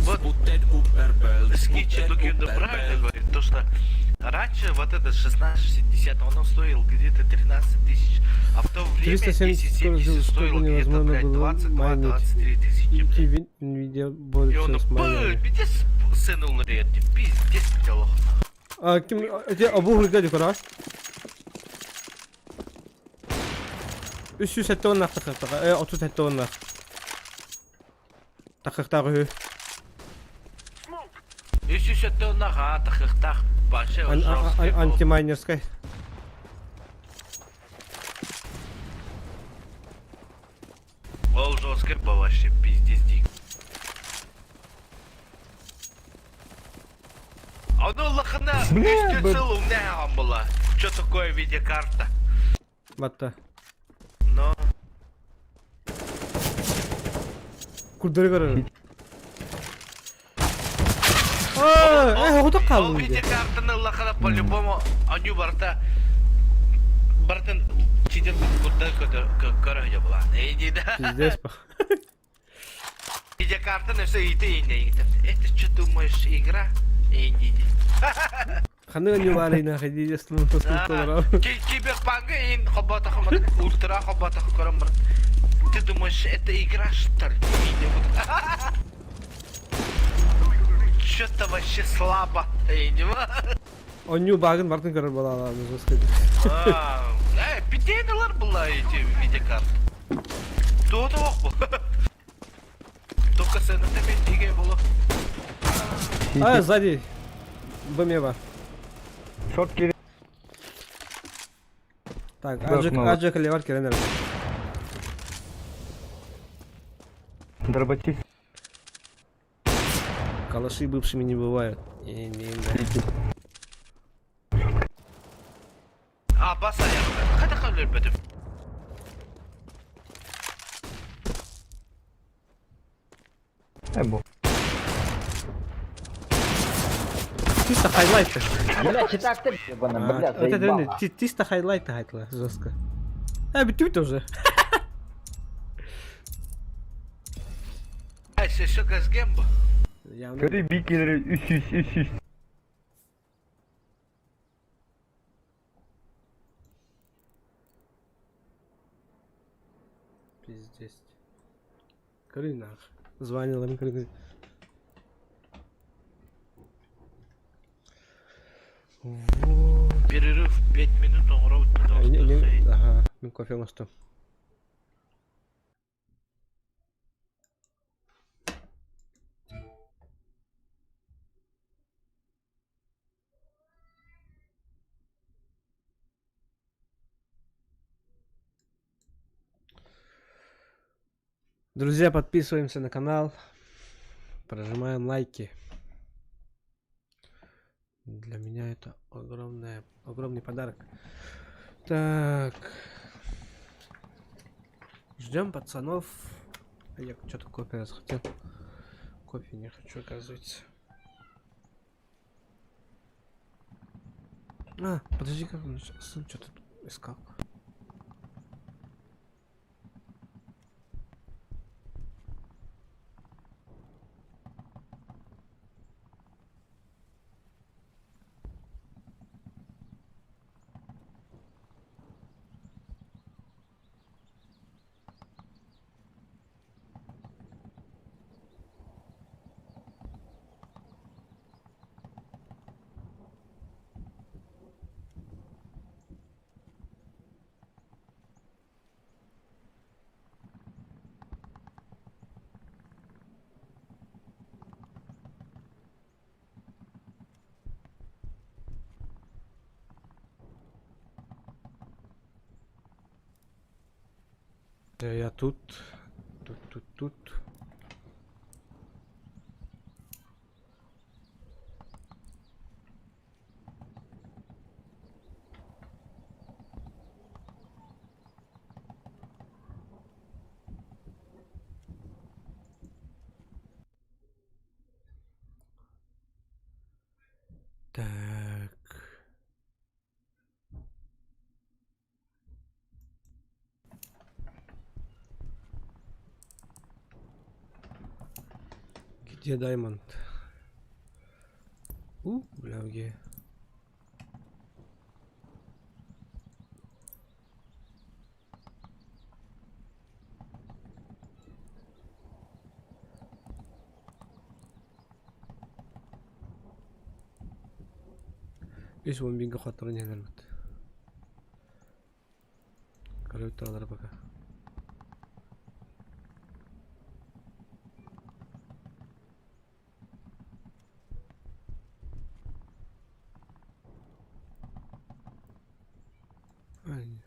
Вот Скичи Дукюнда правильно говорит, то что раньше вот этот 1660, он стоил где-то 13 тысяч, а в то время 370 1070 стоил сколько где-то, невозможно блядь, было 22-23 тысячи, блядь. Nvidia И больше он, с майнерами. пиздец, цену ларет, пиздец, лох. А, ким, эти обух дядю кара? 307 оннах тахықтаға, 37 оннах. Тахықтағы ү. 307 ага, тахықтақ, вообще жесткий был. Антимайнерская. Ол жесткий был вообще, пиздец дик. А ну лохана, Бля, у меня была. Что такое видеокарта? Батта. Но Курдыры көрөр. А, оғыта Ол қалды. видеокартаны лохана по-любому аню барта бартын чиден курда көрө была. Иди да. Пиздец, па. Видеокартаны все и ты не Это что думаешь, игра? Иди. Ханы не вары на ходи, если ну то сколько Киберпанк ин хобота хомат ультра хобота көрөм Ты думаешь, это игра, что ли? Что-то вообще слабо. Оню багын бартын көрөр бола жестко. Питейналар была эти видеокарты. То-то ох Только цены тебе диге было. А, сзади. Бмева. Шорт керек. Так, аджик, аджик левар керенер. Дробачи. Калаши бывшими не бывают. Не, не, да. А, баса я. Қайда қалып бітіп? Э, бу. Чисто хайлайты. Бля, читак ты, ебаный, бля, Вот это заебал. реально, чисто хайлайты хайтла, жестко. А, бітүт уже. А, еще газгембо. Явно. Көрі бикелері үш үш үш үш. Пиздец. Көрі нах. Звонил им, көрі. Вот. Перерыв 5 минут, он роут. Не, не, ага, мен кофе оңостум. Друзья, подписываемся на канал, прожимаем лайки. Для меня это огромное, огромный подарок. Так. Ждем пацанов. А я что-то кофе захотел. Кофе не хочу, оказывается. А, подожди, как он сын что-то искал. Я тут. Тут, тут, тут. Так. Где Даймонд? У, бля, где? Үс уон бииргэ хотторон иһэллэр Көрө пока. Ай.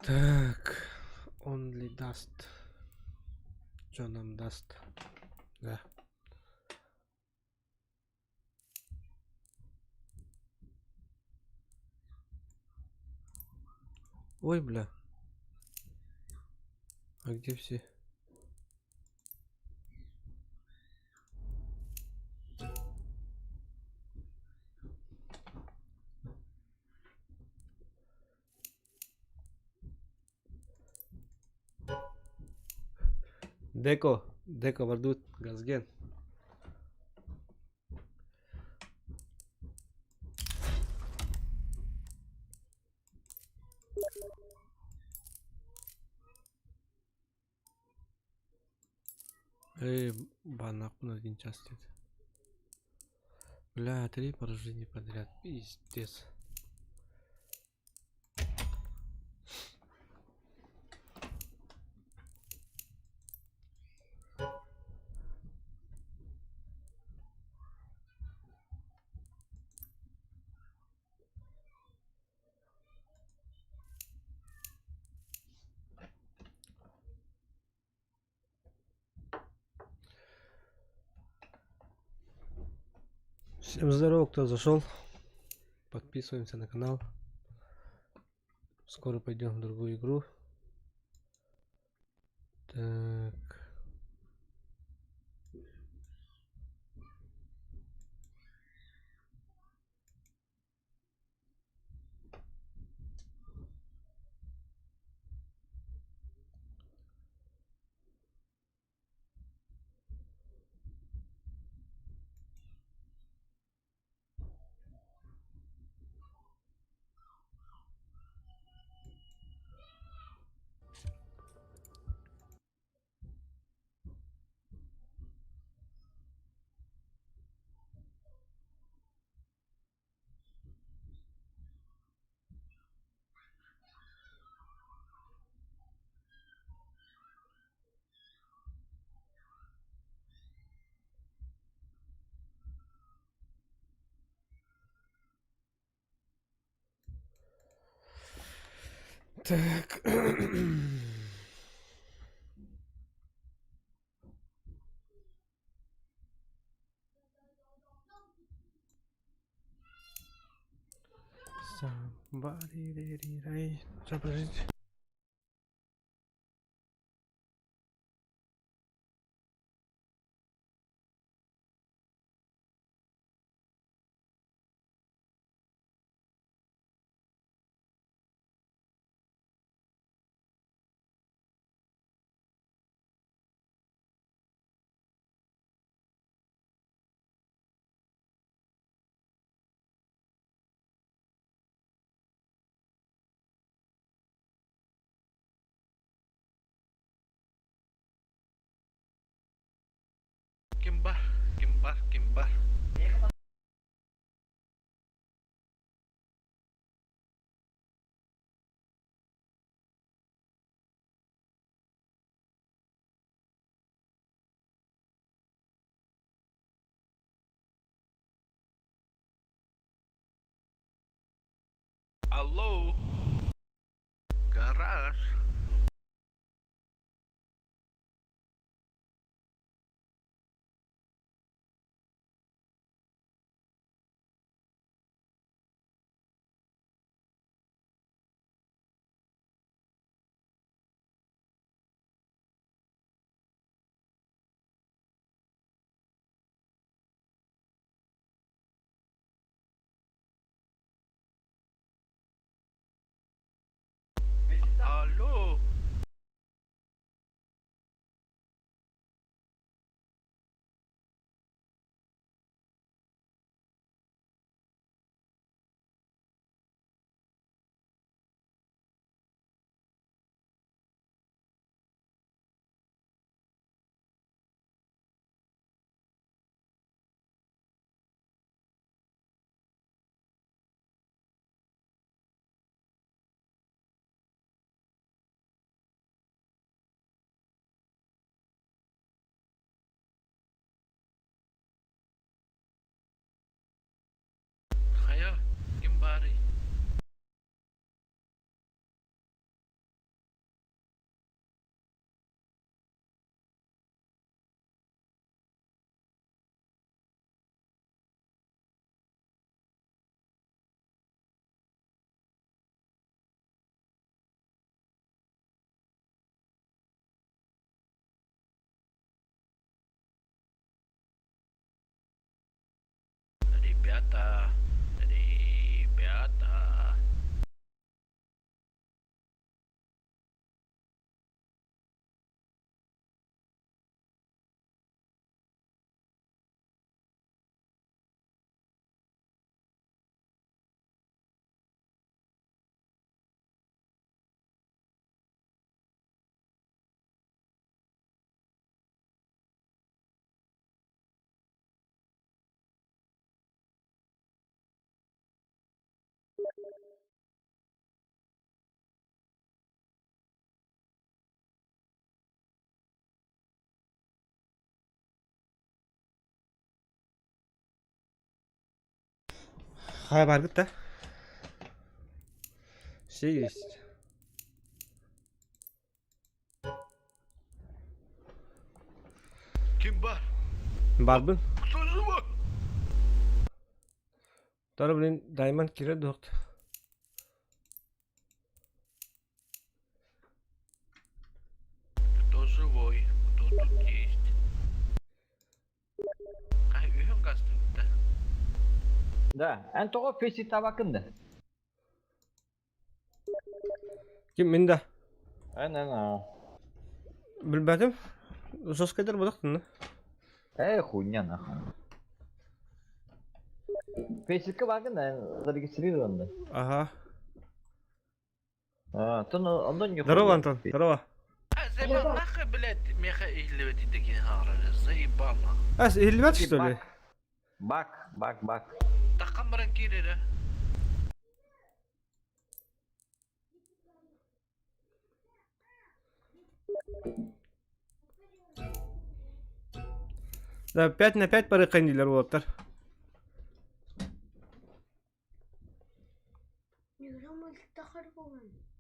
Так, only даст. Что нам даст? Да. Ой, бля. А где все? Деко, Деко Вардут, Газген. Эй, банак на один час дед. Бля, три поражения подряд. Пиздец. Всем здорово, кто зашел. Подписываемся на канал. Скоро пойдем в другую игру. Так. Так. Somebody, Сейчас, подождите. Бар, ким бар? Алло. Гараж. Алло. Хайа, ким баарый? Ребята, ребята. Хай баргыт да. Все есть. Ким бар? Барбын. Кто живой? Тора, блин, Даймонд кире дохт. Кто живой? Кто тут есть? Ай, үйін қастырды. Да, эн тоҕо фейси табакын да. Ким мин да? Эн эн а. Билбэтим. Жесткайдар бодохтун да. Эй, хуйня нахуй. Фейсикка бакын да, эн зарегистрирован да. Ага. А, то онно не Здорово, Антон. Здорово. А, заебал нахуй, блядь, меха иһиллибэт дии хаҕарар, заебал нахуй. А, иһиллибэт, что ли? Бак, бак, бак. Таххан баран киирэрэ. Да, 5 на 5 пары дииллэр уолаттар.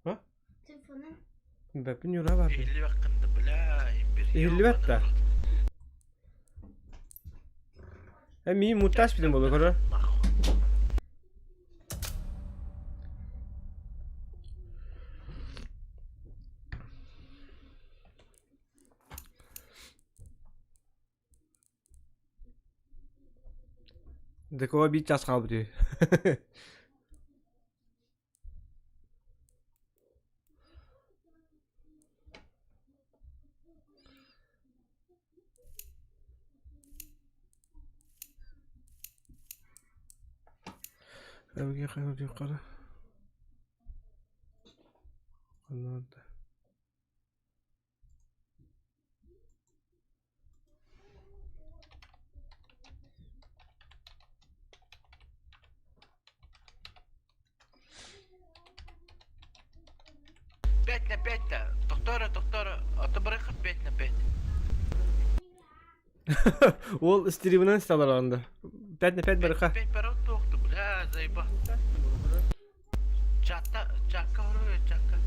А? Бэпин юра бар. Иһиллибэккин да, бля, имбир. Иһиллибэт да. Э, мии мутас билин болу көрөр. Декова бит час қалып дүй. Yukarı. Anladı. 5 на 5-то. Тохтоо тохтоо а то барыха 5 на 5. Ол стримынан сталар анда. 5 на 5 барыха. 5 барыха туохту, бля, заеба. Чатта, чакка хоруй, чакка.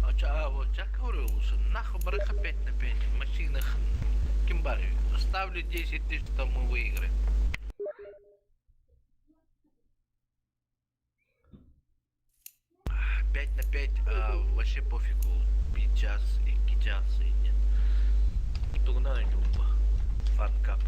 А ча, вот чакка хоруй лучше. Нахуй барыха 5 на 5. Машина ким бары. Ставлю 10 тысяч, что мы выиграем. 5 на 5 а, вообще пофигу. Пичас и кичас и нет. Тугнана не упа. Фанкап.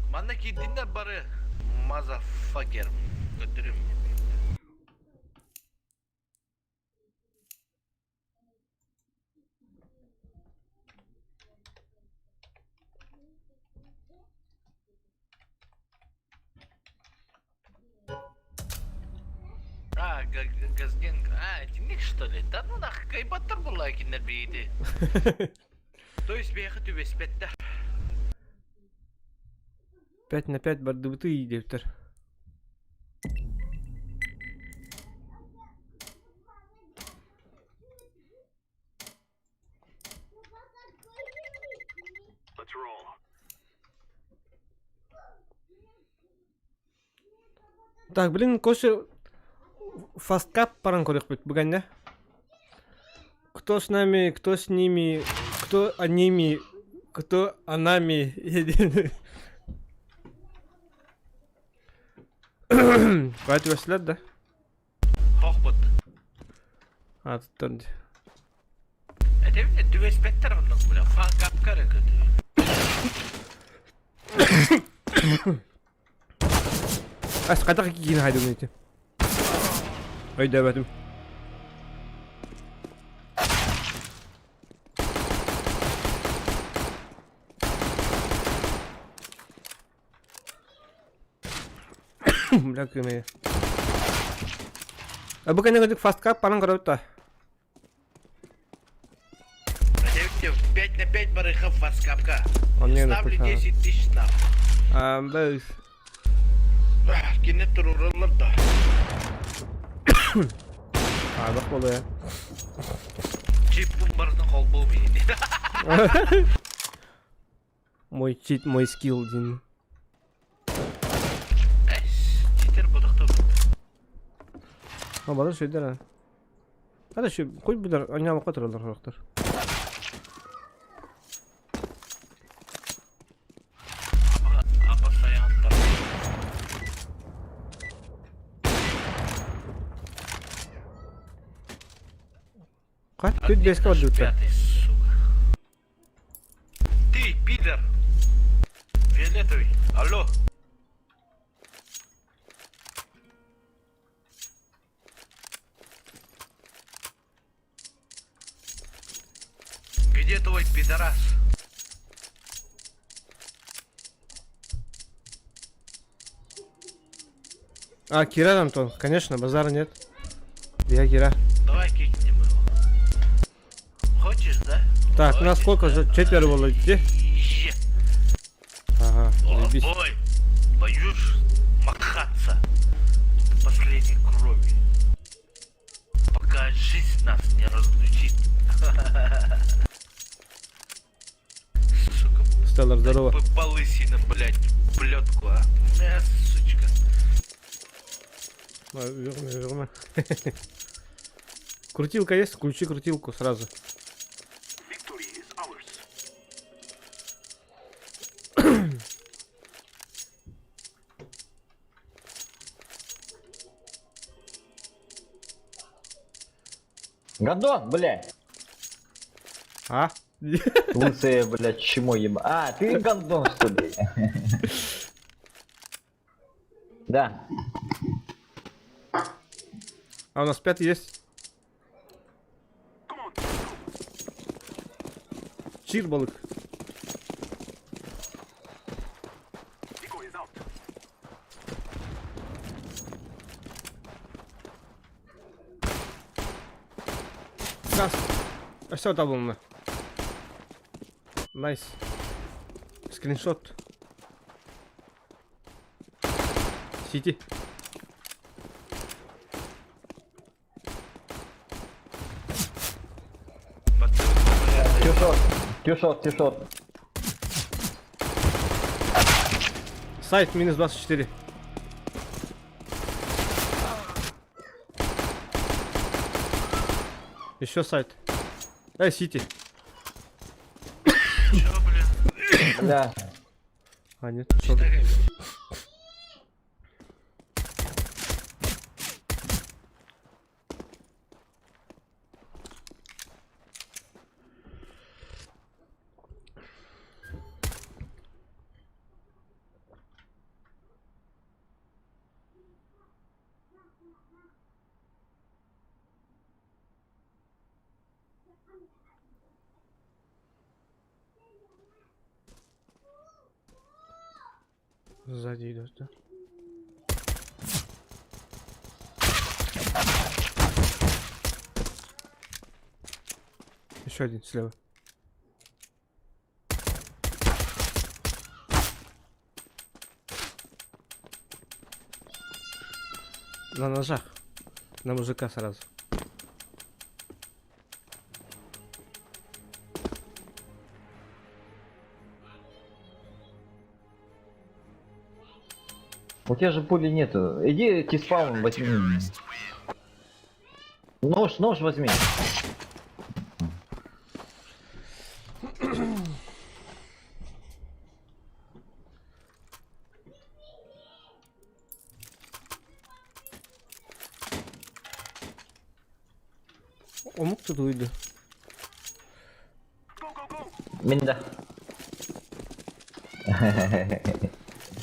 Манна киирдиннэр бары мазафакер көрдөрүм. А, Газген, а, итинник что ли? Да ну нах, кайбаттар буолла кинилэр биһиги. То есть биһиэхэ түбэспэттэр. 5 на 5 бардыбыты диэбиттэр. Так, блин, коше фасткап паран көрөхпүт бүгэннэ. Кто с нами, кто с ними, кто аними, кто анами. Хватит веселят, да? Хохбут. А, тут тоже. Этэбин түбэспэттэр оннук бля, фанкапка эрэ көтүү. Ас хайдах киин хайдыбын ити? Өйдөөбөтүм. Бля, кымы. А бу кэннэ фасткап паран көрөбүт да. 5 на 5 барыха фасткапка. Ставлю 10 тысяч на. А, бэс. Кини турураллар да. А, бах болуя. Чиппун барытын холбуу миини. Мой чит, мой скилл, дин. Эс, читер бодохто. А, бары сөйдер, а. Hadi şu koy bular, anne katırlar хорохтор. Апасаянтар. Кат тут беске барбыттар. Пятый, сука. Ты, пидор! Фиолетовый, алло! Где твой пидорас? А, Кира там то, конечно, базара нет. Я Кира. Давай кикнем его. Хочешь, да? Так, у нас сколько же? Четверо было идти? Е. Ага, О, заебись. ой, боюсь махаться до последней крови. Пока жизнь нас не разлучит. Сука, Стеллар, здорово. по, по лысинам, блядь, плетку, а? Мя, сучка. А, верно, верно. Крутилка есть? Включи крутилку сразу. Victory is ours. Гондон, блядь. А? Лысая, блядь, чмо еба. А, ты гондон, что ли? Да. А у нас пятый есть? Чир балык. Decoy is out. Чугас. Өссө табылынна. Найс. Скриншот. Сити. Тюшот, тюшот, тюшот. Сайт минус 24. Еще сайт. Эй, Сити. Чё, блин? Бля. А, нет, шо? Сзади идет, да? Еще один слева. На ножах. На мужика сразу. У тебя же пули нету. Иди тиспаун возьми. Нож, нож возьми. Омук тут выйду. Мин да.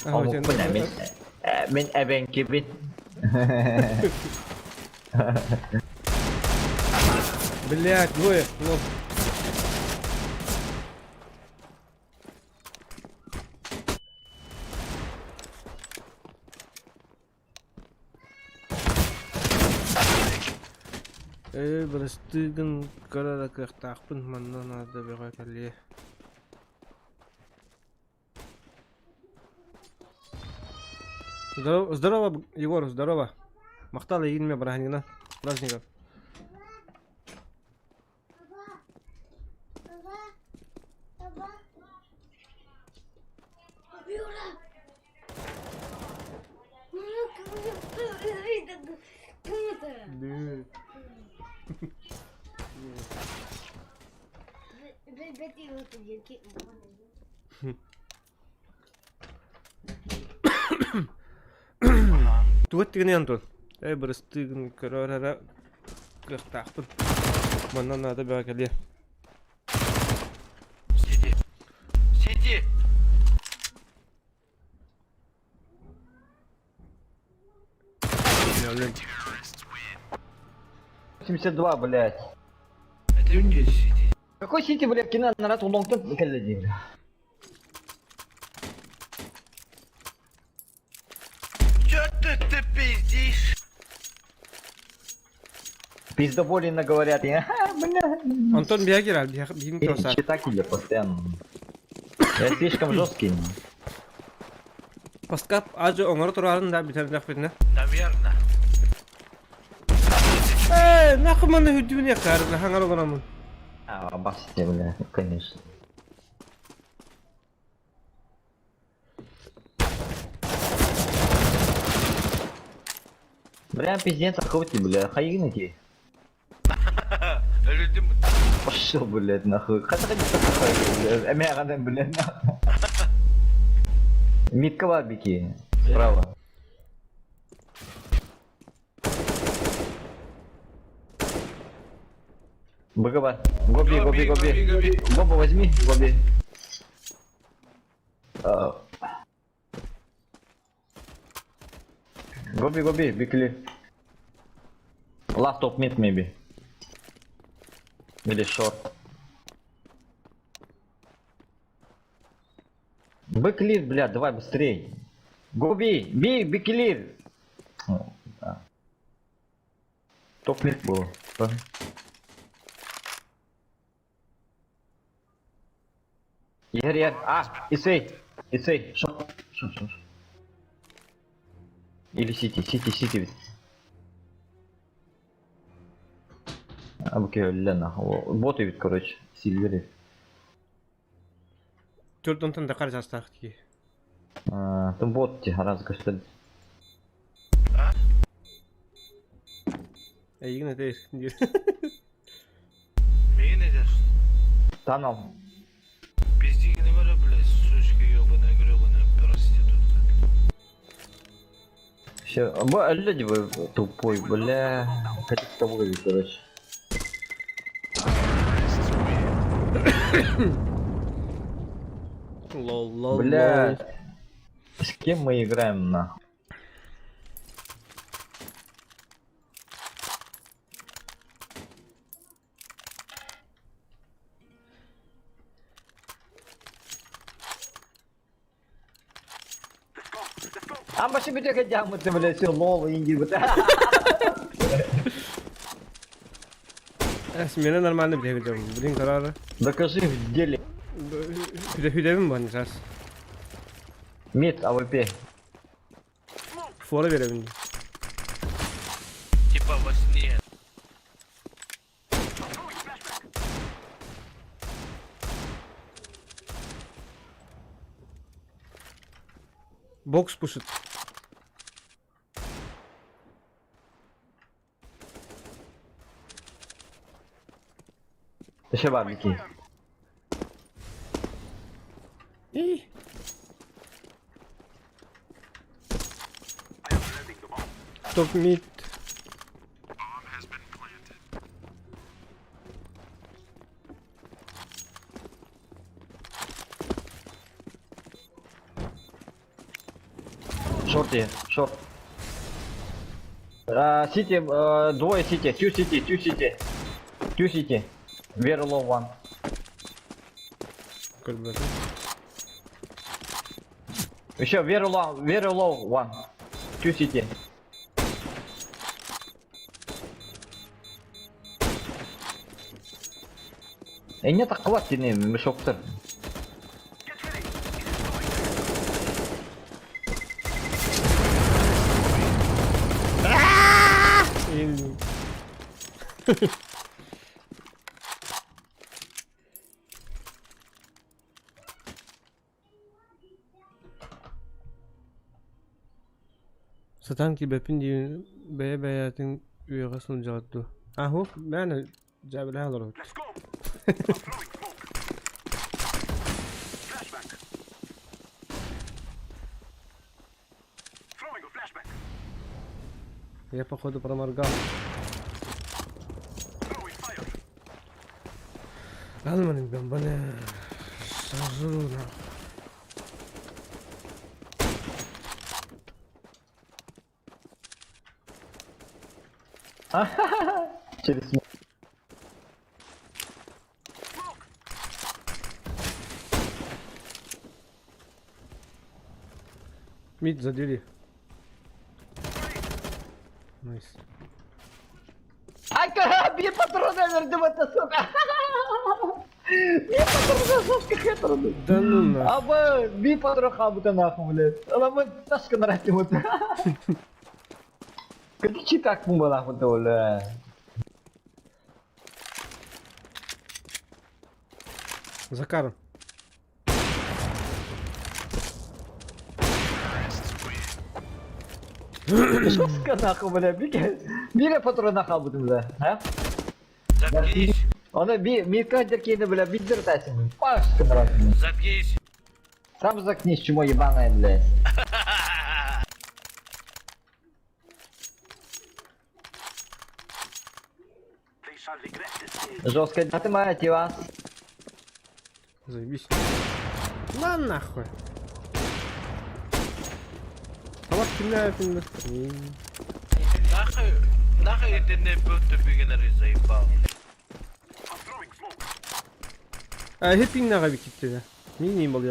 Омукпун ээ, мин мин эбэҥкибин. Блять, двое. Лоб. Ээ, бырастыы кыра кыахтаахпын, манна наада бөҕө кэлиэ. Здорово, здорово, Егор, здорово. Махтал игин браһынньыгынан, праздников. Тугу эттигиний Антон? Ээ бырастыы көрөр эрэ кыахтаахпын. Манна наада бөҕө кэлиэ. Сиди. Сиди. Блин. 72, блядь. Это не сиди. Какой сити, блядь, кино нарад улоҥтан кэллэ дии, бля. Чё ты, ты пиздишь? Пиздоболина говорят, я, ха, бля. Антон биһиэхэ биһиги тоса. Читатели постоянно. Я слишком жесткий. Посткап ажы оҥоро турарын да бүтэрдэхпитинэ. Наверное. Ээ, нахуй маны үрдүбүн якар, хаҥар олоромун. А, басте, бля, конечно. Бля, пиздец, охоте, бля, хайгинки. Люди... Пошел, блядь, нахуй. Хотя бля, эмяганы, блядь, нахуй. Миткова бики, справа. БГБ. Гоби, гоби, гоби. гоби. Бобу возьми, гоби. А. Гоби, гоби, бикли. Last top mid maybe. Или short. Бэклир, бля, давай быстрей. Гоби, би, бэклир. Топ мид было. Да. Иһэр иһэр. А, Исей. Исей. Шо? Шо, шо, шо. Или Сити, Сити, Сити. А бу өллө нахуй. Бот эбит, короче. Сильвери. Төрт онтон да хар жастаах дии. Тым бот ти хараз көстөр. А? Эйигин этэ диир. Миигин этэр. Танал. Пиздигини бара, блядь, сучка ебаная, гребаная проститутка. Все, бу өллө ди бу тупой, бля. Хотик того короче. Лол, лол, Бля. С кем мы играем нахуй? Амбашы бүтөкө жамыты, бля, все лол инги бут. Смена нормально биле Блин, карары. Докажи в деле. Хүдэ бар сейчас. Мид АВП. Фора беребин. Типа во сне. Бокс пушит. Еще бабики. И. Топ мид. Шорти, шорт. Сити, двое сити, two сити, two сити. Two сити. Very low one. Еще very low, very low one. Two city. Э, не так не мешоктор. Сатан кибепин диин бэйэ бэйэтин үөҕэ сылдьаҕыт Аху, мээнэ дьээбэлэһэ олоробут. Я походу проморгал. Алманын бомбаны сожру нахуй. Через Мид задели. Найс. Ай, бие патроны вердим это, сука! Бие патроны, сука, хетраны. Да ну нахуй. Аба, бие патрон хабыта нахуй, блядь. Ала мы ташка нратим вот. Как так муба нахуй, бля. Закаром. Жестко нахуй, бля, бире патрона хабытым, бля, а? Заткнись. Оны би микадер кейді, бля, биддер тасим. Пашка нравится. Заткнись. Сам заткнись, чмо ебаное, блядь. Жестко, а ты моя вас. Заебись. На нахуй. А вот киня Нахуй, нахуй это не будто бигенери заебал. А хеппин нага бикитти. Мин ним бол.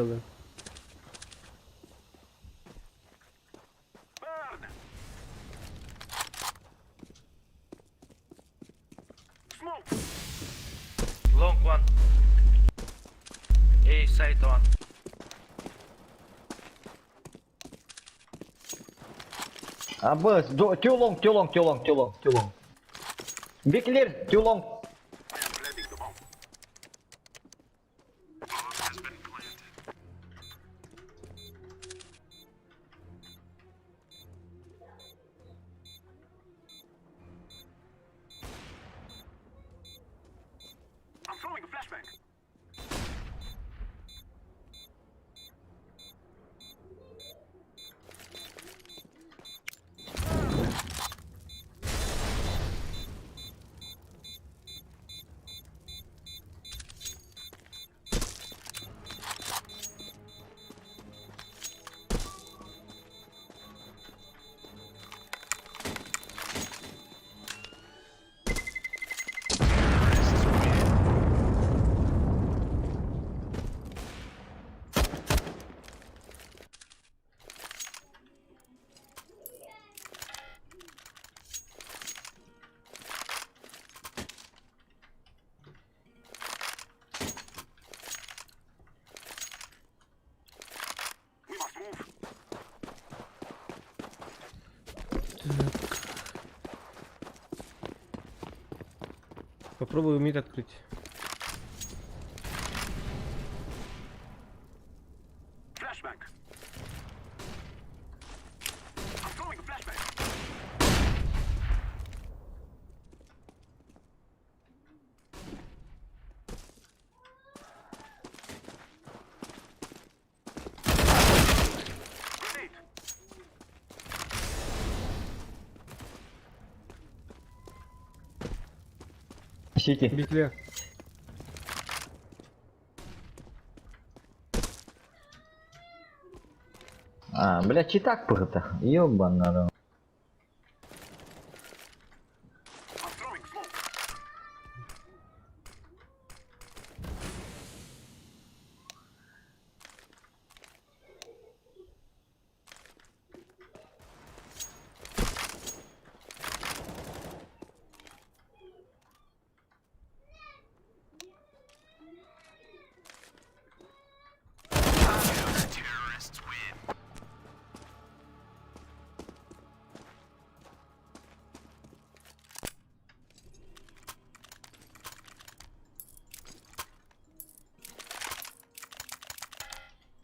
Long one. A site on. А, Б, too long, too long, too long, too long, too long. Be clear, too long. Planting the bomb. I'm throwing a flashbang. We must move. Попробую мид открыть. Flashbang. I'm throwing a flashbang. Grenade. Сити. Бикле. А, бля, читак пыхта. Ёбана. I'm throwing smoke.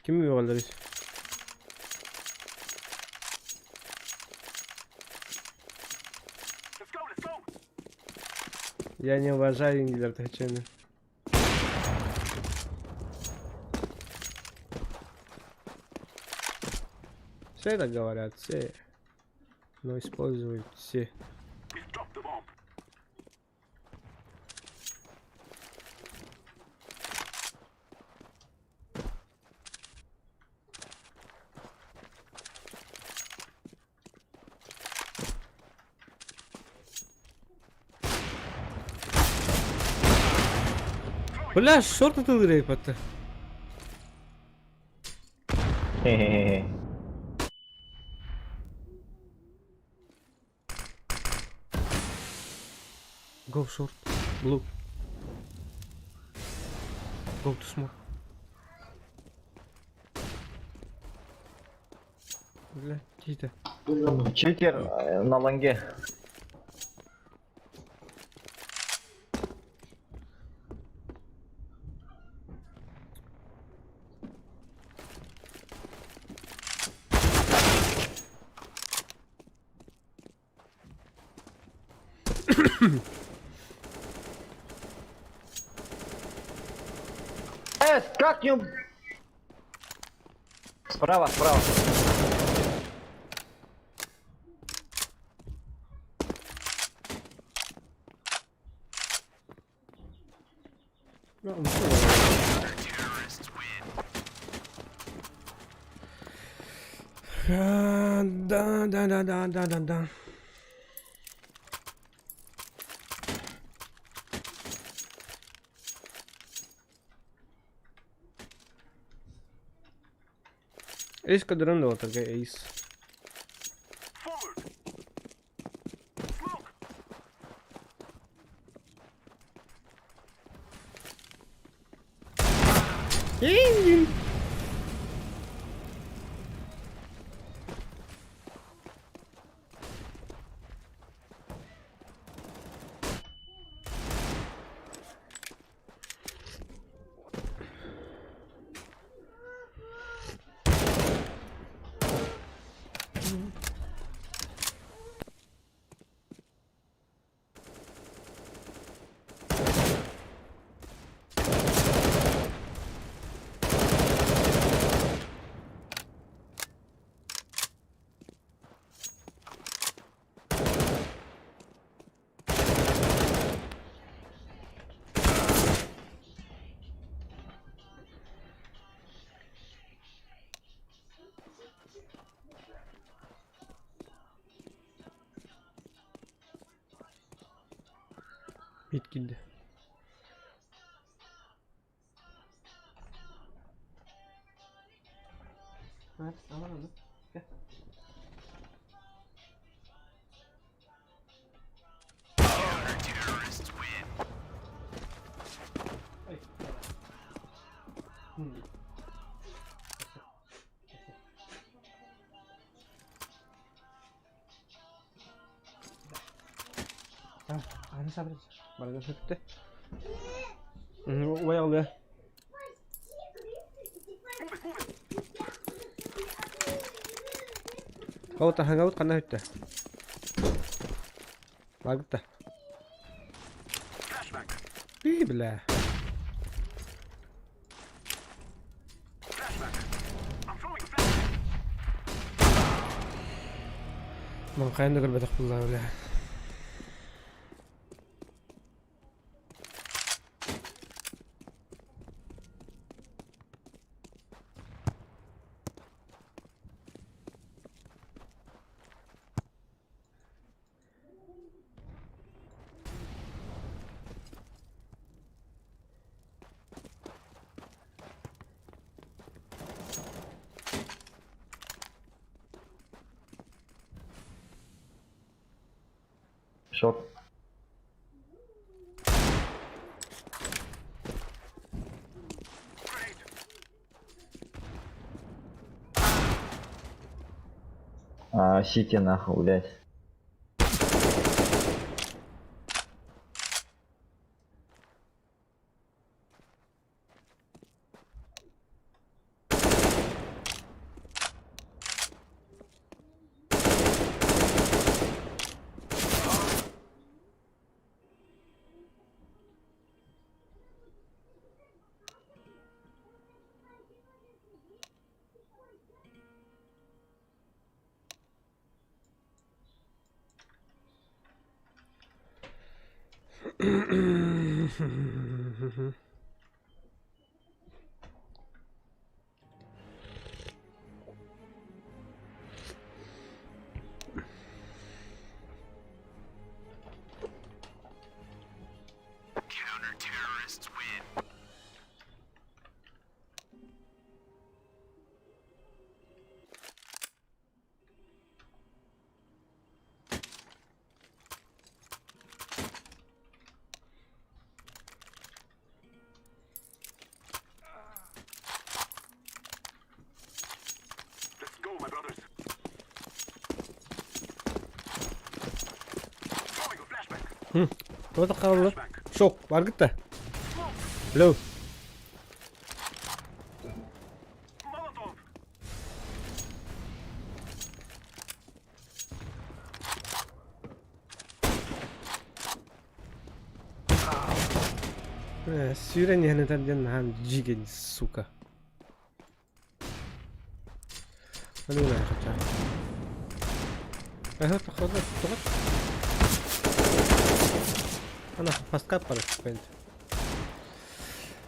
Ким үөҕэллэрий? Let's go, let's go. Я не уважаю ингилер тачаны. Все так говорят, все. Но используют все. We've dropped the bomb. Бля, шорты ты рейпаты. Хе-хе-хе. Go short. Blue. Go to smoke. Бля, тихо. Читер на ланге. Как не... Справа, справа. Ну, ну, Да, да, да, да, да, да, да. Ace көрдөрөн да отарга Ace. Forward. Smoke. Мид киирдэ. Барыга сөптө. Убай алыа. Ол таһаҥабыт ханна бүттэ? Барбыт да. И, бля. Маҥхайан да көрбөтөх буоллаҕа бля. Шок. А, Сити нахуй, блядь. Let's go, my brothers. Throwing a flashbang. Тоҕо хаалла? Шок, баргыт да. Лоу. Molotov. Э, сүүрэн иһэн этэр диэн наһаа дьиигин, сука. Ана фасткап бар бент.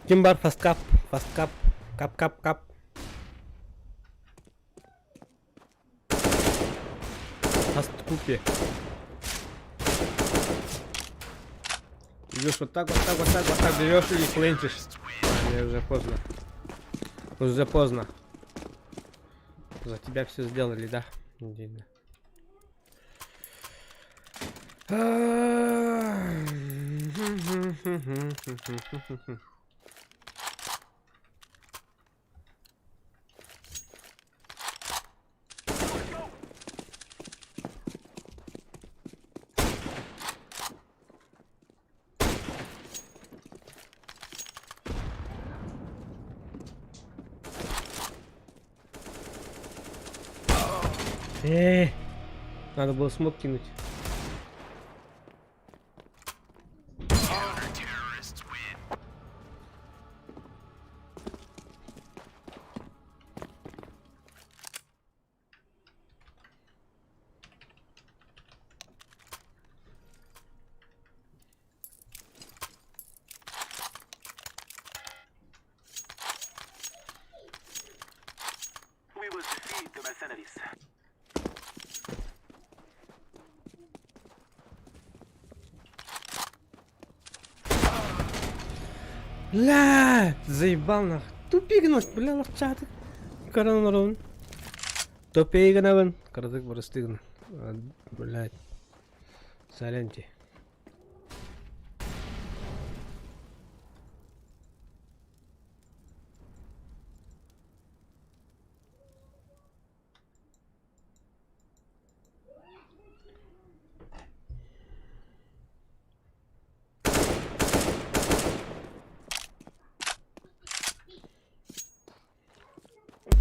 Ким бар фасткап, фасткап, кап кап кап. Фасткупе. Идешь вот так, вот так, вот так, вот так берешь и кленчишь. А, не, уже поздно. Уже поздно. За тебя все сделали, да? Отдельно. Э, надо было смог кинуть. We will defeat the mercenaries. Бля, заебал нах. Тупик нах, бля, лохчатык. Корон рун. Тупик гынабын. Кырдык бырыстыгын. Блядь. Соряньте.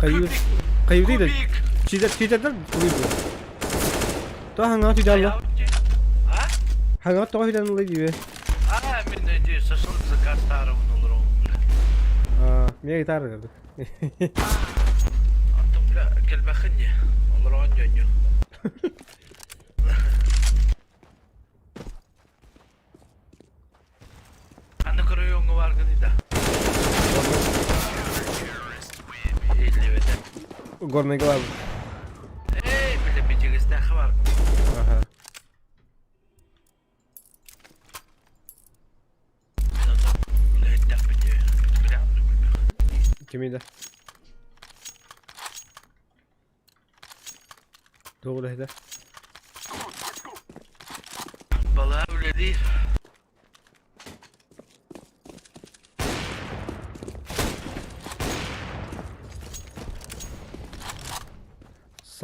Кайыр кайыр да. Чидер чидердер туйду. То хаңа түдалла. А? Хаңа тоҕо хүдэн ылый диbe. А, мен эти шашлык заказ тарабын олорон. Аа, миэ гитара көрдүк. Антон, бля, келбэхин Олорон ньонню. Аны көрөйөҥҥө баргыный да. Иллибэтэ. Горныйга бар. Эй, бile бичигистээхэ бар. Аха. Мен онно үлэһиттэхпин дии. Билэҕин да билбэххин. Кими да? Туох үлэһитэ? Балаа үлэлиир.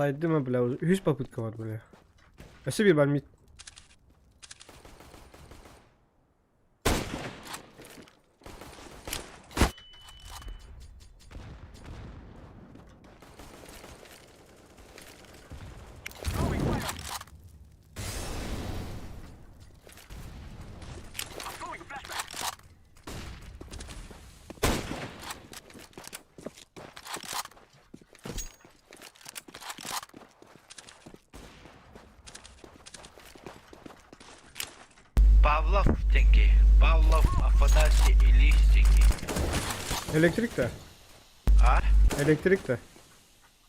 Сайдыма, бля, үһүс попытка бар, бля. Өссө биир бар мид. Павлов деньги. Павлов Афанасий Ильич деньги. Электрик да? А? Электрик да?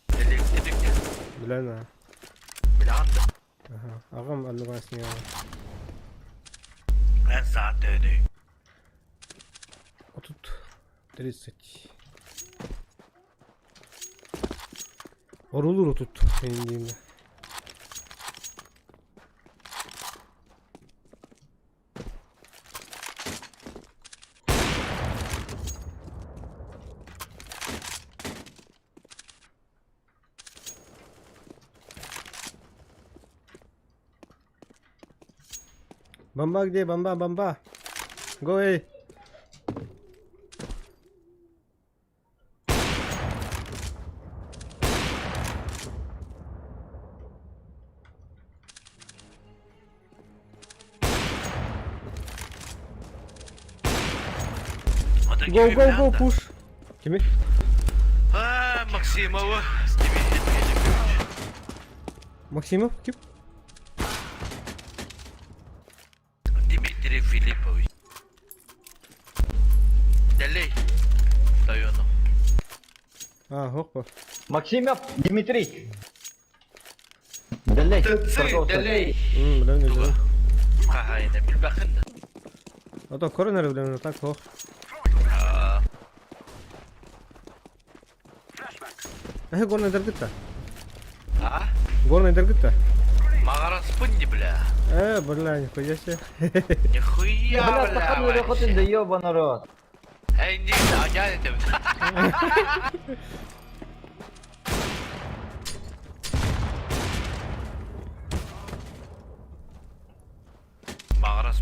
Электрик. Билэн аа. Билэҕин да? Аха. Аҕам анныгаас Эн саат өйдөй. Отут 30. Орулур отут диимэ. Бомба где? Бомба, бомба. Go эй. Go, go, go, push. Кими? А, Максимова. Максимов? Ким? Дмитрий Филиппович. Дэлэй. Тойону. А, хоппа. Максимов Дмитрий. Дэлэй. Тыцы, дэлэй. Блин, не Хаһаайына билбэххин да. А то коронер, блин, так хох. Э, горный дыргытта. А? Горный дыргытта. Маҕараспын дии, бля. Э, бля, нихуя себе. Нихуя, Бля, бля. стакан өлө да ёбаный рот. Эй, не, а это. Маҕарас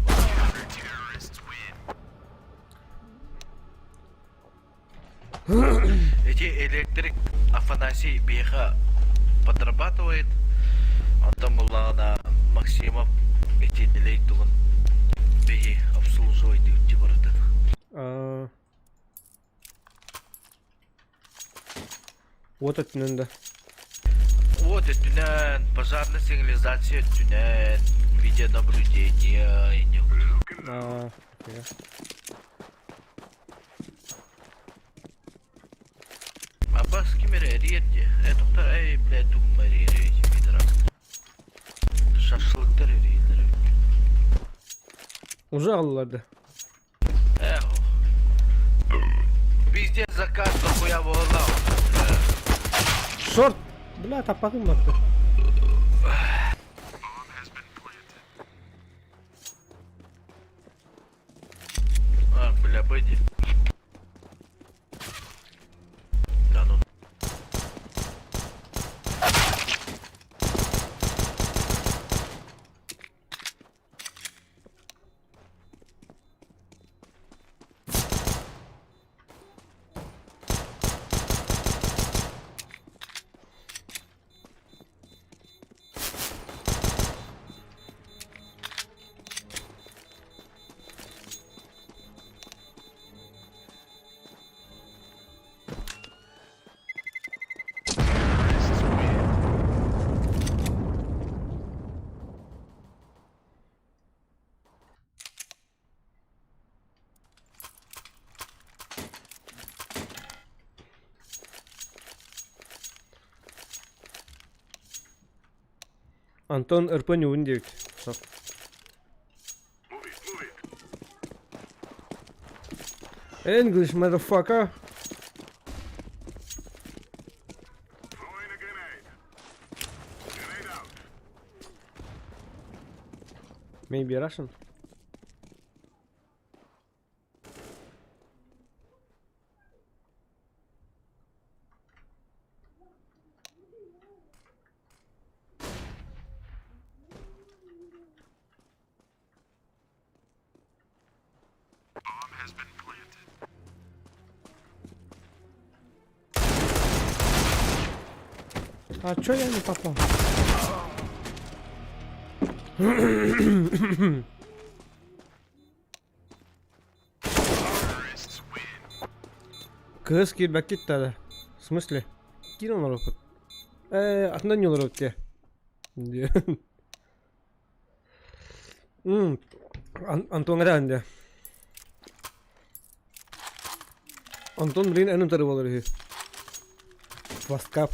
Эти электрик Афанасий Беха подрабатывает. Онтон буллаҕына Максимов ити дэлэй тугун биһи обслуживайдыыр барытын. Уот өттүнэн да. Уот өттүнэн, пожарная сигнализация өттүнэн, видеонаблюдение Аа, окей. Абас ким эрэ эрийэр дии. Э, тоқтар, эй, блядь, тугум эрийэр эти пидорас. Шашлыктар эрийэллэр эбит. Уже аллар да. Эх. Пиздец заказ дохуя буолла. Шорт! Бля, таппакым батты. А, бля, выйди. Да ну. Антон РП не диэбит. English, motherfucker. Maybe Russian? А чё я не попал? Кыыс киирбэккит да. В смысле? Киир оҥоруохпут. Ээ, атынан не олоробут дии. Антон эрээн дии. Антон, блин, эн утары буолар үһү. Хвосткап.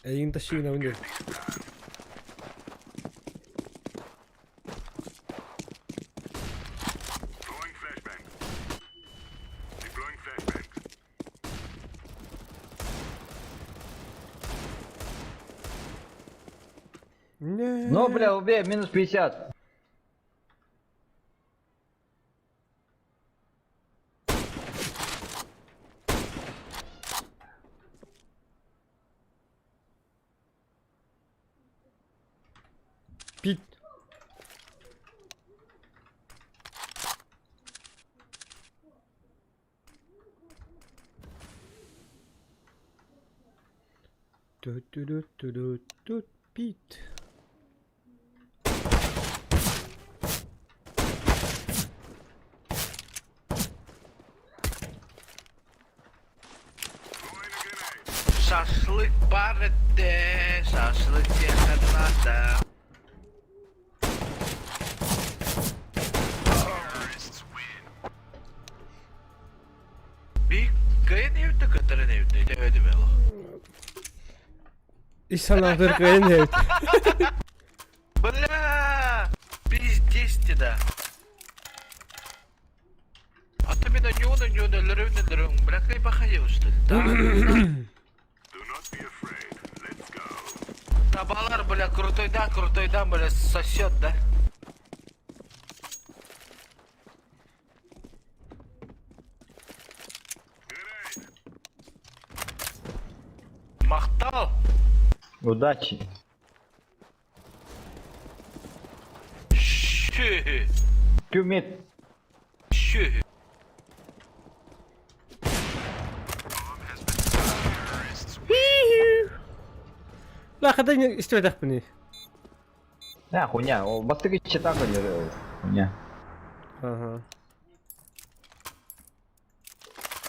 Эйигин тащи гынабын диэн. Ну, бля, убей, минус 50. Пить. Ту-ту-ду-ту-ду-ту пит. Шашлык баар этэ, шашлык диэххэ наада. Биир кыайан эбит да кытарын эбит да өйдөөдүм эло. Ис санаатыгар кыайан эбит. Бля! Пиздец ты да. А ты меня не он, не он, өлөрүн, бля, кай бахаев, что ли? Да. Табалар, бля, крутой да, крутой да, бля, сосет, да? Махтал! Удачи. Шү! Тюмит. Шү! Бля, хата истибэтэхпиний. Да, хуйня, ол бастакы читак хуйня. Ага.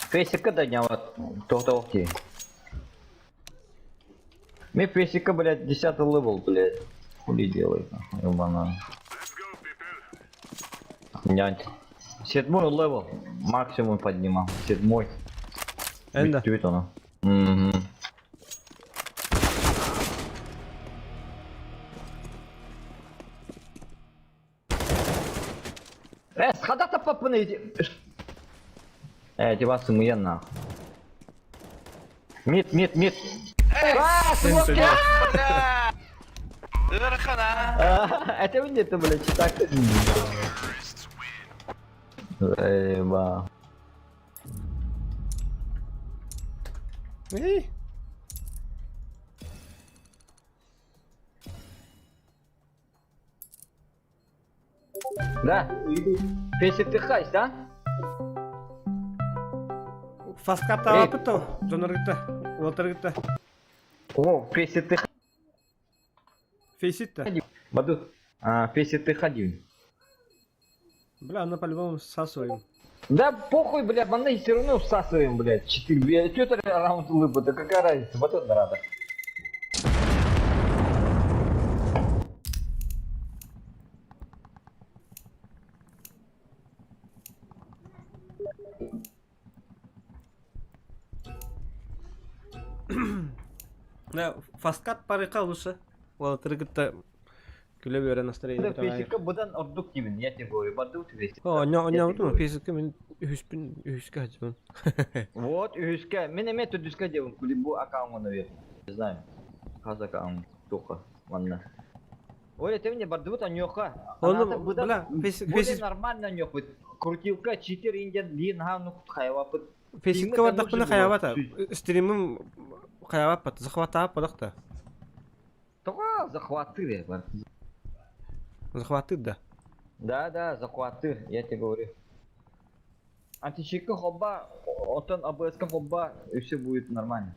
Фейсика да не вот, то то Мне фейсика, блядь, 10 level, блядь. Хули делает, нахуй, ебана. Нянь. Седьмой level максимум поднимал. Седьмой. Энда. Бүтүбүт ону. Мгм. Э, схадата папаны иди. Э, тебя сымыян нахуй. Мид, мид, мид. А, смоки! Бля! Ырхана! Это мне это, блядь, так. Заеба. Эй! Да? Песня ты хайс, да? Фасткаптаабыт то, дьонноргытта, уолтаргытта. О, песня ты Фейсит да. Баду. А, песня ты ходил. Бля, она по-любому всасываем. Да похуй, бля, мы все равно всасываем, блядь. Четыре, бля, что это раунд улыбы, да какая разница, вот это рада. Да, фасткат парыка лучше. Уолаттары кытта күлэ үөрэ настроение Да, физика будан ордук дибин, я тебе говорю, баду тебе. О, не, не, ну, физика мен үһүспүн үһүскэ хадьыбын. Вот, үһүскэ, мен эме төдүскэ дебин, кулибу аккаунт наверное. Не знаю. Хаз аккаунт, тоха, манна. Ой, это мне бардыбыт аньоха. Оны, бля, Более нормально аньох, крутилка 4 индиан лин ха ну хайвапыт. Фейсикка бардахпына хайабата. Стримим хайабаппат, захватаап бодохта. Тоға захватыр, бар. Захватыр да. Да, да, захватыр, я тебе говорю. Античика хоба, отон АБС хоба, и все будет нормально.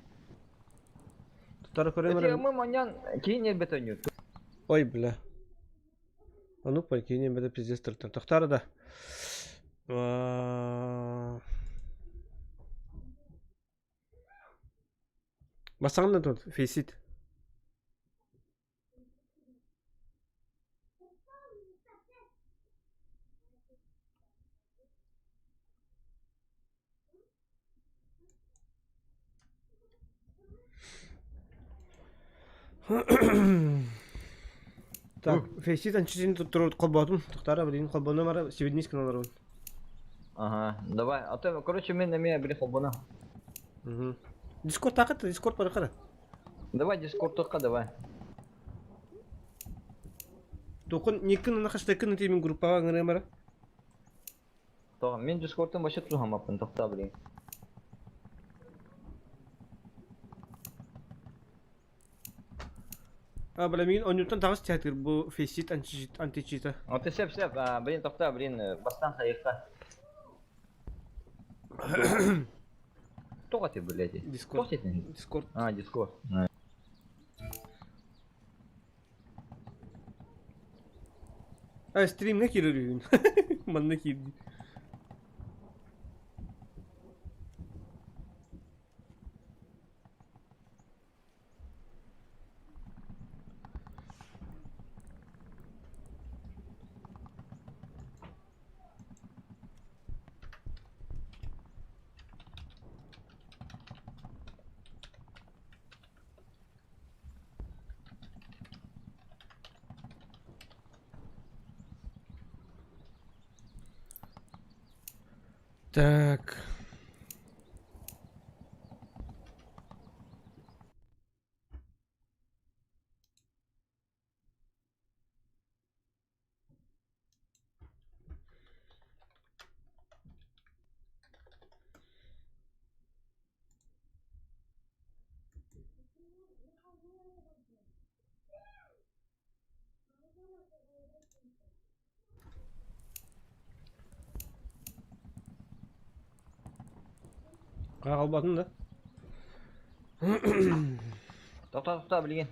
Тутары көрөмөр. Мы манян кейин бетоню. Ой, бля. А ну покинем это пиздец тартар. Тохтары да. Басаңна тут фейсит. Так, фейсит анчизин тут турут колботум. Тохтара блин колбону мара сибиднис каналарын. Ага, давай. А то, короче, мен на меня блин холбона. Угу. Дискорд тақыт, Дискорд бар қара. Давай Дискорд тоққа давай. Тоқын никін ана хаштекін мен группаға ыңыры мара. Тоға, мен Дискордтан вообще туһамаппын, тоқта, блин. А, бля, мен онюттан тағыс театр бу фейсит античита. А ты сеп, сеп, блин, тоқта, блин, бастан хайыққа. Тоға ты, блядь? Дискорд. Дискорд. А, Дискорд. А, стрим не кирер Манна кирди. Так. Қалбадың да? Тоқта, тоқта, блин.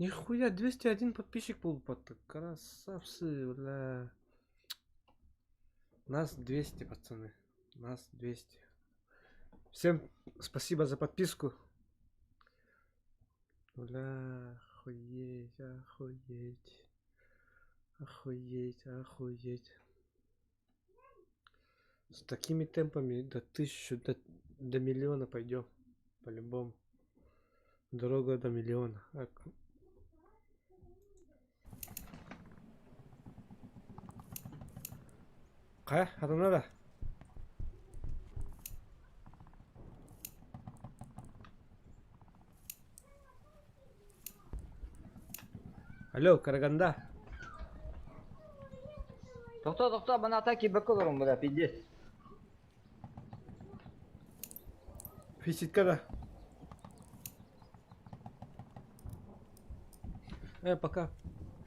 Нихуя, 201 подписчик был под красавцы, бля. Нас 200, пацаны. Нас 200. Всем спасибо за подписку. Бля, охуеть, охуеть. Охуеть, охуеть. С такими темпами до тысячи, до, до миллиона пойдем. По-любому. Дорога до миллиона. Хайа, хатана да? Алло, Караганда. Тохтоо, тохтоо, мана атаки бэкэ олорон, бля, пиздец. Фиситка да. Э, пока.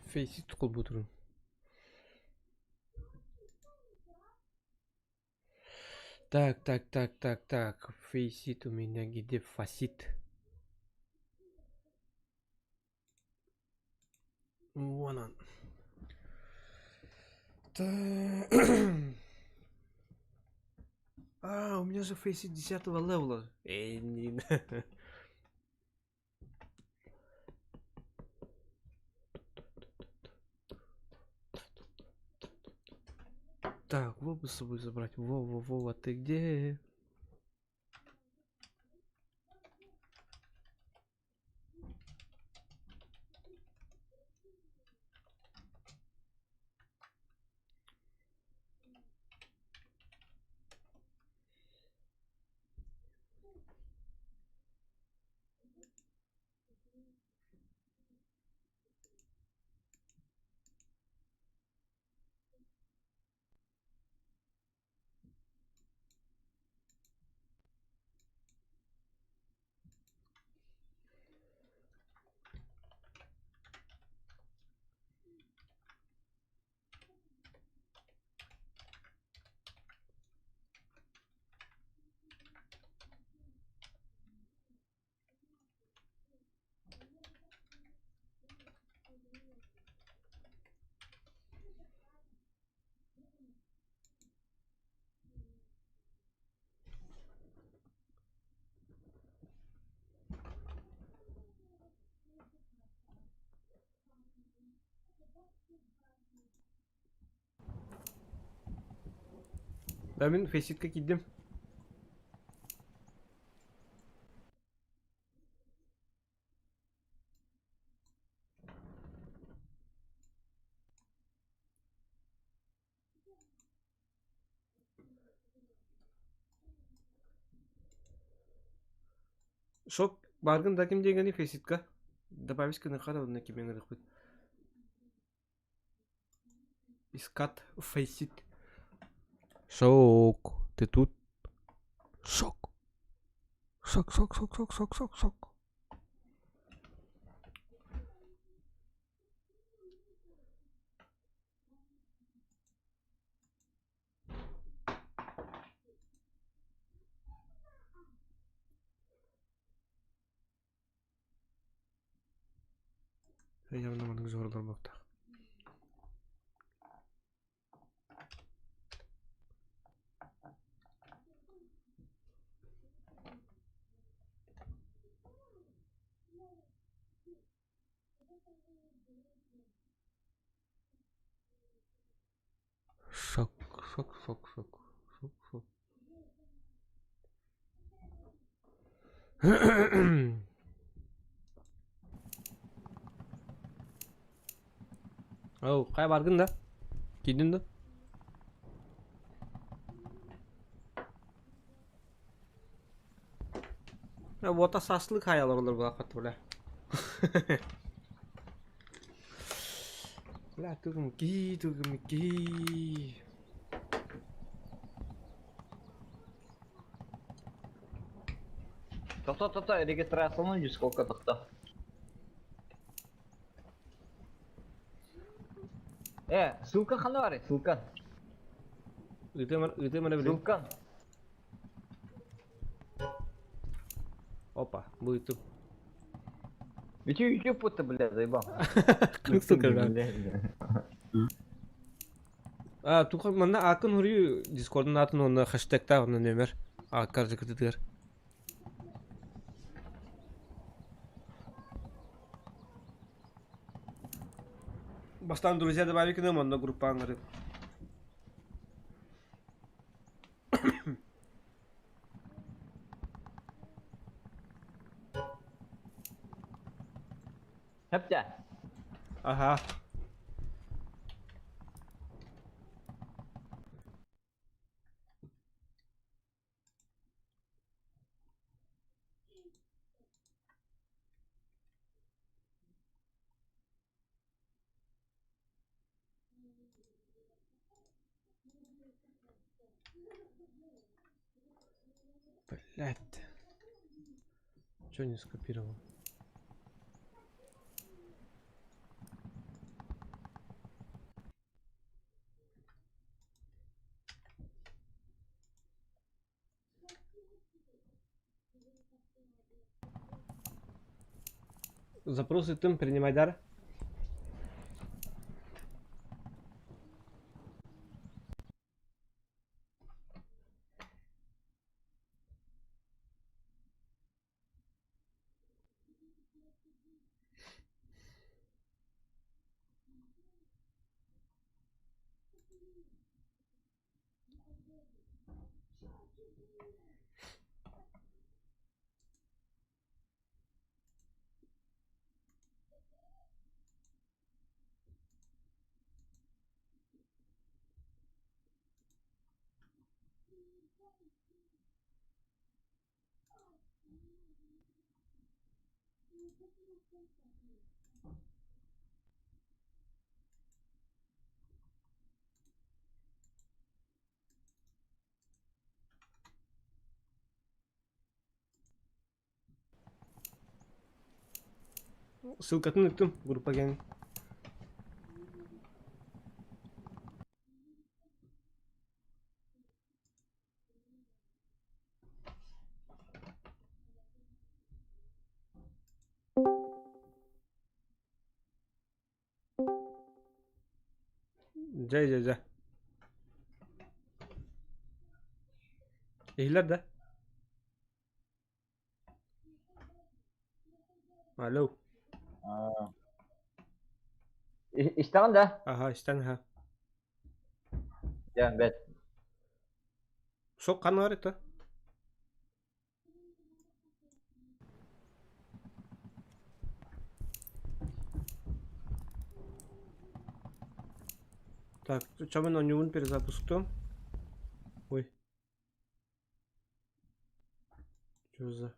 Фейсит холбутрун. Так, так, так, так, так. Фейсит у меня где фасит? Вон он. А, у меня же фейсит 10 левела. Эй, не... Так, Вову с собой забрать. Вова, Вова, ты где? Да, мин фейситка киирдим. Шок баргын да ким диэҥҥиний фейситка? Добавить гыныхха да онно ким ыҥырыахпыт. Искат фейсит. Шок, ты тут? Шок. Шок, шок, шок, шок, шок, шок, шок. Явно маннык зорлор буолуохтаах. Шок, шок, шок, шок, шок, шок. Оу, хайа баргын да? Киирдин да? Вот саслык хаялар олор була бля. Бля, тугум ки, тугум ки. Тохто, тохто, регистрацияны сколько тохто. Ссылка хана бар, ссылка. Ыытым эрэ билигин. Ссылка. Опа, бу ыытым. Ведь YouTube ты, бля, заебал. Кырык ссылка бля. А, туха манна аакын хуруйу Дискордун аатын уонна хэштегтаах онно нүөмэр ааккар дьыкытытыгар. Бастаан друзья добавить гыныам онно группаҕа ыҥырыым. Хэптэ. Аха. Блять. Чё не скопировал? Запрос ыттым, принимай дар. Ссылкатын ыттым группа кэлин. Дьэ дьэ дьэ. Иһиллэр да? Алло. Истэҕин да? Аха, истэн аха. Дьэ, бэт. Сок ханна бар это? Так, чамын оонньуубун перезапусктуом. Ой. Чё за...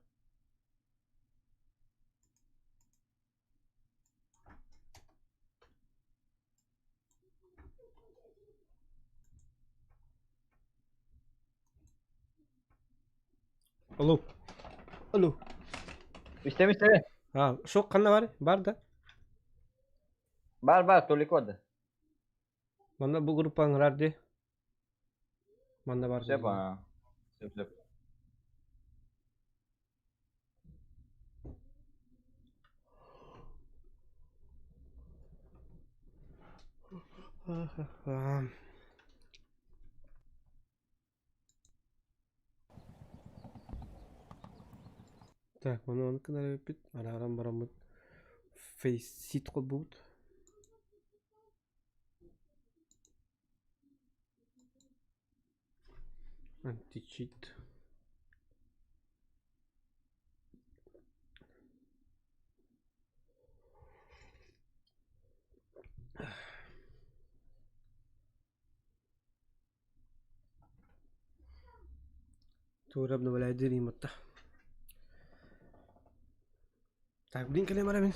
Алло. Алло. Истэм истэбин. А, шок ханна бар? Бар да? Бар бар, Толико да. Манна бу группа ыҥырар дии. Манна бар Сөп аа. Сөп сөп. Ха-ха. Так, маны ону гынар эбиппит. Арааран бараммыт фейсит холбуубут. Античит. Туора обновляйдыыр имотта. Так, блин, кэлиэм эрэ мин.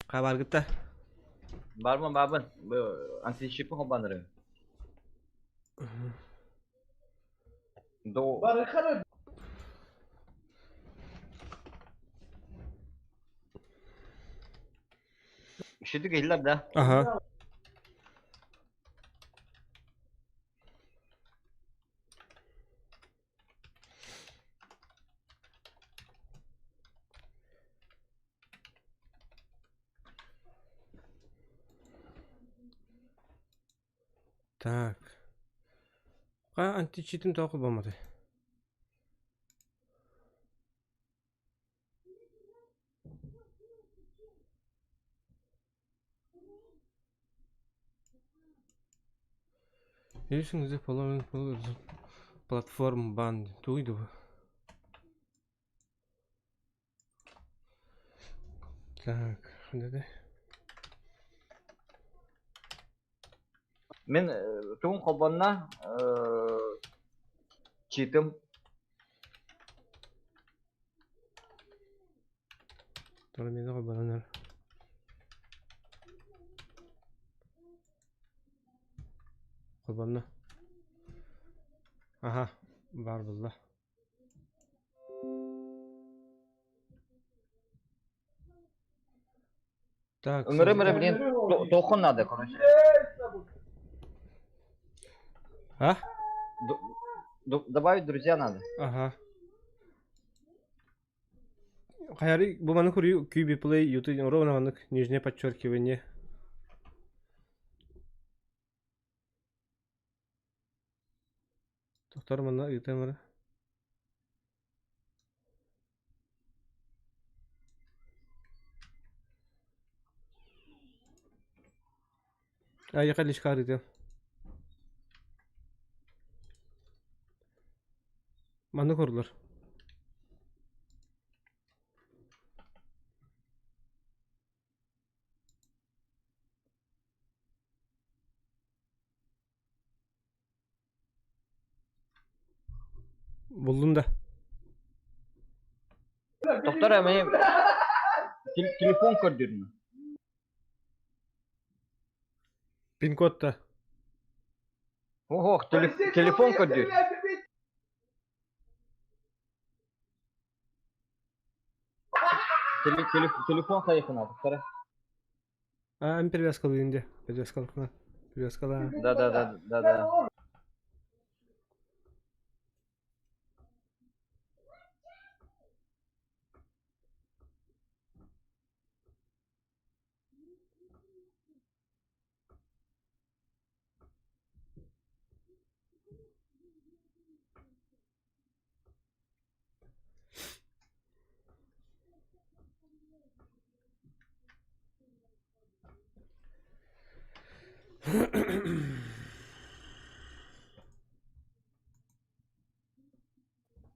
Хабаргытта. Бармын бабын. Бу античипы хобаныры. До. Үшүдүк иһиллэр да? Ага. Так. Ха античитин тоҕо холбоммотуй? Using the following platform band тугуй дуу? Так, ханна Мин тугум холбонно читым. Тоҕо миэнэ холбонон Холбонно. Аха, баар булла. Так, Ыҥырым эрэ, блин, туоххун надо, короче. А? Добавить друзья надо. Ага. Хайары бу маны курую QB Play YouTube ровно маннык нижнее подчеркивание. Тохтор манна ыытыам эрэ. Айака лишка ыытыам. Маннык орлор. Буллум да. Доктор, мен телефон көрдүрүн. Пин-код да. Ох, телефон көрдүр. Телефон хайыхына, доктор. А, эн перевязкалыын дии. Перевязкалыкна. Перевязкалаа. Да, да, да, да, да.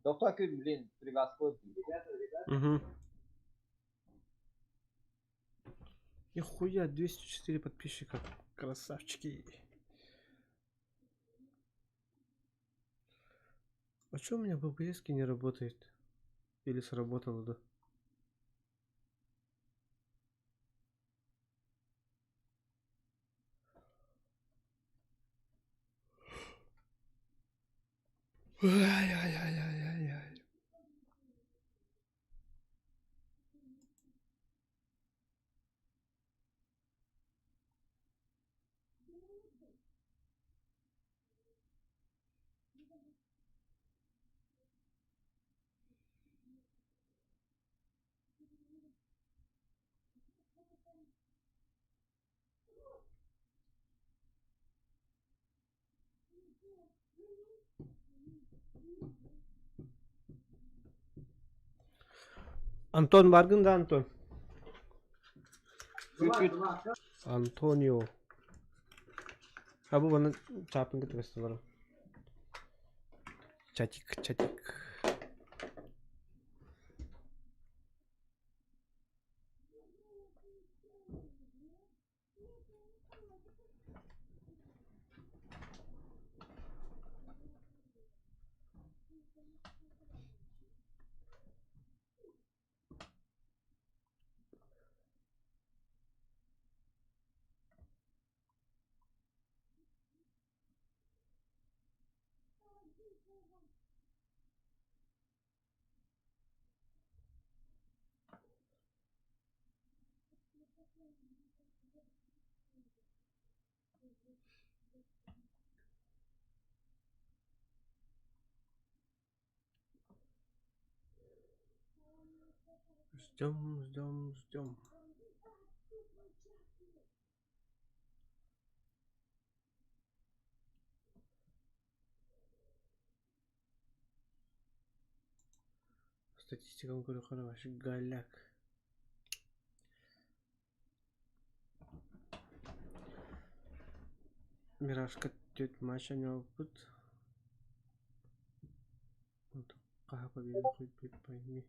Доктор, блин, привязку. Угу. Нихуя, 204 подписчика. Красавчики. А чё у меня в OBS не работает? Или сработало, да? Ай-яй-яй-яй-яй. Антон баргын да Антон? Антонио. А бу баны чапын кытыгастылар. Чатик, чатик. Ждем, ждем, ждем. Статистикам көрөхөр вообще голяк. Миражка түөрт матч оонньообуппут. Хаһа победа хоть пойми.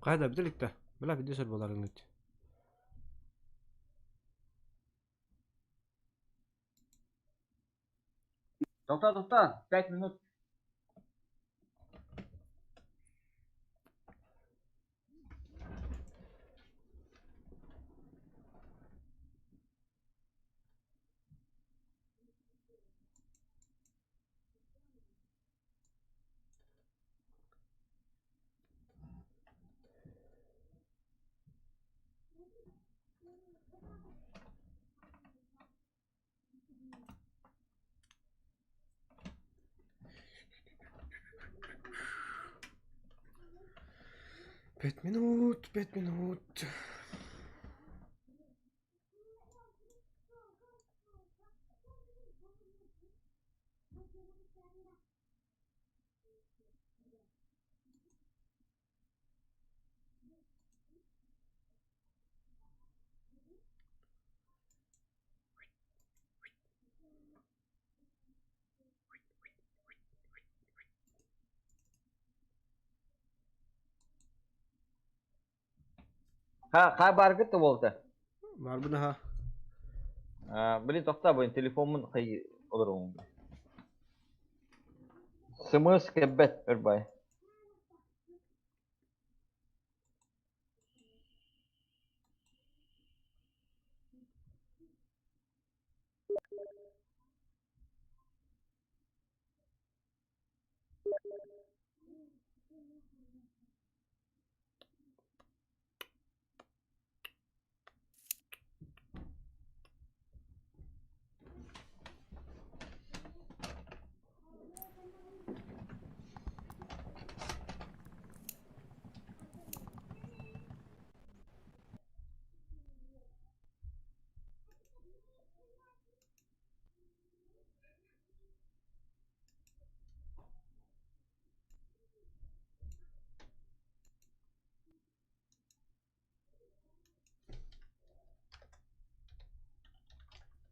Хайда бүтэ иликтэ. Бля видео сөр буоларыҥ Тоқта, тоқта, 5 минут. 5 минут, 5 минут. Ха, ха баргыт болта. Барбын аха. А, блин, тоқта, блин, телефонмун хай олорун. СМС кэббет өрбай.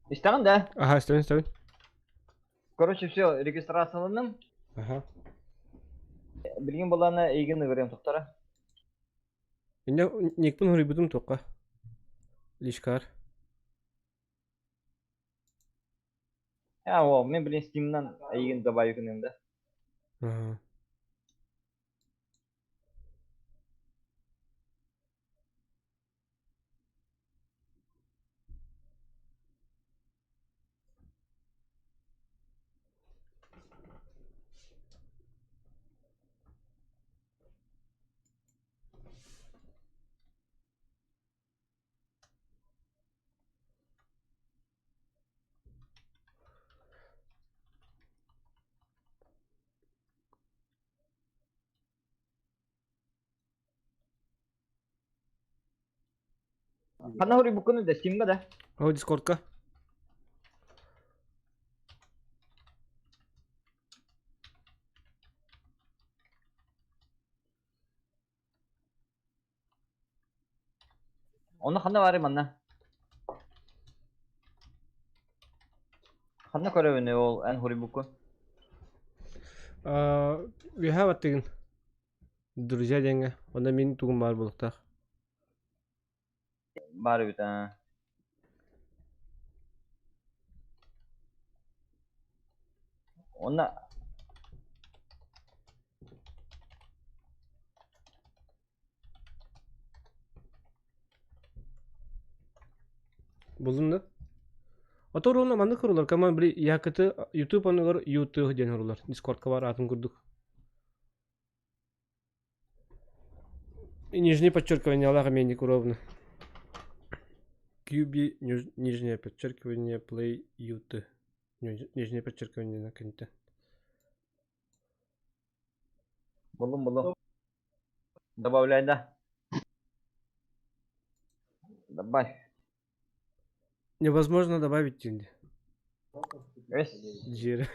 Истэҕин да? Аха, истэбин, истэбин. Короче, все, регистрацияланным. Аха. Билигин балаана эйигин ыгырыам тохтора. Инне никпин хуруйбутум туохха. Личкар. А, о, мен блин Steam'нан эйигин добавить гыныам да. Аха. Ханна хоруйбуккун да Steam'га да? О, Дискордка. Онно ханна баарый манна? Ханна көрөбүн ол эн хоруйбуккун? Үөһээ баттыгын. Друзья диэҥҥэ. Онно мин тугум баар буолуохтаах. Баар эбит аа. Онно Булдум да? Ото уруна маннык хурулар. Коман били якыты YouTube онугар YouTube диэн хурулар. Дискордка бар атын курдук. И нижнее подчеркивание Аллаха Меник ровно. QB нижнее подчеркивание play UT. Нижнее подчеркивание на конте. Буллум буллум. Добавляй да. Добавь. Невозможно добавить деньги. Эс. Жир.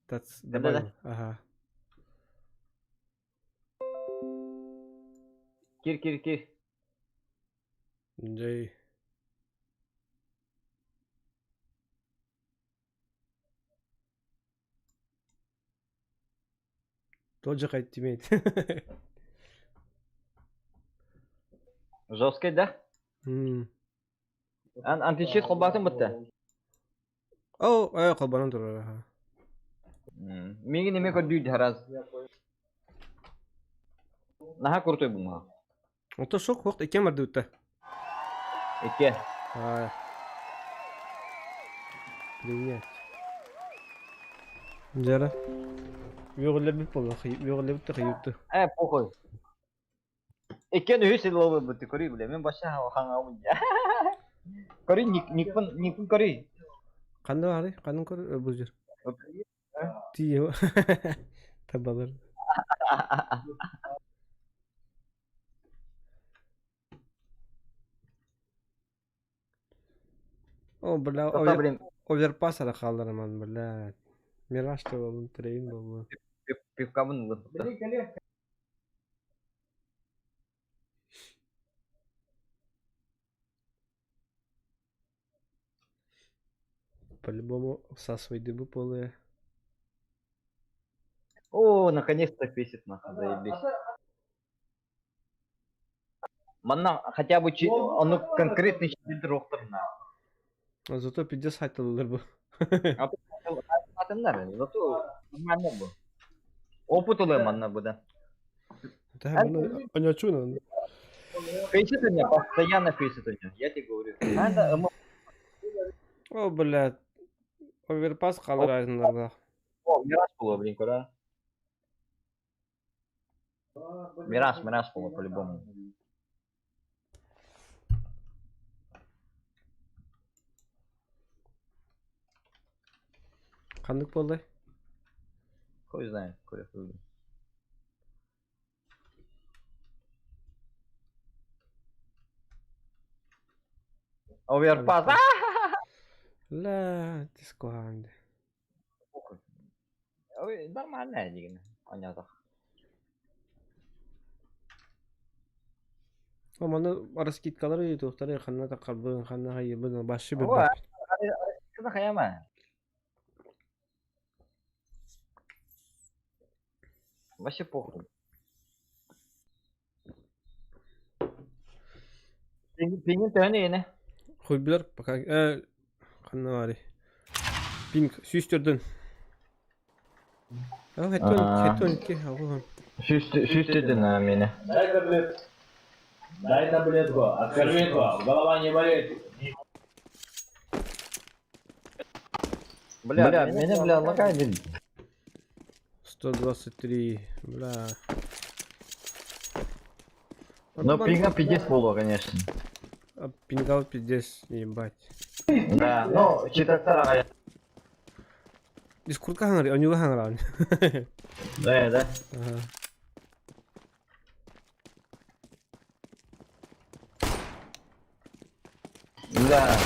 Тац добавил. Ага. Кир кир кир. Джей. Тот же хайт имеет. Жесткий, да? Ан античит холбатын бытта. О, э, холбанан турар, аха. Миигин эмиэ көрдүү раз. Наһаа крутой бумага. Ото шок хуох иккен бардыбытта. Икки. А. Принять. Дьара. Үөҕүллэрбит буолла, үөҕүллэбит да хайыытты. Э, похуй. Иккен үһүс ыллыбыт көрүй бile. Мен баша хаҥабын я. Көрүй никпын никпын көрүй. Ханна баарый? Ханын көр бу жер. Тиийэ. Табалар. О, бля, Тота, блин. оверпас ара хааллараман, бля. Мираж болун, трейн болун. Пивкабын ылып. По-любому всасывай дыбы полые. О, наконец-то песит нахуй, заебись. Манна хотя бы ону конкретный щит на. А зато пиздец хайтылылар бу. Атыннар, зато нормально бу. Опыт улы манна бу да. Да, онячуна. Песит у меня, постоянно песит у меня, я тебе говорю. Надо... О, блядь. Оверпас қалыр айнларда. О, Мираж было, блин, куда? Мираж, Мираж было по-любому. Ханнык болды? Хуй знает, хуй хуй. Оверпас. Ла, дискуанды. Ой, нормально деген. Понятно. Маны раскидкалары ыытыахтара ханна таххарбын, ханна хайыыбын вообще О, билбэппин. Раскидканы хайама. Вообще похуй. Пингин төһөнү иэнэ? Хуйбилар пока ханна баарый? Пинг сүүс төрдүн. Хеттон икки алгыһын. Сүүс төрдүн миэнэ. Дай таблетку. Дай таблетку. Откорми его. Голова не болит. Бля, меня, бля, лагай 123, бля. Но пинга пиздец было, конечно. А пингал пиздец, ебать. Да, ну, читаттар Дискурка хаңар, онюга хаңар. Да, да. Ага. Да.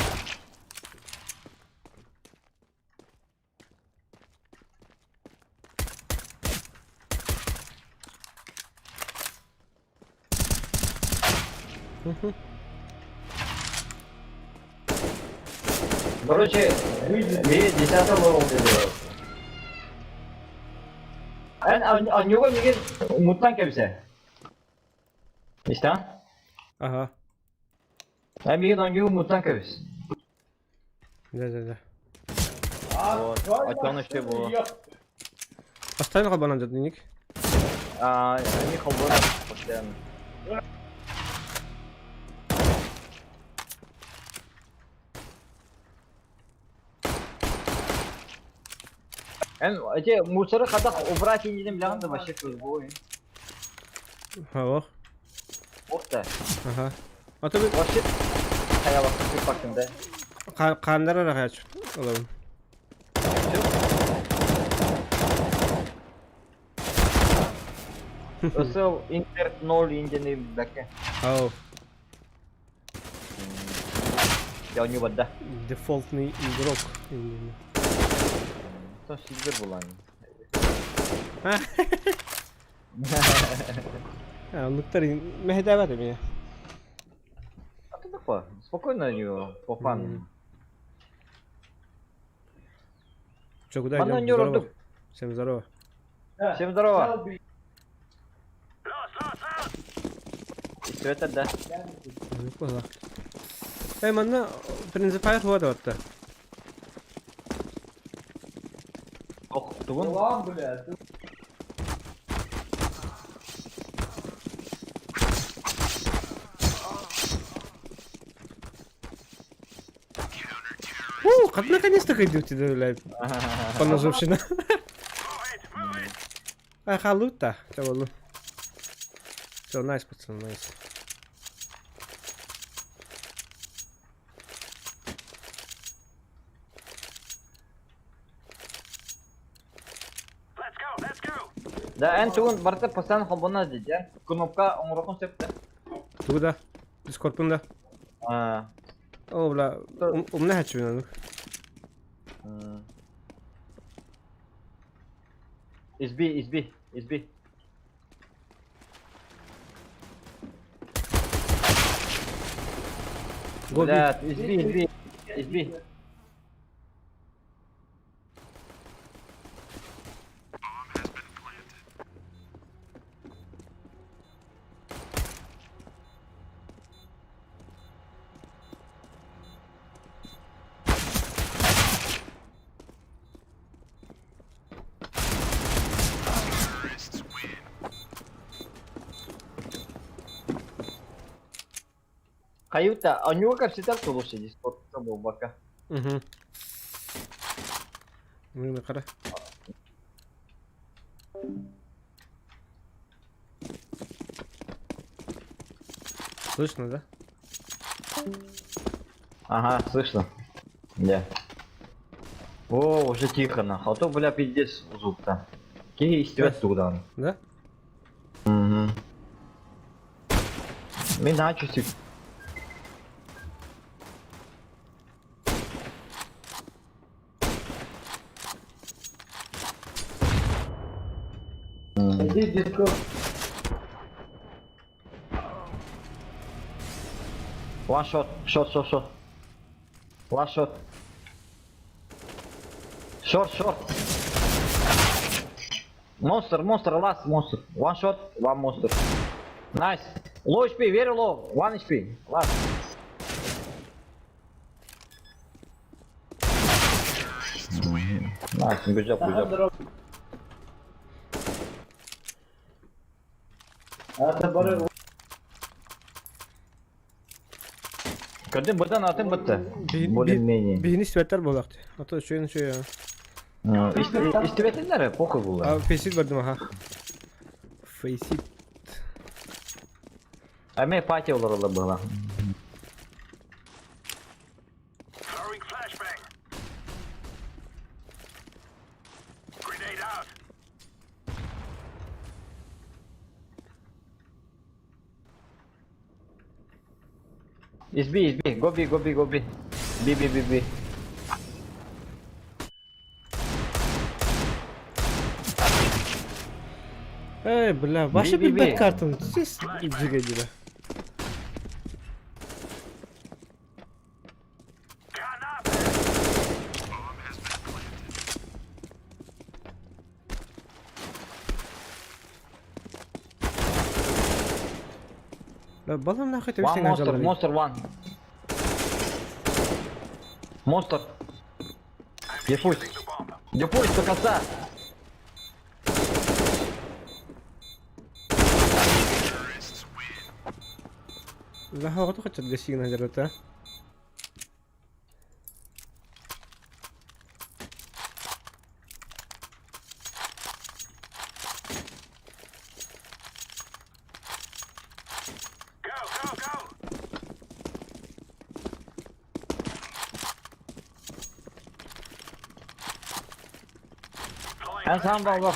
Короче, ми десятого level делаю. Эн анюга мигин муттан кебсе. Истан? Ага. Эн мигин анюга муттан кебс. Да, да, да. Вот. А что он еще было? Поставил хабана дедник. А, они хабана постоянно. Эн, эти мусоры хадах убрать и не да вообще көз Ха, Ох та. Ага. А то вообще хаялах бактым да. Кандара хач. Алабын. Өсөл интер 0 индени бәкке. Ау. Я не вода. Дефолтный игрок. То сильвер булан. А, оннуктар мэхэдээбэт эмиэ. А ты такой, спокойно ее по фану. Че, куда идем? Здорово. Всем здорово. Всем здорово. Света, да. Ну, Эй, манна, принципай хуа да Ох, тугун. У, как наконец-то ходил тебе, блядь. Поножовщина. А, халута. Все, найс, пацан, найс. Да, эн тугун барта постоянно холбона здесь, да? Кнопка оңрокон септе. Тугу да. Дискордпун да. А. О, бля, умна хачу ну. Изби, изби, изби. Бля, изби, изби, изби. Каюта, а у него как всегда слушай, здесь вот был бока. Угу. Ну, қара. Слышно, да? Ага, слышно. Да. О, уже тихо нахуй. А то, бля, пиздец зуб-то. Киһи истибэт тугудан. Да? Угу. Мин наһаа чувствую. Иди, диско. One shot, shot, shot, shot. Last shot. Short, short. Monster, monster, last monster. One shot, one monster. Nice. Low HP, very low. One HP. Last. Nice, good job, good job. Көрдүм, быдан атын бытты. Более-менее. Биһини светтер буолахты. А то үчүгэн үчүгэн. Истибэтиннэр, похуй булла. А фейсит бардым аха. Фейсит. А мне пати олоролла было. It's B, it's B. Go B, go B, go B. B, B, B, B. Эй, бля, ваша Би, би, билбэт би. картам. Сис дьигэ Балам нахуй ты One monster, monster one. Монстр. Дефуз. Дефуз до конца. Заха хотят гасигна держат, а? En сам был.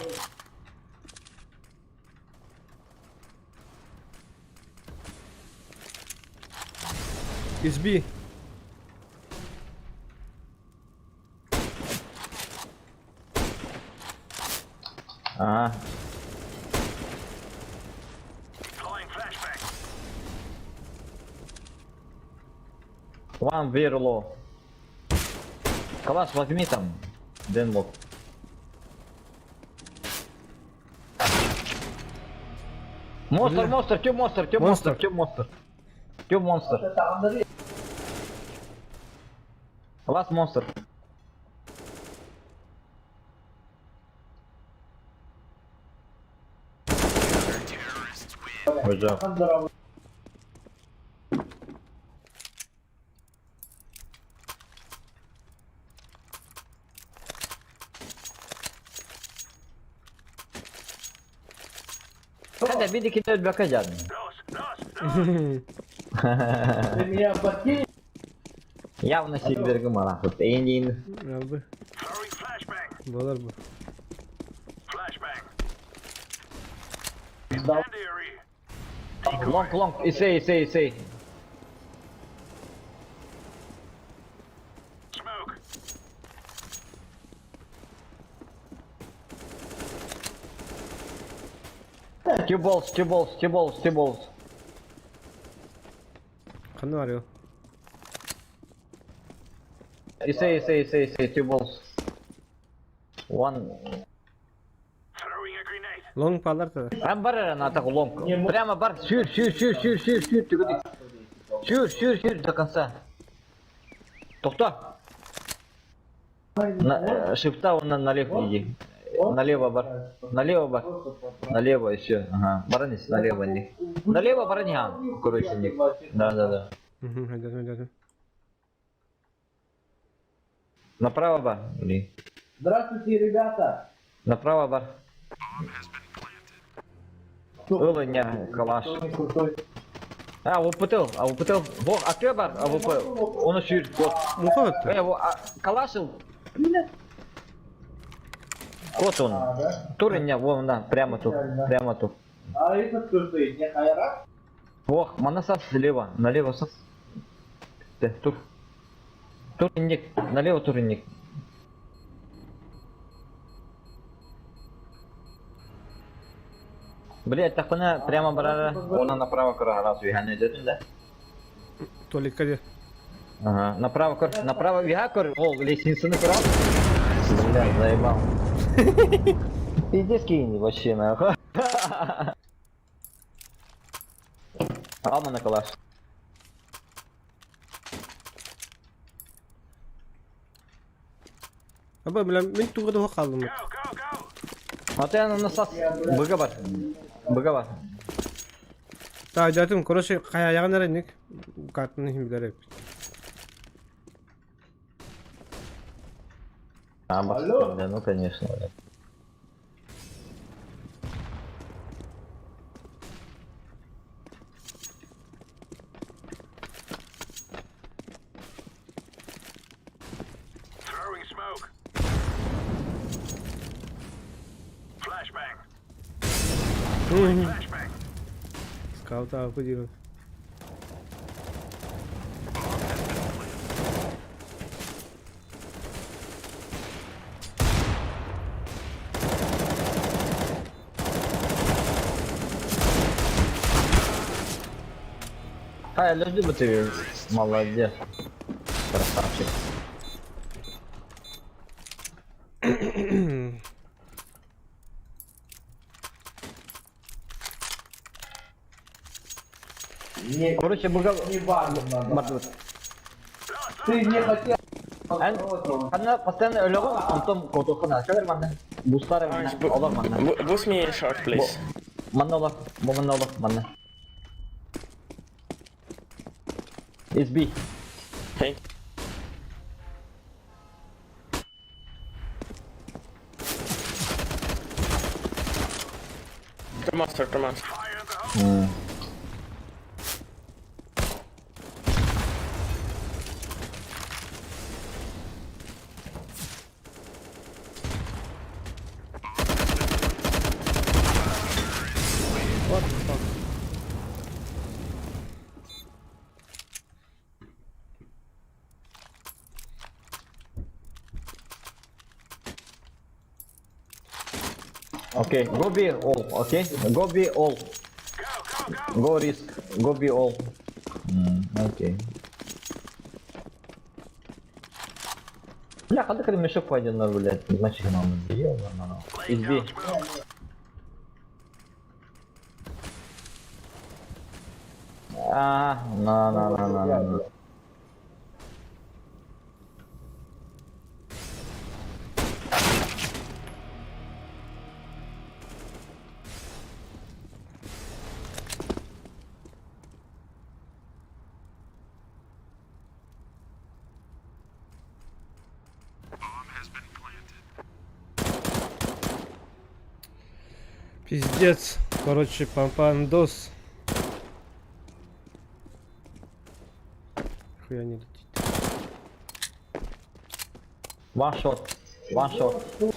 Изби. Ага. One very low. Калаш возьми там. Денлок. Монстр, монстр, тё монстр, тё монстр, тё монстр. Тё монстр. Лast монстр. Good job. Hadi bir iki dört bakacağız. Ты меня подкинь? Явно сильвергы марахут. Эндин. Албы. Болар бу. Long long. Исей исей исей. Two balls, two balls, two balls, two balls. Ханна арыо. Исей, исей, исей, исей, two balls. One. Лонг палар та. Прям бар на атаку лонг. Прямо бар. Сюр, сюр, сюр, сюр, сюр, сюр. Сюр, сюр, сюр до конца. Тохта. На, шифта он налево иди. Налево бар. Налево бар. Налево еще. Ага. Баранис, налево не. Налево барани, а. Короче, не. Да, да, да. Угу, Направо бар. Блин. Здравствуйте, ребята. Направо бар. Ылы не, калаш. А, УПТЛ, а УПТЛ. Во, а ты бар, а ВП. Он еще кот. Мухат. Э, во, а, калашил. Кот он. Турень, вон, да, прямо тут, прямо тут. А этот кто стоит? Не Хайрат? Ох, манасас слева, налево сас. Тур. Турник, налево турник. Блять, так она прямо брала. Она направо кора раз да? Туалекка де. Ага, направо көр, направо виха көр, ол лестницаны көрө. Бля, заебал. Пиздец кинь вообще нахуй. Алма на калаш. Аба, бля, мин туга да хааллым. Ата на сас быга бар. Быга бар. Та дятым, короче, каяягын эренник. Картаны хим билер эбит. А, бля, ну конечно. Бля. Throwing smoke. Flashbang. Flashbang. Скаута апы. А, я бы ты молодец. Красавчик. Не, Короче, быга... не надо. Ты не хотел. Она постоянно өлөгөн, онтон котохуна. Көлөр манна. Бустары манна. Олар манна. Boost me short, please. Манна олар. Бу манна олар. Манна. It's B. Thank Come on, sir, come on. What the fuck? Okay, go B all, okay? Go B all. Go risk. Go B all. Окей. Бля, ханнык эрэ мешок пойдённар, блядь, значит, нам ёбаный. Из B. А, на на на на на на. Пиздец. Короче, пампандос. Хуя не летит. One shot. One shot.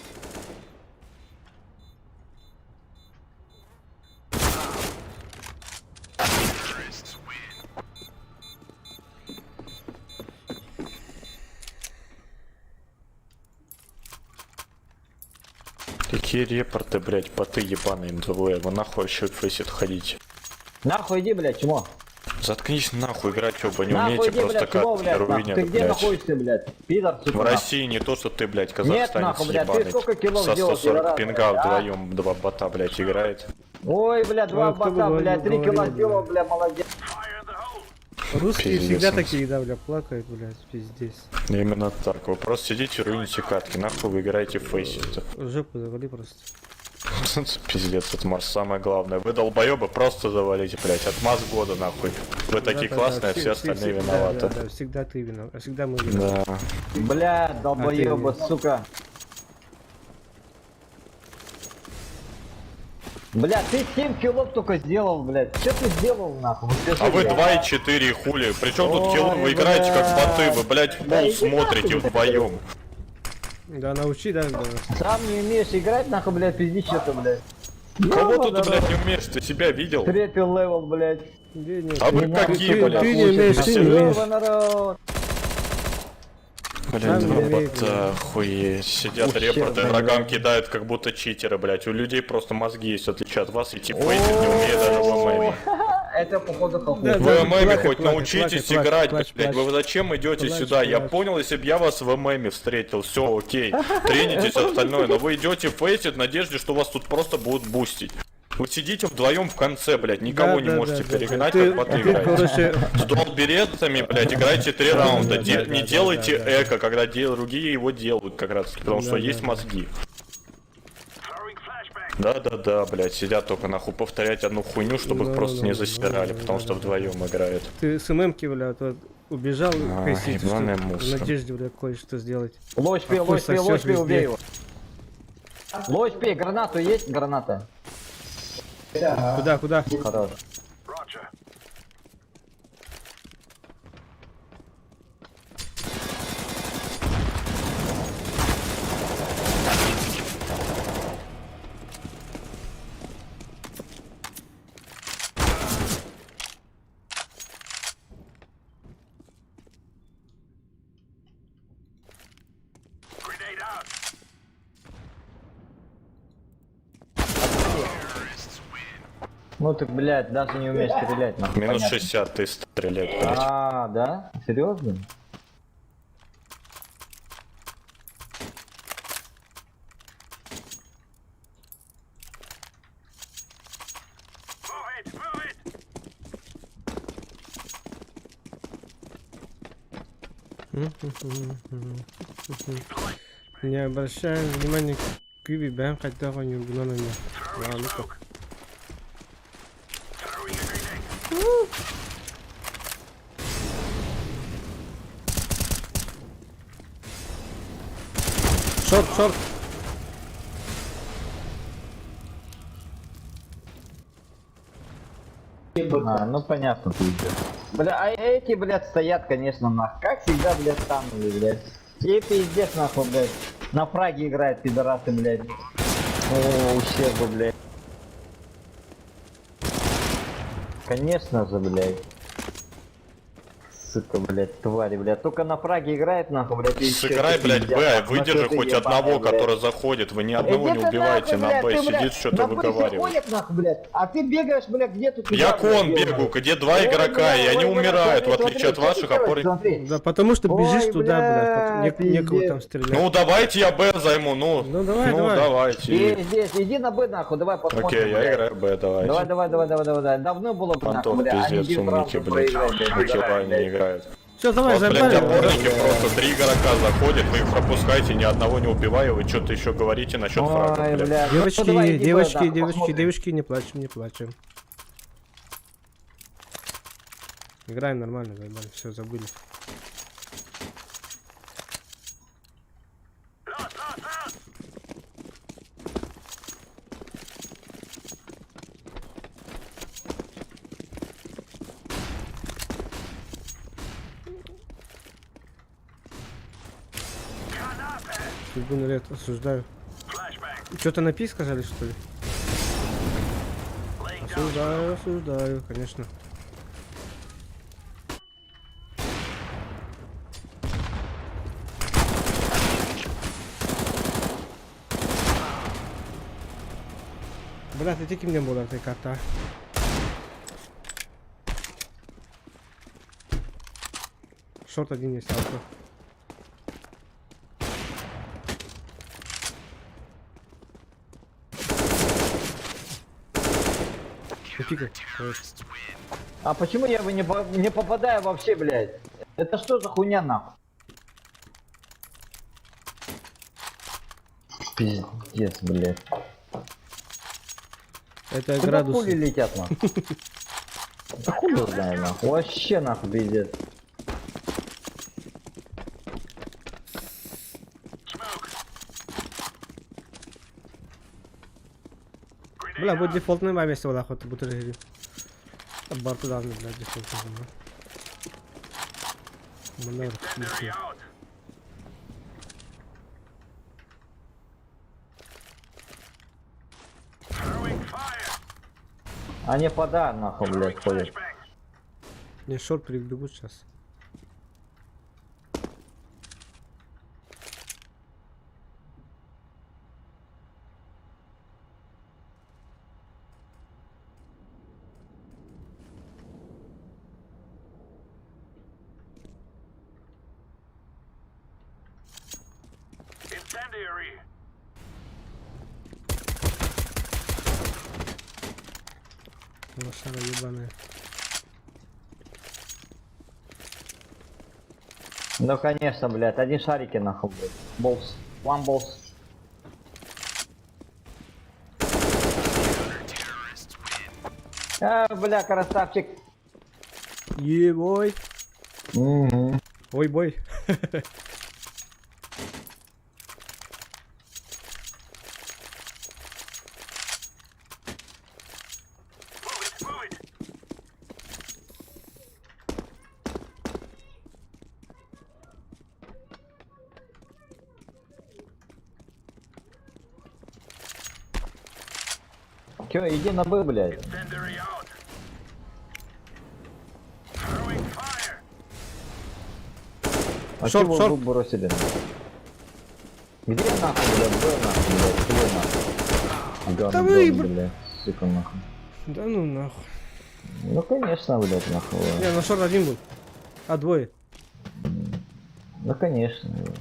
Какие репорты, блять, боты ебаные МДВ, вы нахуй вообще в фейсит ходите? Нахуй иди, блядь, чмо. Заткнись нахуй, играть оба, не Нахуй умеете иди, просто блядь, чмо, как блядь, нахуй. руинер, Ты где блядь. находишься, блядь? Пидор, сука, В нахуй. России не то, что ты, блядь, Нет, казахстанец нахуй, блядь, ты ебаный. сколько килов Со сделал, 140 пидорас, пинга блядь, а? вдвоем два бота, блядь, играет. Ой, блядь, два Ой, кто бы бота, блядь, 3 кило говорил, сделал, бля, молодец. Русские Пиздец. всегда такие, да, бля, плакают, блядь, пиздец. Именно так. Вы просто сидите и руините катки, нахуй вы играете в фейсит. Жопу завали просто. Пиздец, отмаз, самое главное. Вы долбоебы просто завалите, блядь. Отмаз года, нахуй. Вы такие Да-да-да, классные, а все остальные виноваты. Да, да, всегда ты виноват, всегда мы виноваты. Да. Бля, долбоеба, А ты- сука. Бля, ты 7 килов только сделал, блядь. Что ты сделал, нахуй? Вот скажи, А вы блядь. 2,4 хули. Причем тут Ой, килы? Вы играете как боты, вы, блядь, в Да пол иди смотрите нахуй, вдвоем. Да, научи, да, да. Сам не умеешь играть, нахуй, блядь, пизди что-то, блядь. Кого Ёбаный тут, блядь, не умеешь? Ты себя видел? Третий level, блядь. А вы какие, блядь? Ты не умеешь, ты не умеешь. Ёбаный рот. Блядь, Сам два не умеет, бота, охуеть. Сидят Ущербный, репорты, рогам блядь. кидают, как будто читеры, блядь. У людей просто мозги есть, в отличие от вас, и типа фейсит не умеет даже в ММ. Это походу хохол. Да, В да, ММе плакай, хоть плакай, научитесь плакай, играть, плачь, блядь. плачь. Вы зачем идете Плачь, сюда? Я плачь. понял, если бы я вас в ММе встретил, все, окей. Тренитесь, остальное. Но вы идете в фейсит в надежде, что вас тут просто будут бустить. Вы сидите вдвоем в конце, блядь, никого Да, не да, можете да, да, да. перегнать, Ты- как боты ты, играете. короче, С дуалберетами, блядь, играйте три раунда. да, да, Не да, делайте да, да. эко, когда другие его делают как раз, потому Да, что да, есть да. мозги. Да-да-да, блядь, сидят только нахуй повторять одну хуйню, чтобы их Да, просто да, не да, засирали, да, потому да, что да. вдвоем играют. Ты с ММки, бля, то убежал А, фейсить, ебаный что в мусор. надежде, бля, кое-что сделать. Лось пей, А хуй лось пей, лось сосёшь пей, убей везде. его. Лось пей, гранату есть? Граната. Куда, куда? Хорош. Ну ты, блядь, даже не умеешь стрелять, нахуй. Минус понятно. 60 ты стрелять, блядь. А, да? Серьезно? Не обращаем внимания Кюби, бэм хотя бы не угнал меня. Ладно, ну-ка. Шорт, шорт. А, ну понятно, пиздец. Бля, а эти, блядь, стоят, конечно, нах. Как всегда, блядь, танули, блядь. И пиздец, нахуй, блядь. На фраге играют, пидорасы, блядь. О, ущербу, блядь. Конечно же, блядь. Сука, блядь, твари, блядь. Только на фраге играет, нахуй, блядь. и ещё Сыграй, это блядь, пиздец, Б, нахуй, выдержи ты хоть ебаная, одного, блядь. который заходит. Вы ни одного Иди не ты убиваете нахуй, на блядь, Б, ты, сидит, блядь, что-то на Б выговаривает. заходят, нахуй, блядь, а ты бегаешь, блядь, где-то туда, Я блядь, кон бегаешь. бегу, где два Ой, игрока, бля, и они ой, бля, умирают, в смотри, отличие от смотри, ваших что ты опорников. делаешь, смотри. Да потому что бежишь Ой, туда, блядь, бля, некого пиздец. там стрелять. Ну давайте я Б займу, ну. Ну, давай, ну давай. давайте. Здесь, здесь, иди на Б, нахуй, давай посмотрим. Окей, я блядь. играю Б, давайте. Давай, давай, давай, давай, давай, давай. Давно было бы, нахуй, Антон, бля, они пиздец, один умники, раунд блядь. проиграть, блядь, Нихера давай, они блядь. не играют. Все, давай, Вот, блядь, забрали. опорники просто три игрока заходят, вы их пропускаете, ни одного не убивая, вы что-то еще говорите насчет фрагов, Ой, блядь. блядь. Ну, Девочки, давай, иди Б, девочки, нахуй, девочки, посмотрим. девочки, не плачем, не плачем. Играем нормально, заебали, все, забыли. Судьбу на лет осуждаю. Что-то на пи сказали, что ли? Осуждаю, осуждаю, конечно. Бля, ты кем не был этой карта? а? Шорт один есть, алфа. Не пикай. Хорош. А почему я его не попадаю вообще, блядь? Это что за хуйня, нахуй? Пиздец, блядь. Это Куда градусы. пули летят, нахуй? Да хуй его знает, нахуй. Вообще, нахуй, пиздец. Бля, будет дефолтный маме если вот охота будет режим. Барту давно, бля, дефолтный. Маневр, нихуя. Они пода, нахуй, блядь, ходят. Не, шорт прибегут сейчас. Лошара ебаная. Ну конечно, блядь, одни шарики нахуй, блядь. Болс. One balls. А, бля, красавчик. Ебой. Угу. Ой, бой. Че, иди на Б, блядь. А Шорт, чего шорт. вы бросили? Где нахуй, блядь, Б нахуй, блядь, чего нахуй? Да вы, Гандон, блядь, сука, нахуй. Да ну нахуй. Ну конечно, блядь, нахуй. Не, на short один был. А, двое. Ну конечно. блядь.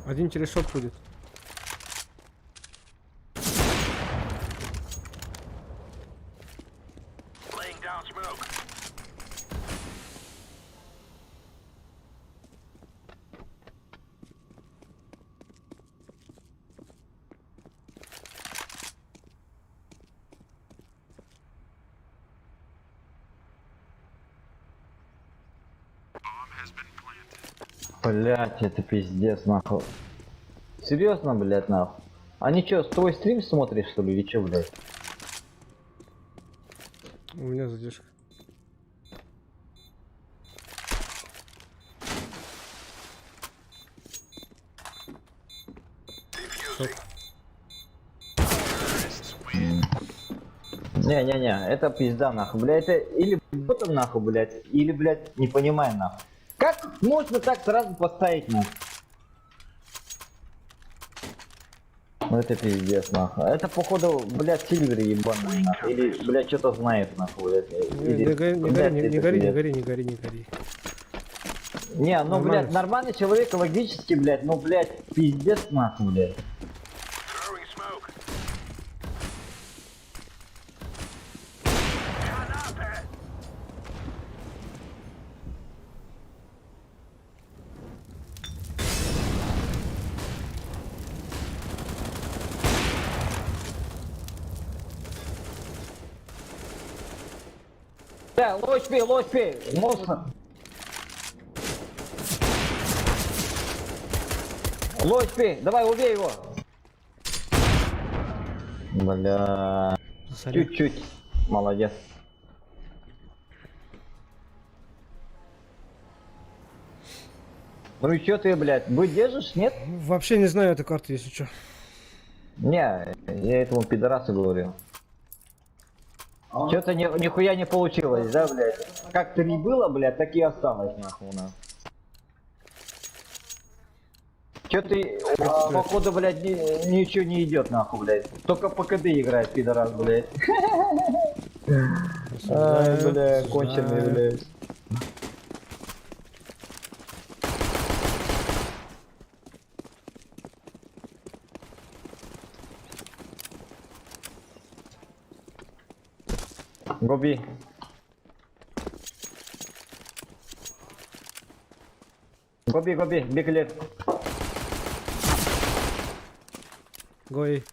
Один через short будет. Laying down smoke. Блять, это пиздец, нахуй. Серьезно, блядь, нахуй? Они чё, с твой стрим смотришь, что ли, или чё, блядь? У меня задержка. Short. Не-не-не, это пизда, нахуй, блядь, это или ботом, нахуй, блядь, или, блядь, не понимаю, нахуй. Как можно так сразу поставить, нахуй? Ну это пиздец, нахуй. Это, походу, блядь, Сильвер ебаный, нахуй. Или, блядь, что-то знает, нахуй, блядь. Не, Или, не гори, не блядь, гори, не, это не гори, не пиздец. гори, не гори, не гори. Не, ну, Нормально блядь, всё. нормальный человек логически, блядь, ну, блядь, пиздец, нахуй, блядь. Throwing smoke. Бля, low HP, low HP, монстр. Low HP, давай, убей его. Бля, Засорил. чуть-чуть, молодец. Ну и чё ты, блядь, бы держишь, нет? Вообще не знаю эту карту, если что. Не, я этому пидорасу говорю. Чё-то ни, нихуя не получилось, да, блядь? Как то не было, блядь, так и осталось, нахуй, у нас. Чё ты, а, походу, блядь, ничего не идет, нахуй, блядь. Только по КД играет, пидорас, блядь. Ай, Осуждаю, бля, конченый, осуждаю. блядь. Гоби. Гоби, гоби, биг лет. Гой.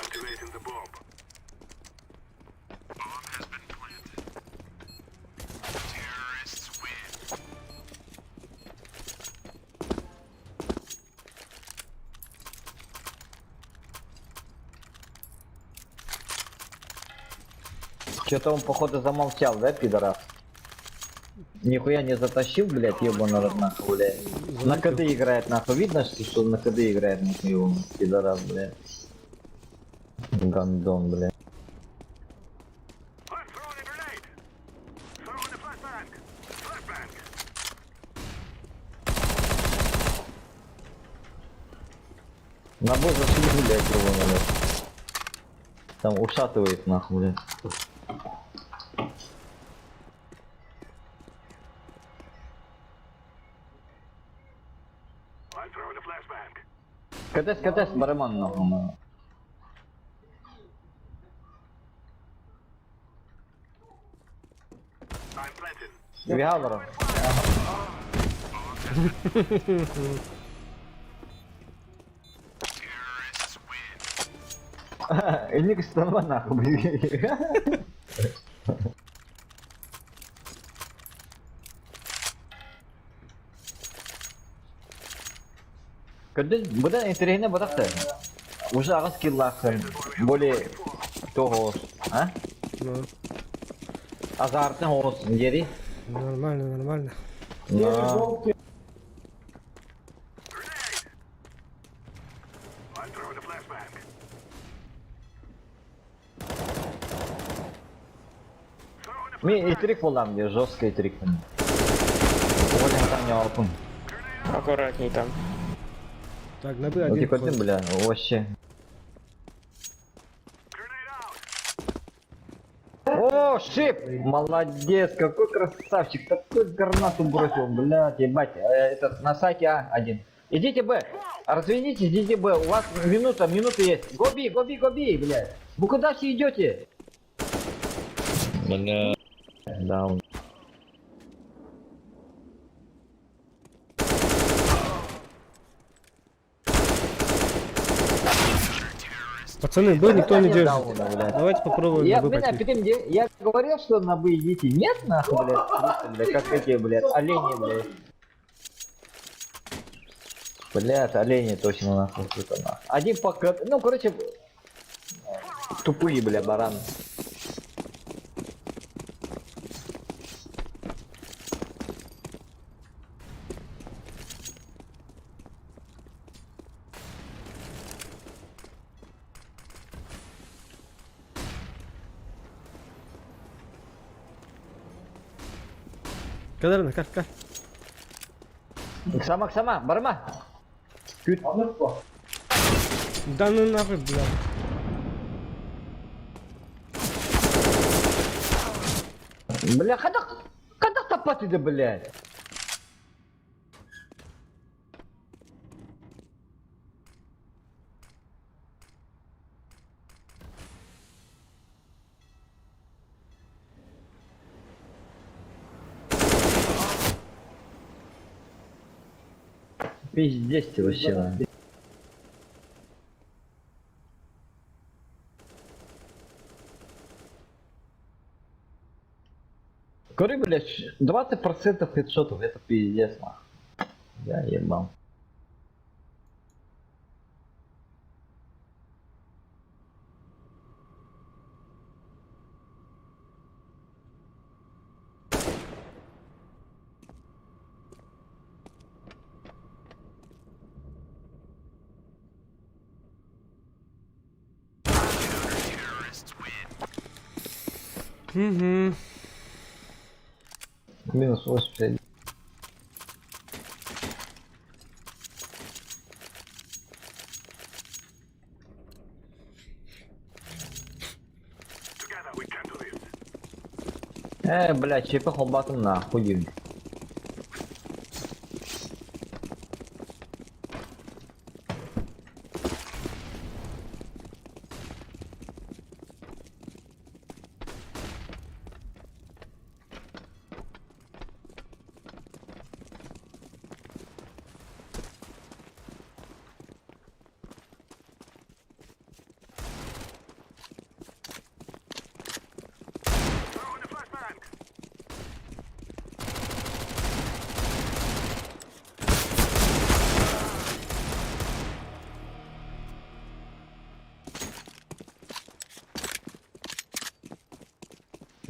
Activating the bomb. Что-то он, походу, замолчал, да, пидорас? Нихуя не затащил, блядь, ебаный рот, нахуй, блядь. На КД играет, нахуй. Видно, что на КД играет, нахуй, его, пидорас, блядь. Гандон, блядь. На бой зашли, блядь, ебаный, блядь. Там ушатывает, нахуй, блядь. КТС, КТС, барыман, нахуй. Вигалро. Ник станва нахуй, блядь. Когда буда интерьерне бодакта. Уже агас киллахын. Более того, а? Ну, Азартын оос дери. нормально, нормально. Но. Ми итрик болам де, жесткий итрик. Оля там не алпын. Аккуратней там. Так, на Б Ну один типа ты, вход. бля, вообще. О, шип! Молодец, какой красавчик, такой гранату бросил, блядь, ебать. Этот, на сайте А один. Идите Б, развернитесь, идите Б, у вас минута, минута есть. Гоби, гоби, гоби, блядь. Вы куда все идете? Бля. Даун. Пацаны, Б никто не держит. Дауна, блядь. Давайте попробуем Я, на Б блин, пойти. опять где- я говорил, что на Б идите. Нет, нахуй, блядь, просто, блядь, как эти, блядь, олени, блядь. Блядь, олени точно нахуй, сука, нахуй. Один пока, ну, короче, тупые, бля, бараны. Кадарна, как, как? Сама, сама, барма. Да ну нахуй, бля. Бля, когда, когда топать иди, блядь? Пиздец ты вообще. нахуй. Говорю, блядь, 20% хедшотов, это пиздец, нахуй. Я ебал. Угу. Минус 81. Блядь, чипа холбатым нахуй. дим.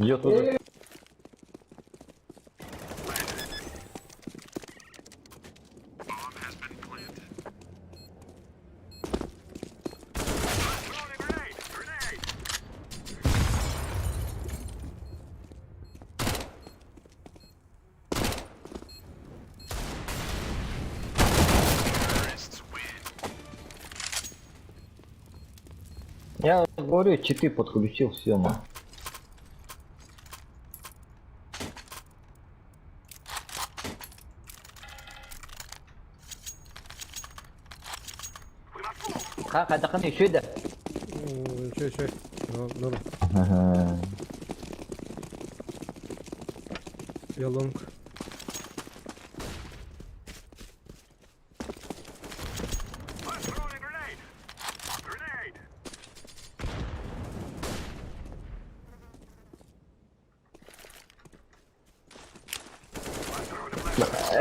Идет уже. Я говорю, читы подключил, все, на. Ха, хайдахын еще да. Еще, еще. Норм. Ага. Я long.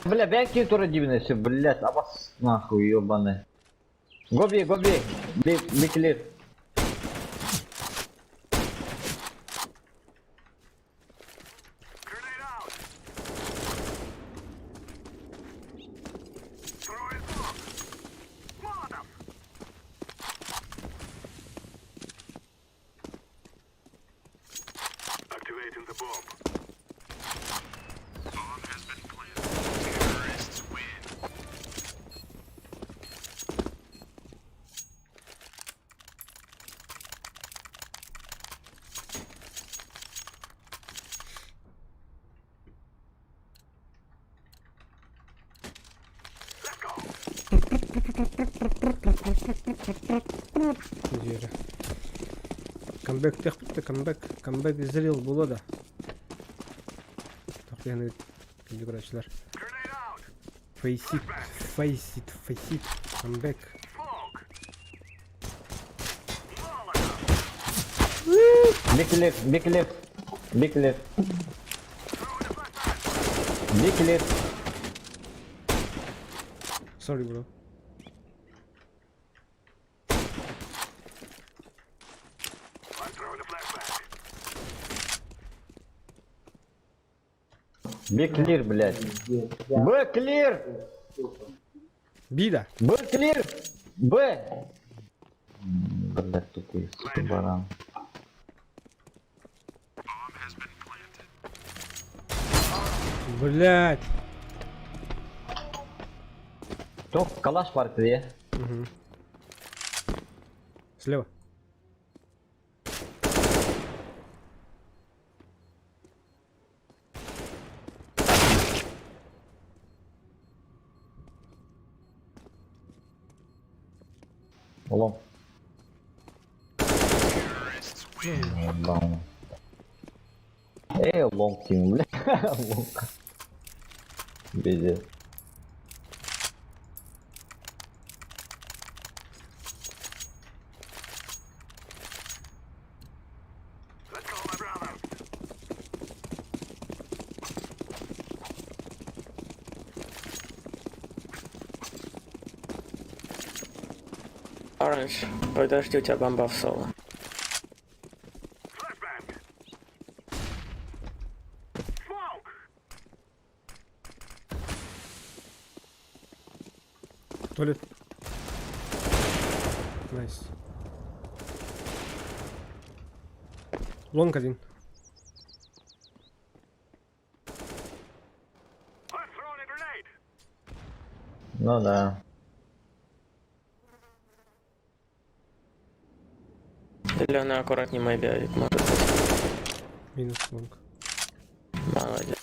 Бля, бянки тура дивнesi, блядь, абас нахуй, ебаный. Гоби, гоби, би, би clear. Диэри. Камбэк тэхпитте, камбэк, камбэк зрел буолуо да. Тохтуйаны күндү көрөөччүлэр. Фейсит, фейсит, фейсит, камбэк. Big left, big left, big left. Big left. Sorry, bro. B clear, блядь. B clear! B да? B clear! B! Блядь, тупые, сука, баран. Блять. Тоқ, калаш бар тебе. Угу. Слева. Long. Long. Эй, long team, бля. Long. Пиздец. Orange, подожди, у тебя бомба в соло. Туалет. Nice. Long один. Ну да. Зеленый аккуратней мой авик может быть. Минус long. Молодец.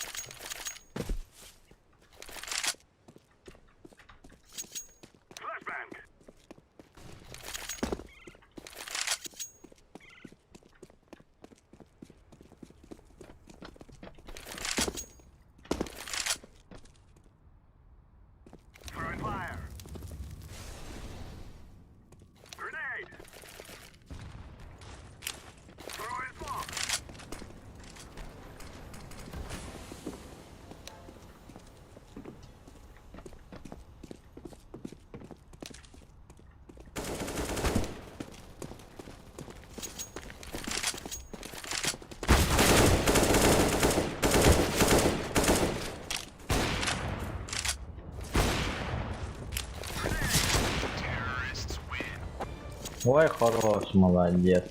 Ой, хорош, молодец.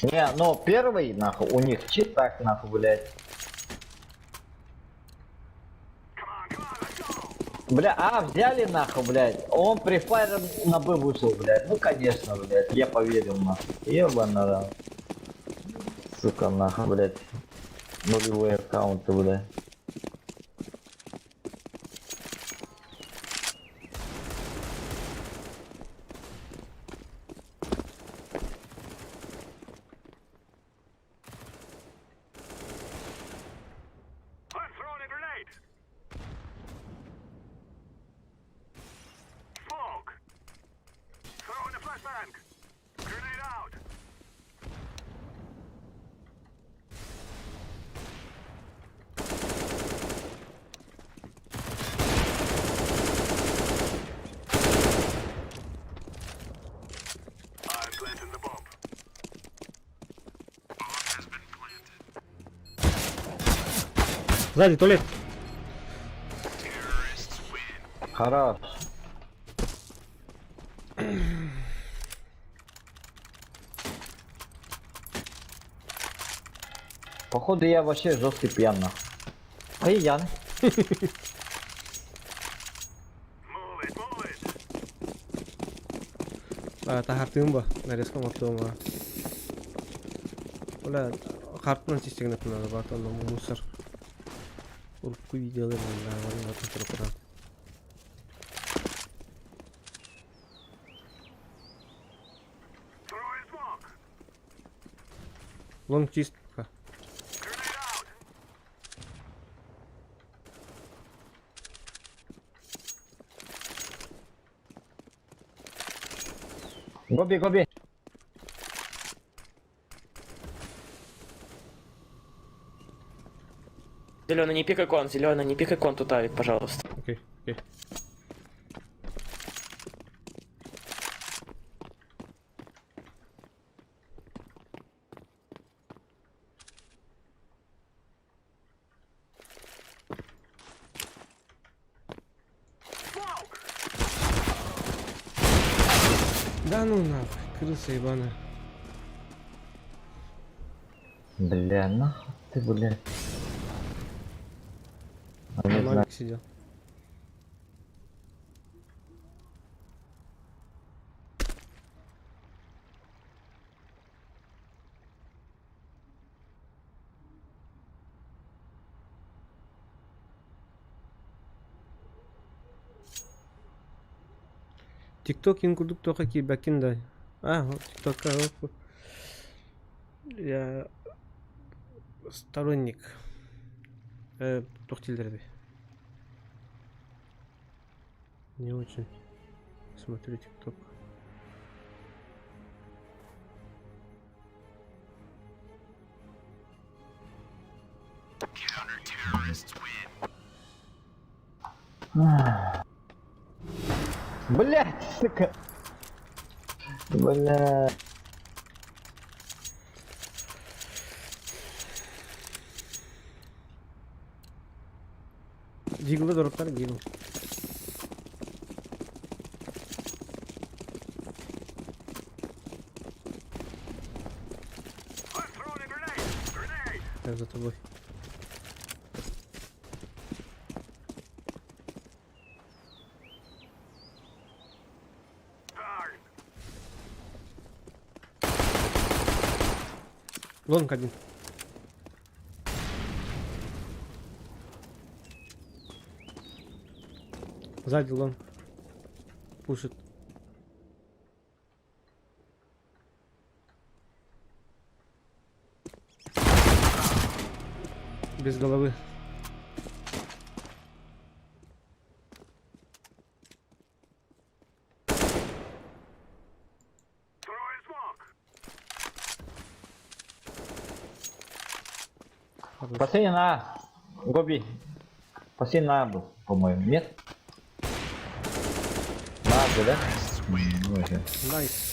Не, ну первый, нахуй, у них читак, нахуй, блядь. Бля, а, взяли нахуй, блядь. Он префайром на Б вышел, блядь. Ну, конечно, блядь, я поверил, нахуй. Ебана, да. Сука, нахуй, блядь. Нулевые аккаунты, блядь. Сзади, туалет. Хорош. Походу я вообще жесткий пьян нахуй. Пьян. Тахартыым ба, нарезка оҥортуом. Бля, хартынан систигнет надо, бат, онно мусор. Урукку видеолар да, вон вот это. Лонг чист пока. Гоби, гоби. Зеленый, не пикай кон, зеленый, не пикай кон тут авик, пожалуйста. Окей, окей. Да ну нахуй, крыса ебаная. Бля, нахуй ты, бля. А не знаю. Мамик сидел. ТикТок курдук тоха киирбэккин да. А, ТикТокка я сторонник туох дииллэр Не очень смотрю ТикТок. Блять, сука. Бля. Диглы дороптар дигл. Я за тобой. Лонг один. Сзади лонг. Пушит. Без головы. Хорош. Последний на. Гоби. Последний на был, по-моему. Нет? На, да? Ну, окей. Nice.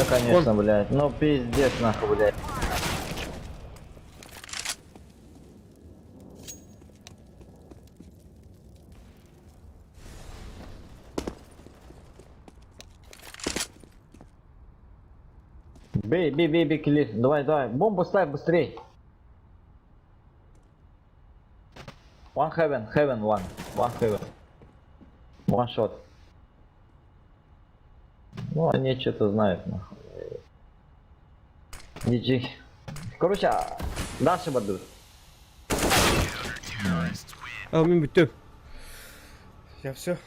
Ну конечно, блядь. Ну пиздец нахуй, блядь. Бей, бей, бей, бей, кили. Давай, давай. Бомбу ставь быстрей. One heaven, heaven, one. One heaven. One shot. Ну, они что-то знают, нахуй. GG. Короче, а, дальше бадут. А, мин бүттүм. Я все.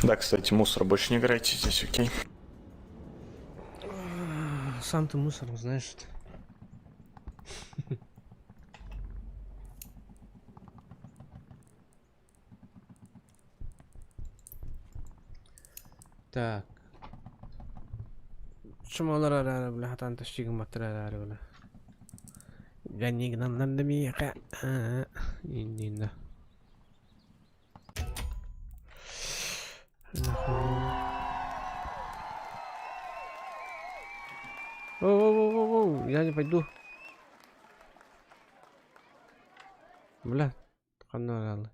Да, кстати, мусор больше не играйте здесь, окей? Сам ты мусор, знаешь. Так. Шумалар арары бля, хатан тащигым батыр арары бля. Ганигнан миха. Иннина. О-о-о-о-о, я не пойду. Бля, ханна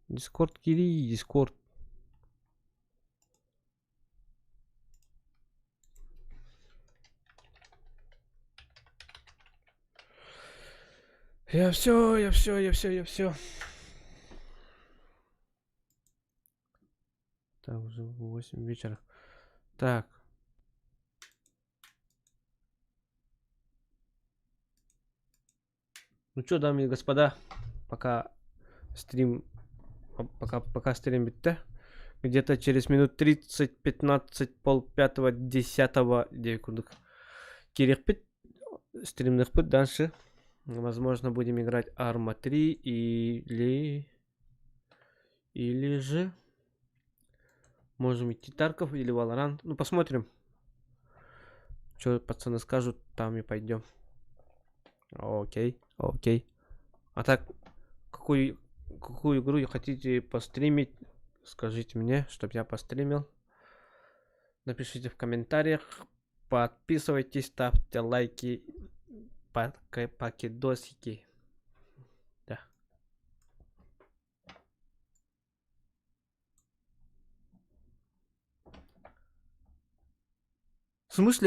Дискорд кири, Дискорд. Я все, я все, я все, я все. Так, уже 8 вечера. Так. Ну что, дамы и господа, пока стрим, пока, пока стрим бүттэ. Где-то через минут 30, 15, пол пятого, десятого, курдук. Кириэхпит, стримныхпыт дальше. Возможно, будем играть Arma 3 или... Или же... Можем идти Тарков или Valorant. Ну, посмотрим. Что пацаны скажут, там и пойдем. Окей, окей. А так, какую, какую игру хотите постримить, скажите мне, чтобы я постримил. Напишите в комментариях. Подписывайтесь, ставьте лайки, покидосики. Да. В смысле?